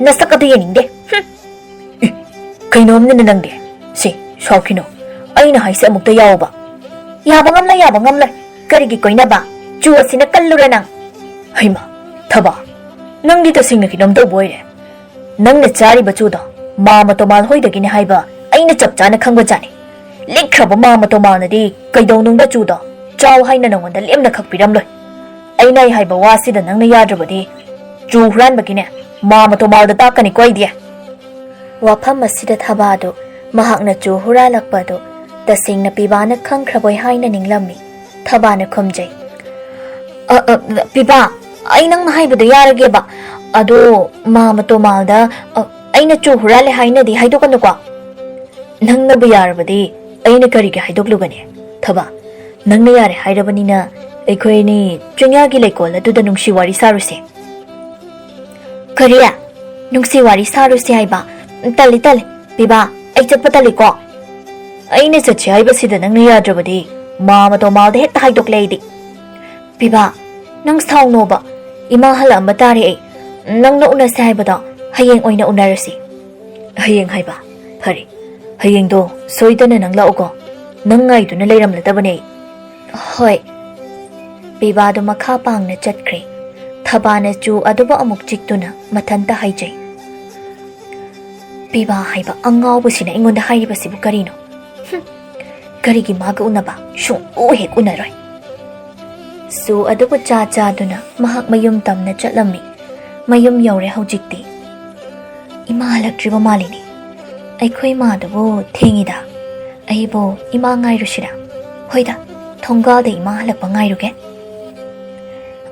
ꯅꯁꯛ ꯑꯗꯨ ꯌꯦꯡꯅꯤꯡꯗꯦ꯫ ꯍꯨꯝ!" "ꯏ, ꯀꯩꯅꯣꯝꯅꯤꯅ ꯅꯪꯗꯤ꯫ ꯁꯤ, ꯁꯥꯎꯈꯤꯅꯣ꯫ ꯑꯩꯅ ꯍꯥꯏꯁꯦ ꯑꯃꯨꯛꯇ ꯌꯥꯎꯕ꯫" "ꯌꯥꯕ ꯉꯝꯂꯣꯏ, ꯌꯥꯕ ꯉꯝꯂꯣꯏ꯫ ꯀꯔꯤꯒꯤ ꯀꯣꯏꯅꯕ? ꯆꯨ ꯑꯁꯤꯅ ꯀꯜꯂꯨꯔ ꯅꯪ?" "ꯍꯩꯃꯥ, ꯊꯕꯥ, ꯅꯪꯗꯤ ꯇꯁꯦꯡꯅ ꯀꯩꯅꯣꯝ ꯇꯧꯕ ꯑꯣꯏꯔꯦ꯫ ꯅꯪꯅ ꯆꯥꯔꯤꯕ ꯆꯨꯗꯣ ꯃꯥꯃ ꯇꯣꯃꯥꯜ ꯍꯣꯏꯗꯒꯤꯅꯦ ꯍꯥꯏꯕ ꯑꯩꯅ ꯆꯞ ꯆꯥꯅ ꯈꯪꯕꯖꯥꯠꯅꯤ꯫ ꯂꯤꯛꯈ꯭ꯔꯕ ꯃꯥꯃ ꯇꯣꯃꯥꯜꯅꯗꯤ ꯀꯩꯗꯧꯅꯨꯡꯗ ꯆꯨꯗꯣ ꯆꯥꯎ ꯍꯥꯏꯅ ꯅꯉꯣꯟꯗ ꯂꯦꯝꯅ ꯈꯛ ꯄꯤꯔꯝꯂꯣꯏ꯫ ꯑꯩꯅ ꯑꯩ ꯍꯥꯏꯕ ꯋꯥꯁꯤꯗ ꯅꯪꯅ ꯌꯥꯗ꯭ꯔꯕꯗꯤ ꯆꯨ ꯍꯨꯔꯥꯟꯕꯒꯤꯅꯦ ꯃꯥꯃ ꯇꯣꯃꯥꯜꯗ ꯇꯥꯛꯀꯅꯤꯀꯣ ꯑꯩꯗꯤ꯫" ꯋꯥꯐꯝ ꯑꯁꯤꯗ ꯊꯕꯥꯗꯨ ꯃꯍꯥꯛꯅ ꯆꯨ ꯍꯨꯔꯥꯜꯂꯛꯄ ꯑꯗꯨ ꯇꯁꯦꯡꯅ ꯄꯤꯕꯥꯅ ꯈꯪꯈ꯭ꯔꯕꯣꯏ ꯍꯥꯏꯅ ꯅꯤꯡꯂꯝꯃꯤ꯫ ꯊꯕꯥꯅ ꯈꯨꯝꯖꯩ, "ꯑ, ꯑ, ꯄꯤꯕꯥ, ꯑꯩ ꯅꯪꯅ ꯍꯥꯏꯕꯗꯣ ꯌꯥꯔꯒꯦꯕ꯫ ꯑꯗꯣ ꯃꯥꯃ ꯇꯣꯃꯥꯜꯗ, ꯑ, "ꯑꯩꯅ ꯆꯨ ꯍꯨꯔꯥꯜꯂꯦ" ꯍꯥꯏꯅꯗꯤ ꯍꯥꯏꯗꯣꯛꯀꯅꯨꯀꯣ꯫ ꯅꯪꯅꯕꯨ ꯌꯥꯔꯕꯗꯤ ꯑꯩꯅ ꯀꯔꯤꯒꯤ ꯍꯥꯏꯗꯣꯛꯂꯨꯒꯅꯤ? ꯊꯕꯥ, ꯅꯪꯅ ꯌꯥꯔꯦ ꯍꯥꯏꯔꯕꯅꯤꯅ ꯑꯩꯈꯣꯏ ꯑꯅꯤ ꯆꯤꯡꯌꯥꯒꯤ ꯂꯩꯀꯣꯜ ꯑꯗꯨꯗ ꯅꯨꯡꯁꯤ ꯋꯥꯔꯤ ꯁꯥꯔꯨꯁꯦ꯫ ꯀꯔꯤ? ꯅꯨꯡꯁꯤ ꯋꯥꯔꯤ ꯁꯥꯔꯨꯁꯦ ꯍꯥꯏꯕ? ꯇꯜꯂꯤ, ꯇꯜꯂꯤ꯫ ꯄꯤꯕꯥ, ꯑꯩ ꯆꯠꯄ ꯇꯜꯂꯤꯀꯣ꯫ ꯑꯩꯅ ꯆꯠꯁꯦ ꯍꯥꯏꯕꯁꯤꯗ ꯅꯪꯅ ꯌꯥꯗ꯭ꯔꯕꯗꯤ ꯃꯥꯃ ꯇꯣꯃꯥꯜꯗ ꯍꯦꯛꯇ ꯍꯥꯏꯗꯣꯛꯂꯦ ꯑꯩꯗꯤ꯫ ꯄꯤꯕꯥ, ꯅꯪ ꯁꯥꯎꯅꯣꯕ꯫ ꯏꯃꯥ ꯍꯜꯂꯛꯑꯝꯕ ꯇꯥꯔꯦ ꯑꯩ꯫ ꯅꯪꯅ ꯎꯅꯁꯦ ꯍꯥꯏꯕꯗꯣ ꯍꯌꯦꯡ ꯑꯣꯏꯅ ꯎꯅꯔꯁꯤ꯫ ꯍꯌꯦꯡ ꯍꯥꯏꯕ? ꯐꯔꯦ, ꯍꯌꯦꯡꯗꯣ ꯁꯣꯏꯗꯅ ꯅꯪ ꯂꯥꯛꯎꯀꯣ꯫ ꯅꯪ ꯉꯥꯏꯗꯨꯅ ꯂꯩꯔꯝꯂꯗꯕꯅꯦ ꯑꯩ꯫ ꯍꯣꯏ꯫ ꯄꯤꯕꯥꯗꯨ ꯃꯈꯥ ꯄꯥꯡꯅ ꯆꯠꯈ꯭ꯔꯦ꯫ ꯊꯕꯥꯅ ꯆꯨ ꯑꯗꯨꯕꯨ ꯑꯃꯨꯛ ꯆꯤꯛꯇꯨꯅ ꯃꯊꯟꯇ ꯍꯥꯏꯖꯩ, "ꯄꯤꯕꯥ ꯍꯥꯏꯕ ꯑꯉꯥꯎꯕꯁꯤꯅ ꯑꯩꯉꯣꯟꯗ ꯍꯥꯏꯔꯤꯕꯁꯤꯕꯨ ꯀꯔꯤꯅꯣ? ꯍꯨꯝ, ꯀꯔꯤꯒꯤ ꯃꯥꯒ ꯎꯅꯕ? ꯁꯨꯡꯎ ꯍꯦꯛ ꯎꯅꯔꯣꯏ꯫" ꯆꯨ ꯑꯗꯨꯕꯨ ꯆꯥ ꯆꯥꯗꯨꯅ ꯃꯍꯥꯛ ꯃꯌꯨꯝ ꯇꯝꯅ ꯆꯠꯂꯝꯃꯤ꯫ ꯃꯌꯨꯝ ꯌꯧꯔꯦ ꯍꯧꯖꯤꯛꯇꯤ꯫ "ꯏꯃꯥ ꯍꯜꯂꯛꯇ꯭ꯔꯤꯕ ꯃꯥꯜꯂꯤꯅꯦ꯫ ꯑꯩꯈꯣꯏ ꯏꯃꯥꯗꯨꯕꯨ ꯊꯦꯡꯉꯤꯗ꯫ ꯑꯩꯕꯨ ꯏꯃꯥ ꯉꯥꯏꯔꯨꯁꯤꯔꯥ? ꯍꯣꯏꯗ, ꯊꯣꯡꯒꯥꯜꯗ ꯏꯃꯥ ꯍꯜꯂꯛꯄ ꯉꯥꯏꯔꯨꯒꯦ꯫"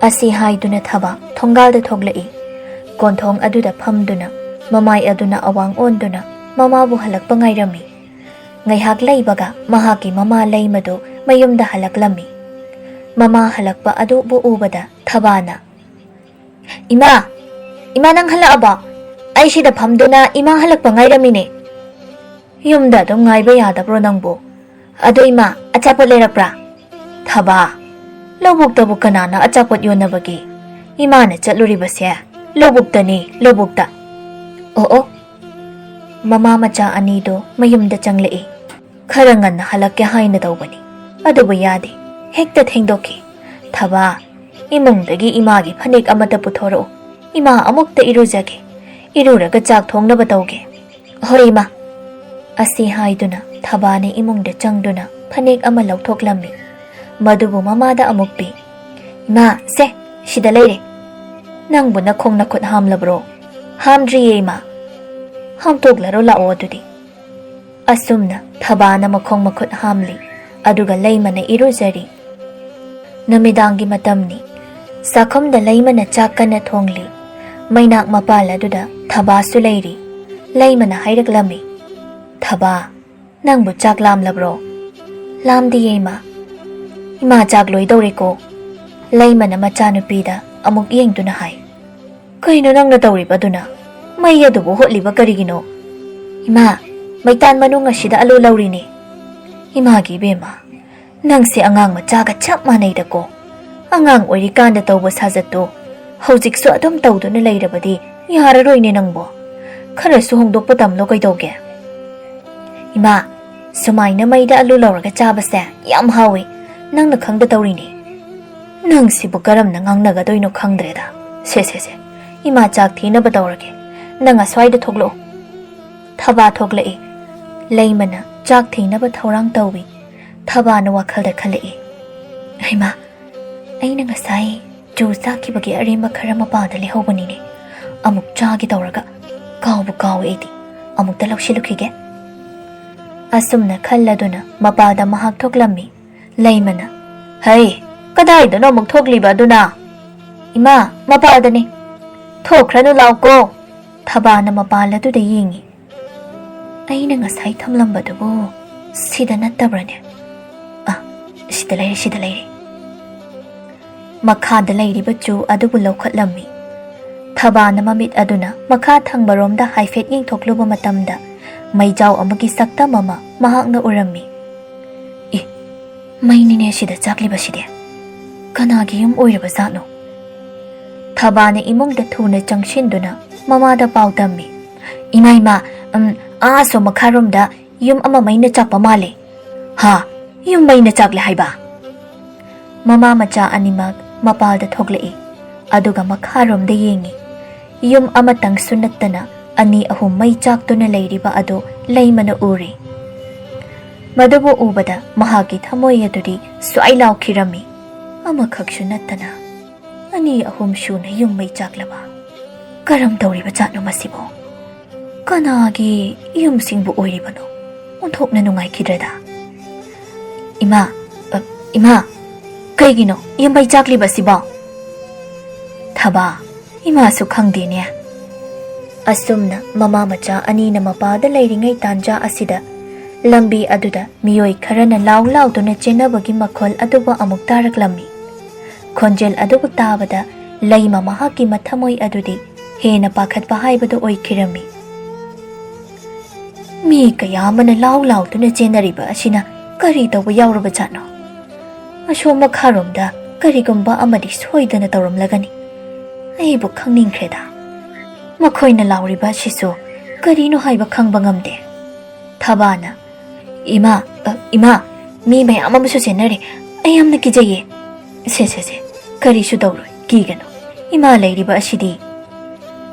ꯑꯁꯤ ꯍꯥꯏꯗꯨꯅ ꯊꯕꯥ ꯊꯣꯡꯒꯥꯜꯗ ꯊꯣꯛꯂꯛꯏ꯫ ꯀꯣꯟꯊꯣꯡ ꯑꯗꯨꯗ ꯐꯝꯗꯨꯅ ꯃꯃꯥꯏ ꯑꯗꯨꯅ ꯑꯋꯥꯡ ꯑꯣꯟꯗꯨꯅ ꯃꯃꯥꯕꯨ ꯍꯜꯂꯛꯄ ꯉꯥꯏꯔꯝꯃꯤ꯫ ꯉꯥꯏꯍꯥꯛ ꯂꯩꯕꯒ ꯃꯍꯥꯛꯀꯤ ꯃꯃꯥ ꯂꯩꯃꯗꯨ ꯃꯌꯨꯝꯗ ꯍꯜꯂꯛꯂꯝꯃꯤ꯫ ꯃꯃꯥ ꯍꯜꯂꯛꯄ ꯑꯗꯨꯕꯨ ꯎꯕꯗ ꯊꯕꯥꯅ, "ꯏꯃꯥ! ꯏꯃꯥ, ꯅꯪ ꯍꯜꯂꯛꯑꯕꯣ? ꯑꯩ ꯁꯤꯗ ꯐꯝꯗꯨꯅ ꯏꯃꯥ ꯍꯜꯂꯛꯄ ꯉꯥꯏꯔꯝꯃꯤꯅꯦ꯫" "ꯌꯨꯝꯗ ꯑꯗꯨꯝ ꯉꯥꯏꯕ ꯌꯥꯗꯕ꯭ꯔꯣ ꯅꯪꯕꯨ? ꯑꯗꯣ ꯏꯃꯥ, ꯑꯆꯥꯄꯣꯠ ꯂꯩꯔꯛꯄ꯭ꯔꯥ?" "ꯊꯕꯥ, ꯂꯧꯕꯨꯛꯇꯕꯨ ꯀꯅꯥꯅ ꯑꯆꯥꯄꯣꯠ ꯌꯣꯟꯅꯕꯒꯦ? ꯏꯃꯥꯅ ꯆꯠꯂꯨꯔꯤꯕꯁꯦ ꯂꯧꯕꯨꯛꯇꯅꯤ, ꯂꯧꯕꯨꯛꯇ꯫" ꯑꯣ ꯑꯣ꯫ ꯃꯃꯥ ꯃꯆꯥ ꯑꯅꯤꯗꯣ ꯃꯌꯨꯝꯗ ꯆꯪꯂꯛꯏ꯫ "ꯈꯔ ꯉꯟꯅ ꯍꯜꯂꯛꯀꯦ ꯍꯥꯏꯅ ꯇꯧꯕꯅꯤ, ꯑꯗꯨꯕꯨ ꯌꯥꯗꯦ, ꯍꯦꯛꯇ ꯊꯦꯡꯗꯣꯛꯈꯤ꯫ ꯊꯕꯥ, ꯏꯃꯨꯡꯗꯒꯤ ꯏꯃꯥꯒꯤ ꯐꯅꯦꯛ ꯑꯃꯠꯇ ꯄꯨꯊꯣꯔꯛꯎ, ꯏꯃꯥ ꯑꯃꯨꯛꯇ ꯏꯔꯨꯖꯒꯦ, ꯏꯔꯨꯔꯒ ꯆꯥꯛ ꯊꯣꯡꯅꯕ ꯇꯧꯒꯦ꯫" "ꯍꯣꯏ ꯏꯃꯥ꯫" ꯑꯁꯤ ꯍꯥꯏꯗꯨꯅ ꯊꯕꯥꯅ ꯏꯃꯨꯡꯗ ꯆꯪꯗꯨꯅ ꯐꯅꯦꯛ ꯑꯃ ꯂꯧꯊꯣꯛꯂꯝꯃꯤ꯫ ꯃꯗꯨꯕꯨ ꯃꯃꯥꯗ ꯑꯃꯨꯛ ꯄꯤ꯫ "ꯏꯃꯥ, ꯁꯦ, ꯁꯤꯗ ꯂꯩꯔꯦ꯫ ꯅꯪꯕꯨ ꯅꯈꯣꯡ ꯅꯈꯨꯠ ꯍꯥꯝꯂꯕ꯭ꯔꯣ?" "ꯍꯥꯝꯗ꯭ꯔꯤꯌꯦ ꯏꯃꯥ꯫" "ꯍꯥꯝꯗꯣꯛꯂꯔꯣ ꯂꯥꯛꯑꯣ ꯑꯗꯨꯗꯤ꯫" ꯑꯁꯨꯝꯅ ꯊꯕꯥꯅ ꯃꯈꯣꯡ ꯃꯈꯨꯠ ꯍꯥꯝꯂꯤ, ꯑꯗꯨꯒ ꯂꯩꯃꯅ ꯏꯔꯨꯖꯔꯤ꯫ ꯅꯨꯃꯤꯗꯥꯡꯒꯤ ꯃꯇꯝꯅꯤ꯫ ꯆꯥꯛꯈꯨꯝꯗ ꯂꯩꯃꯅ ꯆꯥꯛ ꯀꯟꯅ ꯊꯣꯡꯂꯤ꯫ ꯃꯩꯅꯥꯛ ꯃꯄꯥꯜ ꯑꯗꯨꯗ ꯊꯕꯥꯁꯨ ꯂꯩꯔꯤ꯫ ꯂꯩꯃꯅ ꯍꯥꯏꯔꯛꯂꯝꯃꯤ, "ꯊꯕꯥ, ꯅꯪꯕꯨ ꯆꯥꯛ ꯂꯥꯝꯂꯕ꯭ꯔꯣ?" "ꯂꯥꯝꯗꯤꯌꯦ, ꯏꯃꯥ꯫ ꯏꯃꯥ, ꯆꯥꯛ ꯂꯣꯏꯗꯧꯔꯦꯀꯣ꯫" ꯂꯩꯃꯅ ꯃꯆꯥꯅꯨꯄꯤꯗ ꯑꯃꯨꯛ ꯌꯦꯡꯗꯨꯅ ꯍꯥꯏ, "ꯀꯩꯅꯣ ꯅꯪꯅ ꯇꯧꯔꯤꯕꯗꯨꯅ? ꯃꯩ ꯑꯗꯨꯕꯨ ꯍꯣꯠꯂꯤꯕ ꯀꯔꯤꯒꯤꯅꯣ?" "ꯏꯃꯥ, ꯃꯩꯇꯥꯟ ꯃꯅꯨꯡ ꯑꯁꯤꯗ ꯑꯂꯨ ꯂꯧꯔꯤꯅꯦ꯫" "ꯏꯃꯥꯒꯤ ꯏꯕꯦꯝꯃ, ꯅꯪꯁꯦ ꯑꯉꯥꯡ ꯃꯆꯥꯒ ꯆꯞ ꯃꯥꯟꯅꯩꯗꯀꯣ꯫ ꯑꯉꯥꯡ ꯑꯣꯏꯔꯤꯀꯥꯟꯗ ꯇꯧꯕ ꯁꯥꯖꯠꯇꯣ ꯍꯧꯖꯤꯛꯁꯨ ꯑꯗꯨꯝ ꯇꯧꯗꯨꯅ ꯂꯩꯔꯕꯗꯤ ꯌꯥꯔꯔꯣꯏꯅꯦ ꯅꯪꯕꯣ꯫ ꯈꯔꯁꯨ ꯍꯣꯡꯗꯣꯛꯄ ꯇꯝꯂꯣ ꯀꯩꯗꯧꯒꯦ?" "ꯏꯃꯥ, ꯁꯨꯃꯥꯏꯅ ꯃꯩꯗ ꯑꯂꯨ ꯂꯧꯔꯒ ꯆꯥꯕꯁꯦ ꯌꯥꯝ ꯍꯥꯎꯋꯤ꯫ ꯅꯪꯅ ꯈꯪꯗ ꯇꯧꯔꯤꯅꯤ꯫" "ꯅꯪꯁꯤꯕꯨ ꯀꯔꯝꯅ ꯉꯥꯡꯅꯒꯗꯣꯏꯅꯣ ꯈꯪꯗ꯭ꯔꯦꯗ꯫ ꯁꯦ, ꯁꯦ, ꯁꯦ, ꯏꯃꯥ ꯆꯥꯛ ꯊꯤꯅꯕ ꯇꯧꯔꯒꯦ꯫ ꯅꯪ ꯑꯁ꯭ꯋꯥꯏꯗ ꯊꯣꯛꯂꯛꯑꯣ꯫" ꯊꯕꯥ ꯊꯣꯛꯂꯛꯏ꯫ ꯂꯩꯃꯅ ꯆꯥꯛ ꯊꯤꯅꯕ ꯊꯧꯔꯥꯡ ꯇꯧꯏ꯫ ꯊꯕꯥꯅ ꯋꯥꯈꯜꯗ ꯈꯜꯂꯛꯏ, "ꯍꯩꯃꯥ, ꯑꯩꯅ ꯉꯁꯥꯏ ꯆꯨ ꯆꯥꯛꯈꯤꯕꯒꯤ ꯑꯔꯦꯝꯕ ꯈꯔ ꯃꯄꯥꯗ ꯂꯩꯍꯧꯕꯅꯤꯅꯦ꯫ ꯑꯃꯨꯛ ꯆꯥꯒꯦ ꯇꯧꯔꯒ ꯀꯥꯎꯕꯨ ꯀꯥꯎꯏ ꯑꯩꯗꯤ꯫ ꯑꯃꯨꯛꯇ ꯂꯧꯁꯤꯜꯂꯨꯈꯤꯒꯦ꯫" ꯑꯁꯨꯝꯅ ꯈꯜꯂꯗꯨꯅ ꯃꯄꯥꯗ ꯃꯍꯥꯛ ꯊꯣꯛꯂꯝꯃꯤ꯫ ꯂꯩꯃꯅ, "ꯍꯩ, ꯀꯗꯥꯏꯗꯅꯣ ꯑꯃꯨꯛ ꯊꯣꯛꯂꯤꯕ ꯑꯗꯨꯅ?" "ꯏꯃꯥ, ꯃꯄꯥꯗꯅꯤ꯫ ꯊꯣꯛꯈ꯭ꯔꯅꯨ ꯂꯥꯎꯀꯣ꯫" ꯊꯕꯥꯅ ꯃꯄꯥꯜ ꯑꯗꯨꯗ ꯌꯦꯡꯏ꯫ "ꯑꯩꯅ ꯉꯁꯥꯏ ꯊꯝꯂꯝꯕꯗꯨꯕꯨ ꯁꯤꯗ ꯅꯠꯇꯕ꯭ꯔꯅꯦ? ꯑ, ꯁꯤꯗ ꯂꯩꯔꯦ, ꯁꯤꯗ ꯂꯩꯔꯦ꯫" ꯃꯈꯥꯗ ꯂꯩꯔꯤꯕ ꯆꯨ ꯑꯗꯨꯕꯨ ꯂꯧꯈꯠꯂꯝꯃꯤ꯫ ꯊꯕꯥꯅ ꯃꯃꯤꯠ ꯑꯗꯨꯅ ꯃꯈꯥ ꯊꯪꯕꯔꯣꯝꯗ ꯍꯥꯏꯐꯦꯠ ꯌꯦꯡꯊꯣꯛꯂꯨꯕ ꯃꯇꯝꯗ ꯃꯩꯖꯥꯎ ꯑꯃꯒꯤ ꯁꯛꯇꯝ ꯑꯃ ꯃꯍꯥꯛꯅ ꯎꯔꯝꯃꯤ꯫ "ꯑꯦ, ꯃꯩꯅꯤꯅꯦ ꯁꯤꯗ ꯆꯥꯛꯂꯤꯕꯁꯤꯗꯤ꯫ ꯀꯅꯥꯒꯤ ꯌꯨꯝ ꯑꯣꯏꯔꯕ ꯖꯥꯠꯅꯣ?" ꯊꯕꯥꯅ ꯏꯃꯨꯡꯗ ꯊꯨꯅ ꯆꯪꯁꯤꯟꯗꯨꯅ ꯃꯃꯥꯗ ꯄꯥꯎ ꯇꯝꯃꯤ꯫ "ꯏꯃꯥ, ꯏꯃꯥ, ꯎꯝ, ꯑꯥ ꯑꯁꯣꯝ ꯃꯈꯥꯔꯣꯝꯗ ꯌꯨꯝ ꯑꯃ ꯃꯩꯅ ꯆꯥꯛꯄ ꯃꯥꯜꯂꯤ꯫" "ꯍꯥ? ꯌꯨꯝ ꯃꯩꯅ ꯆꯥꯛꯂꯦ ꯍꯥꯏꯕ?" ꯃꯃꯥ ꯃꯆꯥ ꯑꯅꯤꯃꯛ ꯃꯄꯥꯜꯗ ꯊꯣꯛꯂꯛꯏ, ꯑꯗꯨꯒ ꯃꯈꯥꯔꯣꯝꯗ ꯌꯦꯡꯉꯤ꯫ ꯌꯨꯝ ꯑꯃꯇꯪꯁꯨ ꯅꯠꯇꯅ ꯑꯅꯤ ꯑꯍꯨꯝ ꯃꯩ ꯆꯥꯛꯇꯨꯅ ꯂꯩꯔꯤꯕ ꯑꯗꯨ ꯂꯩꯃꯅ ꯎꯔꯦ꯫ ꯃꯗꯨꯕꯨ ꯎꯕꯗ ꯃꯍꯥꯛꯀꯤ ꯊꯃꯣꯏ ꯑꯗꯨꯗꯤ ꯁ꯭ꯋꯥꯏ ꯂꯥꯎꯈꯤꯔꯝꯃꯤ꯫ ꯑꯃꯈꯛꯁꯨ ꯅꯠꯇꯅ ꯑꯅꯤ ꯑꯍꯨꯝ ꯁꯨꯅ ꯌꯨꯝ ꯃꯩ ꯆꯥꯛꯂꯕ? ꯀꯔꯝ ꯇꯧꯔꯤꯕ ꯖꯥꯠꯅꯣ ꯃꯁꯤꯕꯨ? ꯀꯅꯥꯒꯤ ꯌꯨꯝꯁꯤꯡꯕꯨ ꯑꯣꯏꯔꯤꯕꯅꯣ? ꯑꯣꯟꯊꯣꯛꯅ ꯅꯨꯡꯉꯥꯏꯈꯤꯗ꯭ꯔꯦꯗ꯫ "ꯏꯃꯥ, ꯑ, ꯏꯃꯥ, ꯀꯩꯒꯤꯅꯣ ꯌꯨꯝ ꯃꯩ ꯆꯥꯛꯂꯤꯕꯁꯤꯕꯣ?" "ꯊꯕꯥ, "ꯏꯃꯥꯁꯨ ꯈꯪꯗꯦꯅꯦ"꯫ ꯑꯁꯨꯝꯅ ꯃꯃꯥ ꯃꯆꯥ ꯑꯅꯤꯅ ꯃꯄꯥꯗ ꯂꯩꯔꯤꯉꯩ ꯇꯥꯟꯖꯥ ꯑꯁꯤꯗ ꯂꯝꯕꯤ ꯑꯗꯨꯗ ꯃꯤꯑꯣꯏ ꯈꯔꯅ ꯂꯥꯎ ꯂꯥꯎꯗꯨꯅ ꯆꯦꯟꯅꯕꯒꯤ ꯃꯈꯣꯜ ꯑꯗꯨꯕꯨ ꯑꯃꯨꯛ ꯇꯥꯔꯛꯂꯝꯃꯤ꯫ ꯈꯣꯟꯖꯦꯜ ꯑꯗꯨꯕꯨ ꯇꯥꯕꯗ ꯂꯩꯃ ꯃꯍꯥꯛꯀꯤ ꯃꯊꯃꯣꯏ ꯑꯗꯨꯗꯤ ꯍꯦꯟꯅ ꯄꯥꯈꯠꯄ ꯍꯥꯏꯕꯗꯨ ꯑꯣꯏꯈꯤꯔꯝꯃꯤ꯫ "ꯃꯤ ꯀꯌꯥ ꯑꯃꯅ ꯂꯥꯎ ꯂꯥꯎꯗꯨꯅ ꯆꯦꯟꯅꯔꯤꯕ ꯑꯁꯤꯅ ꯀꯔꯤ ꯇꯧꯕ ꯌꯥꯎꯔꯕꯖꯥꯠꯅꯣ? ꯑꯁꯣꯝ ꯃꯈꯥꯔꯣꯝꯗ ꯀꯔꯤꯒꯨꯝꯕ ꯑꯃꯗꯤ ꯁꯣꯏꯗꯅ ꯇꯧꯔꯝꯂꯒꯅꯤ꯫ ꯑꯩꯕꯨ ꯈꯪꯅꯤꯡꯈ꯭ꯔꯦꯗ꯫ ꯃꯈꯣꯏꯅ ꯂꯥꯎꯔꯤꯕ ꯑꯁꯤꯁꯨ ꯀꯔꯤꯅꯣ ꯍꯥꯏꯕ ꯈꯪꯕ ꯉꯝꯗꯦ"꯫ ꯊꯕꯥꯅ, "ꯏꯃꯥ, ꯑ, ꯏꯃꯥ, ꯃꯤ ꯃꯌꯥꯝ ꯑꯃꯁꯨ ꯆꯦꯟꯅꯔꯦ꯫ ꯑꯩ ꯌꯥꯝꯅ ꯀꯤꯖꯩꯌꯦ"꯫ "ꯁꯦ, ꯁꯦ, ꯁꯦ, ꯀꯔꯤꯁꯨ ꯇꯧꯔꯣꯏ, ꯀꯤꯒꯅꯨ꯫ ꯏꯃꯥ ꯂꯩꯔꯤꯕ ꯑꯁꯤꯗꯤ"꯫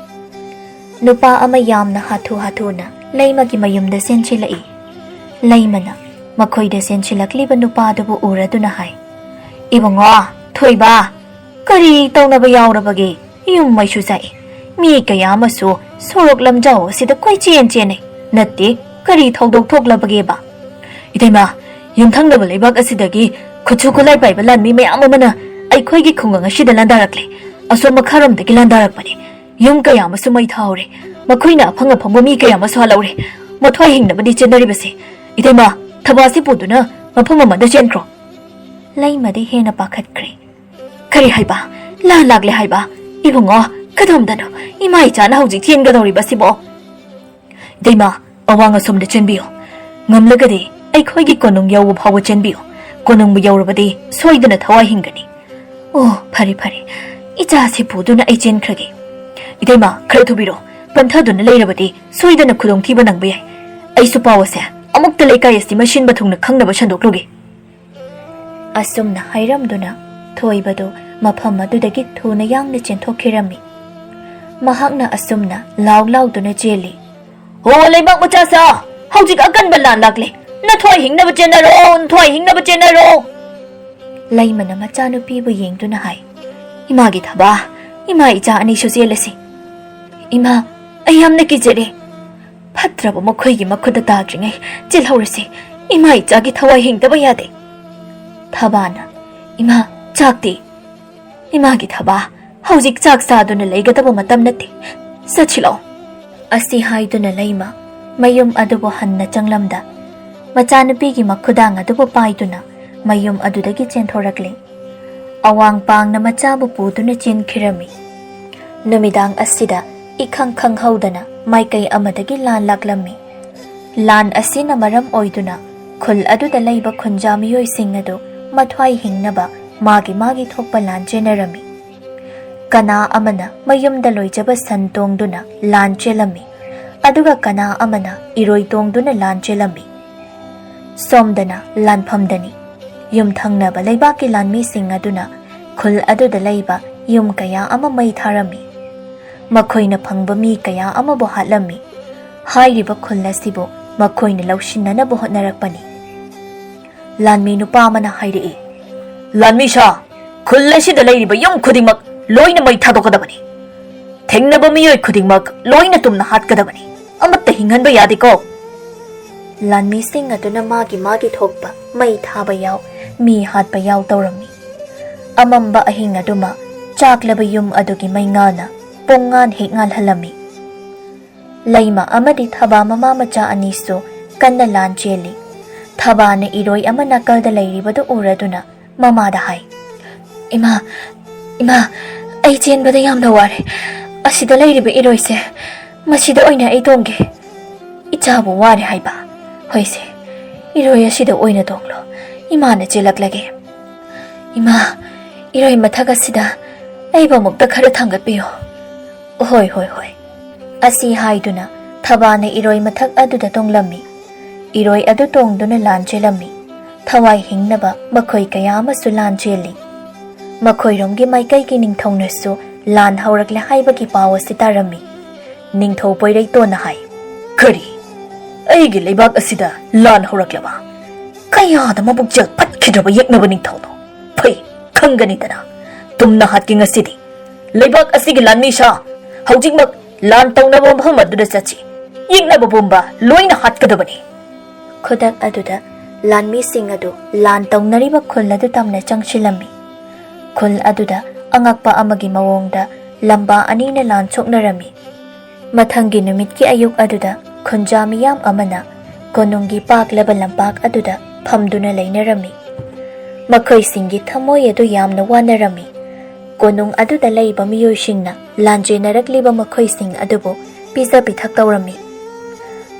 ꯅꯨꯄꯥ ꯑꯃ ꯌꯥꯝꯅ ꯍꯥꯊꯨ ꯍꯥꯊꯨꯅ ꯂꯩꯃꯒꯤ ꯃꯌꯨꯝꯗ ꯆꯦꯟꯁꯤꯜꯂꯛꯏ꯫ ꯂꯩꯃꯅ ꯃꯈꯣꯏꯗ ꯆꯦꯟꯁꯤꯜꯂꯛꯂꯤꯕ ꯅꯨꯄꯥꯗꯨꯕꯨ ꯎꯔꯗꯨꯅ ꯍꯥꯏ, "ꯏꯕꯨꯡꯉꯣ, ꯊꯣꯏꯕ, ꯀꯔꯤ ꯇꯧꯅꯕ ꯌꯥꯎꯔꯕꯒꯦ? ꯌꯨꯝ ꯃꯩꯁꯨ ꯆꯥꯛꯏ꯫ ꯃꯤ ꯀꯌꯥ ꯑꯃꯁꯨ ꯁꯣꯔꯣꯛ ꯂꯝꯖꯥꯎ ꯑꯁꯤꯗ ꯀꯣꯏꯆꯦꯟ ꯆꯦꯟꯅꯩ꯫ ꯅꯠꯇꯦ, ꯀꯔꯤ ꯊꯧꯗꯣꯛ ꯊꯣꯛꯂꯕꯒꯦꯕ?" "ꯏꯇꯩꯃ, ꯌꯨꯝꯊꯪꯅꯕ ꯂꯩꯕꯥꯛ ꯑꯁꯤꯗꯒꯤ ꯈꯨꯠꯁꯨ ꯈꯨꯠꯂꯥꯏ ꯄꯥꯏꯕ ꯂꯥꯟꯃꯤ ꯃꯌꯥꯝ ꯑꯃꯅ ꯑꯩꯈꯣꯏꯒꯤ ꯈꯨꯡꯒꯪ ꯑꯁꯤꯗ ꯂꯥꯟꯗꯥꯔꯛꯂꯦ꯫ ꯑꯁꯣꯝ ꯃꯈꯥꯔꯣꯝꯗꯒꯤ ꯂꯥꯟꯗꯥꯔꯛꯄꯅꯦ꯫ ꯌꯨꯝ ꯀꯌꯥ ꯑꯃꯁꯨ ꯃꯩ ꯊꯥꯍꯧꯔꯦ꯫ ꯃꯈꯣꯏꯅ ꯑꯐꯪ ꯑꯐꯪꯕ ꯃꯤ ꯀꯌꯥ ꯑꯃꯁꯨ ꯍꯥꯠꯍꯧꯔꯦ꯫ ꯃꯊ꯭ꯋꯥꯏ ꯍꯤꯡꯅꯕꯗꯤ ꯆꯦꯟꯅꯔꯤꯕꯁꯦ꯫ ꯏꯇꯩꯃ, ꯊꯕꯥꯁꯤ ꯄꯨꯗꯨꯅ ꯃꯐꯝ ꯑꯃꯗ ꯆꯦꯟꯈ꯭ꯔꯣ"꯫ ꯂꯩꯃꯗꯤ ꯍꯦꯟꯅ ꯄꯥꯈꯠꯈ꯭ꯔꯦ꯫ "ꯀꯔꯤ ꯍꯥꯏꯕ? ꯂꯥꯟ ꯂꯥꯛꯂꯦ ꯍꯥꯏꯕ? ꯏꯕꯨꯡꯉꯣ, ꯀꯗꯣꯝꯗꯅꯣ? ꯏꯃꯥ ꯏꯆꯥꯅ ꯍꯧꯖꯤꯛ ꯆꯦꯟꯒꯗꯧꯔꯤꯕꯁꯤꯕꯣ?" "ꯏꯇꯩꯃ, ꯑꯋꯥꯡ ꯑꯁꯣꯝꯗ ꯆꯦꯟꯕꯤꯌꯨ꯫ ꯉꯝꯂꯒꯗꯤ ꯑꯩꯈꯣꯏꯒꯤ ꯀꯣꯅꯨꯡ ꯌꯧꯕ ꯐꯥꯎꯕ ꯆꯦꯟꯕꯤꯌꯨ꯫ ꯀꯣꯅꯨꯡꯕꯨ ꯌꯧꯔꯕꯗꯤ ꯁꯣꯏꯗꯅ ꯊꯋꯥꯏ ꯍꯤꯡꯒꯅꯤ"꯫ "ꯑꯣ, ꯐꯔꯦ, ꯐꯔꯦ꯫ ꯏꯆꯥꯁꯤ ꯄꯨꯗꯨꯅ ꯑꯩ ꯆꯦꯟꯈ꯭ꯔꯒꯦ꯫ ꯏꯇꯩꯃ, ꯈꯔ ꯊꯨꯕꯤꯔꯣ꯫ ꯄꯟꯊꯗꯨꯅ ꯂꯩꯔꯕꯗꯤ ꯁꯣꯏꯗꯅ ꯈꯨꯗꯣꯡꯊꯤꯕ ꯅꯪꯕ ꯌꯥꯏ꯫ ꯑꯩꯁꯨ ꯄꯥꯎ ꯑꯁꯦ ꯑꯃꯨꯛꯇ ꯂꯩꯀꯥꯏ ꯑꯁꯤꯃ ꯁꯤꯟꯕ ꯊꯨꯡꯅ ꯈꯪꯅꯕ ꯁꯟꯗꯣꯛꯂꯨꯒꯦ"꯫ ꯑꯁꯨꯝꯅ ꯍꯥꯏꯔꯝꯗꯨꯅ ꯊꯣꯏꯕꯗꯨ ꯃꯐꯝ ꯑꯗꯨꯗꯒꯤ ꯊꯨꯅ ꯌꯥꯡꯅ ꯆꯦꯟꯊꯣꯛꯈꯤꯔꯝꯃꯤ꯫ ꯃꯍꯥꯛꯅ ꯑꯁꯨꯝꯅ ꯂꯥꯎ ꯂꯥꯎꯗꯨꯅ ꯆꯦꯜꯂꯤ꯫ "ꯍꯣ, ꯂꯩꯕꯥꯛ ꯃꯆꯥꯁꯥ, ꯍꯧꯖꯤꯛ ꯑꯀꯟꯕ ꯂꯥꯟ ꯂꯥꯛꯂꯦ꯫ ꯅꯊ꯭ꯋꯥꯏ ꯍꯤꯡꯅꯕ ꯆꯦꯟꯅꯔꯣ, ꯅꯊ꯭ꯋꯥꯏ ꯍꯤꯡꯅꯕ ꯆꯦꯟꯅꯔꯣ!" ꯂꯩꯃꯅ ꯃꯆꯥꯅꯨꯄꯤꯕꯨ ꯌꯦꯡꯗꯨꯅ ꯍꯥꯏ꯫ "ꯏꯃꯥꯒꯤ ꯊꯕꯥ, ꯏꯃꯥ ꯏꯆꯥ ꯑꯅꯤꯁꯨ ꯆꯦꯜꯂꯁꯤ"꯫ "ꯏꯃꯥ, ꯑꯩ ꯌꯥꯝꯅ ꯀꯤꯖꯔꯦ꯫ ꯐꯠꯇ꯭ꯔꯕ ꯃꯈꯣꯏꯒꯤ ꯃꯈꯨꯠꯇ ꯇꯥꯗ꯭ꯔꯤꯉꯩ ꯆꯦꯜꯍꯧꯔꯁꯤ꯫ ꯏꯃꯥ ꯏꯆꯥꯒꯤ ꯊꯋꯥꯏ ꯍꯤꯡꯗꯕ ꯌꯥꯗꯦ"꯫ ꯊꯕꯥꯅ, "ꯏꯃꯥ, ꯆꯥꯛꯇꯤ?" "ꯏꯃꯥꯒꯤ ꯊꯕꯥ, "ꯍꯧꯖꯤꯛ ꯆꯥꯛ ꯆꯥꯗꯨꯅ ꯂꯩꯒꯗꯕ ꯃꯇꯝ ꯅꯠꯇꯦ꯫ ꯆꯠꯁꯤꯜꯂꯛꯑꯣ꯫" ꯑꯁꯤ ꯍꯥꯏꯗꯨꯅ ꯂꯩꯃ ꯃꯌꯨꯝ ꯑꯗꯨꯕꯨ ꯍꯟꯅ ꯆꯪꯂꯝꯗ, ꯃꯆꯥꯅꯨꯄꯤꯒꯤ ꯃꯈꯨꯗꯥꯡ ꯑꯗꯨꯕꯨ ꯄꯥꯏꯗꯨꯅ ꯃꯌꯨꯝ ꯑꯗꯨꯗꯒꯤ ꯆꯦꯟꯊꯣꯔꯛꯂꯦ꯫ ꯑꯋꯥꯡ ꯄꯥꯡꯅ ꯃꯆꯥꯕꯨ ꯄꯨꯗꯨꯅ ꯆꯦꯟꯈꯤꯔꯝꯃꯤ꯫ ꯅꯨꯃꯤꯗꯥꯡ ꯑꯁꯤꯗ ꯏꯈꯪ ꯈꯪꯍꯧꯗꯅ ꯃꯥꯏꯀꯩ ꯑꯃꯗꯒꯤ ꯂꯥꯟ ꯂꯥꯛꯂꯝꯃꯤ꯫ ꯂꯥꯟ ꯑꯁꯤꯅ ꯃꯔꯝ ꯑꯣꯏꯗꯨꯅ ꯈꯨꯜ ꯑꯗꯨꯗ ꯂꯩꯕ ꯈꯨꯟꯖꯥ ꯃꯤꯑꯣꯏꯁꯤꯡ ꯑꯗꯨ ꯃꯊ꯭ꯋꯥꯏ ꯍꯤꯡꯅꯕ ꯃꯥꯒꯤ ꯃꯥꯒꯤ ꯊꯣꯛꯄ ꯂꯥꯟ ꯆꯦꯟꯅꯔꯝꯃꯤ꯫ ꯀꯅꯥ ꯑꯃꯅ ꯃꯌꯨꯝꯗ ꯂꯣꯏꯖꯕ ꯁꯟ ꯇꯣꯡꯗꯨꯅ ꯂꯥꯟ ꯆꯦꯜꯂꯝꯃꯤ, ꯑꯗꯨꯒ ꯀꯅꯥ ꯑꯃꯅ ꯏꯔꯣꯏ ꯇꯣꯡꯗꯨꯅ ꯂꯥꯟ ꯆꯦꯜꯂꯝꯃꯤ꯫ ꯁꯣꯝꯗꯅ ꯂꯥꯟꯐꯝꯗꯅꯤ꯫ ꯌꯨꯝꯊꯪꯅꯕ ꯂꯩꯕꯥꯛꯀꯤ ꯂꯥꯟꯃꯤꯁꯤꯡ ꯑꯗꯨꯅ ꯈꯨꯜ ꯑꯗꯨꯗ ꯂꯩꯕ ꯌꯨꯝ ꯀꯌꯥ ꯑꯃ ꯃꯩ ꯊꯥꯔꯝꯃꯤ꯫ ꯃꯈꯣꯏꯅ ꯐꯪꯕ ꯃꯤ ꯀꯌꯥ ꯑꯃꯕꯨ ꯍꯥꯠꯂꯝꯃꯤ꯫ ꯍꯥꯏꯔꯤꯕ ꯈꯨꯜ ꯑꯁꯤꯕꯨ ꯃꯈꯣꯏꯅ ꯂꯧꯁꯤꯟꯅꯅꯕ ꯍꯣꯠꯅꯔꯛꯄꯅꯤ꯫ ꯂꯥꯟꯃꯤ ꯅꯨꯄꯥ ꯑꯃꯅ ꯍꯥꯏꯔꯛꯏ, "ꯂꯥꯟꯃꯤ ꯁꯥ, ꯈꯨꯜ ꯑꯁꯤꯗ ꯂꯩꯔꯤꯕ ꯌꯨꯝ ꯈꯨꯗꯤꯡꯃꯛ ꯂꯣꯏꯅ ꯃꯩ ꯊꯥꯗꯣꯛꯀꯗꯕꯅꯤ꯫ ꯊꯦꯡꯅꯕ ꯃꯤꯑꯣꯏ ꯈꯨꯗꯤꯡꯃꯛ ꯂꯣꯏꯅ ꯇꯨꯝꯅ ꯍꯥꯠꯀꯗꯕꯅꯤ꯫ ꯑꯃꯠꯇ ꯍꯤꯡꯍꯟꯕ ꯌꯥꯗꯦꯀꯣ꯫" ꯂꯥꯟꯃꯤꯁꯤꯡ ꯑꯗꯨꯅ ꯃꯥꯒꯤ ꯃꯥꯒꯤ ꯊꯣꯛꯄ ꯃꯩ ꯊꯥꯕ ꯌꯥꯎ, ꯃꯤ ꯍꯥꯠꯄ ꯌꯥꯎ ꯇꯧꯔꯝꯃꯤ꯫ ꯑꯃꯝꯕ ꯑꯍꯤꯡ ꯑꯗꯨꯃ ꯆꯥꯛꯂꯕ ꯌꯨꯝ ꯑꯗꯨꯒꯤ ꯃꯩꯉꯥꯜꯅ ꯄꯨꯡꯉꯥꯟ ꯍꯦꯛ ꯉꯥꯜꯍꯜꯂꯝꯃꯤ꯫ ꯂꯩꯃ ꯑꯃꯗꯤ ꯊꯕꯥ ꯃꯃꯥ ꯃꯆꯥ ꯑꯅꯤꯁꯨ ꯀꯟꯅ ꯂꯥꯟ ꯆꯦꯜꯂꯤ꯫ ꯊꯕꯥꯅ ꯏꯔꯣꯏ ꯑꯃ ꯅꯥꯀꯜꯗ ꯂꯩꯔꯤꯕꯗꯨ ꯎꯔꯗꯨꯅ ꯃꯃꯥꯗ ꯍꯥꯏ, "ꯏꯃꯥ, ꯏꯃꯥ, ꯑꯩ ꯆꯦꯟꯕꯗ ꯌꯥꯝꯅ ꯋꯥꯔꯦ꯫ ꯑꯁꯤꯗ ꯂꯩꯔꯤꯕ ꯏꯔꯣꯏꯁꯦ, ꯃꯁꯤꯗ ꯑꯣꯏꯅ ꯑꯩ ꯇꯣꯡꯒꯦ꯫ ꯏꯆꯥꯕꯨ ꯋꯥꯔꯦ ꯍꯥꯏꯕ? ꯍꯣꯏꯁꯦ, ꯏꯔꯣꯏ ꯑꯁꯤꯗ ꯑꯣꯏꯅ ꯇꯣꯡꯂꯣ꯫ ꯏꯃꯥꯅ ꯆꯦꯜꯂꯛꯂꯒꯦ꯫ ꯏꯃꯥ, ꯏꯔꯣꯏ ꯃꯊꯛ ꯑꯁꯤꯗ ꯑꯩꯕꯨ ꯑꯃꯨꯛꯇ ꯈꯔ ꯊꯥꯡꯒꯠꯄꯤꯌꯨ꯫" "ꯍꯣꯏ, ꯍꯣꯏ, ꯍꯣꯏ꯫" ꯑꯁꯤ ꯍꯥꯏꯗꯨꯅ ꯊꯕꯥꯅ ꯏꯔꯣꯏ ꯃꯊꯛ ꯑꯗꯨꯗ ꯇꯣꯡꯂꯝꯃꯤ꯫ ꯏꯔꯣꯏ ꯑꯗꯨ ꯇꯣꯡꯗꯨꯅ ꯂꯥꯟ ꯆꯦꯜꯂꯝꯃꯤ꯫ ꯊꯋꯥꯏ ꯍꯤꯡꯅꯕ ꯃꯈꯣꯏ ꯀꯌꯥ ꯑꯃꯁꯨ ꯂꯥꯟ ꯆꯦꯜꯂꯤ꯫ ꯃꯈꯣꯏꯔꯣꯝꯒꯤ ꯃꯥꯏꯀꯩꯒꯤ ꯅꯤꯡꯊꯧꯅꯁꯨ ꯂꯥꯟ ꯍꯧꯔꯛꯂꯦ ꯍꯥꯏꯕꯒꯤ ꯄꯥꯎ ꯑꯁꯤ ꯇꯥꯔꯝꯃꯤ꯫ ꯅꯤꯡꯊꯧ ꯄꯣꯏꯔꯩꯇꯣꯟꯅ ꯍꯥꯏ, "ꯀꯔꯤ? ꯑꯩꯒꯤ ꯂꯩꯕꯥꯛ ꯑꯁꯤꯗ ꯂꯥꯟ ꯍꯧꯔꯛꯂꯕ? ꯀꯌꯥꯗ ꯃꯕꯨꯛꯆꯦꯜ ꯐꯠꯈꯤꯗ꯭ꯔꯕ ꯌꯦꯛꯅꯕ ꯅꯤꯡꯊꯧꯅꯣ? ꯐꯩ, ꯈꯪꯒꯅꯤꯗꯅ꯫ ꯇꯨꯝꯅ ꯍꯥꯠꯀꯦ ꯉꯁꯤꯗꯤ꯫ ꯂꯩꯕꯥꯛ ꯑꯁꯤꯒꯤ ꯂꯥꯟꯃꯤ ꯁꯥ, ꯍꯧꯖꯤꯛꯃꯛ ꯂꯥꯟ ꯇꯧꯅꯕ ꯃꯐꯝ ꯑꯗꯨꯗ ꯆꯠꯁꯤ꯫ ꯌꯦꯛꯅꯕ ꯄꯨꯝꯕ ꯂꯣꯏꯅ ꯍꯥꯠꯀꯗꯕꯅꯤ꯫" ꯈꯨꯗꯛ ꯑꯗꯨꯗ ꯂꯥꯟꯃꯤꯁꯤꯡ ꯑꯗꯨ ꯂꯥꯟ ꯇꯧꯅꯔꯤꯕ ꯈꯨꯜ ꯑꯗꯨ ꯇꯝꯅ ꯆꯪꯁꯤꯜꯂꯝꯃꯤ꯫ ꯈꯨꯜ ꯑꯗꯨꯗ ꯑꯉꯛꯄ ꯑꯃꯒꯤ ꯃꯑꯣꯡꯗ ꯂꯝꯕꯥ ꯑꯅꯤꯅ ꯂꯥꯟ ꯁꯣꯛꯅꯔꯝꯃꯤ꯫ ꯃꯊꯪꯒꯤ ꯅꯨꯃꯤꯠꯀꯤ ꯑꯌꯨꯛ ꯑꯗꯨꯗ ꯈꯨꯟꯖꯥ ꯃꯤꯌꯥꯝ ꯑꯃꯅ ꯀꯣꯅꯨꯡꯒꯤ ꯄꯥꯛꯂꯕ ꯂꯝꯄꯥꯛ ꯑꯗꯨꯗ ꯐꯝꯗꯨꯅ ꯂꯩꯅꯔꯝꯃꯤ꯫ ꯃꯈꯣꯏꯁꯤꯡꯒꯤ ꯊꯃꯣꯏ ꯑꯗꯨ ꯌꯥꯝꯅ ꯋꯥꯅꯔꯝꯃꯤ꯫ ꯀꯣꯅꯨꯡ ꯑꯗꯨꯗ ꯂꯩꯕ ꯃꯤꯑꯣꯏꯁꯤꯡꯅ ꯂꯥꯟꯖꯦꯟꯅꯔꯛꯂꯤꯕ ꯃꯈꯣꯏꯁꯤꯡ ꯑꯗꯨꯕꯨ ꯄꯤꯖ ꯄꯤꯊꯛ ꯇꯧꯔꯝꯃꯤ꯫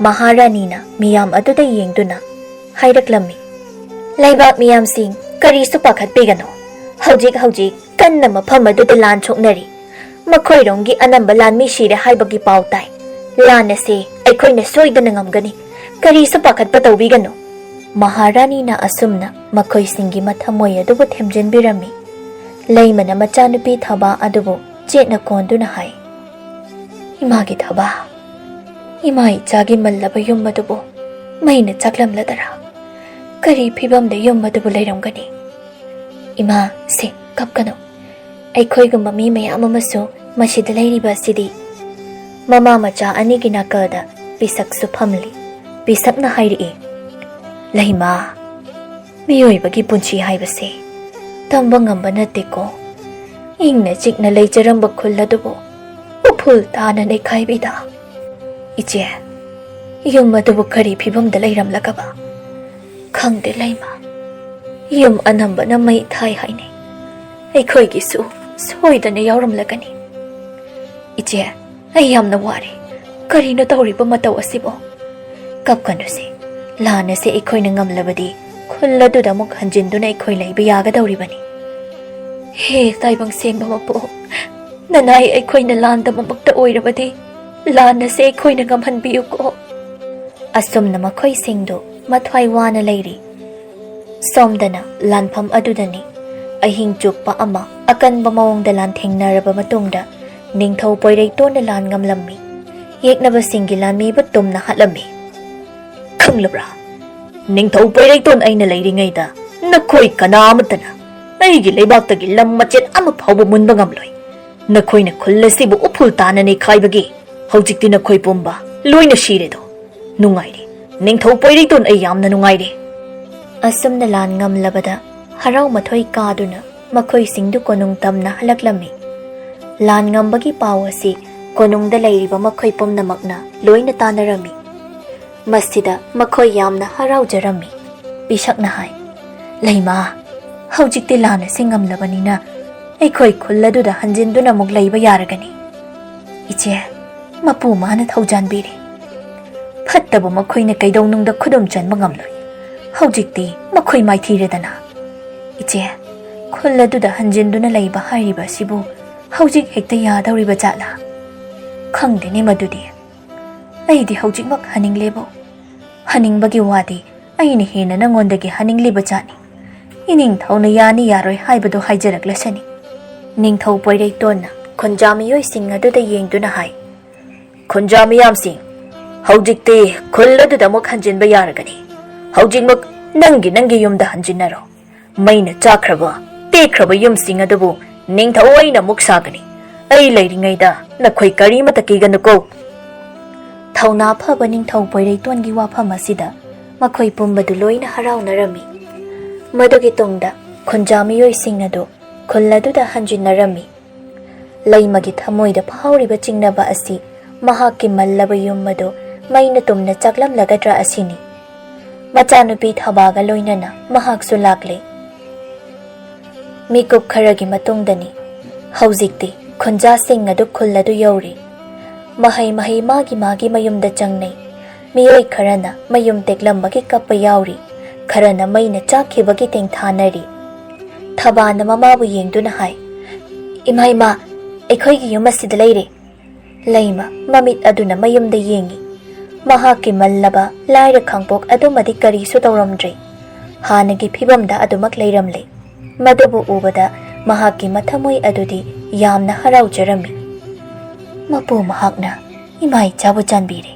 ꯃꯍꯥꯔꯥꯅꯤꯅ ꯃꯤꯌꯥꯝ ꯑꯗꯨꯗ ꯌꯦꯡꯗꯨꯅ ꯍꯥꯏꯔꯛꯂꯝꯃꯤ, "ꯂꯩꯕꯥꯛ ꯃꯤꯌꯥꯝꯁꯤꯡ, ꯀꯔꯤꯁꯨ ꯄꯥꯈꯠꯄꯤꯒꯅꯨ꯫ ꯍꯧꯖꯤꯛ ꯍꯧꯖꯤꯛ ꯀꯟꯅ ꯃꯐꯝ ꯑꯗꯨꯗ ꯂꯥꯟ ꯁꯣꯛꯅꯔꯤ꯫ ꯃꯈꯣꯏꯔꯣꯝꯒꯤ ꯑꯅꯝꯕ ꯂꯥꯟꯃꯤ ꯁꯤꯔꯦ ꯍꯥꯏꯕꯒꯤ ꯄꯥꯎ ꯇꯥꯏ꯫ ꯂꯥꯟ ꯑꯁꯤ ꯑꯩꯈꯣꯏꯅ ꯁꯣꯏꯗꯅ ꯉꯝꯒꯅꯤ꯫ ꯀꯔꯤꯁꯨ ꯄꯥꯈꯠꯄ ꯇꯧꯕꯤꯒꯅꯨ꯫" ꯃꯍꯥꯔꯥꯅꯤꯅ ꯑꯁꯨꯝꯅ ꯃꯈꯣꯏꯁꯤꯡꯒꯤ ꯃꯊꯃꯣꯏ ꯑꯗꯨꯕꯨ ꯊꯦꯝꯖꯤꯟꯕꯤꯔꯝꯃꯤ꯫ ꯂꯩꯃꯅ ꯃꯆꯥꯅꯨꯄꯤ ꯊꯕꯥ ꯑꯗꯨꯕꯨ ꯆꯦꯠꯅ ꯀꯣꯟꯗꯨꯅ ꯍꯥꯏ, "ꯏꯃꯥꯒꯤ ꯊꯕꯥ, ꯏꯃꯥ ꯏꯆꯥꯒꯤ ꯃꯜꯂꯕ ꯌꯨꯝ ꯑꯗꯨꯕꯨ ꯃꯩꯅ ꯆꯥꯛꯂꯝꯂꯗꯔꯥ? ꯀꯔꯤ ꯐꯤꯕꯝꯗ ꯌꯨꯝ ꯑꯗꯨꯕꯨ ꯂꯩꯔꯝꯒꯅꯤ? ꯏꯃꯥ, ꯁꯦ, ꯀꯞꯀꯅꯨ꯫ ꯑꯩꯈꯣꯏꯒꯨꯝꯕ ꯃꯤ ꯃꯌꯥꯝ ꯑꯃꯁꯨ ꯃꯁꯤꯗ ꯂꯩꯔꯤꯕ ꯑꯁꯤꯗꯤ꯫" ꯃꯃꯥ ꯃꯆꯥ ꯑꯅꯤꯒꯤ ꯅꯥꯀꯜꯗ ꯄꯤꯁꯛꯁꯨ ꯐꯝꯂꯤ꯫ ꯄꯤꯁꯛꯅ ꯍꯥꯏꯔꯛꯏ, "ꯂꯩꯃ, ꯃꯤꯑꯣꯏꯕꯒꯤ ꯄꯨꯟꯁꯤ ꯍꯥꯏꯕꯁꯦ ꯇꯝꯕ ꯉꯝꯕ ꯅꯠꯇꯦꯀꯣ꯫ ꯏꯪꯅ ꯆꯤꯛꯅ ꯂꯩꯖꯔꯝꯕ ꯈꯨꯜ ꯑꯗꯨꯕꯨ ꯎꯐꯨꯜ ꯇꯥꯅ ꯅꯩꯈꯥꯏꯕꯤꯗ꯫ ꯏꯆꯦ, ꯌꯨꯝ ꯑꯗꯨꯕꯨ ꯀꯔꯤ ꯐꯤꯕꯝꯗ ꯂꯩꯔꯝꯂꯒꯕ? ꯈꯪꯗꯦ ꯂꯩꯃ, ꯌꯨꯝ ꯑꯅꯝꯕꯅ ꯃꯩ ꯊꯥꯏ ꯍꯥꯏꯅꯩ꯫ ꯑꯩꯈꯣꯏꯒꯤꯁꯨ ꯁꯣꯏꯗꯅ ꯌꯥꯎꯔꯝꯂꯒꯅꯤ꯫ ꯏꯆꯦ, ꯑꯩ ꯌꯥꯝꯅ ꯋꯥꯔꯦ꯫ ꯀꯔꯤꯅꯣ ꯇꯧꯔꯤꯕ ꯃꯇꯧ ꯑꯁꯤꯕꯣ? ꯀꯞꯀꯅꯨꯁꯦ꯫ ꯂꯥꯟ ꯑꯁꯤ ꯑꯩꯈꯣꯏꯅ ꯉꯝꯂꯕꯗꯤ ꯈꯨꯜ ꯑꯗꯨꯗ ꯑꯃꯨꯛ ꯍꯟꯖꯤꯟꯗꯨꯅ ꯑꯩꯈꯣꯏ ꯂꯩꯕ ꯌꯥꯒꯗꯧꯔꯤꯕꯅꯤ꯫ ꯍꯦ ꯇꯥꯏꯕꯪ ꯁꯦꯝꯕ ꯃꯄꯣꯛ, ꯅꯅꯥꯏ ꯑꯩꯈꯣꯏꯅ ꯂꯥꯟꯗꯕꯃꯛꯇ ꯑꯣꯏꯔꯕꯗꯤ ꯂꯥꯟ ꯑꯁꯤ ꯑꯩꯈꯣꯏꯅ ꯉꯝꯍꯟꯕꯤꯌꯨꯀꯣ꯫" ꯑꯁꯨꯝꯅ ꯃꯈꯣꯏꯁꯤꯡꯗꯨ ꯃꯊ꯭ꯋꯥꯏ ꯋꯥꯅ ꯂꯩꯔꯤ꯫ ꯁꯣꯝꯗꯅ ꯂꯥꯟꯐꯝ ꯑꯗꯨꯗꯅꯤ꯫ ꯑꯍꯤꯡ ꯆꯨꯞꯄ ꯑꯃ ꯑꯀꯟꯕ ꯃꯑꯣꯡꯗ ꯂꯥꯟꯊꯦꯡꯅꯔꯕ ꯃꯇꯨꯡꯗ ꯅꯤꯡꯊꯧ ꯄꯣꯏꯔꯩꯇꯣꯟꯅ ꯂꯥꯟ ꯉꯝꯂꯝꯃꯤ꯫ ꯌꯦꯛꯅꯕꯁꯤꯡꯒꯤ ꯂꯥꯟꯃꯤꯕꯨ ꯇꯨꯝꯅ ꯍꯥꯠꯂꯝꯃꯤ꯫ ꯈꯪꯂꯕ꯭ꯔꯥ? ꯅꯤꯡꯊꯧ ꯄꯣꯏꯔꯩꯇꯣꯟ ꯑꯩꯅ ꯂꯩꯔꯤꯉꯩꯗ ꯅꯈꯣꯏ ꯀꯅꯥ ꯑꯃꯠꯇꯅ ꯑꯩꯒꯤ ꯂꯩꯕꯥꯛꯇꯒꯤ ꯂꯝ ꯃꯆꯦꯠ ꯑꯃ ꯐꯥꯎꯕ ꯃꯨꯟꯕ ꯉꯝꯂꯣꯏ꯫ ꯅꯈꯣꯏꯅ ꯈꯨꯜ ꯑꯁꯤꯕꯨ ꯎꯐꯨꯜ ꯇꯥꯅ ꯅꯩꯈꯥꯏꯕꯒꯤ ꯍꯧꯖꯤꯛꯇꯤ ꯅꯈꯣꯏ ꯄꯨꯝꯕ ꯂꯣꯏꯅ ꯁꯤꯔꯦꯗꯣ꯫ ꯅꯨꯡꯉꯥꯏꯔꯦ꯫ ꯅꯤꯡꯊꯧ ꯄꯣꯏꯔꯩꯇꯣꯟ, ꯑꯩ ꯌꯥꯝꯅ ꯅꯨꯡꯉꯥꯏꯔꯦ꯫ ꯑꯁꯨꯝꯅ ꯂꯥꯟ ꯉꯝꯂꯕꯗ ꯍꯔꯥꯎ ꯃꯊꯣꯏ ꯀꯥꯗꯨꯅ ꯃꯈꯣꯏꯁꯤꯡꯗꯨ ꯀꯣꯅꯨꯡ ꯇꯝꯅ ꯍꯜꯂꯛꯂꯝꯃꯤ꯫ ꯂꯥꯟ ꯉꯝꯕꯒꯤ ꯄꯥꯎ ꯑꯁꯤ ꯀꯣꯅꯨꯡꯗ ꯂꯩꯔꯤꯕ ꯃꯈꯣꯏ ꯄꯨꯝꯅꯃꯛꯅ ꯂꯣꯏꯅ ꯇꯥꯅꯔꯝꯃꯤ꯫ ꯃꯁꯤꯗ ꯃꯈꯣꯏ ꯌꯥꯝꯅ ꯍꯔꯥꯎꯖꯔꯝꯃꯤ꯫ ꯄꯤꯁꯛꯅ ꯍꯥꯏ, "ꯂꯩꯃ, ꯍꯧꯖꯤꯛꯇꯤ ꯂꯥꯟ ꯑꯁꯤ ꯉꯝꯂꯕꯅꯤꯅ ꯑꯩꯈꯣꯏ ꯈꯨꯜ ꯑꯗꯨꯗ ꯍꯟꯖꯤꯟꯗꯨꯅ ꯑꯃꯨꯛ ꯂꯩꯕ ꯌꯥꯔꯒꯅꯤ꯫ ꯏꯆꯦ, ꯃꯄꯨ ꯃꯥꯅ ꯊꯧꯖꯥꯟꯕꯤꯔꯤ꯫ ꯐꯠꯇꯕ ꯃꯈꯣꯏꯅ ꯀꯩꯗꯧꯅꯨꯡꯗ ꯈꯨꯗꯨꯝ ꯆꯟꯕ ꯉꯝꯂꯣꯏ꯫ ꯍꯧꯖꯤꯛꯇꯤ ꯃꯈꯣꯏ ꯃꯥꯏꯊꯤꯔꯦꯗꯅ꯫ ꯏꯆꯦ, ꯈꯨꯜ ꯑꯗꯨꯗ ꯍꯟꯖꯤꯟꯗꯨꯅ ꯂꯩꯕ ꯍꯥꯏꯔꯤꯕ ꯑꯁꯤꯕꯨ ꯍꯧꯖꯤꯛ ꯍꯦꯛꯇ ꯌꯥꯗꯧꯔꯤꯕ ꯖꯥꯠꯂꯥ? ꯈꯪꯗꯦꯅꯦ ꯃꯗꯨꯗꯤ꯫ ꯑꯩꯗꯤ ꯍꯧꯖꯤꯛꯃꯛ ꯍꯟꯅꯤꯡꯂꯦꯕꯨ꯫ ꯍꯟꯅꯤꯡꯕꯒꯤ ꯋꯥꯗꯤ ꯑꯩꯅ ꯍꯦꯟꯅ ꯅꯉꯣꯟꯗꯒꯤ ꯍꯟꯅꯤꯡꯂꯤꯕ ꯖꯥꯠꯅꯤ꯫ ꯏꯅꯤꯡꯊꯧꯅ ꯌꯥꯅꯤ ꯌꯥꯔꯣꯏ ꯍꯥꯏꯕꯗꯨ ꯍꯥꯏꯖꯔꯛꯂꯁꯅꯤ꯫" ꯅꯤꯡꯊꯧ ꯄꯣꯏꯔꯩꯇꯣꯟꯅ ꯈꯨꯟꯖꯥ ꯃꯤꯑꯣꯏꯁꯤꯡ ꯑꯗꯨꯗ ꯌꯦꯡꯗꯨꯅ ꯍꯥꯏ, "ꯈꯨꯟꯖꯥ ꯃꯤꯌꯥꯝꯁꯤꯡ, ꯍꯧꯖꯤꯛꯇꯤ ꯈꯨꯜ ꯑꯗꯨꯗ ꯑꯃꯨꯛ ꯍꯟꯖꯤꯟꯕ ꯌꯥꯔꯒꯅꯤ꯫ ꯍꯧꯖꯤꯛꯃꯛ ꯅꯪꯒꯤ ꯅꯪꯒꯤ ꯌꯨꯝꯗ ꯍꯟꯖꯤꯟꯅꯔꯣ꯫ ꯃꯩꯅ ꯆꯥꯛꯈ꯭ꯔꯕ, ꯇꯦꯛꯈ꯭ꯔꯕ ꯌꯨꯝꯁꯤꯡ ꯑꯗꯨꯕꯨ ꯅꯤꯡꯊꯧ ꯑꯩꯅ ꯑꯃꯨꯛ ꯁꯥꯒꯅꯤ꯫ ꯑꯩ ꯂꯩꯔꯤꯉꯩꯗ ꯅꯈꯣꯏ ꯀꯔꯤꯃꯠꯇ ꯀꯤꯒꯅꯨꯀꯣ꯫" ꯊꯧꯅꯥ ꯐꯕ ꯅꯤꯡꯊꯧ ꯄꯣꯏꯔꯩꯇꯣꯟꯒꯤ ꯋꯥꯐꯝ ꯑꯁꯤꯗ ꯃꯈꯣꯏ ꯄꯨꯝꯕꯗꯨ ꯂꯣꯏꯅ ꯍꯔꯥꯎꯅꯔꯝꯃꯤ꯫ ꯃꯗꯨꯒꯤ ꯇꯨꯡꯗ ꯈꯨꯟꯖꯥ ꯃꯤꯑꯣꯏꯁꯤꯡ ꯑꯗꯨ ꯈꯨꯜ ꯑꯗꯨꯗ ꯍꯟꯖꯤꯟꯅꯔꯝꯃꯤ꯫ ꯂꯩꯃꯒꯤ ꯊꯃꯣꯏꯗ ꯐꯥꯎꯔꯤꯕ ꯆꯤꯡꯅꯕ ꯑꯁꯤ ꯃꯍꯥꯛꯀꯤ ꯃꯜꯂꯕ ꯌꯨꯝ ꯑꯗꯨ ꯃꯩꯅ ꯇꯨꯝꯅ ꯆꯥꯛꯂꯝꯂꯒꯗ꯭ꯔꯥ ꯑꯁꯤꯅꯤ꯫ ꯃꯆꯥꯅꯨꯄꯤ ꯊꯕꯥꯒ ꯂꯣꯏꯅꯅ ꯃꯍꯥꯛꯁꯨ ꯂꯥꯛꯂꯦ꯫ ꯃꯤꯀꯨꯞ ꯈꯔꯒꯤ ꯃꯇꯨꯡꯗꯅꯤ꯫ ꯍꯧꯖꯤꯛꯇꯤ ꯈꯨꯟꯖꯥꯁꯤꯡ ꯑꯗꯨ ꯈꯨꯜ ꯑꯗꯨ ꯌꯧꯔꯤ꯫ ꯃꯍꯩ ꯃꯍꯩ ꯃꯥꯒꯤ ꯃꯥꯒꯤ ꯃꯌꯨꯝꯗ ꯆꯪꯅꯩ꯫ ꯃꯤꯑꯣꯏ ꯈꯔꯅ ꯃꯌꯨꯝ ꯇꯦꯛꯂꯝꯕꯒꯤ ꯀꯞꯄ ꯌꯥꯎꯔꯤ꯫ ꯈꯔꯅ ꯃꯩꯅ ꯆꯥꯛꯈꯤꯕꯒꯤ ꯇꯦꯡꯊꯥꯅꯔꯤ꯫ ꯊꯕꯥꯅ ꯃꯃꯥꯕꯨ ꯌꯦꯡꯗꯨꯅ ꯍꯥꯏ, "ꯏꯃꯥ, ꯏꯃꯥ, ꯑꯩꯈꯣꯏꯒꯤ ꯌꯨꯝ ꯑꯁꯤꯗ ꯂꯩꯔꯦ꯫" ꯂꯩꯃ ꯃꯃꯤꯠ ꯑꯗꯨꯅ ꯃꯌꯨꯝꯗ ꯌꯦꯡꯉꯤ꯫ ꯃꯍꯥꯛꯀꯤ ꯃꯜꯂꯕ ꯂꯥꯏꯔ ꯈꯥꯡꯄꯣꯛ ꯑꯗꯨꯃꯗꯤ ꯀꯔꯤꯁꯨ ꯇꯧꯔꯝꯗ꯭ꯔꯦ꯫ ꯍꯥꯟꯅꯒꯤ ꯐꯤꯕꯝꯗ ꯑꯗꯨꯃꯛ ꯂꯩꯔꯝꯂꯦ꯫ ꯃꯗꯨꯕꯨ ꯎꯕꯗ ꯃꯍꯥꯛꯀꯤ ꯃꯊꯃꯣꯏ ꯑꯗꯨꯗꯤ ꯌꯥꯝꯅ ꯍꯔꯥꯎꯖꯔꯝꯃꯤ꯫ ꯃꯄꯨ ꯃꯍꯥꯛꯅ ꯏꯃꯥ ꯏꯆꯥꯕꯨ ꯆꯥꯟꯕꯤꯔꯦ꯫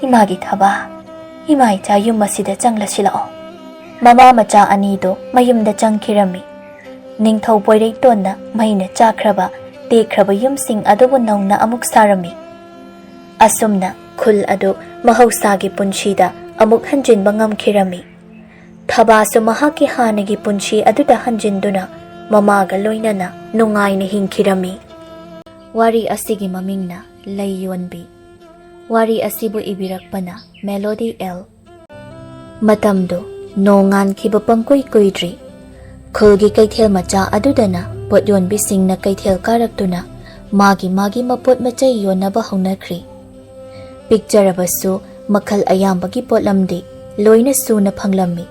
ꯏꯃꯥꯒꯤ ꯊꯕꯥ, ꯏꯃꯥ ꯏꯆꯥ ꯌꯨꯝ ꯑꯁꯤꯗ ꯆꯪꯂꯁꯤꯜꯂꯛꯑꯣ꯫ ꯃꯃꯥ ꯃꯆꯥ ꯑꯅꯤꯗꯨ ꯃꯌꯨꯝꯗ ꯆꯪꯈꯤꯔꯝꯃꯤ꯫ ꯅꯤꯡꯊꯧ ꯄꯣꯏꯔꯩꯇꯣꯟꯅ ꯃꯩꯅ ꯆꯥꯈ꯭ꯔꯕ, ꯇꯦꯛꯈ꯭ꯔꯕ ꯌꯨꯝꯁꯤꯡ ꯑꯗꯨꯕꯨ ꯅꯧꯅ ꯑꯃꯨꯛ ꯁꯥꯔꯝꯃꯤ꯫ ꯑꯁꯨꯝꯅ ꯈꯨꯜ ꯑꯗꯨ ꯃꯍꯧꯁꯥꯒꯤ ꯄꯨꯟꯁꯤꯗ ꯑꯃꯨꯛ ꯍꯟꯖꯤꯟꯕ ꯉꯝꯈꯤꯔꯝꯃꯤ꯫ ꯊꯕꯥꯁꯨ ꯃꯍꯥꯛꯀꯤ ꯍꯥꯟꯅꯒꯤ ꯄꯨꯟꯁꯤ ꯑꯗꯨꯗ ꯍꯟꯖꯤꯟꯗꯨꯅ ꯃꯃꯥꯒ ꯂꯣꯏꯅꯅ ꯅꯨꯡꯉꯥꯏꯅ ꯍꯤꯡꯈꯤꯔꯝꯃꯤ꯫ ꯋꯥꯔꯤ ꯑꯁꯤꯒꯤ ꯃꯃꯤꯡꯅ ꯂꯩ ꯌꯣꯟꯕꯤ꯫ ꯋꯥꯔꯤ ꯑꯁꯤꯕꯨ ꯏꯕꯤꯔꯛꯄꯅ ꯃꯦꯂꯣꯗꯤ ꯑꯦꯜ꯫ ꯃꯇꯝꯗꯨ ꯅꯣꯡꯉꯥꯟꯈꯤꯕ ꯄꯪꯀꯨꯏ ꯀꯨꯏꯗ꯭ꯔꯤ꯫ ꯈꯨꯜꯒꯤ ꯀꯩꯊꯦꯜ ꯃꯆꯥ ꯑꯗꯨꯗꯅ ꯄꯣꯠ ꯌꯣꯟꯕꯤꯁꯤꯡꯅ ꯀꯩꯊꯦꯜ ꯀꯥꯔꯛꯇꯨꯅ ꯃꯥꯒꯤ ꯃꯥꯒꯤ ꯃꯄꯣꯠ ꯃꯆꯩ ꯌꯣꯟꯅꯕ ꯍꯧꯅꯈ꯭ꯔꯤ꯫ ꯄꯤꯛꯆꯔꯕꯁꯨ ꯃꯈꯜ ꯑꯌꯥꯝꯕꯒꯤ ꯄꯣꯠꯂꯝꯗꯤ ꯂꯣꯏꯅ ꯁꯨꯅ ꯐꯪꯂꯝꯃꯤ꯫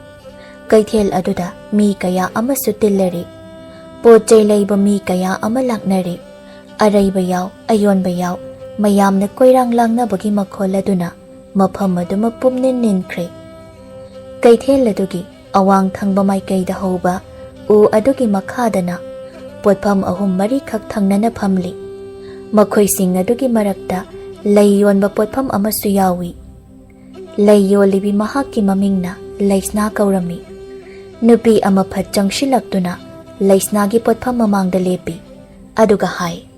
ꯀꯩꯊꯦꯜ ꯑꯗꯨꯗ ꯃꯤ ꯀꯌꯥ ꯑꯃꯁꯨ ꯇꯤꯜꯂꯔꯤ꯫ ꯄꯣꯠ ꯆꯩ ꯂꯩꯕ ꯃꯤ ꯀꯌꯥ ꯑꯃ ꯂꯥꯛꯅꯔꯤ꯫ ꯑꯔꯩꯕ ꯌꯥꯎ, ꯑꯌꯣꯟꯕ ꯌꯥꯎ, ꯃꯌꯥꯝꯅ ꯀꯣꯏꯔꯥꯡ ꯂꯥꯡꯅꯕꯒꯤ ꯃꯈꯣꯜ ꯑꯗꯨꯅ ꯃꯐꯝ ꯑꯗꯨꯃ ꯄꯨꯝꯅꯤꯟ ꯅꯤꯟꯈ꯭ꯔꯦ꯫ ꯀꯩꯊꯦꯜ ꯑꯗꯨꯒꯤ ꯑꯋꯥꯡ ꯊꯪꯕ ꯃꯥꯏꯀꯩꯗ ꯍꯧꯕ ꯎ ꯑꯗꯨꯒꯤ ꯃꯈꯥꯗꯅ ꯄꯣꯠꯐꯝ ꯑꯍꯨꯝ ꯃꯔꯤꯈꯛ ꯊꯪꯅꯅ ꯐꯝꯂꯤ꯫ ꯃꯈꯣꯏꯁꯤꯡ ꯑꯗꯨꯒꯤ ꯃꯔꯛꯇ ꯂꯩ ꯌꯣꯟꯕ ꯄꯣꯠꯐꯝ ꯑꯃꯁꯨ ꯌꯥꯎꯏ꯫ ꯂꯩ ꯌꯣꯜꯂꯤꯕꯤ ꯃꯍꯥꯛꯀꯤ ꯃꯃꯤꯡꯅ ꯂꯩꯁꯅꯥ ꯀꯧꯔꯝꯃꯤ꯫ ꯅꯨꯄꯤ ꯑꯃ ꯐꯠ ꯆꯪꯁꯤꯜꯂꯛꯇꯨꯅ ꯂꯩꯁꯅꯥꯒꯤ ꯄꯣꯠꯐꯝ ꯃꯃꯥꯡꯗ ꯂꯦꯞꯄꯤ꯫ ꯑꯗꯨꯒ ꯍꯥꯏ,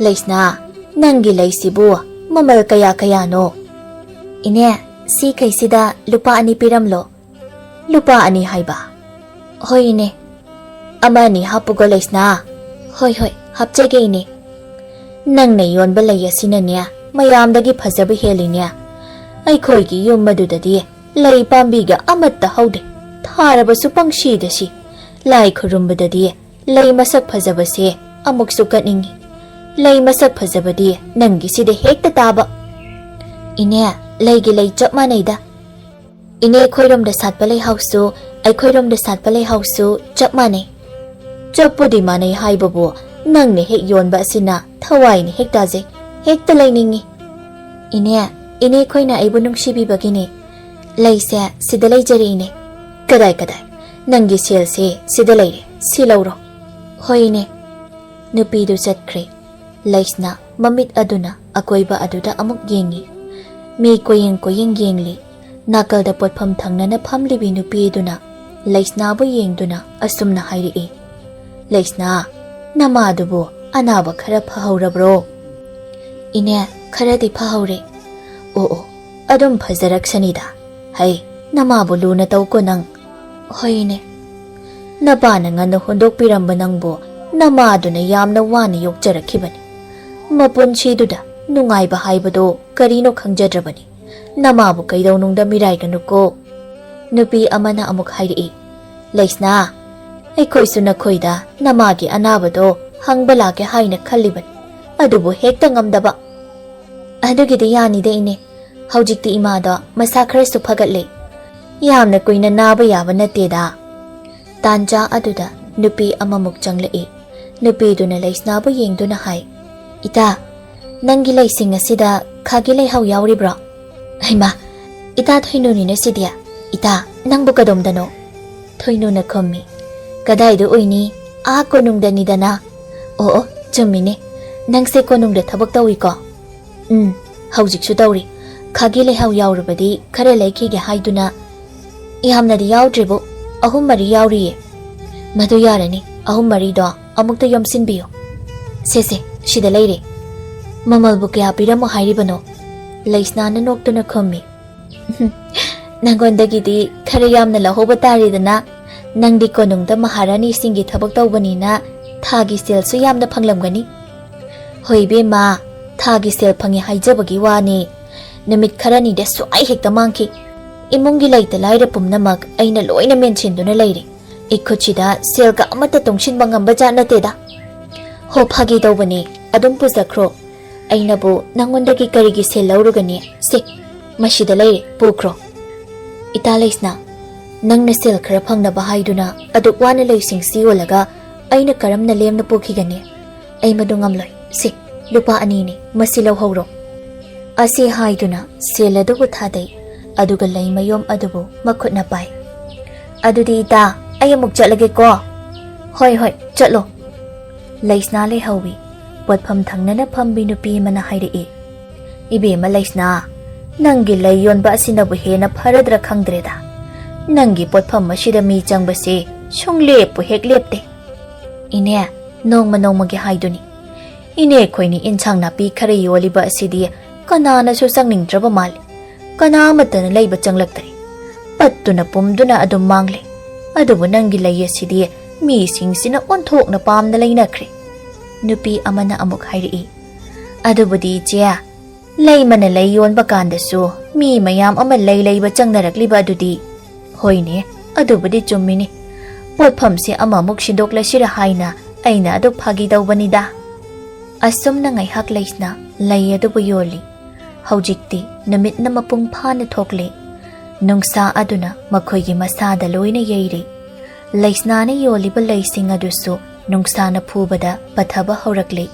"ꯂꯩꯁꯅꯥ, ꯅꯪꯒꯤ ꯂꯩꯁꯤꯕꯨ ꯃꯃꯜ ꯀꯌꯥ ꯀꯌꯥꯅꯣ?" "ꯏꯅꯦ, ꯁꯤꯈꯩꯁꯤꯗ ꯂꯨꯄꯥ ꯑꯅꯤ ꯄꯤꯔꯝꯂꯣ꯫" "ꯂꯨꯄꯥ ꯑꯅꯤ ꯍꯥꯏꯕ?" "ꯍꯣꯏ ꯏꯅꯦ꯫" "ꯑꯃ ꯑꯅꯤ ꯍꯥꯞꯄꯨꯀꯣ ꯂꯩꯁꯅꯥ꯫" "ꯍꯣꯏ ꯍꯣꯏ, ꯍꯥꯞꯆꯒꯦ ꯏꯅꯦ꯫" "ꯅꯪꯅ ꯌꯣꯟꯕ ꯂꯩ ꯑꯁꯤꯅꯅꯦ ꯃꯌꯥꯝꯗꯒꯤ ꯐꯖꯕ ꯍꯦꯜꯂꯤꯅꯦ꯫ ꯑꯩꯈꯣꯏꯒꯤ ꯌꯨꯝ ꯑꯗꯨꯗꯗꯤ ꯂꯩ ꯄꯥꯝꯕꯤꯒ ꯑꯃꯠꯇ ꯍꯧꯗꯦ, ꯊꯥꯔꯕꯁꯨ ꯄꯪꯁꯤꯗ ꯁꯤ꯫ ꯂꯥꯏ ꯈꯨꯔꯨꯝꯕꯗꯗꯤ ꯂꯩ ꯃꯁꯛ ꯐꯖꯕꯁꯦ ꯑꯃꯨꯛꯁꯨ ꯀꯠꯅꯤꯡꯏ꯫ ꯂꯩ ꯃꯁꯛ ꯐꯖꯕꯗꯤ ꯅꯪꯒꯤꯁꯤꯗ ꯍꯦꯛꯇ ꯇꯥꯕ꯫" "ꯏꯅꯦ, ꯂꯩꯒꯤ ꯂꯩ ꯆꯞ ꯃꯥꯟꯅꯩꯗ꯫" "ꯏꯅꯦ ꯈꯣꯏꯔꯣꯝꯗ ꯁꯥꯠꯄ ꯂꯩꯍꯥꯎꯁꯨ ꯑꯩꯈꯣꯏꯔꯣꯝꯗ ꯁꯥꯠꯄ ꯂꯩꯍꯥꯎꯁꯨ ꯆꯞ ꯃꯥꯟꯅꯩ꯫" "ꯆꯞꯄꯨꯗꯤ ꯃꯥꯟꯅꯩ ꯍꯥꯏꯕꯕꯨ ꯅꯪꯅ ꯍꯦꯛ ꯌꯣꯟꯕ ꯑꯁꯤꯅ ꯊꯋꯥꯏꯅ ꯍꯦꯛ ꯇꯥꯖꯩ꯫ ꯍꯦꯛꯇ ꯂꯩꯅꯤꯡꯏ꯫" "ꯏꯅꯦ, ꯏꯅꯦ ꯈꯣꯏꯅ ꯑꯩꯕꯨ ꯅꯨꯡꯁꯤꯕꯤꯕꯒꯤꯅꯦ꯫ ꯂꯩꯁꯦ ꯁꯤꯗ ꯂꯩꯖꯔꯦ ꯏꯅꯦ꯫" "ꯀꯗꯥꯏ ꯀꯗꯥꯏ? ꯅꯪꯒꯤ ꯁꯦꯜꯁꯦ ꯁꯤꯗ ꯂꯩꯔꯦ, ꯁꯤ ꯂꯧꯔꯣ꯫" "ꯍꯣꯏ ꯏꯅꯦ꯫" ꯅꯨꯄꯤꯗꯨ ꯆꯠꯈ꯭ꯔꯦ꯫ ꯂꯩꯁꯅꯥ ꯃꯃꯤꯠ ꯑꯗꯨꯅ ꯑꯀꯣꯏꯕ ꯑꯗꯨꯗ ꯑꯃꯨꯛ ꯌꯦꯡꯉꯤ꯫ ꯃꯤ ꯀꯣꯏꯌꯦꯡ ꯀꯣꯏꯌꯦꯡ ꯌꯦꯡꯂꯤ꯫ ꯅꯥꯀꯜꯗ ꯄꯣꯠꯐꯝ ꯊꯪꯅꯅ ꯐꯝꯂꯤꯕꯤ ꯅꯨꯄꯤ ꯑꯗꯨꯅ ꯂꯩꯁꯅꯥꯕꯨ ꯌꯦꯡꯗꯨꯅ ꯑꯁꯨꯝꯅ ꯍꯥꯏꯔꯛꯏ, "ꯂꯩꯁꯅꯥ, ꯅꯃꯥꯗꯨꯕꯨ ꯑꯅꯥꯕ ꯈꯔ ꯐꯍꯧꯔꯕ꯭ꯔꯣ?" "ꯏꯅꯦ, ꯈꯔꯗꯤ ꯐꯍꯧꯔꯦ꯫" "ꯑꯣ ꯑꯣ, ꯑꯗꯨꯝ ꯐꯖꯔꯛꯁꯅꯤꯗ꯫ ꯍꯩ, ꯅꯃꯥꯕꯨ ꯂꯨꯅ ꯇꯧꯀꯣ ꯅꯪ꯫" "ꯍꯣꯏ ꯏꯅꯦ꯫" "ꯅꯄꯥꯅ ꯉꯟꯅ ꯍꯨꯟꯗꯣꯛꯄꯤꯔꯝꯕ ꯅꯪꯕꯨ ꯅꯃꯥꯗꯨꯅ ꯌꯥꯝꯅ ꯋꯥꯅ ꯌꯣꯛꯆꯔꯛꯈꯤꯕꯅꯤ꯫ ꯃꯄꯨꯟꯁꯤꯗꯨꯗ ꯅꯨꯡꯉꯥꯏꯕ ꯍꯥꯏꯕꯗꯣ ꯀꯔꯤꯅꯣ ꯈꯪꯖꯗ꯭ꯔꯕꯅꯤ꯫ ꯅꯃꯥꯕꯨ ꯀꯩꯗꯧꯅꯨꯡꯗ ꯃꯤꯔꯥꯏꯒꯅꯨꯀꯣ"꯫ ꯅꯨꯄꯤ ꯑꯃꯅ ꯑꯃꯨꯛ ꯍꯥꯏꯔꯛꯏ, "ꯂꯩꯁꯅꯥ, ꯑꯩꯈꯣꯏꯁꯨ ꯅꯈꯣꯏꯗ ꯅꯃꯥꯒꯤ ꯑꯅꯥꯕꯗꯣ ꯍꯪꯕ ꯂꯥꯛꯀꯦ ꯍꯥꯏꯅ ꯈꯜꯂꯤꯕꯅꯤ, ꯑꯗꯨꯕꯨ ꯍꯦꯛꯇ ꯉꯝꯗꯕ"꯫ "ꯑꯗꯨꯒꯤꯗꯤ ꯌꯥꯅꯤꯗ ꯏꯅꯦ, ꯍꯧꯖꯤꯛꯇꯤ ꯏꯃꯥꯗꯣ ꯃꯁꯥ ꯈꯔꯁꯨ ꯐꯒꯠꯂꯦ꯫ ꯌꯥꯝꯅ ꯀꯨꯏꯅ ꯅꯥꯕ ꯌꯥꯕ ꯅꯠꯇꯦꯗ"꯫ ꯇꯥꯟꯖꯥ ꯑꯗꯨꯗ ꯅꯨꯄꯤ ꯑꯃꯃꯨꯛ ꯆꯪꯂꯛꯏ꯫ ꯅꯨꯄꯤꯗꯨꯅ ꯂꯩꯁꯅꯥꯕꯨ ꯌꯦꯡꯗꯨꯅ ꯍꯥꯏ, "ꯏꯇꯥ, ꯅꯪꯒꯤ ꯂꯩꯁꯤꯡ ꯑꯁꯤꯗ ꯈꯥꯒꯤ ꯂꯩꯍꯥꯎ ꯌꯥꯎꯔꯤꯕ꯭ꯔꯣ?" "ꯍꯩꯃꯥ, ꯏꯇꯥ ꯊꯣꯏꯅꯨꯅꯤꯅ ꯁꯤꯗꯤ꯫ ꯏꯇꯥ, ꯅꯪꯕꯨ ꯀꯗꯣꯝꯗꯅꯣ?" ꯊꯣꯏꯅꯨꯅ ꯈꯨꯝꯃꯤ, "ꯀꯗꯥꯏꯗ ꯑꯣꯏꯅꯤ? ꯑꯥ ꯀꯣꯅꯨꯡꯗꯅꯤꯗꯅ"꯫ "ꯑꯣ ꯑꯣ, ꯆꯨꯝꯃꯤꯅꯦ꯫ ꯅꯪꯁꯦ ꯀꯣꯅꯨꯡꯗ ꯊꯕꯛ ꯇꯧꯏꯀꯣ?" "ꯎꯝ, ꯍꯧꯖꯤꯛꯁꯨ ꯇꯧꯔꯤ꯫ ꯈꯥꯒꯤ ꯂꯩꯍꯥꯎ ꯌꯥꯎꯔꯕꯗꯤ ꯈꯔ ꯂꯩꯈꯤꯒꯦ ꯍꯥꯏꯗꯨꯅ"꯫ "ꯌꯥꯝꯅꯗꯤ ꯌꯥꯎꯗ꯭ꯔꯤꯕꯨ, ꯑꯍꯨꯝ ꯃꯔꯤ ꯌꯥꯎꯔꯤꯌꯦ"꯫ "ꯃꯗꯨ ꯌꯥꯔꯅꯤ, ꯑꯍꯨꯝ ꯃꯔꯤꯗꯣ ꯑꯃꯨꯛꯇ ꯌꯣꯝꯁꯤꯟꯕꯤꯌꯨ"꯫ "ꯁꯦ ꯁꯦ, ꯁꯤꯗ ꯂꯩꯔꯦ"꯫ "ꯃꯃꯜꯕꯨ ꯀꯌꯥ ꯄꯤꯔꯝꯃꯣ ꯍꯥꯏꯔꯤꯕꯅꯣ?" ꯂꯩꯁꯅꯥꯅ ꯅꯣꯛꯇꯨꯅ ꯈꯨꯝꯃꯤ꯫ "ꯅꯪꯉꯣꯟꯗꯒꯤꯗꯤ ꯈꯔ ꯌꯥꯝꯅ ꯂꯧꯍꯧꯕ ꯇꯥꯔꯦꯗꯅ꯫ ꯅꯪꯗꯤ ꯀꯣꯅꯨꯡꯗ ꯃꯍꯥꯔꯥꯅꯤꯁꯤꯡꯒꯤ ꯊꯕꯛ ꯇꯧꯕꯅꯤꯅ ꯊꯥꯒꯤ ꯁꯦꯜꯁꯨ ꯌꯥꯝꯅ ꯐꯪꯂꯝꯒꯅꯤ"꯫ "ꯍꯣꯏ ꯏꯕꯦꯝꯃ, ꯊꯥꯒꯤ ꯁꯦꯜ ꯐꯪꯉꯤ ꯍꯥꯏꯖꯕꯒꯤ ꯋꯥꯅꯤ꯫ ꯅꯨꯃꯤꯠ ꯈꯔꯅꯤꯗ ꯁ꯭ꯋꯥꯏ ꯍꯦꯛꯇ ꯃꯥꯡꯈꯤ꯫ ꯏꯃꯨꯡꯒꯤ ꯂꯩꯇ ꯂꯥꯏꯔ ꯄꯨꯝꯅꯃꯛ ꯑꯩꯅ ꯂꯣꯏꯅ ꯃꯦꯟꯁꯤꯟꯗꯨꯅ ꯂꯩꯔꯦ꯫ ꯑꯩ ꯈꯨꯠꯁꯤꯗ ꯁꯦꯜꯒ ꯑꯃꯠꯇ ꯇꯨꯡꯁꯤꯟꯕ ꯉꯝꯕ ꯖꯥꯠ ꯅꯠꯇꯦꯗ"꯫ "ꯍꯣ, ꯐꯥꯒꯤ ꯇꯧꯕꯅꯦ, ꯑꯗꯨꯝ ꯄꯨꯖꯈ꯭ꯔꯣ꯫ ꯑꯩꯅꯕꯨ ꯅꯪꯉꯣꯟꯗꯒꯤ ꯀꯔꯤꯒꯤ ꯁꯦꯜ ꯂꯧꯔꯨꯒꯅꯤ? ꯁꯦ, ꯃꯁꯤꯗ ꯂꯩꯔꯦ, ꯄꯨꯈ꯭ꯔꯣ"꯫ "ꯏꯇꯥ ꯂꯩꯁꯅꯥ, ꯅꯪꯅ ꯁꯦꯜ ꯈꯔ ꯐꯪꯅꯕ ꯍꯥꯏꯗꯨꯅ ꯑꯗꯨꯛ ꯋꯥꯅ ꯂꯩꯁꯤꯡꯁꯤ ꯌꯣꯜꯂꯒ ꯑꯩꯅ ꯀꯔꯝꯅ ꯂꯦꯝꯅ ꯄꯨꯈꯤꯒꯅꯤ? ꯑꯩ ꯃꯗꯨ ꯉꯝꯂꯣꯏ꯫ ꯁꯦ, ꯂꯨꯄꯥ ꯑꯅꯤꯅꯤ, ꯃꯁꯤ ꯂꯧꯍꯧꯔꯣ"꯫ ꯑꯁꯤ ꯍꯥꯏꯗꯨꯅ ꯁꯦꯜ ꯑꯗꯨꯕꯨ ꯊꯥꯗꯩ, ꯑꯗꯨꯒ ꯂꯩ ꯃꯌꯣꯝ ꯑꯗꯨꯕꯨ ꯃꯈꯨꯠꯅ ꯄꯥꯏ꯫ "ꯑꯗꯨꯗꯤ ꯏꯇꯥ, ꯑꯩ ꯑꯃꯨꯛ ꯆꯠꯂꯒꯦꯀꯣ"꯫ "ꯍꯣꯏ ꯍꯣꯏ, ꯆꯠꯂꯣ"꯫ ꯂꯩꯁꯅꯥ ꯂꯩꯍꯧꯏ꯫ ꯄꯣꯠꯐꯝ ꯊꯪꯅꯅ ꯐꯝꯕꯤ ꯅꯨꯄꯤ ꯑꯃꯅ ꯍꯥꯏꯔꯛꯏ, "ꯏꯕꯦꯝꯃ ꯂꯩꯁꯅꯥ, ꯅꯪꯒꯤ ꯂꯩ ꯌꯣꯟꯕ ꯑꯁꯤꯅꯕꯨ ꯍꯦꯟꯅ ꯐꯔꯗ꯭ꯔꯥ ꯈꯪꯗ꯭ꯔꯦꯗ꯫ ꯅꯪꯒꯤ ꯄꯣꯠꯐꯝ ꯑꯁꯤꯗ ꯃꯤ ꯆꯪꯕꯁꯦ ꯁꯨꯡꯂꯦꯞꯄꯨ ꯍꯦꯛ ꯂꯦꯞꯇꯦ"꯫ "ꯏꯅꯦ, ꯅꯣꯡꯃ ꯅꯣꯡꯃꯒꯤ ꯍꯥꯏꯗꯨꯅꯤ꯫ ꯏꯅꯦ ꯑꯩꯈꯣꯏꯅꯤ ꯏꯟꯁꯥꯡ ꯅꯥꯄꯤ ꯈꯔ ꯌꯣꯜꯂꯤꯕ ꯑꯁꯤꯗꯤ ꯀꯅꯥꯅꯁꯨ ꯆꯪꯅꯤꯡꯗ꯭ꯔꯕ ꯃꯥꯜꯂꯤ꯫ ꯀꯅꯥ ꯑꯃꯠꯇꯅ ꯂꯩꯕ ꯆꯪꯂꯛꯇ꯭ꯔꯦ꯫ ꯄꯠꯇꯨꯅ ꯄꯨꯝꯗꯨꯅ ꯑꯗꯨꯝ ꯃꯥꯡꯂꯦ"꯫ ꯑꯗꯨꯕꯨ ꯅꯪꯒꯤ ꯂꯩ ꯑꯁꯤꯗꯤ ꯃꯤꯁꯤꯡꯁꯤꯅ ꯑꯣꯟꯊꯣꯛꯅ ꯄꯥꯝꯅ ꯂꯩꯅꯈ꯭ꯔꯦ꯫ ꯅꯨꯄꯤ ꯑꯃꯅ ꯑꯃꯨꯛ ꯍꯥꯏꯔꯛꯏ, "ꯑꯗꯨꯕꯨꯗꯤ ꯏꯆꯦ, ꯂꯩꯃꯅ ꯂꯩ ꯌꯣꯟꯕ ꯀꯥꯟꯗꯁꯨ ꯃꯤ ꯃꯌꯥꯝ ꯑꯃ ꯂꯩ ꯂꯩꯕ ꯆꯪꯅꯔꯛꯂꯤꯕ ꯑꯗꯨꯗꯤ꯫" "ꯍꯣꯏꯅꯦ, ꯑꯗꯨꯕꯨꯗꯤ ꯆꯨꯝꯃꯤꯅꯤ꯫ ꯄꯣꯠꯐꯝꯁꯦ ꯑꯃꯃꯨꯛ ꯁꯤꯟꯗꯣꯛꯂꯁꯤꯔ ꯍꯥꯏꯅ ꯑꯩꯅ ꯑꯗꯨꯛ ꯐꯥꯒꯤ ꯇꯧꯕꯅꯤꯗ꯫" ꯑꯁꯨꯝꯅ ꯉꯥꯏꯍꯥꯛ ꯂꯩꯁꯅ ꯂꯩ ꯑꯗꯨꯕꯨ ꯌꯣꯜꯂꯤ꯫ ꯍꯧꯖꯤꯛꯇꯤ ꯅꯨꯃꯤꯠꯅ ꯃꯄꯨꯡ ꯐꯥꯅ ꯊꯣꯛꯂꯦ꯫ ꯅꯨꯡꯁꯥ ꯑꯗꯨꯅ ꯃꯈꯣꯏꯒꯤ ꯃꯁꯥꯗ ꯂꯣꯏꯅ ꯌꯩꯔꯦ꯫ ꯂꯩꯁꯅꯥꯅ ꯌꯣꯜꯂꯤꯕ ꯂꯩꯁꯤꯡ ꯑꯗꯨꯁꯨ ꯅꯨꯡꯁꯥꯅ ꯐꯨꯕꯗ ꯄꯠꯊꯕ ꯍꯧꯔꯛꯂꯦ꯫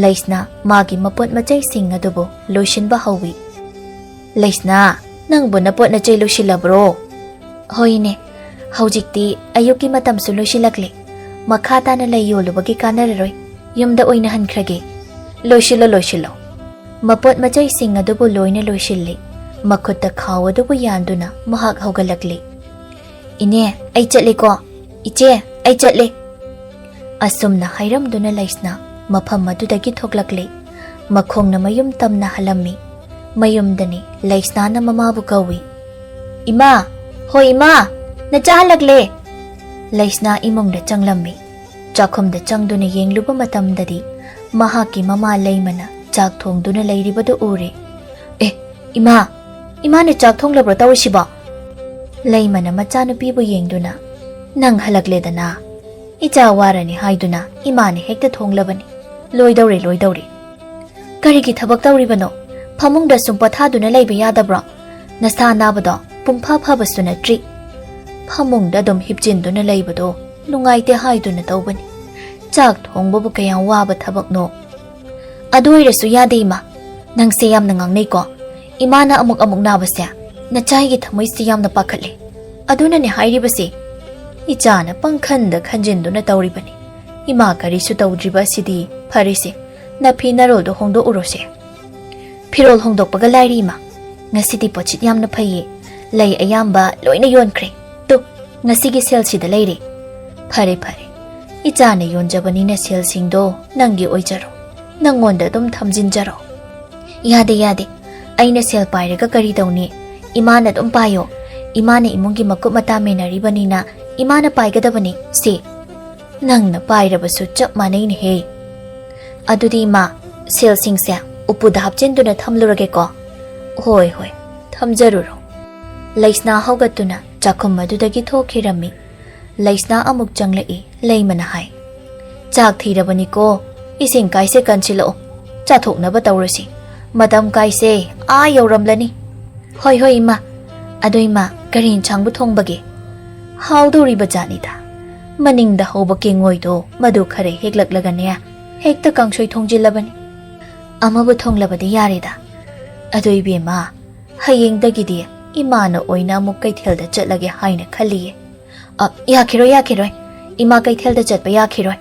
ꯂꯩꯁꯅꯥ ꯃꯥꯒꯤ ꯃꯄꯣꯠ ꯃꯆꯩꯁꯤꯡ ꯑꯗꯨꯕꯨ ꯂꯣꯏꯁꯤꯟꯕ ꯍꯧꯏ꯫ "ꯂꯩꯁꯅꯥ, ꯅꯪꯕꯨ ꯅꯄꯣꯠ ꯅꯆꯩ ꯂꯣꯏꯁꯤꯜꯂꯕ꯭ꯔꯣ?" "ꯍꯣꯏꯅꯦ, ꯍꯧꯖꯤꯛꯇꯤ ꯑꯌꯨꯛꯀꯤ ꯃꯇꯝꯁꯨ ꯂꯣꯏꯁꯤꯜꯂꯛꯂꯦ꯫ ꯃꯈꯥ ꯇꯥꯅ ꯂꯩ ꯌꯣꯜꯂꯨꯕꯒꯤ ꯀꯥꯟꯅꯔꯔꯣꯏ꯫ ꯌꯨꯝꯗ ꯑꯣꯏꯅ ꯍꯟꯈ꯭ꯔꯒꯦ꯫" "ꯂꯣꯏꯁꯤꯜꯂꯣ, ꯂꯣꯏꯁꯤꯜꯂꯣ꯫" ꯃꯄꯣꯠ ꯃꯆꯩꯁꯤꯡ ꯑꯗꯨꯕꯨ ꯂꯣꯏꯅ ꯂꯣꯏꯁꯤꯜꯂꯤ꯫ ꯃꯈꯨꯠꯇ ꯈꯥꯎ ꯑꯗꯨꯕꯨ ꯌꯥꯟꯗꯨꯅ ꯃꯍꯥꯛ ꯍꯧꯒꯠꯂꯛꯂꯤ꯫ "ꯏꯅꯦ, ꯑꯩ ꯆꯠꯂꯦꯀꯣ꯫ ꯏꯆꯦ, ꯑꯩ ꯆꯠꯂꯦ꯫" ꯑꯁꯨꯝꯅ ꯍꯥꯏꯔꯝꯗꯨꯅ ꯂꯩꯁꯅꯥ ꯃꯐꯝ ꯑꯗꯨꯗꯒꯤ ꯊꯣꯛꯂꯛꯂꯦ꯫ ꯃꯈꯣꯡꯅ ꯃꯌꯨꯝ ꯇꯝꯅ ꯍꯜꯂꯝꯃꯤ꯫ ꯃꯌꯨꯝꯗꯅꯤ ꯂꯩꯁꯅꯥꯅ ꯃꯃꯥꯕꯨ ꯀꯧꯏ꯫ "ꯏꯃꯥ, ꯍꯣꯏ ꯏꯃꯥ, ꯅꯆꯥ ꯍꯜꯂꯛꯂꯦ꯫" ꯂꯩꯁꯅꯥ ꯏꯃꯨꯡꯗ ꯆꯪꯂꯝꯃꯤ꯫ ꯆꯥꯛꯈꯨꯝꯗ ꯆꯪꯗꯨꯅ ꯌꯦꯡꯂꯨꯕ ꯃꯇꯝꯗꯗꯤ ꯃꯍꯥꯛꯀꯤ ꯃꯃꯥ ꯂꯩꯃꯅ ꯆꯥꯛ ꯊꯣꯡꯗꯨꯅ ꯂꯩꯔꯤꯕꯗꯨ ꯎꯔꯦ꯫ "ꯑꯦ, ꯏꯃꯥ, ꯏꯃꯥꯅ ꯆꯥꯛ ꯊꯣꯡꯂꯕ꯭ꯔꯣ ꯇꯧꯔꯤꯁꯤꯕꯣ?" ꯂꯩꯃꯅ ꯃꯆꯥꯅꯨꯄꯤꯕꯨ ꯌꯦꯡꯗꯨꯅ, "ꯅꯪ ꯍꯜꯂꯛꯂꯦꯗꯅ꯫ ꯏꯆꯥ ꯋꯥꯔꯅꯤ ꯍꯥꯏꯗꯨꯅ ꯏꯃꯥꯅ ꯍꯦꯛꯇ ꯊꯣꯡꯂꯕꯅꯤ꯫ ꯂꯣꯏꯗꯧꯔꯦ, ꯂꯣꯏꯗꯧꯔꯦ꯫ ꯀꯔꯤꯒꯤ ꯊꯕꯛ ꯇꯧꯔꯤꯕꯅꯣ? ꯐꯃꯨꯡꯗ ꯁꯨꯝ ꯄꯣꯊꯥꯗꯨꯅ ꯂꯩꯕ ꯌꯥꯗꯕ꯭ꯔꯣ? ꯅꯁꯥ ꯅꯥꯕꯗꯣ ꯄꯨꯡꯐꯥ ꯐꯕꯁꯨ ꯅꯠꯇ꯭ꯔꯤ꯫ ꯐꯃꯨꯡꯗ ꯑꯗꯨꯝ ꯍꯤꯞꯆꯤꯟꯗꯨꯅ ꯂꯩꯕꯗꯣ ꯅꯨꯡꯉꯥꯏꯇꯦ ꯍꯥꯏꯗꯨꯅ ꯇꯧꯕꯅꯤ꯫ ꯆꯥꯛ ꯊꯣꯡꯕꯕꯨ ꯀꯌꯥꯝ ꯋꯥꯕ ꯊꯕꯛꯅꯣ?" "ꯑꯗꯨ ꯑꯣꯏꯔꯁꯨ ꯌꯥꯗꯦ ꯏꯃꯥ꯫ ꯅꯪꯁꯦ ꯌꯥꯝꯅ ꯉꯥꯡꯅꯩꯀꯣ꯫ ꯏꯃꯥꯅ ꯑꯃꯨꯛ ꯑꯃꯨꯛ ꯅꯥꯕꯁꯦ ꯅꯆꯥꯒꯤ ꯊꯃꯣꯏꯁꯤ ꯌꯥꯝꯅ ꯄꯥꯈꯠꯂꯦ꯫ ꯑꯗꯨꯅꯅꯦ ꯍꯥꯏꯔꯤꯕꯁꯦ꯫" ꯏꯆꯥꯅ ꯄꯪꯈꯟꯗ ꯈꯟꯖꯤꯟꯗꯨꯅ ꯇꯧꯔꯤꯕꯅꯤ꯫ "ꯏꯃꯥ ꯀꯔꯤꯁꯨ ꯇꯧꯗ꯭ꯔꯤꯕ ꯑꯁꯤꯗꯤ ꯐꯔꯦꯁꯦ꯫ ꯅꯐꯤ ꯅꯔꯣꯜꯗꯣ ꯍꯣꯡꯗꯣꯛꯎꯔꯣꯁꯦ꯫" ꯐꯤꯔꯣꯜ ꯍꯣꯡꯗꯣꯛꯄꯒ ꯂꯥꯏꯔꯤ ꯏꯃꯥ꯫ ꯉꯁꯤꯗꯤ ꯄꯣꯠꯁꯤꯠ ꯌꯥꯝꯅ ꯐꯩꯌꯦ꯫ ꯂꯩ ꯑꯌꯥꯝꯕ ꯂꯣꯏꯅ ꯌꯣꯟꯈ꯭ꯔꯦ꯫ ꯇꯨ, ꯉꯁꯤꯒꯤ ꯁꯦꯜꯁꯤꯗ ꯂꯩꯔꯦ꯫ ꯐꯔꯦ, ꯐꯔꯦ꯫ ꯏꯆꯥꯅ ꯌꯣꯟꯖꯕꯅꯤꯅ ꯁꯦꯜꯁꯤꯡꯗꯣ ꯅꯪꯒꯤ ꯑꯣꯏꯖꯔꯣ꯫ ꯅꯪꯉꯣꯟꯗ ꯑꯗꯨꯝ ꯊꯝꯖꯤꯟꯖꯔꯣ꯫ ꯌꯥꯗꯦ, ꯌꯥꯗꯦ꯫ ꯑꯩꯅ ꯁꯦꯜ ꯄꯥꯏꯔꯒ ꯀꯔꯤ ꯇꯧꯅꯤ? ꯏꯃꯥꯅ ꯑꯗꯨꯝ ꯄꯥꯏꯌꯣ꯫ ꯏꯃꯥꯅ ꯏꯃꯨꯡꯒꯤ ꯃꯀꯨꯞ ꯃꯇꯥ ꯃꯦꯟꯅꯔꯤꯕꯅꯤꯅ ꯏꯃꯥꯅ ꯄꯥꯏꯒꯗꯕꯅꯤ꯫ ꯁꯤ ꯅꯪꯅ ꯄꯥꯏꯔꯕꯁꯨ ꯆꯞ ꯃꯥꯟꯅꯩꯅꯦꯍꯦ꯫ ꯑꯗꯨꯗꯤ ꯏꯃꯥ, ꯁꯦꯜꯁꯤꯡꯁꯦ ꯎꯄꯨꯗ ꯍꯥꯞꯆꯤꯟꯗꯨꯅ ꯊꯝꯂꯨꯔꯒꯦꯀꯣ꯫ ꯍꯣꯏ ꯍꯣꯏ, ꯊꯝꯖꯔꯨꯔꯣ꯫ ꯂꯩꯁꯅꯥ ꯍꯧꯒꯠꯇꯨꯅ ꯆꯥꯛꯈꯨꯝ ꯑꯗꯨꯗꯒꯤ ꯊꯣꯛꯈꯤꯔꯝꯃꯤ꯫ ꯂꯩꯁꯅꯥ ꯑꯃꯨꯛ ꯆꯪꯂꯛꯏ꯫ ꯂꯩꯃꯅ ꯍꯥꯏ, "ꯆꯥꯛ ꯊꯤꯔꯕꯅꯤꯀꯣ, ꯏꯁꯤꯡ ꯀꯥꯏꯁꯦ ꯀꯟꯁꯤꯜꯂꯛꯑꯣ, ꯆꯥꯊꯣꯛꯅꯕ ꯇꯧꯔꯁꯤ꯫ ꯃꯇꯝ ꯀꯥꯏꯁꯦ ꯑꯥ ꯌꯧꯔꯝꯂꯅꯤ꯫" "ꯍꯣꯏ ꯍꯣꯏ ꯏꯃꯥ꯫ ꯑꯗꯣ ꯏꯃꯥ, ꯀꯔꯤ ꯏꯟꯁꯥꯡꯕꯨ ꯊꯣꯡꯕꯒꯦ?" "ꯍꯥꯎꯗꯧꯔꯤꯕ ꯖꯥꯠꯅꯤꯗ꯫ ꯃꯅꯤꯡꯗ ꯍꯧꯕ ꯀꯦꯡꯉꯣꯏꯗꯣ ꯃꯗꯨ ꯈꯔ ꯍꯦꯛꯂꯛꯂꯒꯅꯦ, ꯍꯦꯛꯇ ꯀꯥꯡꯁꯣꯏ ꯊꯣꯡꯖꯤꯜꯂꯕꯅꯤ꯫ ꯑꯃꯕꯨ ꯊꯣꯡꯂꯕꯗꯤ ꯌꯥꯔꯦꯗ꯫ ꯑꯗꯣ ꯏꯕꯦꯝꯃ, ꯍꯌꯦꯡꯗꯒꯤꯗꯤ ꯏꯃꯥꯅ ꯑꯣꯏꯅ ꯑꯃꯨꯛ ꯀꯩꯊꯦꯜꯗ ꯆꯠꯂꯒꯦ ꯍꯥꯏꯅ ꯈꯜꯂꯤꯌꯦ꯫" "ꯑ, ꯌꯥꯈꯤꯔꯣꯏ, ꯌꯥꯈꯤꯔꯣꯏ꯫ ꯏꯃꯥ ꯀꯩꯊꯦꯜꯗ ꯆꯠꯄ ꯌꯥꯈꯤꯔꯣꯏ꯫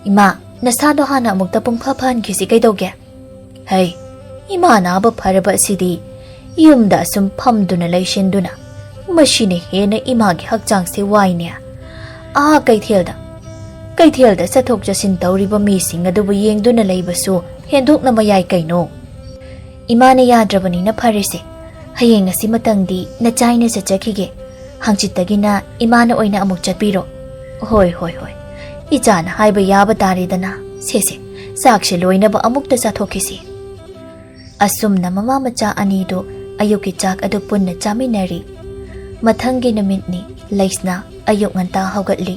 ꯏꯃꯥ, ꯅꯁꯥꯗꯣ ꯍꯥꯟꯅ ꯑꯃꯨꯛꯇ ꯄꯨꯡꯐ ꯐꯍꯟꯈꯤꯁꯤ ꯀꯩꯗꯧꯒꯦ?" "ꯍꯩ, ꯏꯃꯥ ꯅꯥꯕ ꯐꯔꯕ ꯑꯁꯤꯗꯤ ꯌꯨꯝꯗ ꯑꯁꯨꯝ ꯐꯝꯗꯨꯅ ꯂꯩꯁꯤꯟꯗꯨꯅ ꯃꯁꯤꯅ ꯍꯦꯟꯅ ꯏꯃꯥꯒꯤ ꯍꯛꯆꯥꯡꯁꯦ ꯋꯥꯏꯅꯦ꯫ ꯑꯥ ꯀꯩꯊꯦꯜꯗ, ꯀꯩꯊꯦꯜꯗ ꯆꯠꯊꯣꯛ ꯆꯠꯁꯤꯟ ꯇꯧꯔꯤꯕ ꯃꯤꯁꯤꯡ ꯑꯗꯨꯕꯨ ꯌꯦꯡꯗꯨꯅ ꯂꯩꯕꯁꯨ ꯍꯦꯟꯗꯣꯛꯅ ꯃꯌꯥꯏ ꯀꯩꯅꯣ꯫" "ꯏꯃꯥꯅ ꯌꯥꯗ꯭ꯔꯕꯅꯤꯅ ꯐꯔꯦꯁꯦ꯫ ꯍꯌꯦꯡ ꯑꯁꯤꯃꯇꯪꯗꯤ ꯅꯆꯥꯏꯅ ꯆꯠꯆꯈꯤꯒꯦ꯫ ꯍꯪꯆꯤꯠꯇꯒꯤꯅ ꯏꯃꯥꯅ ꯑꯣꯏꯅ ꯑꯃꯨꯛ ꯆꯠꯄꯤꯔꯣ꯫" "ꯍꯣꯏ, ꯍꯣꯏ, ꯍꯣꯏ꯫ ꯏꯆꯥꯅ ꯍꯥꯏꯕ ꯌꯥꯕ ꯇꯥꯔꯦꯗꯅ꯫ ꯁꯦꯁꯦ, ꯆꯥꯛꯁꯦ ꯂꯣꯏꯅꯕ ꯑꯃꯨꯛꯇ ꯆꯥꯊꯣꯛꯈꯤꯁꯤ꯫" ꯑꯁꯨꯝꯅ ꯃꯃꯥ ꯃꯆꯥ ꯑꯅꯤꯗꯨ ꯑꯌꯨꯛꯀꯤ ꯆꯥꯛ ꯑꯗꯨ ꯄꯨꯟꯅ ꯆꯥꯃꯤꯟꯅꯔꯤ꯫ ꯃꯊꯪꯒꯤ ꯅꯨꯃꯤꯠꯅꯤ꯫ ꯂꯩꯁꯅꯥ ꯑꯌꯨꯛ ꯉꯟꯇꯥ ꯍꯧꯒꯠꯂꯤ꯫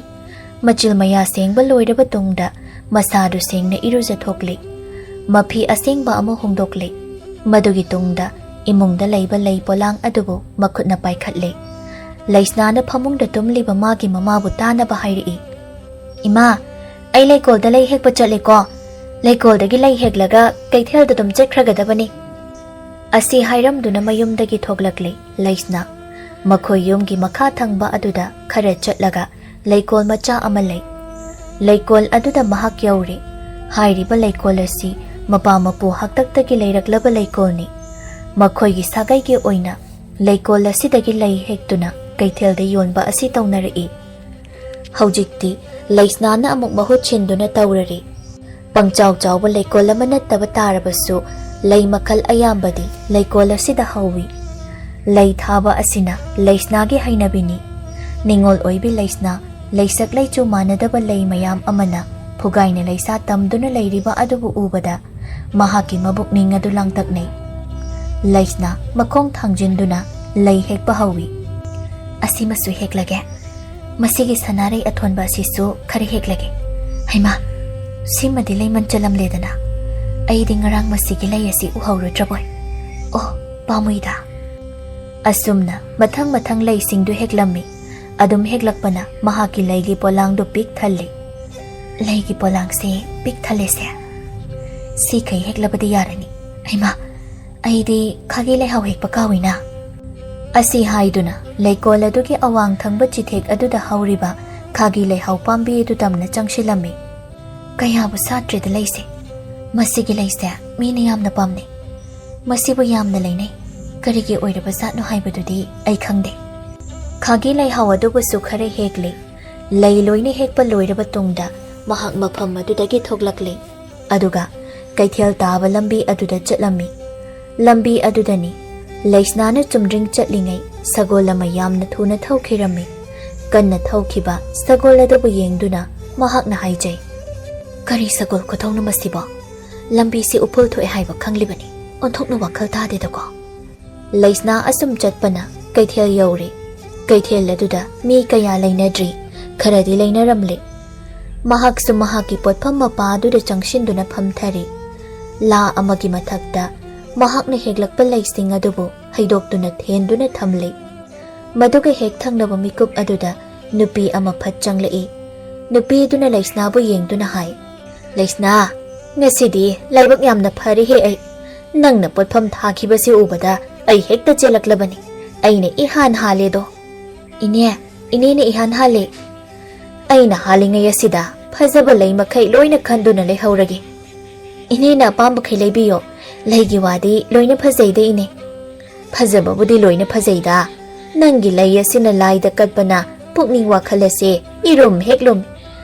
ꯃꯆꯤꯜ ꯃꯌꯥ ꯁꯦꯡꯕ ꯂꯣꯏꯔꯕ ꯇꯨꯡꯗ ꯃꯁꯥꯗꯨ ꯁꯦꯡꯅ ꯏꯔꯨꯖꯊꯣꯛꯂꯤ꯫ ꯃꯐꯤ ꯑꯁꯦꯡꯕ ꯑꯃ ꯍꯣꯡꯗꯣꯛꯂꯤ꯫ ꯃꯗꯨꯒꯤ ꯇꯨꯡꯗ ꯏꯃꯨꯡꯗ ꯂꯩꯕ ꯂꯩ ꯄꯣꯂꯥꯡ ꯑꯗꯨꯕꯨ ꯃꯈꯨꯠꯅ ꯄꯥꯏꯈꯠꯂꯤ꯫ ꯂꯩꯁꯅꯥꯅ ꯐꯃꯨꯡꯗ ꯇꯨꯝꯂꯤꯕ ꯃꯥꯒꯤ ꯃꯃꯥꯕꯨ ꯇꯥꯅꯕ ꯍꯥꯏꯔꯛꯏ, "ꯏꯃꯥ, ꯑꯩ ꯂꯩꯀꯣꯜꯗ ꯂꯩ ꯍꯦꯛꯄ ꯆꯠꯂꯦꯀꯣ꯫ ꯂꯩꯀꯣꯜꯗꯒꯤ ꯂꯩ ꯍꯦꯛꯂꯒ ꯀꯩꯊꯦꯜꯗ ꯑꯗꯨꯝ ꯆꯠꯈ꯭ꯔꯒꯗꯕꯅꯤ꯫" ꯑꯁꯤ ꯍꯥꯏꯔꯝꯗꯨꯅ ꯃꯌꯨꯝꯗꯒꯤ ꯊꯣꯛꯂꯛꯂꯤ ꯂꯩꯁꯅꯥ꯫ ꯃꯈꯣꯏ ꯌꯨꯝꯒꯤ ꯃꯈꯥ ꯊꯪꯕ ꯑꯗꯨꯗ ꯈꯔ ꯆꯠꯂꯒ ꯂꯩꯀꯣꯜ ꯃꯆꯥ ꯑꯃ ꯂꯩ꯫ ꯂꯩꯀꯣꯜ ꯑꯗꯨꯗ ꯃꯍꯥꯛ ꯌꯧꯔꯦ꯫ ꯍꯥꯏꯔꯤꯕ ꯂꯩꯀꯣꯜ ꯑꯁꯤ ꯃꯄꯥ ꯃꯄꯨ ꯍꯥꯛꯇꯛꯇꯒꯤ ꯂꯩꯔꯛꯂꯕ ꯂꯩꯀꯣꯜꯅꯤ꯫ ꯃꯈꯣꯏꯒꯤ ꯁꯥꯒꯩꯒꯤ ꯑꯣꯏꯅ ꯂꯩꯀꯣꯜ ꯑꯁꯤꯗꯒꯤ ꯂꯩ ꯍꯦꯛꯇꯨꯅ ꯀꯩꯊꯦꯜꯗ ꯌꯣꯟꯕ ꯑꯁꯤ ꯇꯧꯅꯔꯛꯏ꯫ ꯍꯧꯖꯤꯛꯇꯤ ꯂꯩꯁꯅꯥꯅ ꯑꯃꯨꯛ ꯃꯍꯨꯠ ꯁꯤꯟꯗꯨꯅ ꯇꯧꯔꯔꯤ꯫ ꯄꯪꯆꯥꯎ ꯆꯥꯎꯕ ꯂꯩꯀꯣꯜ ꯑꯃ ꯅꯠꯇꯕ ꯇꯥꯔꯕꯁꯨ, ꯂꯩ ꯃꯈꯜ ꯑꯌꯥꯝꯕꯗꯤ ꯂꯩꯀꯣꯜ ꯑꯁꯤꯗ ꯍꯧꯏ꯫ ꯂꯩ ꯊꯥꯕ ꯑꯁꯤꯅ ꯂꯩꯁꯅꯥꯒꯤ ꯍꯩꯅꯕꯤꯅꯤ꯫ ꯅꯤꯉꯣꯜ ꯑꯣꯏꯕꯤ ꯂꯩꯁꯅꯥ ꯂꯩꯁꯛ ꯂꯩꯆꯨ ꯃꯥꯟꯅꯗꯕ ꯂꯩ ꯃꯌꯥꯝ ꯑꯃꯅ ꯐꯨꯒꯥꯏꯅ ꯂꯩꯁꯥ ꯇꯝꯗꯨꯅ ꯂꯩꯔꯤꯕ ꯑꯗꯨꯕꯨ ꯎꯕꯗ ꯃꯍꯥꯛꯀꯤ ꯃꯕꯨꯛꯅꯤꯡ ꯑꯗꯨ ꯂꯥꯡꯇꯛꯅꯩ꯫ ꯂꯩꯁꯅꯥ ꯃꯈꯣꯡ ꯊꯥꯡꯖꯤꯟꯗꯨꯅ ꯂꯩ ꯍꯦꯛꯄ ꯍꯧꯏ꯫ "ꯑꯁꯤꯃꯁꯨ ꯍꯦꯛꯂꯒꯦ꯫ ꯃꯁꯤꯒꯤ ꯁꯅꯥꯔꯩ ꯑꯊꯣꯟꯕ ꯑꯁꯤꯁꯨ ꯈꯔ ꯍꯦꯛꯂꯒꯦ꯫ ꯍꯩꯃꯥ, ꯁꯤꯃꯗꯤ ꯂꯩꯃꯟ ꯆꯜꯂꯝꯂꯦꯗꯅ꯫ ꯑꯩꯗꯤ ꯉꯔꯥꯡ ꯃꯁꯤꯒꯤ ꯂꯩ ꯑꯁꯤ ꯎꯍꯧꯔꯨꯗ꯭ꯔꯕꯣꯏ꯫ ꯑꯣ, ꯄꯥꯝꯃꯨꯏꯗ꯫" ꯑꯁꯨꯝꯅ ꯃꯊꯪ ꯃꯊꯪ ꯂꯩꯁꯤꯡꯗꯨ ꯍꯦꯛꯂꯝꯃꯤ꯫ ꯑꯗꯨꯝ ꯍꯦꯛꯂꯛꯄꯅ ꯃꯍꯥꯛꯀꯤ ꯂꯩꯒꯤ ꯄꯣꯂꯥꯡꯗꯨ ꯄꯤꯛ ꯊꯜꯂꯤ꯫ "ꯂꯩꯒꯤ ꯄꯣꯂꯥꯡꯁꯦ ꯄꯤꯛ ꯊꯜꯂꯦꯁꯦ꯫ ꯁꯤꯈꯩ ꯍꯦꯛꯂꯕꯗꯤ ꯌꯥꯔꯅꯤ꯫ ꯍꯩꯃꯥ, ꯑꯩꯗꯤ ꯈꯥꯒꯤ ꯂꯩꯍꯥꯎ ꯍꯦꯛꯄ ꯀꯥꯎꯏꯅ꯫" ꯑꯁꯤ ꯍꯥꯏꯗꯨꯅ ꯂꯩꯀꯣꯜ ꯑꯗꯨꯒꯤ ꯑꯋꯥꯡ ꯊꯪꯕ ꯆꯤꯊꯦꯛ ꯑꯗꯨꯗ ꯍꯧꯔꯤꯕ ꯈꯥꯒꯤ ꯂꯩꯍꯥꯎ ꯄꯥꯝꯕꯤ ꯑꯗꯨ ꯇꯝꯅ ꯆꯪꯁꯤꯜꯂꯝꯃꯤ꯫ "ꯀꯌꯥꯕꯨ ꯁꯥꯠꯇ꯭ꯔꯦꯗ ꯂꯩꯁꯦ꯫ ꯃꯁꯤꯒꯤ ꯂꯩꯁꯦ ꯃꯤꯅ ꯌꯥꯝꯅ ꯄꯥꯝꯅꯩ꯫ ꯃꯁꯤꯕꯨ ꯌꯥꯝꯅ ꯂꯩꯅꯩ꯫ ꯀꯔꯤꯒꯤ ꯑꯣꯏꯔꯕ ꯖꯥꯠꯅꯣ ꯍꯥꯏꯕꯗꯨꯗꯤ ꯑꯩ ꯈꯪꯗꯦ꯫" ꯈꯥꯒꯤ ꯂꯩꯍꯥꯎ ꯑꯗꯨꯕꯨꯁꯨ ꯈꯔ ꯍꯦꯛꯂꯦ꯫ ꯂꯩ ꯂꯣꯏꯅ ꯍꯦꯛꯄ ꯂꯣꯏꯔꯕ ꯇꯨꯡꯗ ꯃꯍꯥꯛ ꯃꯐꯝ ꯑꯗꯨꯗꯒꯤ ꯊꯣꯛꯂꯛꯂꯦ꯫ ꯑꯗꯨꯒ ꯀꯩꯊꯦꯜ ꯇꯥꯕ ꯂꯝꯕꯤ ꯑꯗꯨꯗ ꯆꯠꯂꯝꯃꯤ꯫ ꯂꯝꯕꯤ ꯑꯗꯨꯗꯅꯤ ꯂꯩꯁꯅꯥꯅ ꯆꯨꯝꯗ꯭ꯔꯤꯡ ꯆꯠꯂꯤꯉꯩ ꯁꯒꯣꯜ ꯑꯃ ꯌꯥꯝꯅ ꯊꯨꯅ ꯊꯧꯈꯤꯔꯝꯃꯤ꯫ ꯀꯟꯅ ꯊꯧꯈꯤꯕ ꯁꯒꯣꯜ ꯑꯗꯨꯕꯨ ꯌꯦꯡꯗꯨꯅ ꯃꯍꯥꯛꯅ ꯍꯥꯏꯖꯩ, "ꯀꯔꯤ ꯁꯒꯣꯜ ꯈꯨꯊꯧꯅꯣ ꯃꯁꯤꯕꯣ? ꯂꯝꯕꯤꯁꯤ ꯎꯐꯨꯜ ꯊꯣꯛꯑꯦ ꯍꯥꯏꯕ ꯈꯪꯂꯤꯕꯅꯤ꯫ ꯑꯣꯟꯊꯣꯛꯅ ꯋꯥꯈꯜ ꯇꯥꯗꯦꯗꯀꯣ꯫" ꯂꯩꯁꯅꯥ ꯑꯁꯨꯝ ꯆꯠꯄꯅ ꯀꯩꯊꯦꯜ ꯌꯧꯔꯦ꯫ ꯀꯩꯊꯦꯜ ꯑꯗꯨꯗ ꯃꯤ ꯀꯌꯥ ꯂꯩꯅꯗ꯭ꯔꯤ, ꯈꯔꯗꯤ ꯂꯩꯅꯔꯝꯂꯦ꯫ ꯃꯍꯥꯛꯁꯨ ꯃꯍꯥꯛꯀꯤ ꯄꯣꯠꯐꯝ ꯃꯄꯥ ꯑꯗꯨꯗ ꯆꯪꯁꯤꯟꯗꯨꯅ ꯐꯝꯊꯔꯦ꯫ ꯂꯥ ꯑꯃꯒꯤ ꯃꯊꯛꯇ ꯃꯍꯥꯛꯅ ꯍꯦꯛꯂꯛꯄ ꯂꯩꯁꯤꯡ ꯑꯗꯨꯕꯨ ꯍꯩꯗꯣꯛꯇꯨꯅ ꯊꯦꯟꯗꯨꯅ ꯊꯝꯂꯦ꯫ ꯃꯗꯨꯒ ꯍꯦꯛ ꯊꯪꯅꯕ ꯃꯤꯀꯨꯞ ꯑꯗꯨꯗ ꯅꯨꯄꯤ ꯑꯃ ꯐꯠ ꯆꯪꯂꯛꯏ꯫ ꯅꯨꯄꯤ ꯑꯗꯨꯅ ꯂꯩꯁꯅꯥꯕꯨ ꯌꯦꯡꯗꯨꯅ ꯍꯥꯏ, "ꯂꯩꯁꯅꯥ, ꯉꯁꯤꯗꯤ ꯂꯥꯏꯕꯛ ꯌꯥꯝꯅ ꯐꯔꯦꯍꯦ ꯑꯩ꯫ ꯅꯪꯅ ꯄꯣꯠꯐꯝ ꯊꯥꯈꯤꯕꯁꯤ ꯎꯕꯗ ꯑꯩ ꯍꯦꯛꯇ ꯆꯦꯜꯂꯛꯂꯕꯅꯤ꯫ ꯑꯩꯅ ꯏꯍꯥꯟ ꯍꯥꯜꯂꯦꯗꯣ꯫" "ꯏꯅꯦ, ꯏꯅꯦꯅ ꯏꯍꯥꯟ ꯍꯥꯜꯂꯦ꯫" "ꯑꯩꯅ ꯍꯥꯜꯂꯤꯉꯩ ꯑꯁꯤꯗ ꯐꯖꯕ ꯂꯩ ꯃꯈꯩ ꯂꯣꯏꯅ ꯈꯟꯗꯨꯅ ꯂꯩꯍꯧꯔꯒꯦ꯫ ꯏꯅꯦꯅ ꯑꯄꯥꯝꯕꯈꯩ ꯂꯩꯕꯤꯌꯣ꯫ ꯂꯩꯒꯤ ꯋꯥꯗꯤ ꯂꯣꯏꯅ ꯐꯖꯩꯗ ꯏꯅꯦ꯫" "ꯐꯖꯕꯕꯨꯗꯤ ꯂꯣꯏꯅ ꯐꯖꯩꯗ꯫ ꯅꯪꯒꯤ ꯂꯩ ꯑꯁꯤꯅ ꯂꯥꯏꯗ ꯀꯠꯄꯅ ꯄꯨꯛꯅꯤꯡ ꯋꯥꯈꯜ ꯑꯁꯦ ꯏꯔꯨꯝ ꯍꯦꯛ ꯂꯨꯝꯃꯤ꯫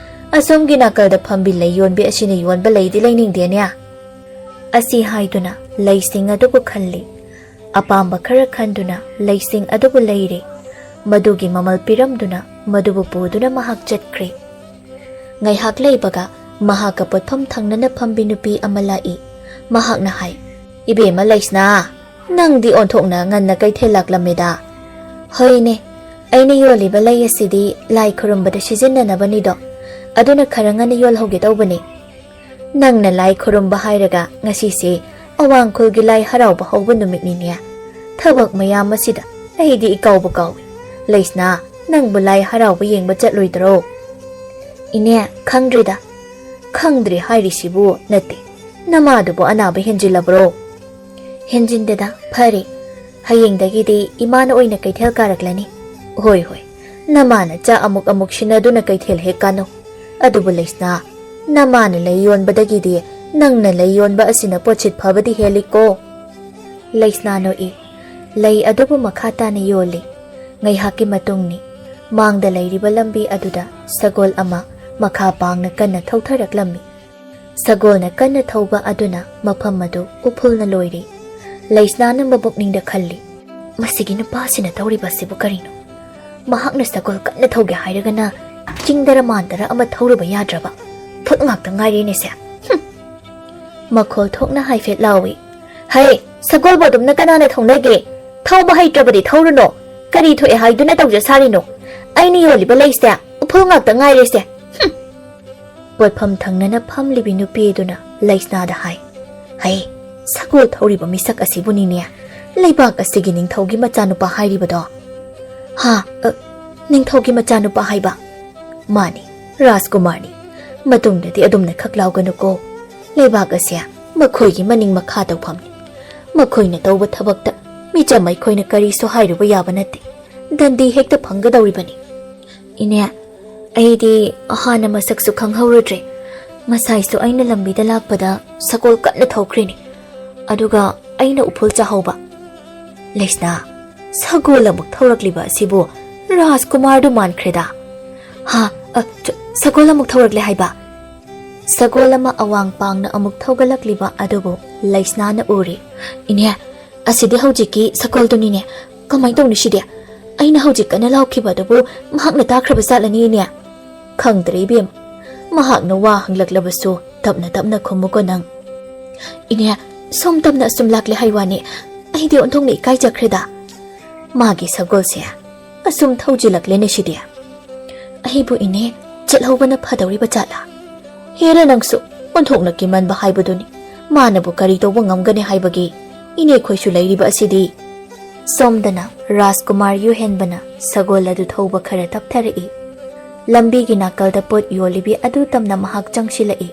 ꯑꯁꯣꯝꯒꯤ ꯅꯥꯀꯜꯗ ꯐꯝꯕꯤ ꯂꯩ ꯌꯣꯟꯕꯤ ꯑꯁꯤꯅ ꯌꯣꯟꯕ ꯂꯩꯗꯤ ꯂꯩꯅꯤꯡꯗꯦꯅꯦ꯫" ꯑꯁꯤ ꯍꯥꯏꯗꯨꯅ ꯂꯩꯁꯤꯡ ꯑꯗꯨꯕꯨ ꯈꯜꯂꯤ꯫ ꯑꯄꯥꯝꯕ ꯈꯔ ꯈꯟꯗꯨꯅ ꯂꯩꯁꯤꯡ ꯑꯗꯨꯕꯨ ꯂꯩꯔꯦ꯫ ꯃꯗꯨꯒꯤ ꯃꯃꯜ ꯄꯤꯔꯝꯗꯨꯅ ꯃꯗꯨꯕꯨ ꯄꯨꯗꯨꯅ ꯃꯍꯥꯛ ꯆꯠꯈ꯭ꯔꯦ꯫ ꯉꯥꯏꯍꯥꯛ ꯂꯩꯕꯒ ꯃꯍꯥꯛꯀ ꯄꯣꯠꯐꯝ ꯊꯪꯅꯅ ꯐꯝꯕꯤ ꯅꯨꯄꯤ ꯑꯃ ꯂꯥꯛꯏ꯫ ꯃꯍꯥꯛꯅ ꯍꯥꯏ, "ꯏꯕꯦꯝꯃ ꯂꯩꯁꯅꯥ, ꯅꯪꯗꯤ ꯑꯣꯟꯊꯣꯛꯅ ꯉꯟꯅ ꯀꯩꯊꯦꯜ ꯂꯥꯛꯂꯝꯃꯦꯗ꯫" "ꯍꯣꯏꯅꯦ, ꯑꯩꯅ ꯌꯣꯜꯂꯤꯕ ꯂꯩ ꯑꯁꯤꯗꯤ ꯂꯥꯏ ꯈꯨꯔꯨꯝꯕꯗ ꯁꯤꯖꯤꯟꯅꯅꯕꯅꯤꯗꯣ, ꯑꯗꯨꯅ ꯈꯔ ꯉꯟꯅ ꯌꯣꯜꯍꯧꯒꯦ ꯇꯧꯕꯅꯤ꯫" "ꯅꯪꯅ ꯂꯥꯏ ꯈꯨꯔꯨꯝꯕ ꯍꯥꯏꯔꯒ ꯉꯁꯤꯁꯦ ꯑꯋꯥꯡꯈꯨꯜꯒꯤ ꯂꯥꯏ ꯍꯔꯥꯎꯕ ꯍꯧꯕ ꯅꯨꯃꯤꯠꯅꯤꯅꯦ꯫ ꯊꯕꯛ ꯃꯌꯥꯝ ꯑꯁꯤꯗ ꯑꯩꯗꯤ ꯏꯀꯥꯎꯕꯨ ꯀꯥꯎꯏ꯫ ꯂꯩꯁꯅꯥ, ꯅꯪꯕꯨ ꯂꯥꯏ ꯍꯔꯥꯎꯕ ꯌꯦꯡꯕ ꯆꯠꯂꯣꯏꯗ꯭ꯔꯣ?" "ꯏꯅꯦ, ꯈꯪꯗ꯭ꯔꯤꯗ꯫" "ꯈꯪꯗ꯭ꯔꯤ ꯍꯥꯏꯔꯤꯁꯤꯕꯨ ꯅꯠꯇꯦ, ꯅꯃꯥꯗꯨꯕꯨ ꯑꯅꯥꯕ ꯍꯦꯟꯖꯤꯜꯂꯕ꯭ꯔꯣ?" "ꯍꯦꯟꯖꯤꯟꯗꯦꯗ, ꯐꯔꯦ꯫ ꯍꯌꯦꯡꯗꯒꯤꯗꯤ ꯏꯃꯥꯅ ꯑꯣꯏꯅ ꯀꯩꯊꯦꯜ ꯀꯥꯔꯛꯂꯅꯤ꯫" "ꯍꯣꯏ, ꯍꯣꯏ, ꯅꯃꯥꯅ ꯆꯥꯛ ꯑꯃꯨꯛ ꯑꯃꯨꯛ ꯁꯤꯟꯅꯗꯨꯅ ꯀꯩꯊꯦꯜ ꯍꯦꯛ ꯀꯥꯅꯧ꯫ ꯑꯗꯨꯕꯨ ꯂꯩꯁꯅꯥ, ꯅꯃꯥꯅ ꯂꯩ ꯌꯣꯟꯕꯗꯒꯤꯗꯤ ꯅꯪꯅ ꯂꯩ ꯌꯣꯟꯕ ꯑꯁꯤꯅ ꯄꯣꯠꯁꯤꯠ ꯐꯕꯗꯤ ꯍꯦꯜꯂꯤꯀꯣ꯫" ꯂꯩꯁꯅꯥ ꯅꯣꯛꯏ꯫ ꯂꯩ ꯑꯗꯨꯕꯨ ꯃꯈꯥ ꯇꯥꯅ ꯌꯣꯜꯂꯤ꯫ ꯉꯥꯏꯍꯥꯛꯀꯤ ꯃꯇꯨꯡꯅꯤ꯫ ꯃꯥꯡꯗ ꯂꯩꯔꯤꯕ ꯂꯝꯕꯤ ꯑꯗꯨꯗ ꯁꯒꯣꯜ ꯑꯃ ꯃꯈꯥ ꯄꯥꯡꯅ ꯀꯟꯅ ꯊꯧꯊꯔꯛꯂꯝꯃꯤ꯫ ꯁꯒꯣꯜꯅ ꯀꯟꯅ ꯊꯧꯕ ꯑꯗꯨꯅ ꯃꯐꯝ ꯑꯗꯨ ꯎꯐꯨꯜꯅ ꯂꯣꯏꯔꯦ꯫ ꯂꯩꯁꯅꯥꯅ ꯃꯕꯨꯛꯅꯤꯡꯗ ꯈꯜꯂꯤ, "ꯃꯁꯤꯒꯤ ꯅꯨꯄꯥꯁꯤꯅ ꯇꯧꯔꯤꯕ ꯑꯁꯤꯕꯨ ꯀꯔꯤꯅꯣ? ꯃꯍꯥꯛꯅ ꯁꯒꯣꯜ ꯀꯟꯅ ꯊꯧꯒꯦ ꯍꯥꯏꯔꯒꯅ ꯆꯤꯡꯗꯔ ꯃꯥꯟꯗꯔ ꯑꯃ ꯊꯧꯔꯨꯕ ꯌꯥꯗ꯭ꯔꯕ? ꯐꯨꯠ ꯉꯥꯛꯇ ꯉꯥꯏꯔꯦꯅꯦꯁꯦ꯫ ꯍꯨꯝ!" ꯃꯈꯣꯜ ꯊꯣꯛꯅ ꯍꯥꯏꯐꯦꯠ ꯂꯥꯎꯏ꯫ "ꯍꯩ, ꯁꯒꯣꯜꯕꯨ ꯑꯗꯨꯝꯅ ꯀꯅꯥꯅ ꯊꯧꯅꯒꯦ? ꯊꯧꯕ ꯍꯩꯇ꯭ꯔꯕꯗꯤ ꯊꯧꯔꯨꯅꯣ꯫ ꯀꯔꯤ ꯊꯣꯛꯑꯦ ꯍꯥꯏꯗꯨꯅ ꯇꯧꯖ ꯁꯥꯔꯤꯅꯣ? ꯑꯩꯅ ꯌꯣꯜꯂꯤꯕ ꯂꯩꯁꯦ ꯎꯐꯨꯜ ꯉꯥꯛꯇ ꯉꯥꯏꯔꯦꯁꯦ꯫ ꯍꯨꯝ!" ꯄꯣꯠꯐꯝ ꯊꯪꯅꯅ ꯐꯝꯂꯤꯕꯤ ꯅꯨꯄꯤꯗꯨꯅ ꯂꯩꯁꯅꯥꯗ ꯍꯥꯏ, "ꯍꯩ, ꯁꯒꯣꯜ ꯊꯧꯔꯤꯕ ꯃꯤꯁꯛ ꯑꯁꯤꯕꯨꯅꯤꯅꯦ ꯂꯩꯕꯥꯛ ꯑꯁꯤꯒꯤ ꯅꯤꯡꯊꯧꯒꯤ ꯃꯆꯥꯅꯨꯄꯥ ꯍꯥꯏꯔꯤꯕꯗꯣ?" "ꯍꯥ, ꯑ, ꯅꯤꯡꯊꯧꯒꯤ ꯃꯆꯥꯅꯨꯄꯥ ꯍꯥꯏꯕ?" "ꯃꯥꯅꯤ, ꯔꯥꯖꯀꯨꯃꯥꯔꯅꯤ꯫ ꯃꯇꯨꯡꯗꯗꯤ ꯑꯗꯨꯝꯅ ꯈꯛ ꯂꯥꯎꯒꯅꯨꯀꯣ꯫ ꯂꯩꯕꯥꯛ ꯑꯁꯦ ꯃꯈꯣꯏꯒꯤ ꯃꯅꯤꯡ ꯃꯈꯥ ꯇꯧꯐꯝꯅꯤ꯫ ꯃꯈꯣꯏꯅ ꯇꯧꯕ ꯊꯕꯛꯇ ꯃꯤꯆꯝ ꯑꯩꯈꯣꯏꯅ ꯀꯔꯤꯁꯨ ꯍꯥꯏꯔꯨꯕ ꯌꯥꯕ ꯅꯠꯇꯦ꯫ ꯗꯟꯗꯤ ꯍꯦꯛꯇ ꯐꯪꯒꯗꯧꯔꯤꯕꯅꯤ꯫" "ꯏꯅꯦ, ꯑꯩꯗꯤ ꯍꯥꯟꯅ ꯃꯁꯛꯁꯨ ꯈꯪꯍꯧꯔꯨꯗ꯭ꯔꯦ꯫ ꯉꯁꯥꯏꯁꯨ ꯑꯩꯅ ꯂꯝꯕꯤꯗ ꯂꯥꯛꯄꯗ ꯁꯒꯣꯜ ꯀꯟꯅ ꯊꯧꯈ꯭ꯔꯤꯅꯤ꯫ ꯑꯗꯨꯒ ꯑꯩꯅ ꯎꯐꯨꯜ ꯆꯥꯍꯧꯕ꯫" "ꯂꯩꯁꯅꯥ, ꯁꯒꯣꯜ ꯑꯃꯨꯛ ꯊꯧꯔꯛꯂꯤꯕ ꯑꯁꯤꯕꯨ ꯔꯥꯖꯀꯨꯃꯥꯔꯗꯨ ꯃꯥꯟꯈ꯭ꯔꯦꯗ꯫" "ꯍꯥ? ꯑ, ꯆ-, ꯁꯒꯣꯜ ꯑꯃꯨꯛ ꯊꯧꯔꯛꯂꯦ ꯍꯥꯏꯕ?" ꯁꯒꯣꯜ ꯑꯃ ꯑꯋꯥꯡ ꯄꯥꯡꯅ ꯑꯃꯨꯛ ꯊꯧꯒꯠꯂꯛꯂꯤꯕ ꯑꯗꯨꯕꯨ ꯂꯩꯁꯅꯥꯅ ꯎꯔꯦ꯫ "ꯏꯅꯦ, "ꯑꯁꯤꯗꯤ ꯍꯧꯖꯤꯛꯀꯤ ꯁꯒꯣꯜꯗꯨꯅꯤꯅꯦ꯫ ꯀꯃꯥꯏꯅ ꯇꯧꯅꯤ ꯁꯤꯗꯤ? ꯑꯩꯅ ꯍꯧꯖꯤꯛ ꯀꯟꯅ ꯂꯥꯎꯈꯤꯕ ꯑꯗꯨꯕꯨ ꯃꯍꯥꯛꯅ ꯇꯥꯈ꯭ꯔꯕ ꯖꯥꯠꯂꯅꯦ, ꯏꯅꯦ?" "ꯈꯪꯗ꯭ꯔꯦ, ꯏꯕꯦꯝ꯫ ꯃꯍꯥꯛꯅ ꯋꯥ ꯍꯪꯂꯛꯂꯕꯁꯨ ꯇꯞꯅ ꯇꯞꯅ ꯈꯨꯝꯃꯨꯀꯣ ꯅꯪ꯫" "ꯏꯅꯦ, ꯁꯣꯝ ꯇꯝꯅ ꯑꯁꯨꯝ ꯂꯥꯛꯂꯦ ꯍꯥꯏ ꯋꯥꯅꯤ, ꯑꯩꯗꯤ ꯑꯣꯟꯊꯣꯛꯅ ꯏꯀꯥꯏꯖꯈ꯭ꯔꯦꯗ꯫ ꯃꯥꯒꯤ ꯁꯒꯣꯜꯁꯦ ꯑꯁꯨꯝ ꯊꯧꯖꯤꯜꯂꯛꯂꯦꯅꯦ ꯁꯤꯗꯤ꯫ ꯑꯩꯕꯨ ꯏꯅꯦ ꯆꯠꯍꯧꯕꯅ ꯐꯗꯧꯔꯤꯕ ꯖꯥꯠꯂꯥ? ꯍꯦꯔꯥ ꯅꯪꯁꯨ, ꯑꯣꯟꯊꯣꯛꯅ ꯀꯤꯃꯟꯕ ꯍꯥꯏꯕꯗꯨꯅꯤ꯫ ꯃꯥꯅꯕꯨ ꯀꯔꯤ ꯇꯧꯕ ꯉꯝꯒꯅꯤ ꯍꯥꯏꯕꯒꯤ? ꯏꯅꯦꯈꯣꯏꯁꯨ ꯂꯩꯔꯤꯕ ꯑꯁꯤꯗꯤ꯫" ꯁꯣꯝꯗꯅ ꯔꯥꯖꯀꯨꯃꯥꯔ ꯌꯨꯍꯦꯟꯕꯅ ꯁꯒꯣꯜ ꯑꯗꯨ ꯊꯧꯕ ꯈꯔ ꯇꯞꯊꯔꯛꯏ꯫ ꯂꯝꯕꯤꯒꯤ ꯅꯥꯀꯜꯗ ꯄꯣꯠ ꯌꯣꯜꯂꯤꯕꯤ ꯑꯗꯨ ꯇꯝꯅ ꯃꯍꯥꯛ ꯆꯪꯁꯤꯜꯂꯛꯏ꯫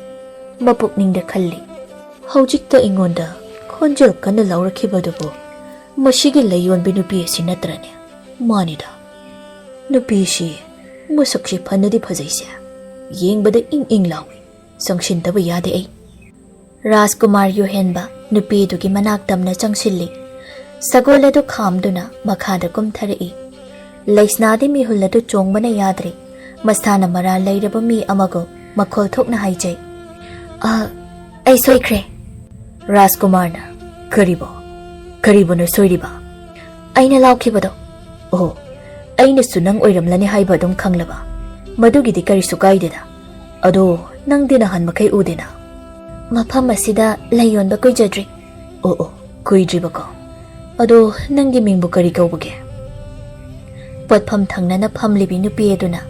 ꯃꯄꯨꯛꯅꯤꯡꯗ ꯈꯜꯂꯤ, "ꯍꯧꯖꯤꯛꯇ ꯑꯩꯉꯣꯟꯗ ꯈꯣꯟꯖꯦꯜ ꯀꯟꯅ ꯂꯥꯎꯔꯛꯈꯤꯕꯗꯨꯕꯨ ꯃꯁꯤꯒꯤ ꯂꯩꯌꯣꯟꯕꯤ ꯅꯨꯄꯤ ꯑꯁꯤ ꯅꯠꯇ꯭ꯔꯅꯦ?" "ꯃꯥꯅꯤꯗ, ꯅꯨꯄꯤꯁꯤ ꯃꯁꯛꯁꯤ ꯐꯅꯗꯤ ꯐꯖꯩꯁꯦ꯫ ꯌꯦꯡꯕꯗ ꯏꯪ ꯏꯪ ꯂꯥꯎꯏ꯫ ꯆꯪꯁꯤꯟꯗꯕ ꯌꯥꯗꯦ ꯑꯩ꯫" ꯔꯥꯖꯀꯨꯃꯥꯔ ꯌꯨꯍꯦꯟꯕ ꯅꯨꯄꯤꯗꯨꯒꯤ ꯃꯅꯥꯛ ꯇꯝꯅ ꯆꯪꯁꯤꯜꯂꯤ꯫ ꯁꯒꯣꯜ ꯑꯗꯨ ꯈꯥꯝꯗꯨꯅ ꯃꯈꯥꯗ ꯀꯨꯝꯊꯔꯛꯏ꯫ ꯂꯩꯁꯅꯥꯗꯤ ꯃꯤꯍꯨꯜ ꯑꯗꯨ ꯆꯣꯡꯕꯅ ꯌꯥꯗ꯭ꯔꯦ꯫ ꯃꯁꯥꯅ ꯃꯔꯥꯜ ꯂꯩꯔꯕ ꯃꯤ ꯑꯃꯒꯨꯝ ꯃꯈꯣꯜ ꯊꯣꯛꯅ ꯍꯥꯏꯖꯩ, "ꯑ, ꯑꯩ ꯁꯣꯏꯈ꯭ꯔꯦ꯫" ꯔꯥꯖꯀꯨꯃꯥꯔꯅ, "ꯀꯔꯤꯕꯣ? ꯀꯔꯤꯕꯨꯅꯣ ꯁꯣꯏꯔꯤꯕ?" "ꯑꯩꯅ ꯂꯥꯎꯈꯤꯕꯗꯣ꯫" "ꯑꯣ, ꯑꯩꯅꯁꯨ ꯅꯪ ꯑꯣꯏꯔꯝꯂꯅꯤ ꯍꯥꯏꯕ ꯑꯗꯨꯝ ꯈꯪꯂꯕ? ꯃꯗꯨꯒꯤꯗꯤ ꯀꯔꯤꯁꯨ ꯀꯥꯏꯗꯦꯗ꯫ ꯑꯗꯣ ꯅꯪꯗꯤ ꯅꯍꯥꯟ ꯃꯈꯩ ꯎꯗꯦꯅ?" "ꯃꯐꯝ ꯑꯁꯤꯗ ꯂꯩ ꯌꯣꯟꯕ ꯀꯨꯏꯖꯗ꯭ꯔꯤ꯫" "ꯑꯣ ꯑꯣ, ꯀꯨꯏꯗ꯭ꯔꯤꯕꯀꯣ꯫ ꯑꯗꯣ ꯅꯪꯒꯤ ꯃꯤꯡꯕꯨ ꯀꯔꯤ ꯀꯧꯕꯒꯦ?" ꯄꯣꯠꯐꯝ ꯊꯪꯅꯅ ꯐꯝꯂꯤꯕꯤ ꯅꯨꯄꯤ ꯑꯗꯨꯅ,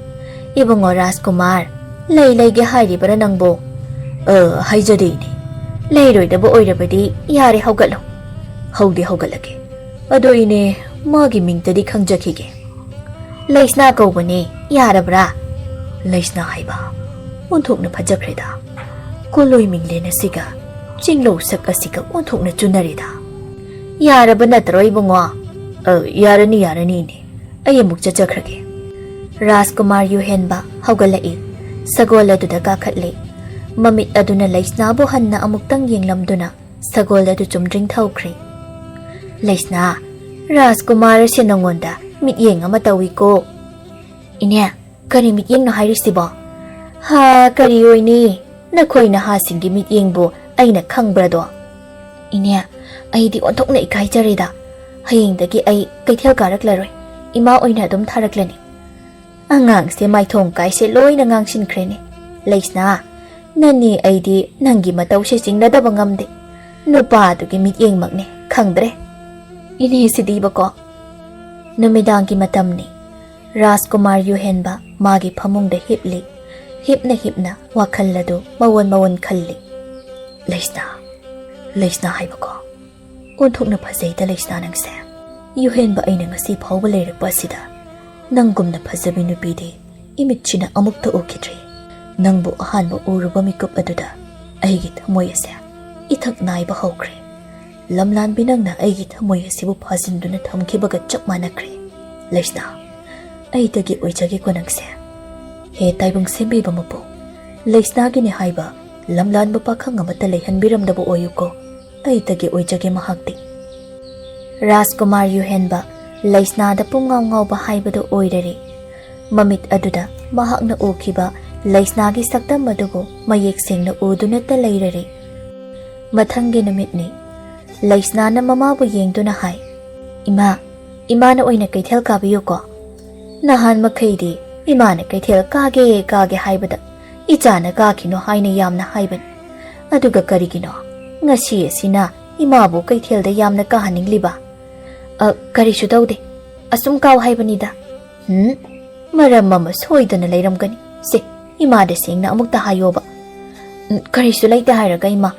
"ꯏꯕꯨꯡꯉꯣ ꯔꯥꯖꯀꯨꯃꯥꯔ, ꯂꯩ ꯂꯩꯒꯦ ꯍꯥꯏꯔꯤꯕꯔꯥ ꯅꯪꯕꯣ?" "ꯑ, ꯍꯥꯏꯖꯗꯦ ꯏꯅꯦ꯫ ꯂꯩꯔꯣꯏꯗꯕ ꯑꯣꯏꯔꯕꯗꯤ ꯌꯥꯔꯦ, ꯍꯧꯒꯠꯂꯣ꯫" "ꯍꯧꯗꯤ ꯍꯧꯒꯠꯂꯒꯦ꯫ ꯑꯗꯣ ꯏꯅꯦ, ꯃꯥꯒꯤ ꯃꯤꯡꯇꯗꯤ ꯈꯪꯖꯈꯤꯒꯦ꯫" "ꯂꯩꯁꯅꯥ ꯀꯧꯕꯅꯦ, ꯌꯥꯔꯕ꯭ꯔꯥ?" "ꯂꯩꯁꯅꯥ ꯍꯥꯏꯕ? ꯑꯣꯟꯊꯣꯛꯅ ꯐꯖꯈ꯭ꯔꯦꯗ꯫ ꯀꯣꯂꯣꯏ ꯃꯤꯡꯂꯦꯟ ꯑꯁꯤꯒ ꯆꯤꯡꯂꯧ ꯁꯛ ꯑꯁꯤꯒ ꯑꯣꯟꯊꯣꯛꯅ ꯆꯨꯅꯔꯦꯗ꯫" "ꯌꯥꯔꯕ ꯅꯠꯇ꯭ꯔꯣ ꯏꯕꯨꯡꯉꯣ?" "ꯑ, ꯌꯥꯔꯅꯤ, ꯌꯥꯔꯅꯤ ꯏꯅꯦ꯫ ꯑꯩ ꯑꯃꯨꯛ ꯆꯠꯆꯈ꯭ꯔꯒꯦ꯫" ꯔꯥꯖꯀꯨꯃꯥꯔ ꯌꯨꯍꯦꯟꯕ ꯍꯧꯒꯠꯂꯛꯏ꯫ ꯁꯒꯣꯜ ꯑꯗꯨꯗ ꯀꯥꯈꯠꯂꯤ꯫ ꯃꯃꯤꯠ ꯑꯗꯨꯅ ꯂꯩꯁꯅꯥꯕꯨ ꯍꯟꯅ ꯑꯃꯨꯛꯇꯪ ꯌꯦꯡꯂꯝꯗꯨꯅ ꯁꯒꯣꯜ ꯑꯗꯨ ꯆꯨꯝꯗ꯭ꯔꯤꯡ ꯊꯧꯈ꯭ꯔꯦ꯫ "ꯂꯩꯁꯅꯥ, ꯔꯥꯖꯀꯨꯃꯥꯔ ꯑꯁꯤ ꯅꯉꯣꯟꯗ ꯃꯤꯠꯌꯦꯡ ꯑꯃ ꯇꯧꯏꯀꯣ꯫" "ꯏꯅꯦ, ꯀꯔꯤ ꯃꯤꯠꯌꯦꯡꯅꯣ ꯍꯥꯏꯔꯤꯁꯤꯕꯣ?" "ꯍꯥ, ꯀꯔꯤ ꯑꯣꯏꯅꯤ? ꯅꯈꯣꯏ ꯅꯍꯥꯁꯤꯡꯒꯤ ꯃꯤꯠꯌꯦꯡꯕꯨ ꯑꯩꯅ ꯈꯪꯕ꯭ꯔꯗꯣ?" "ꯏꯅꯦ, ꯑꯩꯗꯤ ꯑꯣꯟꯊꯣꯛꯅ ꯏꯀꯥꯏꯖꯔꯦꯗ꯫ ꯍꯌꯦꯡꯗꯒꯤ ꯑꯩ ꯀꯩꯊꯦꯜ ꯀꯥꯔꯛꯂꯔꯣꯏ꯫ ꯏꯃꯥ ꯑꯣꯏꯅ ꯑꯗꯨꯝ ꯊꯥꯔꯛꯂꯅꯤ꯫" ꯑꯉꯥꯡꯁꯦ ꯃꯥꯏꯊꯣꯡ ꯀꯥꯏꯁꯦ ꯂꯣꯏꯅ ꯉꯥꯡꯁꯤꯟꯈ꯭ꯔꯦꯅꯦ꯫ "ꯂꯩꯁꯅꯥ, ꯅꯅꯦ ꯑꯩꯗꯤ ꯅꯪꯒꯤ ꯃꯇꯧꯁꯦ ꯆꯤꯡꯅꯗꯕ ꯉꯝꯗꯦ꯫ ꯅꯨꯄꯥꯗꯨꯒꯤ ꯃꯤꯠꯌꯦꯡꯃꯛꯅꯦ, ꯈꯪꯗ꯭ꯔꯦ꯫" "ꯏꯅꯦꯁꯤꯗꯤꯕꯀꯣ꯫" ꯅꯨꯃꯤꯗꯥꯡꯒꯤ ꯃꯇꯝꯅꯤ꯫ ꯔꯥꯖꯀꯨꯃꯥꯔ ꯌꯨꯍꯦꯟꯕ ꯃꯥꯒꯤ ꯐꯃꯨꯡꯗ ꯍꯤꯞꯂꯤ꯫ ꯍꯤꯞꯅ ꯍꯤꯞꯅ ꯋꯥꯈꯜ ꯑꯗꯨ ꯃꯋꯣꯟ ꯃꯋꯣꯟ ꯈꯜꯂꯤ꯫ "ꯂꯩꯁꯅꯥ, ꯂꯩꯁꯅꯥ ꯍꯥꯏꯕꯀꯣ꯫ ꯑꯣꯟꯊꯣꯛꯅ ꯐꯖꯩꯗ ꯂꯩꯁꯅꯥ ꯅꯪꯁꯦ꯫ ꯌꯨꯍꯦꯟꯕ ꯑꯩꯅ ꯉꯁꯤ ꯐꯥꯎꯕ ꯂꯩꯔꯛꯄ ꯑꯁꯤꯗ ꯅꯪꯒꯨꯝꯅ ꯐꯖꯕꯤ ꯅꯨꯄꯤꯗꯤ ꯏꯃꯤꯠꯁꯤꯅ ꯑꯃꯨꯛꯇ ꯎꯈꯤꯗ꯭ꯔꯤ꯫ ꯅꯪꯕꯨ ꯑꯍꯥꯟꯕ ꯎꯔꯨꯕ ꯃꯤꯀꯨꯞ ꯑꯗꯨꯗ ꯑꯩꯒꯤ ꯊꯃꯣꯏ ꯑꯁꯦ ꯏꯊꯛ ꯅꯥꯏꯕ ꯍꯧꯈ꯭ꯔꯦ꯫ ꯂꯝꯂꯥꯟꯕꯤ, ꯅꯪꯅ ꯑꯩꯒꯤ ꯊꯃꯣꯏ ꯑꯁꯤꯕꯨ ꯐꯥꯖꯤꯟꯗꯨꯅ ꯊꯝꯈꯤꯕꯒ ꯆꯞ ꯃꯥꯟꯅꯈ꯭ꯔꯦ ꯂꯩꯁꯅꯥ꯫ ꯑꯩꯗꯒꯤ ꯑꯣꯏꯖꯒꯦꯀꯣ ꯅꯪꯁꯦ꯫ ꯍꯦ ꯇꯥꯏꯕꯪ ꯁꯦꯝꯕꯤꯕ ꯃꯄꯨ, ꯂꯩꯁꯅꯥꯒꯤꯅꯦ ꯍꯥꯏꯕ ꯂꯝꯂꯥꯟꯕ ꯄꯥꯈꯪ ꯑꯃꯠꯇ ꯂꯩꯍꯟꯕꯤꯔꯝꯗꯕ ꯑꯣꯏꯌꯨꯀꯣ꯫ ꯑꯩꯗꯒꯤ ꯑꯣꯏꯖꯒꯦ ꯃꯍꯥꯛꯇꯤ꯫" ꯔꯥꯖꯀꯨꯃꯥꯔ ꯌꯨꯍꯦꯟꯕ ꯂꯩꯁꯅꯥꯗ ꯄꯨꯡꯉꯥꯎ ꯉꯥꯎꯕ ꯍꯥꯏꯕꯗꯨ ꯑꯣꯏꯔꯔꯦ꯫ ꯃꯃꯤꯠ ꯑꯗꯨꯗ ꯃꯍꯥꯛꯅ ꯎꯈꯤꯕ ꯂꯩꯁꯅꯥꯒꯤ ꯁꯛꯇꯝ ꯑꯗꯨꯕꯨ ꯃꯌꯦꯛ ꯁꯦꯡꯅ ꯎꯗꯨꯅꯇ ꯂꯩꯔꯔꯦ꯫ ꯃꯊꯪꯒꯤ ꯅꯨꯃꯤꯠꯅꯤ꯫ ꯂꯩꯁꯅꯥꯅ ꯃꯃꯥꯕꯨ ꯌꯦꯡꯗꯨꯅ ꯍꯥꯏ, "ꯏꯃꯥ, ꯏꯃꯥꯅ ꯑꯣꯏꯅ ꯀꯩꯊꯦꯜ ꯀꯥꯕꯤꯌꯨꯀꯣ꯫ ꯅꯍꯥꯟ ꯃꯈꯩꯗꯤ ꯏꯃꯥꯅ ꯀꯩꯊꯦꯜ ꯀꯥꯒꯦ ꯀꯥꯒꯦ ꯍꯥꯏꯕꯗ ꯏꯆꯥꯅ ꯀꯥꯈꯤꯅꯣ ꯍꯥꯏꯅ ꯌꯥꯝꯅ ꯍꯥꯏꯕꯅꯤ꯫ ꯑꯗꯨꯒ ꯀꯔꯤꯒꯤꯅꯣ ꯉꯁꯤ ꯑꯁꯤꯅ ꯏꯃꯥꯕꯨ ꯀꯩꯊꯦꯜꯗ ꯌꯥꯝꯅ ꯀꯥꯍꯟꯅꯤꯡꯂꯤꯕ?" "ꯑ, ꯀꯔꯤꯁꯨ ꯇꯧꯗꯦ꯫ ꯑꯁꯨꯝ ꯀꯥꯎ ꯍꯥꯏꯕꯅꯤꯗ꯫" "ꯍꯨꯝ? ꯃꯔꯝ ꯑꯃ ꯁꯣꯏꯗꯅ ꯂꯩꯔꯝꯒꯅꯤ꯫ ꯁꯦ, ꯏꯃꯥꯗ ꯁꯦꯡꯅ ꯑꯃꯨꯛꯇ ꯍꯥꯏꯌꯣꯕ꯫" "ꯎꯝ, ꯀꯔꯤꯁꯨ ꯂꯩꯇꯦ ꯍꯥꯏꯔꯒ, ꯏꯃꯥ꯫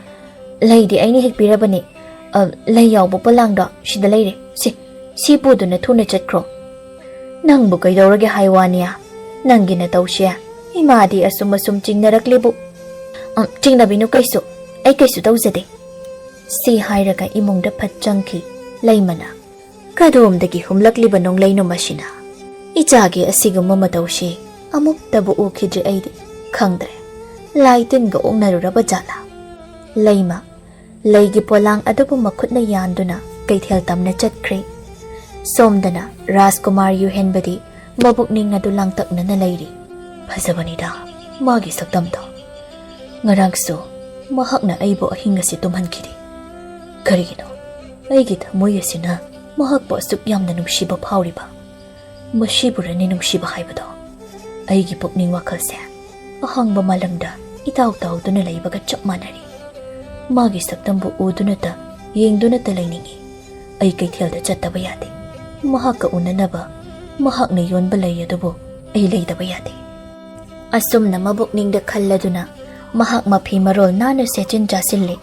ꯂꯩꯗꯤ ꯑꯩꯅ ꯍꯦꯛꯄꯤꯔꯕꯅꯤ꯫ ꯑ, ꯂꯩ ꯌꯥꯎꯕ ꯄꯣꯂꯥꯡꯗꯣ ꯁꯤꯗ ꯂꯩꯔꯦ꯫ ꯁꯦ, ꯁꯤ ꯄꯨꯗꯨꯅ ꯊꯨꯅ ꯆꯠꯈ꯭ꯔꯣ꯫" "ꯅꯪꯕꯨ ꯀꯩꯗꯧꯔꯒꯦ ꯍꯥꯏ ꯋꯥꯅꯤ? ꯅꯪꯒꯤ ꯅꯇꯧꯁꯦ ꯏꯃꯥꯗꯤ ꯑꯁꯨꯝ ꯑꯁꯨꯝ ꯆꯤꯡꯅꯔꯛꯂꯤꯕꯨ꯫" "ꯎꯝ, ꯆꯤꯡꯅꯕꯤꯅꯨ ꯀꯩꯁꯨ꯫ ꯑꯩ ꯀꯩꯁꯨ ꯇꯧꯖꯗꯦ꯫" ꯁꯤ ꯍꯥꯏꯔꯒ ꯏꯃꯨꯡꯗ ꯐꯠ ꯆꯪꯈꯤ ꯂꯩꯃꯅ꯫ "ꯀꯗꯣꯝꯗꯒꯤ ꯍꯨꯝꯂꯛꯂꯤꯕ ꯅꯣꯡꯂꯩꯅꯣ ꯃꯁꯤꯅ? ꯏꯆꯥꯒꯤ ꯑꯁꯤꯒꯨꯝꯕ ꯃꯇꯧꯁꯤ ꯑꯃꯨꯛꯇꯕꯨ ꯎꯈꯤꯗ꯭ꯔꯤ ꯑꯩꯗꯤ꯫ ꯈꯪꯗ꯭ꯔꯦ, ꯂꯥꯏ ꯇꯤꯟꯒ ꯑꯣꯛꯅꯔꯨꯔꯕ ꯖꯥꯠꯂꯥ?" ꯂꯩꯃ ꯂꯩꯒꯤ ꯄꯣꯂꯥꯡ ꯑꯗꯨꯕꯨ ꯃꯈꯨꯠꯅ ꯌꯥꯟꯗꯨꯅ ꯀꯩꯊꯦꯜ ꯇꯝꯅ ꯆꯠꯈ꯭ꯔꯦ꯫ ꯁꯣꯝꯗꯅ ꯔꯥꯖꯀꯨꯃꯥꯔ ꯌꯨꯍꯦꯟꯕꯗꯤ ꯃꯕꯨꯛꯅꯤꯡ ꯑꯗꯨ ꯂꯥꯡꯇꯛꯅꯅ ꯂꯩꯔꯤ꯫ "ꯐꯖꯕꯅꯤꯗ ꯃꯥꯒꯤ ꯁꯛꯇꯝꯗꯣ꯫ ꯉꯔꯥꯡꯁꯨ ꯃꯍꯥꯛꯅ ꯑꯩꯕꯨ ꯑꯍꯤꯡ ꯑꯁꯤ ꯇꯨꯝꯍꯟꯈꯤꯗꯦ꯫ "ꯀꯔꯤꯒꯤꯅꯣ ꯑꯩꯒꯤ ꯊꯃꯣꯏ ꯑꯁꯤꯅ ꯃꯍꯥꯛꯄꯨ ꯑꯁꯨꯛ ꯌꯥꯝꯅ ꯅꯨꯡꯁꯤꯕ ꯐꯥꯎꯔꯤꯕ? ꯃꯁꯤꯕꯨꯔꯅꯤ ꯅꯨꯡꯁꯤꯕ ꯍꯥꯏꯕꯗꯣ?" ꯑꯩꯒꯤ ꯄꯨꯛꯅꯤꯡ ꯋꯥꯈꯜꯁꯦ ꯑꯍꯥꯡꯕ ꯃꯥꯂꯪꯗ ꯏꯇꯥꯎ ꯇꯥꯎꯗꯨꯅ ꯂꯩꯕꯒ ꯆꯞ ꯃꯥꯟꯅꯔꯤ꯫ ꯃꯥꯒꯤ ꯁꯛꯇꯝꯕꯨ ꯎꯗꯨꯅꯇ, ꯌꯦꯡꯗꯨꯅꯇ ꯂꯩꯅꯤꯡꯏ꯫ ꯑꯩ ꯀꯩꯊꯦꯜꯗ ꯆꯠꯇꯕ ꯌꯥꯗꯦ꯫ ꯃꯍꯥꯛꯀ ꯎꯅꯅꯕ ꯃꯍꯥꯛꯅ ꯌꯣꯟꯕ ꯂꯩ ꯑꯗꯨꯕꯨ ꯑꯩ ꯂꯩꯗꯕ ꯌꯥꯗꯦ꯫ ꯑꯁꯨꯝꯅ ꯃꯕꯨꯛꯅꯤꯡꯗ ꯈꯜꯂꯗꯨꯅ ꯃꯍꯥꯛ ꯃꯐꯤ ꯃꯔꯣꯜ ꯅꯥꯟꯅ ꯁꯦꯠꯆꯤꯟ ꯆꯥꯁꯤꯜꯂꯤ꯫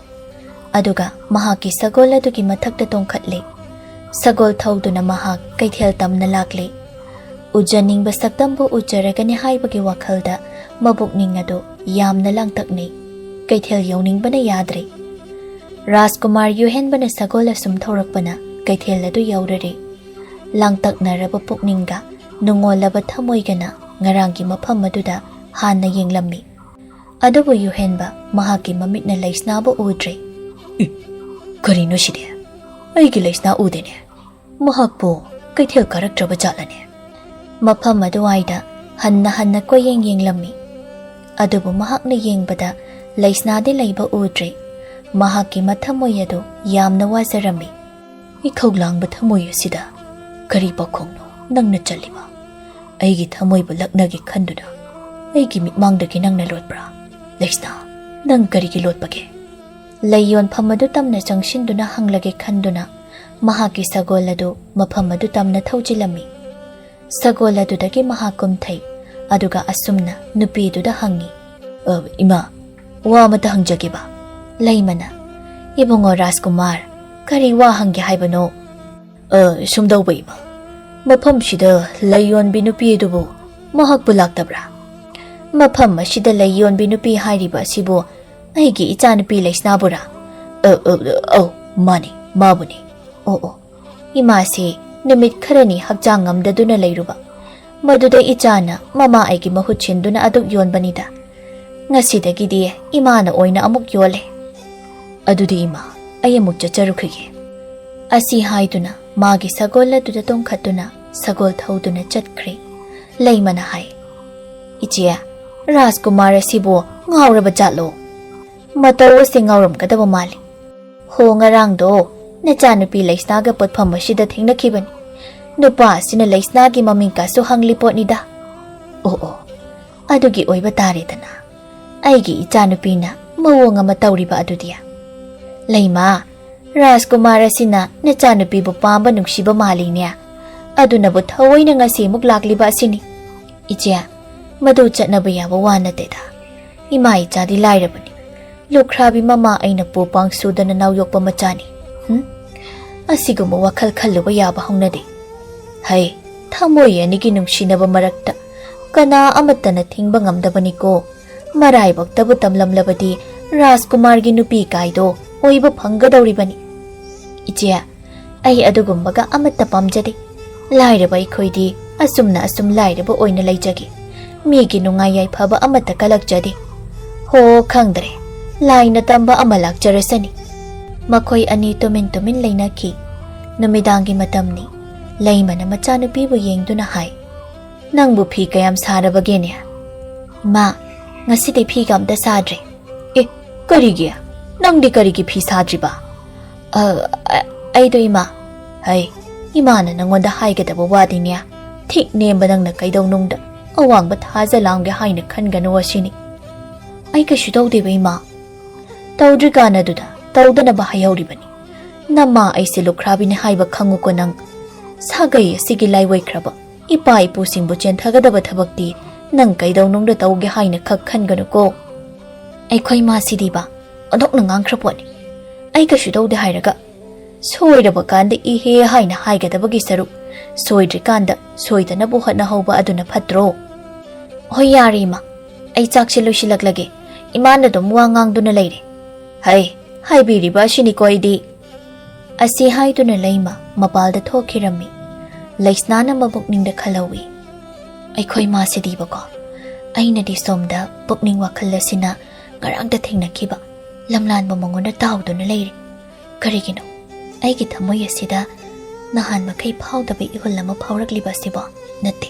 ꯑꯗꯨꯒ ꯃꯍꯥꯛꯀꯤ ꯁꯒꯣꯜ ꯑꯗꯨꯒꯤ ꯃꯊꯛꯇ ꯇꯣꯡꯈꯠꯂꯤ꯫ ꯁꯒꯣꯜ ꯊꯧꯗꯨꯅ ꯃꯍꯥꯛ ꯀꯩꯊꯦꯜ ꯇꯝꯅ ꯂꯥꯛꯂꯤ꯫ ꯎꯖꯅꯤꯡꯕ ꯁꯛꯇꯝꯕꯨ ꯎꯖꯔꯒꯅꯤ ꯍꯥꯏꯕꯒꯤ ꯋꯥꯈꯜꯗ ꯃꯕꯨꯛꯅꯤꯡ ꯑꯗꯨ ꯌꯥꯝꯅ ꯂꯥꯡꯇꯛꯅꯩ꯫ ꯀꯩꯊꯦꯜ ꯌꯧꯅꯤꯡꯕꯅ ꯌꯥꯗ꯭ꯔꯦ꯫ ꯔꯥꯖꯀꯨꯃꯥꯔ ꯌꯨꯍꯦꯟꯕꯅ ꯁꯒꯣꯜ ꯑꯁꯨꯝ ꯊꯧꯔꯛꯄꯅ ꯀꯩꯊꯦꯜ ꯑꯗꯨ ꯌꯧꯔꯔꯤ꯫ ꯂꯥꯡꯇꯛꯅꯔꯕ ꯄꯨꯛꯅꯤꯡꯒ ꯅꯨꯡꯉꯣꯜꯂꯕ ꯊꯃꯣꯏꯒꯅ ꯉꯔꯥꯡꯒꯤ ꯃꯐꯝ ꯑꯗꯨꯗ ꯍꯥꯟꯅ ꯌꯦꯡꯂꯝꯃꯤ꯫ ꯑꯗꯨꯕꯨ ꯌꯨꯍꯦꯟꯕ ꯃꯍꯥꯛꯀꯤ ꯃꯃꯤꯠꯅ ꯂꯩꯁꯅꯥꯕꯨ ꯎꯗ꯭ꯔꯦ꯫ "ꯏ, ꯀꯔꯤꯅꯣ ꯁꯤꯗꯤ? ꯑꯩꯒꯤ ꯂꯩꯁꯅꯥ ꯎꯗꯦꯅꯦ꯫ ꯃꯍꯥꯛꯄꯨ ꯀꯩꯊꯦꯜ ꯀꯥꯔꯛꯇ꯭ꯔꯕ ꯖꯥꯠꯂꯅꯦ?" ꯃꯐꯝ ꯑꯗꯨꯋꯥꯏꯗ ꯍꯟꯅ ꯍꯟꯅ ꯀꯣꯏꯌꯦꯡ ꯌꯦꯡꯂꯝꯃꯤ꯫ ꯑꯗꯨꯕꯨ ꯃꯍꯥꯛꯅ ꯌꯦꯡꯕꯗ ꯂꯩꯁꯅꯥꯗꯤ ꯂꯩꯕ ꯎꯗ꯭ꯔꯦ꯫ ꯃꯍꯥꯛꯀꯤ ꯃꯊꯃꯣꯏ ꯑꯗꯨ ꯌꯥꯝꯅ ꯋꯥꯖꯔꯝꯃꯤ꯫ "ꯏꯈꯧ ꯂꯥꯡꯕ ꯊꯃꯣꯏ ꯑꯁꯤꯗ ꯀꯔꯤ ꯄꯥꯎꯈꯣꯡꯅꯣ ꯅꯪꯅ ꯆꯜꯂꯤꯕ? ꯑꯩꯒꯤ ꯊꯃꯣꯏꯕꯨ ꯂꯛꯅꯒꯦ ꯈꯟꯗꯨꯅ ꯑꯩꯒꯤ ꯃꯤꯠꯃꯥꯡꯗꯒꯤ ꯅꯪꯅ ꯂꯣꯠꯄ꯭ꯔꯥ? ꯂꯩꯁꯅꯥ, ꯅꯪ ꯀꯔꯤꯒꯤ ꯂꯣꯠꯄꯒꯦ?" ꯂꯩ ꯌꯣꯟꯐꯝ ꯑꯗꯨ ꯇꯝꯅ ꯆꯪꯁꯤꯟꯗꯨꯅ ꯍꯪꯂꯒꯦ ꯈꯟꯗꯨꯅ ꯃꯍꯥꯛꯀꯤ ꯁꯒꯣꯜ ꯑꯗꯨ ꯃꯐꯝ ꯑꯗꯨ ꯇꯝꯅ ꯊꯧꯖꯤꯜꯂꯝꯃꯤ꯫ ꯁꯒꯣꯜ ꯑꯗꯨꯗꯒꯤ ꯃꯍꯥꯛ ꯀꯨꯝꯊꯩ, ꯑꯗꯨꯒ ꯑꯁꯨꯝꯅ ꯅꯨꯄꯤꯗꯨꯗ ꯍꯪꯉꯤ, "ꯑ, ꯏꯃꯥ, ꯋꯥ ꯑꯃꯇ ꯍꯪꯖꯒꯦꯕ?" ꯂꯩꯃꯅ, "ꯏꯕꯨꯡꯉꯣ ꯔꯥꯖꯀꯨꯃꯥꯔ, ꯀꯔꯤ ꯋꯥ ꯍꯪꯒꯦ ꯍꯥꯏꯕꯅꯣ?" "ꯑ, ꯁꯨꯝꯗꯧꯕ ꯏꯃꯥ, ꯃꯐꯝꯁꯤꯗ ꯂꯩ ꯌꯣꯟꯕꯤ ꯅꯨꯄꯤ ꯑꯗꯨꯕꯨ ꯃꯍꯥꯛꯄꯨ ꯂꯥꯛꯇꯕ꯭ꯔꯥ?" "ꯃꯐꯝ ꯑꯁꯤꯗ ꯂꯩ ꯌꯣꯟꯕꯤ ꯅꯨꯄꯤ ꯍꯥꯏꯔꯤꯕ ꯑꯁꯤꯕꯨ ꯑꯩꯒꯤ ꯏꯆꯥꯅꯨꯄꯤ ꯂꯩꯁꯅꯥꯕꯨꯔꯥ?" "ꯑ, ꯑ, ꯑꯧ, ꯃꯥꯅꯤ, ꯃꯥꯕꯨꯅꯤ꯫ ꯑꯣ, ꯑꯣ, ꯏꯃꯥꯁꯤ ꯅꯨꯃꯤꯠ ꯈꯔꯅꯤ ꯍꯛꯆꯥꯡ ꯉꯝꯗꯗꯨꯅ ꯂꯩꯔꯨꯕ, ꯃꯗꯨꯗ ꯏꯆꯥꯅ ꯃꯃꯥ ꯑꯩꯒꯤ ꯃꯍꯨꯠ ꯁꯤꯟꯗꯨꯅ ꯑꯗꯨꯛ ꯌꯣꯟꯕꯅꯤꯗ꯫ ꯉꯁꯤꯗꯒꯤꯗꯤ ꯏꯃꯥꯅ ꯑꯣꯏꯅ ꯑꯃꯨꯛ ꯌꯣꯜꯂꯦ꯫ ꯑꯗꯨꯗꯤ ꯏꯃꯥ, ꯑꯩ ꯑꯃꯨꯛ ꯆꯠꯆꯔꯨꯈꯤꯒꯦ꯫" ꯑꯁꯤ ꯍꯥꯏꯗꯨꯅ ꯃꯥꯒꯤ ꯁꯒꯣꯜ ꯑꯗꯨꯗ ꯇꯣꯡꯈꯠꯇꯨꯅ ꯁꯒꯣꯜ ꯊꯧꯗꯨꯅ ꯆꯠꯈ꯭ꯔꯦ꯫ ꯂꯩꯃꯅ ꯍꯥꯏ, "ꯏꯆꯦ, ꯔꯥꯖꯀꯨꯃꯥꯔ ꯑꯁꯤꯕꯨ ꯉꯥꯎꯔꯕ ꯖꯥꯠꯂꯣ? ꯃꯇꯧ ꯑꯁꯤ ꯉꯥꯎꯔꯝꯒꯗꯕ ꯃꯥꯜꯂꯤ꯫ ꯍꯣ, ꯉꯔꯥꯡꯗꯣ ꯅꯆꯥꯅꯨꯄꯤ ꯂꯩꯁꯅꯥꯒ ꯄꯣꯠꯐꯝ ꯑꯁꯤꯗ ꯊꯦꯡꯅꯈꯤꯕꯅꯤ꯫ ꯅꯨꯄꯥ ꯑꯁꯤꯅ ꯂꯩꯁꯅꯥꯒꯤ ꯃꯃꯤꯡ ꯀꯥꯁꯨ ꯍꯪꯂꯤ ꯄꯣꯠꯅꯤꯗ꯫ ꯑꯣ ꯑꯣ, ꯑꯗꯨꯒꯤ ꯑꯣꯏꯕ ꯇꯥꯔꯦꯗꯅ꯫ ꯑꯩꯒꯤ ꯏꯆꯥꯅꯨꯄꯤꯅ ꯃꯑꯣꯡ ꯑꯃ ꯇꯧꯔꯤꯕ ꯑꯗꯨꯗꯤ꯫ ꯂꯩꯃ, ꯔꯥꯖꯀꯨꯃꯥꯔ ꯑꯁꯤꯅ ꯅꯆꯥꯅꯨꯄꯤꯕꯨ ꯄꯥꯝꯕ ꯅꯨꯡꯁꯤꯕ ꯃꯥꯜꯂꯤꯅꯦ꯫ ꯑꯗꯨꯅꯕꯨ ꯊꯑꯣꯏꯅ ꯉꯁꯤꯃꯨꯛ ꯂꯥꯛꯂꯤꯕ ꯑꯁꯤꯅꯤ꯫ ꯏꯆꯦ, ꯃꯗꯨ ꯆꯠꯅꯕ ꯌꯥꯕ ꯋꯥ ꯅꯠꯇꯦꯗ꯫ ꯏꯃꯥ ꯏꯆꯥꯗꯤ ꯂꯥꯏꯔꯕꯅꯤ꯫ ꯂꯨꯈ꯭ꯔꯥꯕꯤ ꯃꯃꯥ ꯑꯩꯅ ꯄꯨ ꯄꯥꯡ ꯁꯨꯗꯅ ꯅꯥꯎ ꯌꯣꯛꯄ ꯃꯆꯥꯅꯤ꯫ ꯍꯨꯝ? ꯑꯁꯤꯒꯨꯝꯕ ꯋꯥꯈꯜ ꯈꯜꯂꯨꯕ ꯌꯥꯕ ꯍꯧꯅꯗꯦ꯫ ꯍꯩ, ꯊꯃꯣꯏ ꯑꯅꯤꯒꯤ ꯅꯨꯡꯁꯤꯅꯕ ꯃꯔꯛꯇ ꯀꯅꯥ ꯑꯃꯠꯇꯅ ꯊꯤꯡꯕ ꯉꯝꯗꯕꯅꯤꯀꯣ꯫ ꯃꯔꯥꯏꯕꯛꯇꯕꯨ ꯇꯝꯂꯝꯂꯕꯗꯤ ꯔꯥꯖꯀꯨꯃꯥꯔꯒꯤ ꯅꯨꯄꯤ ꯀꯥꯏꯗꯣ ꯑꯣꯏꯕ ꯐꯪꯒꯗꯧꯔꯤꯕꯅꯤ꯫ ꯏꯆꯦ, ꯑꯩ ꯑꯗꯨꯒꯨꯝꯕꯒ ꯑꯃꯠꯇ ꯄꯥꯝꯖꯗꯦ꯫ ꯂꯥꯏꯔꯕ ꯑꯩꯈꯣꯏꯗꯤ ꯑꯁꯨꯝꯅ ꯑꯁꯨꯝ ꯂꯥꯏꯔꯕ ꯑꯣꯏꯅ ꯂꯩꯖꯒꯦ꯫ ꯃꯤꯒꯤ ꯅꯨꯡꯉꯥꯏ ꯌꯥꯏꯐꯕ ꯑꯃꯠꯇ ꯀꯜꯂꯛꯆꯗꯦ꯫ ꯍꯣ, ꯈꯪꯗ꯭ꯔꯦ, ꯂꯥꯏꯅ ꯇꯝꯕ ꯑꯃ ꯂꯥꯛꯆꯔꯁꯅꯤ꯫ ꯃꯈꯣꯏ ꯑꯅꯤ ꯇꯨꯃꯤꯟ ꯇꯨꯃꯤꯟ ꯂꯩꯅꯈꯤ꯫ ꯅꯨꯃꯤꯗꯥꯡꯒꯤ ꯃꯇꯝꯅꯤ꯫ ꯂꯩꯃꯅ ꯃꯆꯥꯅꯨꯄꯤꯕꯨ ꯌꯦꯡꯗꯨꯅ ꯍꯥꯏ, "ꯅꯪꯕꯨ ꯐꯤ ꯀꯌꯥꯝ ꯁꯥꯔꯕꯒꯦꯅꯦ?" "ꯏꯃꯥ, ꯉꯁꯤꯗꯤ ꯐꯤꯒ ꯑꯝꯇ ꯁꯥꯗ꯭ꯔꯦ꯫" "ꯑꯦ, ꯀꯔꯤꯒꯤ? ꯅꯪꯗꯤ ꯀꯔꯤꯒꯤ ꯐꯤ ꯁꯥꯗ꯭ꯔꯤꯕ?" "ꯑ, ꯑ, ꯑꯩꯗꯣ ꯏꯃꯥ꯫" "ꯍꯩ, ꯏꯃꯥꯅ ꯅꯪꯉꯣꯟꯗ ꯍꯥꯏꯒꯗꯕ ꯋꯥꯗꯤꯅꯦ, ꯊꯤꯛ ꯅꯦꯝꯕ ꯅꯪꯅ ꯀꯩꯗꯧꯅꯨꯡꯗ ꯑꯋꯥꯡꯕ ꯊꯥꯖ ꯂꯥꯝꯒꯦ ꯍꯥꯏꯅ ꯈꯟꯒꯅꯨ ꯑꯁꯤꯅꯤ꯫" "ꯑꯩ ꯀꯩꯁꯨ ꯇꯧꯗꯦꯕ ꯏꯃꯥ꯫" "ꯇꯧꯗ꯭ꯔꯤꯀꯥꯟ ꯑꯗꯨꯗ ꯇꯧꯗꯅꯕ ꯍꯥꯏꯍꯧꯔꯤꯕꯅꯤ꯫ ꯅꯃꯥ ꯑꯩꯁꯦ ꯂꯨꯈ꯭ꯔꯥꯕꯤꯅꯤ ꯍꯥꯏꯕ ꯈꯪꯉꯨꯀꯣ ꯅꯪ꯫ ꯁꯥꯒꯩ ꯑꯁꯤꯒꯤ ꯂꯥꯏꯑꯣꯏꯈ꯭ꯔꯕ ꯏꯄꯥ ꯏꯄꯨꯁꯤꯡꯕꯨ ꯆꯦꯟꯊꯒꯗꯕ ꯊꯕꯛꯇꯤ ꯅꯪ ꯀꯩꯗꯧꯅꯨꯡꯗ ꯇꯧꯒꯦ ꯍꯥꯏꯅ ꯈꯛ ꯈꯟꯒꯅꯨꯀꯣ꯫" "ꯑꯩꯈꯣꯏ ꯃꯥꯁꯤꯗꯤꯕ ꯑꯣꯟꯊꯣꯛꯅ ꯉꯥꯡꯈ꯭ꯔ ꯄꯣꯠꯅꯤ꯫ ꯑꯩ ꯀꯩꯁꯨ ꯇꯧꯗꯦ ꯍꯥꯏꯔꯒ ꯁꯣꯏꯔꯕ ꯀꯥꯟꯗ ꯏꯍꯦ ꯍꯥꯏꯅ ꯍꯥꯏꯒꯗꯕꯒꯤ ꯁꯔꯨꯛ ꯁꯣꯏꯗ꯭ꯔꯤꯀꯥꯟꯗ ꯁꯣꯏꯗꯅꯕ ꯍꯣꯠꯅꯍꯧꯕ ꯑꯗꯨꯅ ꯐꯠꯇ꯭ꯔꯣ?" "ꯍꯣꯏ, ꯌꯥꯔꯦ ꯏꯃꯥ, ꯑꯩ ꯆꯥꯛꯁꯦ ꯂꯣꯏꯁꯤꯜꯂꯛꯂꯒꯦ꯫ ꯏꯃꯥꯅ ꯑꯗꯨꯝ ꯋꯥ ꯉꯥꯡꯗꯨꯅ ꯂꯩꯔꯦ꯫" "ꯍꯩ, ꯍꯥꯏꯕꯤꯔꯤꯕ ꯑꯁꯤꯅꯤꯀꯣ ꯑꯩꯗꯤ꯫" ꯑꯁꯤ ꯍꯥꯏꯗꯨꯅ ꯂꯩꯃ ꯃꯄꯥꯜꯗ ꯊꯣꯛꯈꯤꯔꯝꯃꯤ꯫ ꯂꯩꯁꯅꯥꯅ ꯃꯕꯨꯛꯅꯤꯡꯗ ꯈꯜꯍꯧꯏ, "ꯑꯩꯈꯣꯏ ꯃꯥꯁꯤꯗꯤꯕꯀꯣ, ꯑꯩꯅꯗꯤ ꯁꯣꯝꯗ ꯄꯨꯛꯅꯤꯡ ꯋꯥꯈꯜ ꯑꯁꯤꯅ ꯉꯔꯥꯡꯗ ꯊꯦꯡꯅꯈꯤꯕ ꯂꯝꯂꯥꯟꯕ ꯃꯉꯣꯟꯗ ꯇꯥꯎꯗꯨꯅ ꯂꯩꯔꯦ꯫ ꯀꯔꯤꯒꯤꯅꯣ ꯑꯩꯒꯤ ꯊꯃꯣꯏ ꯑꯁꯤꯗ ꯅꯍꯥꯟ ꯃꯈꯩ ꯐꯥꯎꯗꯕ ꯏꯍꯨꯜ ꯑꯃ ꯐꯥꯎꯔꯛꯂꯤꯕ ꯑꯁꯤꯕꯣ? ꯅꯠꯇꯦ,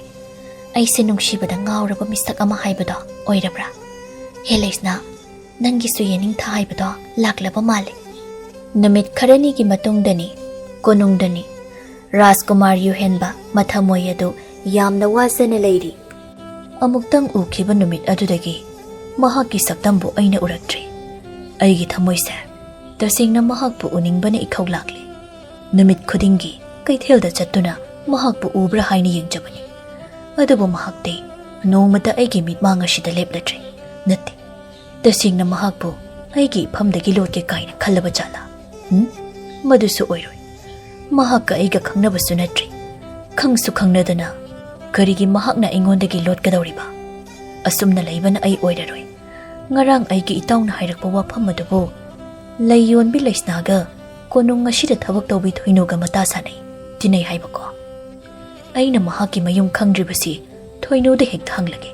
ꯑꯩꯁꯦ ꯅꯨꯡꯁꯤꯕꯗ ꯉꯥꯎꯔꯕ ꯃꯤꯁꯛ ꯑꯃ ꯍꯥꯏꯕꯗꯣ ꯑꯣꯏꯔꯕ꯭ꯔꯥ? ꯍꯦ ꯂꯩꯁꯅꯥ, ꯅꯪꯒꯤꯁꯨ ꯌꯦꯅꯤꯡꯊꯥ ꯍꯥꯏꯕꯗꯣ ꯂꯥꯛꯂꯕ ꯃꯥꯜꯂꯦ꯫" ꯅꯨꯃꯤꯠ ꯈꯔꯅꯤꯒꯤ ꯃꯇꯨꯡꯗꯅꯤ, ꯀꯣꯅꯨꯡꯗꯅꯤ꯫ ꯔꯥꯖꯀꯨꯃꯥꯔ ꯌꯨꯍꯦꯟꯕ ꯃꯊꯃꯣꯏ ꯑꯗꯨ ꯌꯥꯝꯅ ꯋꯥꯖꯅ ꯂꯩꯔꯤ꯫ ꯑꯃꯨꯛꯇꯪ ꯎꯈꯤꯕ ꯅꯨꯃꯤꯠ ꯑꯗꯨꯗꯒꯤ ꯃꯍꯥꯛꯀꯤ ꯁꯛꯇꯝꯕꯨ ꯑꯩꯅ ꯎꯔꯛꯇ꯭ꯔꯤ꯫ ꯑꯩꯒꯤ ꯊꯃꯣꯏꯁꯦ ꯇꯁꯦꯡꯅ ꯃꯍꯥꯛꯄꯨ ꯎꯅꯤꯡꯕꯅ ꯏꯈꯧ ꯂꯥꯡꯂꯤ꯫ ꯅꯨꯃꯤꯠ ꯈꯨꯗꯤꯡꯒꯤ ꯀꯩꯊꯦꯜꯗ ꯆꯠꯇꯨꯅ ꯃꯍꯥꯛꯄꯨ ꯎꯕ꯭ꯔꯥ ꯍꯥꯏꯅ ꯌꯦꯡꯖꯕꯅꯤ꯫ ꯑꯗꯨꯕꯨ ꯃꯍꯥꯛꯇꯤ ꯅꯣꯡꯃꯇ ꯑꯩꯒꯤ ꯃꯤꯠꯃꯥꯡ ꯑꯁꯤꯗ ꯂꯦꯞꯂꯗ꯭ꯔꯦ꯫ ꯅꯠꯇꯦ, ꯇꯁꯦꯡꯅ ꯃꯍꯥꯛꯄꯨ ꯑꯩꯒꯤ ꯏꯐꯝꯗꯒꯤ ꯂꯣꯠꯀꯦ ꯀꯥꯏꯅ ꯈꯜꯂꯕ ꯖꯥꯠꯂꯥ? ꯍꯨꯝ? ꯃꯗꯨꯁꯨ ꯑꯣꯏꯔꯣꯏ꯫ ꯃꯍꯥꯛꯀ ꯑꯩꯒ ꯈꯪꯅꯕꯁꯨ ꯅꯠꯇ꯭ꯔꯤ꯫ ꯈꯪꯁꯨ ꯈꯪꯅꯗꯅ ꯀꯔꯤꯒꯤ ꯃꯍꯥꯛꯅ ꯑꯩꯉꯣꯟꯗꯒꯤ ꯂꯣꯠꯀꯗꯧꯔꯤꯕ? ꯑꯁꯨꯝꯅ ꯂꯩꯕꯅ ꯑꯩ ꯑꯣꯏꯔꯔꯣꯏ꯫ ꯉꯔꯥꯡ ꯑꯩꯒꯤ ꯏꯇꯥꯎꯅ ꯍꯥꯏꯔꯛꯄ ꯋꯥꯐꯝ ꯑꯗꯨꯕꯨ ꯂꯩ ꯌꯣꯟꯕꯤ ꯂꯩꯁꯅꯥꯒ ꯀꯣꯅꯨꯡ ꯑꯁꯤꯗ ꯊꯕꯛ ꯇꯧꯕꯤ ꯊꯣꯏꯅꯨꯒ ꯃꯇꯥ ꯁꯥꯟꯅꯩ, ꯇꯤꯟꯅꯩ ꯍꯥꯏꯕꯀꯣ꯫ ꯑꯩꯅ ꯃꯍꯥꯛꯀꯤ ꯃꯌꯨꯝ ꯈꯪꯗ꯭ꯔꯤꯕꯁꯤ ꯊꯣꯏꯅꯨꯗ ꯍꯦꯛꯇ ꯍꯪꯂꯒꯦ꯫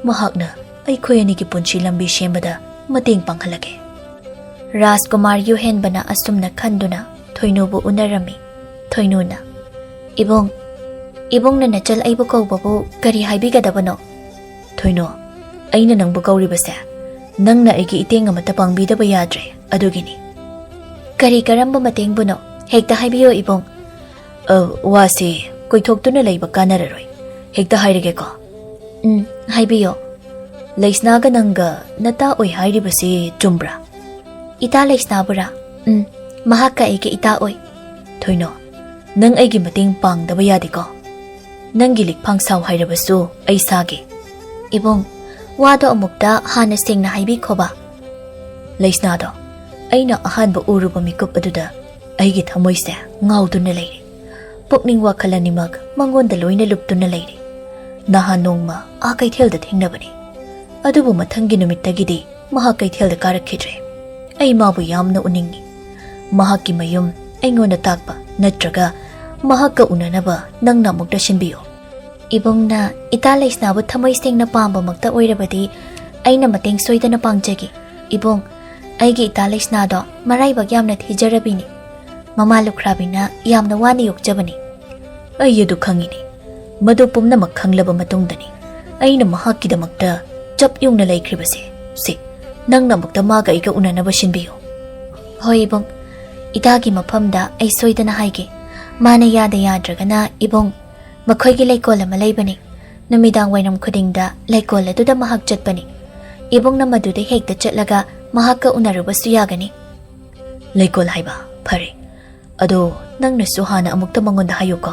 ꯃꯍꯥꯛꯅ ꯑꯩꯈꯣꯏ ꯑꯅꯤꯒꯤ ꯄꯨꯟꯁꯤ ꯂꯝꯕꯤ ꯁꯦꯝꯕꯗ ꯃꯇꯦꯡ ꯄꯥꯡꯍꯜꯂꯒꯦ꯫ ꯔꯥꯖꯀꯨꯃꯥꯔ ꯌꯨꯍꯦꯟꯕꯅ ꯑꯁꯨꯝꯅ ꯈꯟꯗꯨꯅ ꯊꯣꯏꯅꯨꯕꯨ ꯎꯅꯔꯝꯃꯤ꯫ ꯊꯣꯏꯅꯨꯅ, "ꯏꯕꯨꯡ, ꯏꯕꯨꯡꯅ ꯅꯆꯜ ꯑꯩꯕꯨ ꯀꯧꯕꯕꯨ ꯀꯔꯤ ꯍꯥꯏꯕꯤꯒꯗꯕꯅꯣ?" "ꯊꯣꯏꯅꯨ, ꯑꯩꯅ ꯅꯪꯕꯨ ꯀꯧꯔꯤꯕꯁꯦ ꯅꯪꯅ ꯑꯩꯒꯤ ꯏꯇꯦꯡ ꯑꯃꯠꯇ ꯄꯥꯡꯕꯤꯗꯕ ꯌꯥꯗ꯭ꯔꯦ, ꯑꯗꯨꯒꯤꯅꯤ꯫" "ꯀꯔꯤ ꯀꯔꯝꯕ ꯃꯇꯦꯡꯕꯨꯅꯣ? ꯍꯦꯛꯇ ꯍꯥꯏꯕꯤꯌꯣ ꯏꯕꯨꯡ꯫" "ꯑ, ꯋꯥꯁꯤ ꯀꯣꯏꯊꯣꯛꯇꯨꯅ ꯂꯩꯕ ꯀꯥꯟꯅꯔꯔꯣꯏ꯫ ꯍꯦꯛꯇ ꯍꯥꯏꯔꯒꯦꯀꯣ꯫" "ꯎꯝ, ꯍꯥꯏꯕꯤꯌꯣ꯫" "ꯂꯩꯁꯅꯥꯒ ꯅꯪꯒ ꯅꯇꯥ ꯑꯣꯏ ꯍꯥꯏꯔꯤꯕꯁꯤ ꯆꯨꯝꯕ꯭ꯔꯥ?" "ꯏꯇꯥ ꯂꯩꯁꯅꯥꯕꯨꯔꯥ? ꯎꯝ, ꯃꯍꯥꯛꯀ ꯑꯩꯒ ꯏꯇꯥ ꯑꯣꯏ꯫" "ꯊꯣꯏꯅꯣ, ꯅꯪ ꯑꯩꯒꯤ ꯃꯇꯦꯡ ꯄꯥꯡꯗꯕ ꯌꯥꯗꯦꯀꯣ꯫ ꯅꯪꯒꯤ ꯂꯤꯛꯐꯥꯡ ꯁꯥꯎ ꯍꯥꯏꯔꯕꯁꯨ ꯑꯩ ꯁꯥꯒꯦ꯫" "ꯏꯕꯨꯡ, ꯋꯥꯗꯣ ꯑꯃꯨꯛꯇ ꯍꯥꯟꯅ ꯁꯦꯡꯅ ꯍꯥꯏꯕꯤꯈꯣꯕ꯫" ꯂꯩꯁꯅꯥꯗꯣ ꯑꯩꯅ ꯑꯍꯥꯟꯕ ꯎꯔꯨꯕ ꯃꯤꯀꯨꯞ ꯑꯗꯨꯗ ꯑꯩꯒꯤ ꯊꯃꯣꯏꯁꯦ ꯉꯥꯎꯗꯨꯅ ꯂꯩꯔꯦ꯫ ꯄꯨꯛꯅꯤꯡ ꯋꯥꯈꯜ ꯑꯅꯤꯃꯛ ꯃꯉꯣꯟꯗ ꯂꯣꯏꯅ ꯂꯨꯞꯇꯨꯅ ꯂꯩꯔꯦ꯫ ꯅꯍꯥꯟ ꯅꯣꯡꯃ ꯑꯥ ꯀꯩꯊꯦꯜꯗ ꯊꯦꯡꯅꯕꯅꯤ꯫ ꯑꯗꯨꯕꯨ ꯃꯊꯪꯒꯤ ꯅꯨꯃꯤꯠꯇꯒꯤꯗꯤ ꯃꯍꯥꯛ ꯀꯩꯊꯦꯜꯗ ꯀꯥꯔꯛꯈꯤꯗ꯭ꯔꯦ꯫ ꯑꯩ ꯃꯥꯕꯨ ꯌꯥꯝꯅ ꯎꯅꯤꯡꯉꯤ꯫ ꯃꯍꯥꯛꯀꯤ ꯃꯌꯨꯝ ꯑꯩꯉꯣꯟꯗ ꯇꯥꯛꯄ ꯅꯠꯇ꯭ꯔꯒ ꯃꯍꯥꯛꯀ ꯎꯅꯅꯕ ꯅꯪꯅ ꯑꯃꯨꯛꯇ ꯁꯤꯟꯕꯤꯌꯨ꯫ "ꯏꯕꯨꯡꯅ ꯏꯇꯥ ꯂꯩꯁꯅꯥꯕꯨ ꯊꯃꯣꯏ ꯁꯦꯡꯅ ꯄꯥꯝꯕꯃꯛꯇ ꯑꯣꯏꯔꯕꯗꯤ ꯑꯩꯅ ꯃꯇꯦꯡ ꯁꯣꯏꯗꯅ ꯄꯥꯡꯖꯒꯦ꯫ ꯏꯕꯨꯡ, ꯑꯩꯒꯤ ꯏꯇꯥ ꯂꯩꯁꯅꯥꯗꯣ ꯃꯔꯥꯏꯕꯛ ꯌꯥꯝꯅ ꯊꯤꯖꯔꯕꯤꯅꯤ꯫ ꯃꯃꯥ ꯂꯨꯈ꯭ꯔꯥꯕꯤꯅ ꯌꯥꯝꯅ ꯋꯥꯅ ꯌꯣꯛꯆꯕꯅꯤ꯫" "ꯑꯩ ꯑꯗꯨ ꯈꯪꯉꯤꯅꯦ꯫ ꯃꯗꯨ ꯄꯨꯝꯅꯃꯛ ꯈꯪꯂꯕ ꯃꯇꯨꯡꯗꯅꯤ ꯑꯩꯅ ꯃꯍꯥꯛꯀꯤꯗꯃꯛꯇ ꯆꯞ ꯌꯨꯡꯅ ꯂꯩꯈ꯭ꯔꯤꯕꯁꯦ꯫ ꯁꯤ, ꯅꯪꯅ ꯑꯃꯨꯛꯇ ꯃꯥꯒ ꯑꯩꯒ ꯎꯅꯅꯕ ꯁꯤꯟꯕꯤꯌꯨ꯫" "ꯍꯣꯏ ꯏꯕꯨꯡ, "ꯏꯇꯥꯒꯤ ꯃꯐꯝꯗ ꯑꯩ ꯁꯣꯏꯗꯅ ꯍꯥꯏꯒꯦ꯫ ꯃꯥꯅ ꯌꯥꯗ ꯌꯥꯗ꯭ꯔꯒꯅ, ꯏꯕꯨꯡ, ꯃꯈꯣꯏꯒꯤ ꯂꯩꯀꯣꯜ ꯑꯃ ꯂꯩꯕꯅꯤ꯫ ꯅꯨꯃꯤꯗꯥꯡ ꯋꯥꯏꯔꯝ ꯈꯨꯗꯤꯡꯗ ꯂꯩꯀꯣꯜ ꯑꯗꯨꯗ ꯃꯍꯥꯛ ꯆꯠꯄꯅꯤ꯫ ꯏꯕꯨꯡꯅ ꯃꯗꯨꯗ ꯍꯦꯛꯇ ꯆꯠꯂꯒ ꯃꯍꯥꯛꯀ ꯎꯅꯔꯨꯕꯁꯨ ꯌꯥꯒꯅꯤ꯫" "ꯂꯩꯀꯣꯜ ꯍꯥꯏꯕ? ꯐꯔꯦ꯫ ꯑꯗꯣ ꯅꯪꯅꯁꯨ ꯍꯥꯟꯅ ꯑꯃꯨꯛꯇ ꯃꯉꯣꯟꯗ ꯍꯥꯏꯌꯨꯀꯣ꯫"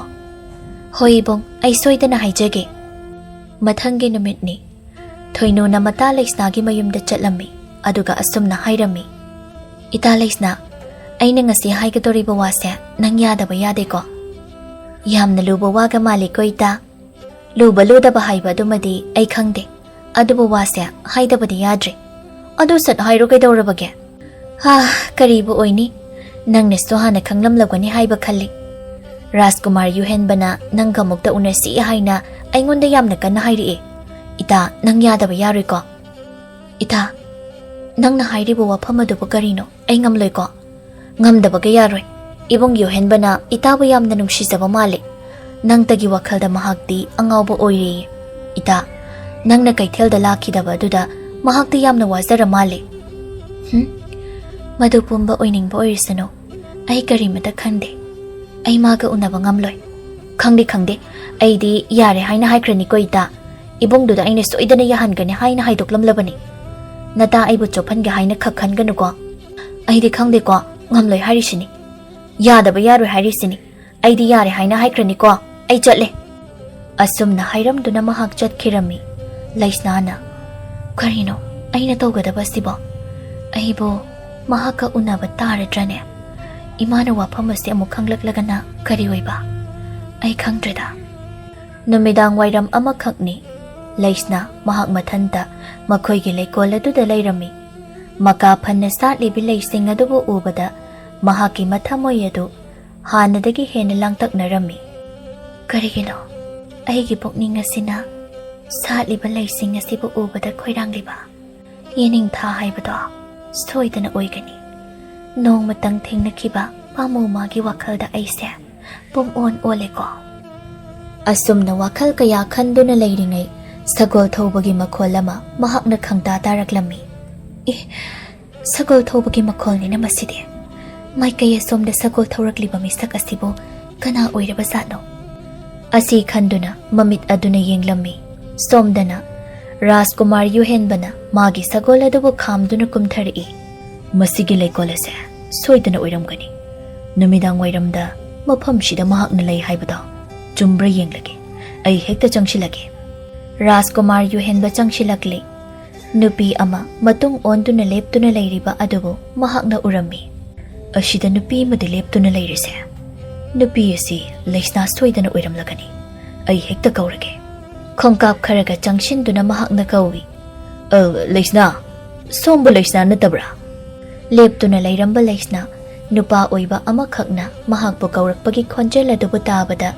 "ꯍꯣꯏ ꯏꯕꯨꯡ, ꯑꯩ ꯁꯣꯏꯗꯅ ꯍꯥꯏꯖꯒꯦ꯫" ꯃꯊꯪꯒꯤ ꯅꯨꯃꯤꯠꯅꯤ꯫ ꯊꯣꯏꯅꯨꯅ ꯃꯇꯥ ꯂꯩꯁꯅꯥꯒꯤ ꯃꯌꯨꯝꯗ ꯆꯠꯂꯝꯃꯤ, ꯑꯗꯨꯒ ꯑꯁꯨꯝꯅ ꯍꯥꯏꯔꯝꯃꯤ, "ꯏꯇꯥ ꯂꯩꯁꯅꯥ, ꯑꯩꯅ ꯉꯁꯤ ꯍꯥꯏꯒꯗꯧꯔꯤꯕ ꯋꯥꯁꯦ ꯅꯪ ꯌꯥꯗꯕ ꯌꯥꯗꯦꯀꯣ?" "ꯌꯥꯝꯅ ꯂꯨꯕ ꯋꯥꯒ ꯃꯥꯜꯂꯤꯀꯣ ꯏꯇꯥ?" "ꯂꯨꯕ ꯂꯨꯗꯕ ꯍꯥꯏꯕ ꯑꯗꯨꯃꯗꯤ ꯑꯩ ꯈꯪꯗꯦ, ꯑꯗꯨꯕꯨ ꯋꯥꯁꯦ ꯍꯥꯏꯗꯕꯗꯤ ꯌꯥꯗ꯭ꯔꯦ꯫" "ꯑꯗꯨ ꯁꯠ ꯍꯥꯏꯔꯣ, ꯀꯩꯗꯧꯔꯕꯒꯦ?" "ꯍꯥ, ꯀꯔꯤꯕꯨ ꯑꯣꯏꯅꯤ, ꯅꯪꯅꯁꯨ ꯍꯥꯟꯅ ꯈꯪꯂꯝꯂꯒꯅꯤ ꯍꯥꯏꯕ ꯈꯜꯂꯤ꯫ ꯔꯥꯖꯀꯨꯃꯥꯔ ꯌꯨꯍꯦꯟꯕꯅ ꯅꯪꯒ ꯑꯃꯨꯛꯇ ꯎꯅꯁꯤ ꯍꯥꯏꯅ ꯑꯩꯉꯣꯟꯗ ꯌꯥꯝꯅ ꯀꯟꯅ ꯍꯥꯏꯔꯛꯑꯦ꯫ ꯏꯇꯥ, ꯅꯪ ꯌꯥꯗꯕ ꯌꯥꯔꯣꯏꯀꯣ?" "ꯏꯇꯥ, ꯅꯪꯅ ꯍꯥꯏꯔꯤꯕ ꯋꯥꯐꯝ ꯑꯗꯨꯕꯨ ꯀꯔꯤꯅꯣ? ꯑꯩ ꯉꯝꯂꯣꯏꯀꯣ꯫" "ꯉꯝꯗꯕꯒ ꯌꯥꯔꯣꯏ꯫ ꯏꯕꯨꯡ ꯌꯨꯍꯦꯟꯕꯅ ꯏꯇꯥꯕꯨ ꯌꯥꯝꯅ ꯅꯨꯡꯁꯤꯖꯕ ꯃꯥꯜꯂꯦ꯫ ꯅꯪꯇꯒꯤ ꯋꯥꯈꯜꯗ ꯃꯍꯥꯛꯇꯤ ꯑꯉꯥꯎꯕ ꯑꯣꯏꯔꯦꯌꯦ꯫ ꯏꯇꯥ, ꯅꯪꯅ ꯀꯩꯊꯦꯜꯗ ꯂꯥꯛꯈꯤꯗꯕ ꯑꯗꯨꯗ ꯃꯍꯥꯛꯇꯤ ꯌꯥꯝꯅ ꯋꯥꯖꯔ ꯃꯥꯜꯂꯦ꯫" "ꯍꯨꯝ, ꯃꯗꯨ ꯄꯨꯝꯕ ꯑꯣꯏꯅꯤꯡꯕ ꯑꯣꯏꯔꯁꯅꯨ꯫ ꯑꯩ ꯀꯔꯤꯃꯇ ꯈꯟꯗꯦ꯫ ꯑꯩ ꯃꯥꯒ ꯎꯅꯕ ꯉꯝꯂꯣꯏ꯫" "ꯈꯪꯗꯦ, ꯈꯪꯗꯦ꯫ ꯑꯩꯗꯤ ꯌꯥꯔꯦ ꯍꯥꯏꯅ ꯍꯥꯏꯈ꯭ꯔꯅꯤꯀꯣ ꯏꯇꯥ꯫ ꯏꯕꯨꯡꯗꯨꯗ ꯑꯩꯅ ꯁꯣꯏꯗꯅ ꯌꯥꯍꯟꯒꯅꯤ ꯍꯥꯏꯅ ꯍꯥꯏꯗꯣꯛꯂꯝꯂꯕꯅꯤ꯫ ꯅꯇꯥ ꯑꯩꯕꯨ ꯆꯣꯞꯍꯟꯒꯦ ꯍꯥꯏꯅ ꯈꯛ ꯈꯟꯒꯅꯨꯀꯣ꯫" "ꯑꯩꯗꯤ ꯈꯪꯗꯦꯀꯣ, ꯉꯝꯂꯣꯏ ꯍꯥꯏꯔꯤꯁꯤꯅꯤ꯫ ꯌꯥꯗꯕ ꯌꯥꯔꯣꯏ ꯍꯥꯏꯔꯤꯁꯤꯅꯤ꯫ ꯑꯩꯗꯤ ꯌꯥꯔꯦ ꯍꯥꯏꯅ ꯍꯥꯏꯈ꯭ꯔꯅꯤꯀꯣ, ꯑꯩ ꯆꯠꯂꯦ꯫" ꯑꯁꯨꯝꯅ ꯍꯥꯏꯔꯝꯗꯨꯅ ꯃꯍꯥꯛ ꯆꯠꯈꯤꯔꯝꯃꯤ꯫ ꯂꯩꯁꯅꯥꯅ, "ꯀꯔꯤꯅꯣ ꯑꯩꯅ ꯇꯧꯒꯗꯕꯁꯤꯕꯣ? ꯑꯩꯕꯨ ꯃꯍꯥꯛꯀ ꯎꯅꯕ ꯇꯥꯔꯗ꯭ꯔꯅꯦ? ꯏꯃꯥꯅ ꯋꯥꯐꯝ ꯑꯁꯤ ꯑꯃꯨꯛ ꯈꯪꯂꯛꯂꯒꯅ ꯀꯔꯤ ꯑꯣꯏꯕ? ꯑꯩ ꯈꯪꯗ꯭ꯔꯦꯗ꯫" ꯅꯨꯃꯤꯗꯥꯡ ꯋꯥꯏꯔꯝ ꯑꯃꯈꯛꯅꯤ꯫ ꯂꯩꯁꯅꯥ ꯃꯍꯥꯛ ꯃꯊꯟꯇ ꯃꯈꯣꯏꯒꯤ ꯂꯩꯀꯣꯜ ꯑꯗꯨꯗ ꯂꯩꯔꯝꯃꯤ꯫ ꯃꯀꯥ ꯐꯟꯅ ꯁꯥꯠꯂꯤꯕ ꯂꯩꯁꯤꯡ ꯑꯗꯨꯕꯨ ꯎꯕꯗ ꯃꯍꯥꯛꯀꯤ ꯃꯊꯃꯣꯏ ꯑꯗꯨ ꯍꯥꯟꯅꯗꯒꯤ ꯍꯦꯟꯅ ꯂꯥꯡꯇꯛꯅꯔꯝꯃꯤ꯫ "ꯀꯔꯤꯒꯤꯅꯣ ꯑꯩꯒꯤ ꯄꯨꯛꯅꯤꯡ ꯑꯁꯤꯅ ꯁꯥꯠꯂꯤꯕ ꯂꯩꯁꯤꯡ ꯑꯁꯤꯕꯨ ꯎꯕꯗ ꯈꯣꯏꯔꯥꯡꯂꯤꯕ? ꯌꯦꯅꯤꯡꯊꯥ ꯍꯥꯏꯕꯗꯣ ꯁꯣꯏꯗꯅ ꯑꯣꯏꯒꯅꯤ꯫ ꯅꯣꯡꯃꯇꯪ ꯊꯦꯡꯅꯈꯤꯕ ꯄꯥꯃꯨ ꯃꯥꯒꯤ ꯋꯥꯈꯜꯗ ꯑꯩꯁꯦ ꯄꯨꯝ ꯑꯣꯟ ꯑꯣꯜꯂꯦꯀꯣ꯫" ꯑꯁꯨꯝꯅ ꯋꯥꯈꯜ ꯀꯌꯥ ꯈꯟꯗꯨꯅ ꯂꯩꯔꯤꯉꯩ, ꯁꯒꯣꯜ ꯊꯧꯕꯒꯤ ꯃꯈꯣꯜ ꯑꯃ ꯃꯍꯥꯛꯅ ꯈꯪꯇꯥ ꯇꯥꯔꯛꯂꯝꯃꯤ꯫ "ꯑꯦ, ꯁꯒꯣꯜ ꯊꯧꯕꯒꯤ ꯃꯈꯣꯜꯅꯤꯅ ꯃꯁꯤꯗꯤ꯫ ꯃꯥꯏꯀꯩ ꯑꯁꯣꯝꯗ ꯁꯒꯣꯜ ꯊꯧꯔꯛꯂꯤꯕ ꯃꯤꯁꯛ ꯑꯁꯤꯕꯨ ꯀꯅꯥ ꯑꯣꯏꯔꯕ ꯖꯥꯠꯅꯣ? ꯑꯁꯤ ꯈꯟꯗꯨꯅ ꯃꯃꯤꯠ ꯑꯗꯨꯅ ꯌꯦꯡꯂꯝꯃꯤ꯫ ꯁꯣꯝꯗꯅ ꯔꯥꯖꯀꯨꯃꯥꯔ ꯌꯨꯍꯦꯟꯕꯅ ꯃꯥꯒꯤ ꯁꯒꯣꯜ ꯑꯗꯨꯕꯨ ꯈꯥꯝꯗꯨꯅ ꯀꯨꯝꯊꯔꯛꯏ꯫ "ꯃꯁꯤꯒꯤ ꯂꯩꯀꯣꯜ ꯑꯁꯦ ꯁꯣꯏꯗꯅ ꯑꯣꯏꯔꯝꯒꯅꯤ꯫ ꯅꯨꯃꯤꯗꯥꯡ ꯋꯥꯏꯔꯝꯗ ꯃꯐꯝꯁꯤꯗ ꯃꯍꯥꯛꯅ ꯂꯩ ꯍꯥꯏꯕꯗꯣ ꯆꯨꯝꯕ꯭ꯔꯥ ꯌꯦꯡꯂꯒꯦ꯫ ꯑꯩ ꯍꯦꯛꯇ ꯆꯪꯁꯤꯜꯂꯒꯦ꯫" ꯔꯥꯖꯀꯨꯃꯥꯔ ꯌꯨꯍꯦꯟꯕ ꯆꯪꯁꯤꯜꯂꯛꯂꯤ꯫ ꯅꯨꯄꯤ ꯑꯃ ꯃꯇꯨꯡ ꯑꯣꯟꯗꯨꯅ ꯂꯦꯞꯇꯨꯅ ꯂꯩꯔꯤꯕ ꯑꯗꯨꯕꯨ ꯃꯍꯥꯛꯅ ꯎꯔꯝꯃꯤ꯫ "ꯑꯁꯤꯗ ꯅꯨꯄꯤ ꯑꯃꯗꯤ ꯂꯦꯞꯇꯨꯅ ꯂꯩꯔꯤꯁꯦ꯫ ꯅꯨꯄꯤ ꯑꯁꯤ ꯂꯩꯁꯅꯥ ꯁꯣꯏꯗꯅ ꯑꯣꯏꯔꯝꯂꯒꯅꯤ꯫ ꯑꯩ ꯍꯦꯛꯇ ꯀꯧꯔꯒꯦ꯫" ꯈꯣꯡꯀꯥꯞ ꯈꯔꯒ ꯆꯪꯁꯤꯟꯗꯨꯅ ꯃꯍꯥꯛꯅ ꯀꯧꯏ꯫ "ꯑ, ꯂꯩꯁꯅꯥ, ꯁꯣꯝꯕꯨ ꯂꯩꯁꯅꯥ ꯅꯠꯇꯕ꯭ꯔꯥ?" ꯂꯦꯞꯇꯨꯅ ꯂꯩꯔꯝꯕ ꯂꯩꯁꯅꯥ ꯅꯨꯄꯥ ꯑꯣꯏꯕ ꯑꯃꯈꯛꯅ ꯃꯍꯥꯛꯄꯨ ꯀꯧꯔꯛꯄꯒꯤ ꯈꯣꯟꯖꯦꯜ ꯑꯗꯨꯕꯨ ꯇꯥꯕꯗ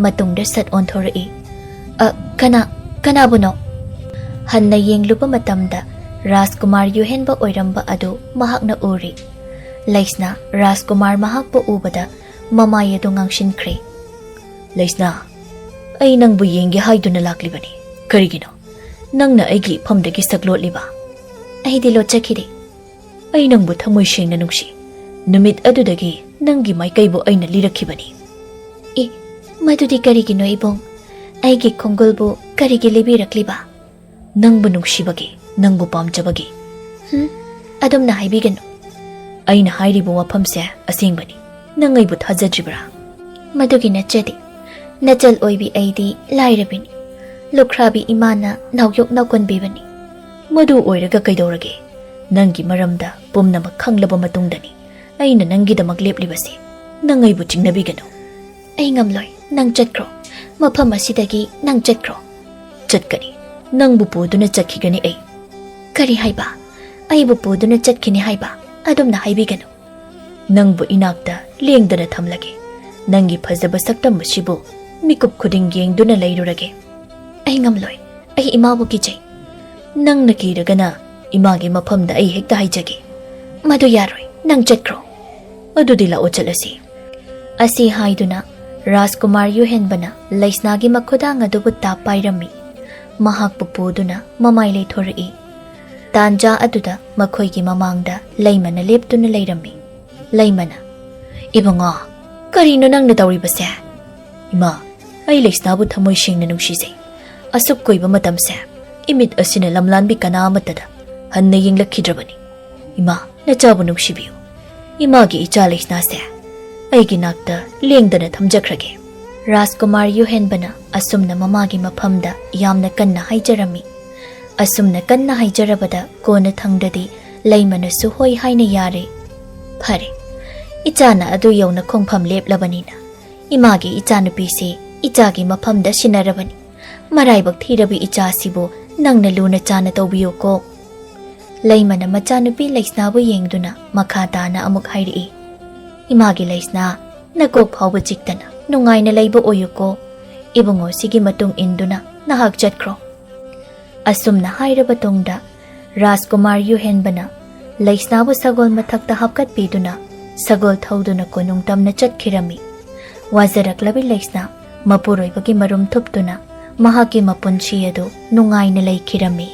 ꯃꯇꯨꯡꯗ ꯁꯠ ꯑꯣꯟꯊꯣꯔꯛꯏ꯫ "ꯑ, ꯀꯅꯥ, ꯀꯅꯥꯕꯨꯅꯣ?" ꯍꯟꯅ ꯌꯦꯡꯂꯨꯕ ꯃꯇꯝꯗ ꯔꯥꯖꯀꯨꯃꯥꯔ ꯌꯨꯍꯦꯟꯕ ꯑꯣꯏꯔꯝꯕ ꯑꯗꯨ ꯃꯍꯥꯛꯅ ꯎꯔꯤ꯫ ꯂꯩꯁꯅꯥ ꯔꯥꯖꯀꯨꯃꯥꯔ ꯃꯍꯥꯛꯄꯨ ꯎꯕꯗ ꯃꯃꯥꯏ ꯑꯗꯨ ꯉꯥꯡꯁꯤꯟꯈ꯭ꯔꯦ꯫ "ꯂꯩꯁꯅꯥ, ꯑꯩ ꯅꯪꯕꯨ ꯌꯦꯡꯒꯦ ꯍꯥꯏꯗꯨꯅ ꯂꯥꯛꯂꯤꯕꯅꯤ꯫ ꯀꯔꯤꯒꯤꯅꯣ ꯅꯪꯅ ꯑꯩꯒꯤ ꯏꯐꯝꯗꯒꯤ ꯁꯛ ꯂꯣꯠꯂꯤꯕ?" "ꯑꯩꯗꯤ ꯂꯣꯠꯆꯈꯤꯗꯦ꯫" "ꯑꯩ ꯅꯪꯕꯨ ꯊꯃꯣꯏ ꯁꯦꯡꯅ ꯅꯨꯡꯁꯤ꯫ ꯅꯨꯃꯤꯠ ꯑꯗꯨꯗꯒꯤ ꯅꯪꯒꯤ ꯃꯥꯏꯀꯩꯕꯨ ꯑꯩꯅ ꯂꯤꯔꯛꯈꯤꯕꯅꯤ꯫" "ꯑꯦ, ꯃꯗꯨꯗꯤ ꯀꯔꯤꯒꯤꯅꯣ ꯏꯕꯨꯡ? ꯑꯩꯒꯤ ꯈꯣꯡꯒꯨꯜꯕꯨ ꯀꯔꯤꯒꯤ ꯂꯤꯕꯤꯔꯛꯂꯤꯕ?" "ꯅꯪꯕꯨ ꯅꯨꯡꯁꯤꯕꯒꯤ, ꯅꯪꯕꯨ ꯄꯥꯝꯖꯕꯒꯤ꯫" "ꯍꯨꯝ, ꯑꯗꯨꯝꯅ ꯍꯥꯏꯕꯤꯒꯅꯨ꯫" "ꯑꯩꯅ ꯍꯥꯏꯔꯤꯕ ꯋꯥꯐꯝꯁꯦ ꯑꯁꯦꯡꯕꯅꯤ꯫ ꯅꯪ ꯑꯩꯕꯨ ꯊꯥꯖꯗ꯭ꯔꯤꯕ꯭ꯔꯥ?" "ꯃꯗꯨꯒꯤ ꯅꯠꯆꯗꯦ꯫ ꯅꯆꯜ ꯑꯣꯏꯕꯤ ꯑꯩꯗꯤ ꯂꯥꯏꯔꯕꯤꯅꯤ꯫ ꯂꯨꯈ꯭ꯔꯥꯕꯤ ꯏꯃꯥꯅ ꯅꯥꯎꯌꯣꯛ ꯅꯥꯎꯀꯣꯟꯕꯤꯕꯅꯤ꯫" "ꯃꯗꯨ ꯑꯣꯏꯔꯒ ꯀꯩꯗꯧꯔꯒꯦ? ꯅꯪꯒꯤ ꯃꯔꯝꯗ ꯄꯨꯝꯅꯃꯛ ꯈꯪꯂꯕ ꯃꯇꯨꯡꯗꯅꯤ ꯑꯩꯅ ꯅꯪꯒꯤꯗꯃꯛ ꯂꯦꯞꯂꯤꯕꯁꯦ꯫ ꯅꯪ ꯑꯩꯕꯨ ꯆꯤꯡꯅꯕꯤꯒꯅꯨ꯫" "ꯑꯩ ꯉꯝꯂꯣꯏ꯫ ꯅꯪ ꯆꯠꯈ꯭ꯔꯣ꯫ ꯃꯐꯝ ꯑꯁꯤꯗꯒꯤ ꯅꯪ ꯆꯠꯈ꯭ꯔꯣ꯫" "ꯆꯠꯀꯅꯤ꯫ ꯅꯪꯕꯨ ꯄꯨꯗꯨꯅ ꯆꯠꯈꯤꯒꯅꯤ ꯑꯩ꯫" "ꯀꯔꯤ ꯍꯥꯏꯕ? ꯑꯩꯕꯨ ꯄꯨꯗꯨꯅ ꯆꯠꯈꯤꯅꯤ ꯍꯥꯏꯕ? ꯑꯗꯨꯝꯅ ꯍꯥꯏꯕꯤꯒꯅꯨ꯫" "ꯅꯪꯕꯨ ꯏꯅꯥꯛꯇ ꯂꯦꯡꯗꯅ ꯊꯝꯂꯒꯦ꯫ ꯅꯪꯒꯤ ꯐꯖꯕ ꯁꯛꯇꯝ ꯑꯁꯤꯕꯨ ꯃꯤꯀꯨꯞ ꯈꯨꯗꯤꯡ ꯌꯦꯡꯗꯨꯅ ꯂꯩꯔꯨꯔꯒꯦ꯫" "ꯑꯩ ꯉꯝꯂꯣꯏ꯫ ꯑꯩ ꯏꯃꯥꯕꯨ ꯀꯤꯖꯩ꯫" "ꯅꯪꯅ ꯀꯤꯔꯒꯅ ꯏꯃꯥꯒꯤ ꯃꯐꯝꯗ ꯑꯩ ꯍꯦꯛꯇ ꯍꯥꯏꯖꯒꯦ꯫" "ꯃꯗꯨ ꯌꯥꯔꯣꯏ꯫ ꯅꯪ ꯆꯠꯈ꯭ꯔꯣ꯫" "ꯑꯗꯨꯗꯤ ꯂꯥꯛꯑꯣ, ꯆꯠꯂꯁꯤ꯫" ꯑꯁꯤ ꯍꯥꯏꯗꯨꯅ ꯔꯥꯖꯀꯨꯃꯥꯔ ꯌꯨꯍꯦꯟꯕꯅ ꯂꯩꯁꯅꯥꯒꯤ ꯃꯈꯨꯗꯥꯡ ꯑꯗꯨꯕꯨ ꯇꯥꯞ ꯄꯥꯏꯔꯝꯃꯤ꯫ ꯃꯍꯥꯛꯄꯨ ꯄꯨꯗꯨꯅ ꯃꯃꯥꯏ ꯂꯩꯊꯣꯔꯛꯏ꯫ ꯇꯥꯟꯖꯥ ꯑꯗꯨꯗ ꯃꯈꯣꯏꯒꯤ ꯃꯃꯥꯡꯗ ꯂꯩꯃꯅ ꯂꯦꯞꯇꯨꯅ ꯂꯩꯔꯝꯃꯤ꯫ ꯂꯩꯃꯅ, "ꯏꯕꯨꯡꯉꯣ, ꯀꯔꯤꯅꯣ ꯅꯪꯅ ꯇꯧꯔꯤꯕꯁꯦ?" "ꯏꯃꯥ, ꯑꯩ ꯂꯩꯁꯅꯥꯕꯨ ꯊꯃꯣꯏ ꯁꯦꯡꯅ ꯅꯨꯡꯁꯤꯖꯩ꯫ ꯑꯁꯨꯛ ꯀꯨꯏꯕ ꯃꯇꯝꯁꯦ ꯏꯃꯤꯠ ꯑꯁꯤꯅ ꯂꯝꯂꯥꯟꯕꯤ ꯀꯅꯥ ꯑꯃꯠꯇꯗ ꯍꯟꯅ ꯌꯦꯡꯂꯛꯈꯤꯗ꯭ꯔꯕꯅꯤ꯫ ꯏꯃꯥ, ꯅꯆꯥꯕꯨ ꯅꯨꯡꯁꯤꯕꯤꯌꯨ꯫ ꯏꯃꯥꯒꯤ ꯏꯆꯥ ꯂꯩꯁꯅꯥꯁꯦ ꯑꯩꯒꯤ ꯅꯥꯛꯇ ꯂꯦꯡꯗꯅ ꯊꯝꯖꯈ꯭ꯔꯒꯦ꯫" ꯔꯥꯖꯀꯨꯃꯥꯔ ꯌꯨꯍꯦꯟꯕꯅ ꯑꯁꯨꯝꯅ ꯃꯃꯥꯒꯤ ꯃꯐꯝꯗ ꯌꯥꯝꯅ ꯀꯟꯅ ꯍꯥꯏꯖꯔꯝꯃꯤ꯫ ꯑꯁꯨꯝꯅ ꯀꯟꯅ ꯍꯥꯏꯖꯔꯕꯗ ꯀꯣꯟꯅ ꯊꯪꯗꯗꯤ ꯂꯩꯃꯅꯁꯨ ꯍꯣꯏ ꯍꯥꯏꯅ ꯌꯥꯔꯦ꯫ "ꯐꯔꯦ, ꯏꯆꯥꯅ ꯑꯗꯨ ꯌꯧꯅ ꯈꯣꯡꯐꯝ ꯂꯦꯞꯂꯕꯅꯤꯅ ꯏꯃꯥꯒꯤ ꯏꯆꯥꯅꯨꯄꯤꯁꯤ ꯏꯆꯥꯒꯤ ꯃꯐꯝꯗ ꯁꯤꯟꯅꯔꯕꯅꯤ꯫ ꯃꯔꯥꯏꯕꯛ ꯊꯤꯔꯕꯤ ꯏꯆꯥꯁꯤꯕꯨ ꯅꯪꯅ ꯂꯨꯅ ꯆꯥꯅ ꯇꯧꯕꯤꯌꯨꯀꯣ꯫" ꯂꯩꯃꯅ ꯃꯆꯥꯅꯨꯄꯤ ꯂꯩꯁꯅꯥꯕꯨ ꯌꯦꯡꯗꯨꯅ ꯃꯈꯥ ꯇꯥꯅ ꯑꯃꯨꯛ ꯍꯥꯏꯔꯛꯏ, "ꯏꯃꯥꯒꯤ ꯂꯩꯁꯅꯥ, ꯅꯀꯣꯛ ꯐꯥꯎꯕ ꯆꯤꯛꯇꯅ ꯅꯨꯡꯉꯥꯏꯅ ꯂꯩꯕ ꯑꯣꯏꯌꯨꯀꯣ꯫ ꯏꯕꯨꯡꯉꯣꯁꯤꯒꯤ ꯃꯇꯨꯡ ꯏꯟꯗꯨꯅ ꯅꯍꯥꯛ ꯆꯠꯈ꯭ꯔꯣ꯫" ꯑꯁꯨꯝꯅ ꯍꯥꯏꯔꯕ ꯇꯨꯡꯗ ꯔꯥꯖꯀꯨꯃꯥꯔ ꯌꯨꯍꯦꯟꯕꯅ ꯂꯩꯁꯅꯥꯕꯨ ꯁꯒꯣꯜ ꯃꯊꯛꯇ ꯍꯥꯞꯀꯠꯄꯤꯗꯨꯅ ꯁꯒꯣꯜ ꯊꯧꯗꯨꯅ ꯀꯣꯅꯨꯡ ꯇꯝꯅ ꯆꯠꯈꯤꯔꯝꯃꯤ꯫ ꯋꯥꯖꯔꯛꯂꯕꯤ ꯂꯩꯁꯅꯥ ꯃꯄꯨꯔꯣꯏꯕꯒꯤ ꯃꯔꯨꯝ ꯊꯨꯞꯇꯨꯅ ꯃꯍꯥꯛꯀꯤ ꯃꯄꯨꯟꯁꯤ ꯑꯗꯨ ꯅꯨꯡꯉꯥꯏꯅ ꯂꯩꯈꯤꯔꯝꯃꯤ꯫